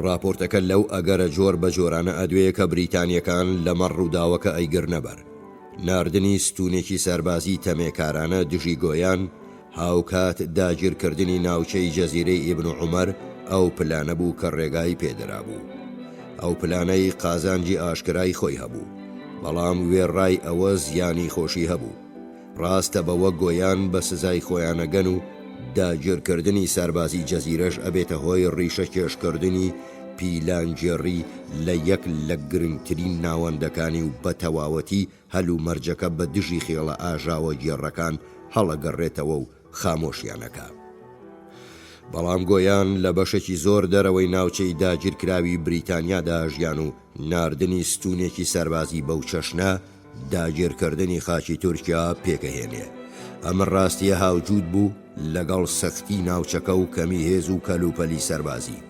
ڕاپۆرتەکە لەو ئەگەرە جۆر بە جۆرانە ئەدوێ کە بریتانیەکان لەمەڕ ڕووداوەکە ئەیگرنە بەر. ناردنی ستوونێکی سەربازی تەمێکارانە دژی گۆیان، هاوکات داگیرکردنی ناوچەی جەزیرەی ئیبن عومەر ئەو پلانە بوو کە ڕێگای پێ درابوو. ئەو پلانەی قازانجی ئاشکرای خۆی هەبوو. بەڵام وێڕای ئەوە زیانی خۆشی هەبوو. ڕاستە بەوە گۆیان بە سزای خۆیان ئەگەن و داگیرکردنی سەربازی جەزیرەش ئەبێتە هۆی ڕیشەکێشکردنی پیلانگێڕی لە یەک لە گرنگترین ناوەندەکانی و بە تەواوەتی هەلومەرجەکە بە دژی خێڵە ئاژاوەگێڕەکان هەڵەگەڕێتەوە و خامۆشیان ئەکا. بەڵام گۆیان لە بەشێکی زۆر دەرەوەی ناوچەی داگیرکراوی بریتانیادا ئەژیان و ناردنی ستوونێکی سەربازی بەو چەشنە داگیرکردنی خاکی تورکیا پێکئەهێنێ. ئەم ڕاستییە هاوجووت بوو لەگەڵ سەختی ناوچەکە و کەمی هێز و کەلوپەلی سەربازی.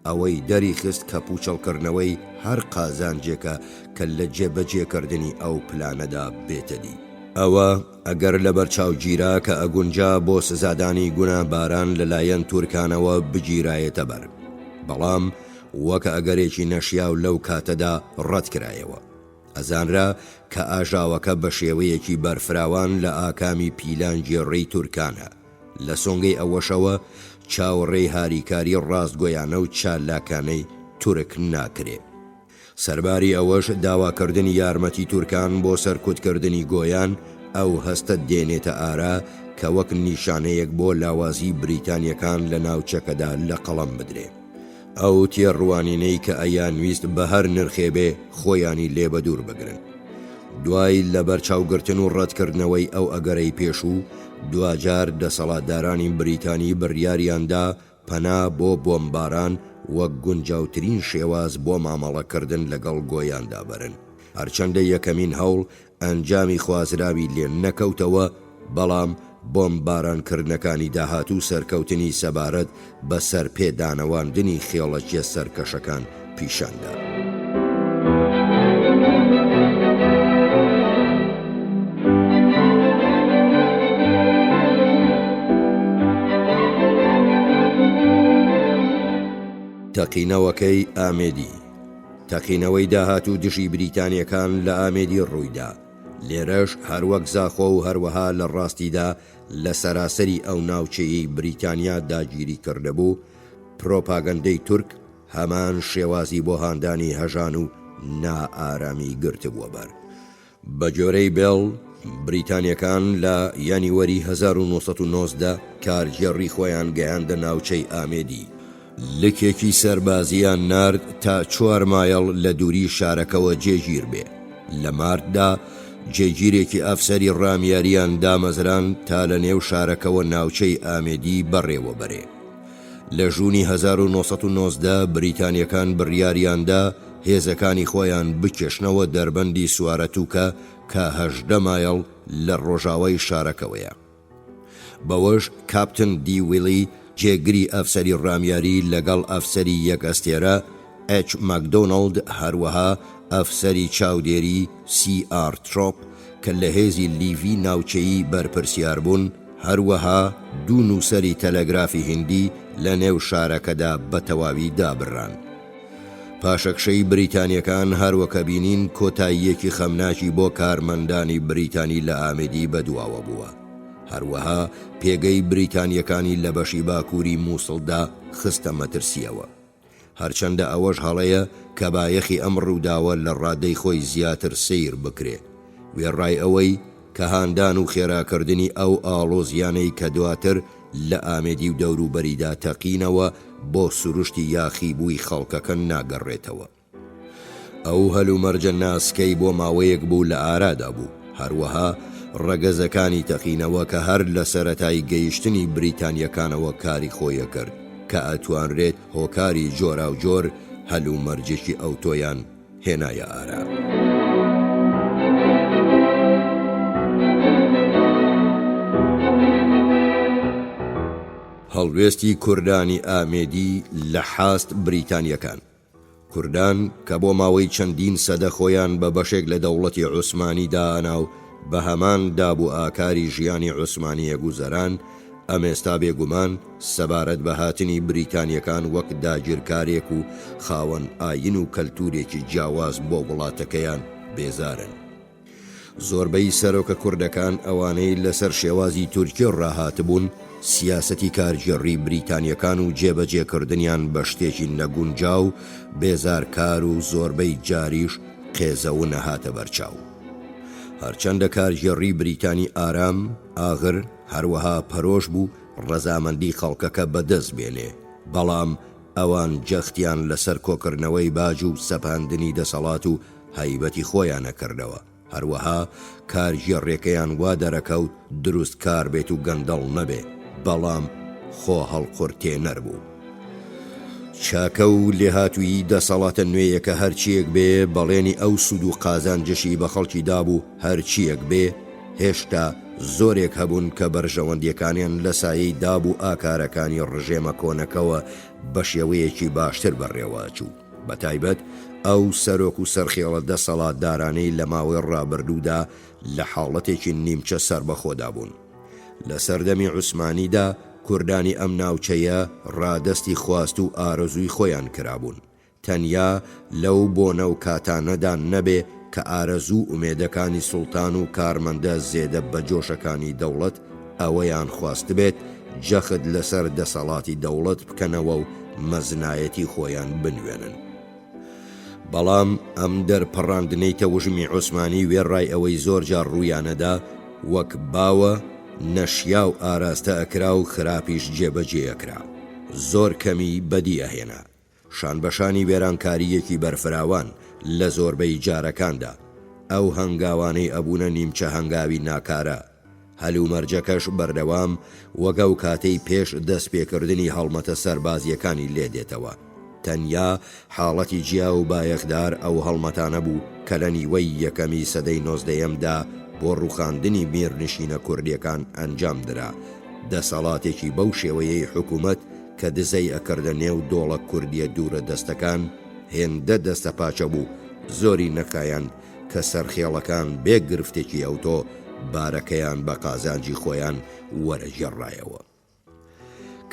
ئەوەی دەریخست کە پووچەڵکردنەوەی هەر قازانجێکە کە لە جێبەجێکردنی ئەو پلانەدا بێتەدی. ئەوە ئەگەر لەبەرچاو گیرا کە ئەگونجا بۆ سزادانی گوناهباران لەلایەن تورکانەوە بگیرایەتە بەر. بەڵام وەک ئەگەرێکی نەشیاو لەو کاتەدا ڕەتکرایەوە. ئەزانرا کە ئاژاوەکە بە شێوەیەکی بەرفراوان لە ئاکامی پیلانگێڕیی تورکانە، لە سۆنگەی ئەوەشەوە چاوەڕێی هاریکاری ڕاستگۆیانە و چالاکانەی تورک ناکرێ. سەرباری ئەوەش داواکردنی یارمەتی تورکان بۆ سەرکوتکردنی گۆیان ئەو هەستە دێنێتە ئارا کە وەک نیشانەیەک بۆ لاوازی بریتانیەکان لە ناوچەکەدا لە قەڵەم بدرێ. ئەو تێڕوانینەی کە ئەیانویست بە هەر نرخێ بێ خۆیانی لێ بەدوور بگرن. دوای لەبەرچاوگرتن و ڕەتکردنەوەی ئەو ئەگەرەی پێشوو، دواجار دەسەڵاتدارانی بریتانی بڕیاریان دا پەنا بۆ بۆمباران وەک گونجاوترین شێواز بۆ مامەڵەکردن لەگەڵ گۆیاندا بەرن. هەرچەندە یەکەمین هەوڵ ئەنجامی خوازراوی لێ نەکەوتەوە، بەڵام بۆمبارانکردنەکانی داهاتوو سەرکەوتنی سەبارەت بە سەرپێ دانەواندنی خێڵەکیە سەرکەشەکان پیشان دا. تەقینەوەکەی ئامێدی. تەقینەوەی داهاتوو دژی بریتانیەکان لە ئامێدی ڕوویدا، لێرەش هەروەک زاخۆ و هەروەها لە ڕاستیدا لە سەراسەری ئەو ناوچەیەی بریتانیا داگیری کردبوو، پرۆپاگەندەی تورک هەمان شێوازی بۆ هاندانی هەژان و نائارامی گرتبووە بەر. بەگوێرەی بێڵ، بریتانییەکان لە یانیوەری 1919 کارگێڕی خۆیان گەیاندە ناوچەی ئامێدی، لکێکی سەربازییان نارد تا چوار مایڵ لە دووری شارەکەوە جێگیر بێ. لە مارتدا جێگیرێکی ئەفسەری ڕامیارییان دامەزراند تا لە نێو شارەکەوە ناوچەی ئامێدی بەڕێوە بەرێ. لە ژوونی 1919 بریتانییەکان بڕیاریان دا هێزەکانی خۆیان بکێشنەوە دەربەندی سوارەتوکە. کە 18 مایڵ لە ڕۆژاوای شارەکەوەیە. بەوەش کاپتن دی ویلی جێگری ئەفسەری ڕامیاری لەگەڵ ئەفسەری یەک ئەستێرە ئێچ ماکدۆناڵد هەروەها ئەفسەری چاودێری سی ئاڕ ترۆپ کە لە هێزی لیڤی ناوچەیی بەرپرسیار بوون هەروەها دوو نووسەری تەلەگرافی هیندی لە نێو شارەکەدا بە تەواوی دابران. پاشەکشەی بریتانیەکان هەروەکە بینین کۆتاییەکی خەمناکی بۆ کارمەندانی بریتانی لە ئامێدی بەدواوە بووە. هەروەها پێگەی بریتانیەکانی لە بەشی باکووری مووسڵدا خستە مەترسییەوە. هەرچەندە ئەوەش هەڵەیە کە بایەخی ئەم ڕووداوە لە ڕادەی خۆی زیاتر سەیر بکرێ. وێڕای ئەوەی کە هاندان و خێراکردنی ئەو ئاڵۆزییانەی کە دواتر لە ئامێدی و دەوروبەریدا تەقینەوە بۆ سروشتی یاخیبووی خەڵکەکە ناگەڕێتەوە. ئەو هەلومەرجە ناسکەی بۆ ماوەیەک بوو لە ئارادا بوو، هەروەها ڕەگەزەکانی تەقینەوە کە هەر لە سەرەتای گەیشتنی بریتانییەکانەوە کاری خۆی ئەکرد کە ئەتوانرێت هۆکاری جۆراوجۆر هەلومەرجێکی ئەوتۆیان هێنایە ئارا. هەڵوێستی کوردانی ئامێدی لە حاست بریتانییەکان. کوردان کە بۆ ماوەی چەندین سەدە خۆیان بە بەشێک لە دەوڵەتی عوسمانی دائەنا و بە هەمان داب و ئاکاری ژیانی عوسمانی ئەگوزەران، ئەمێستا بێگومان سەبارەت بە هاتنی بریتانیەکان وەک داگیرکارێک و خاوەن ئاین و کەلتورێکی جیاواز بۆ وڵاتەکەیان بێزارن. زۆربەی سەرۆکە کوردەکان ئەوانەی لەسەر شێوازی تورکی ڕاهاتبوون، سیاسەتی کارگێڕی بریتانیەکان و جێبەجێکردنیان بە شتێکی نەگونجاو، بێزارکار و زۆربەی جاریش قێزەون ئەهاتە بەرچاو. هەرچەندە کارگێڕی بریتانی ئارام، ئاغر، هەروەها پەرۆش بوو ڕەزامەندی خەڵکەکە بەدەست بێنێ، بەڵام ئەوان جەختیان لەسەر کۆکردنەوەی باج و سەپاندنی دەسەڵات و هەیبەتی خۆیان ئەکردەوە، هەروەها کارگێڕیەکەیان وا دەرەکەوت دروست کار بێت و گەندەڵ نەبێ، بەڵام خۆ هەڵقورتێنەر بوو. چاکە و لێهاتوویی دەسەڵاتە نوێیەکە هەرچییەک بێ، بەڵێنی ئەو سوود و قازانجەشی بە خەڵکی دابوو، هەرچییەک بێ، هێشتا زۆرێک هەبوون کە بەرژەوەندییەکانیان لە سایەی داب و ئاکارەکانی ڕژێمە کۆنەکەوە بە شێوەیەکی باشتر بەڕێوەئەچوو. بەتایبەت ئەو سەرۆک و سەرخێڵە دەسەڵاتدارانەی لە ماوەی ڕابردوودا لە حاڵەتێکی نیمچە سەربەخۆدا بوون. لە سەردەمی عوسمانیدا کوردانی ئەم ناوچەیە ڕادەستی خواست و ئارەزووی خۆیان کرابوون، تەنیا لەو بۆنە و کاتانەدا نەبێ کە ئارەزوو و ئومێدەکانی سوڵتان و کارمەندە زێدە بەجۆشەکانی دەوڵەت ئەوەیان خواستبێت جەخت لەسەر دەسەڵاتی دەوڵەت بکەنەوە و مەزنایەتی خۆیان بنوێنن. بەڵام ئەم دەرپەڕاندنەی تەوژمی عوسمانی وێڕای ئەوەی زۆر جار ڕوویانەدا، وەک باوە، نەشیاو ئاراستە ئەکرا و خراپیش جێبەجێ ئەکرا. زۆر کەمی بەدی ئەهێنا. شانبەشانی وێرانکارییەکی بەرفراوان لە زۆربەی جارەکاندا، ئەو هەنگاوانەی ئەبوونە نیمچە هەنگاوی ناکارا، هەلومەرجەکەش بەردەوام وەک ئەو کاتەی پێش دەستپێکردنی هەڵمەتە سەربازییەکانی لێدێتەوە. تەنیا حاڵەتی جیا و بایەخدار ئەو هەڵمەتانە بوو کە لە نیوەی یەکەمی سەدەی نۆزدەیەمدا بۆ ڕووخاندنی میرنشینە کوردییەکان ئەنجام درا. دەسەڵاتێکی بەو شێوەیەی حکوومەت کە دزەی ئەکردە نێو دۆڵە کوردییە دوورە دەستەکان، هێندە دەستەپاچە بوو، زۆری نەخایاند کە سەرخێڵەکان بێ گرفتێکی ئەوتۆ بارەکەیان بە قازانجی خۆیان وەرەگێڕایەوە.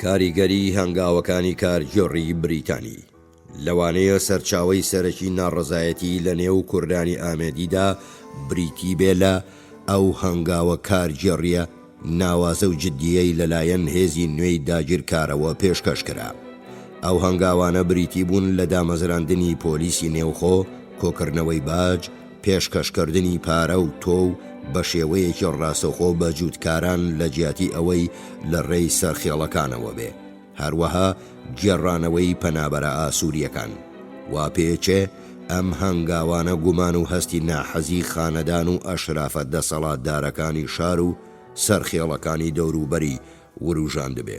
کاریگەریی هەنگاوەکانی کارگێڕیی بریتانی، لەوانەیە سەرچاوەی سەرەکی ناڕەزایەتی لە نێو کوردانی ئامێدیدا بریتی بێ لە ئەو هەنگاوە کارگێڕییە ناوازە و جددییەی لەلایەن هێزی نوێی داگیرکارەوە پێشکەش کرا. ئەو هەنگاوانە بریتی بوون لە دامەزراندنی پۆلیسی نێوخۆ، کۆکردنەوەی باج، پێشکەشکردنی پارە و تۆو بە شێوەیەکی ڕاستەوخۆ بە جووتکاران لە جیاتی ئەوەی لە ڕێی سەرخێڵەکانەوە بێ. هەروەها گێڕانەوەی پەنابەرە ئاسوورییەکان. وا پێچێ ئەم هەنگاوانە گومان و هەستی ناحەزی خانەدان و ئەشرافە دەسەڵاتدارەکانی شار و سەرخێڵەکانی دەوروبەری وروژاندبێ.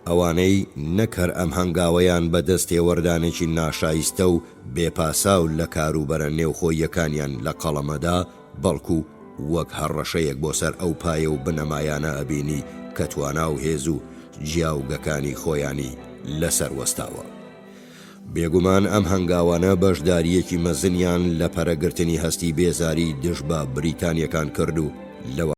ئەوانەی نەک هەر ئەم هەنگاوەیان بە دەستێوەردانێکی ناشایستە و بێ پاساو لە کاروبەرە نێوخۆییەکانیان لە قەڵەمەدا، بەڵکو وەک هەڕەشەیەک بۆ سەر ئەو پایە و بنەمایانە ئەبینی کە توانا و هێز و جیاوگەکانی خۆیانی لەسەر وەستاوە. بێگومان ئەم هەنگاوانە بەشدارییەکی مەزنیان لە پەرەگرتنی هەستی بێزاری دژ بە بریتانییەکان کرد و لەوە.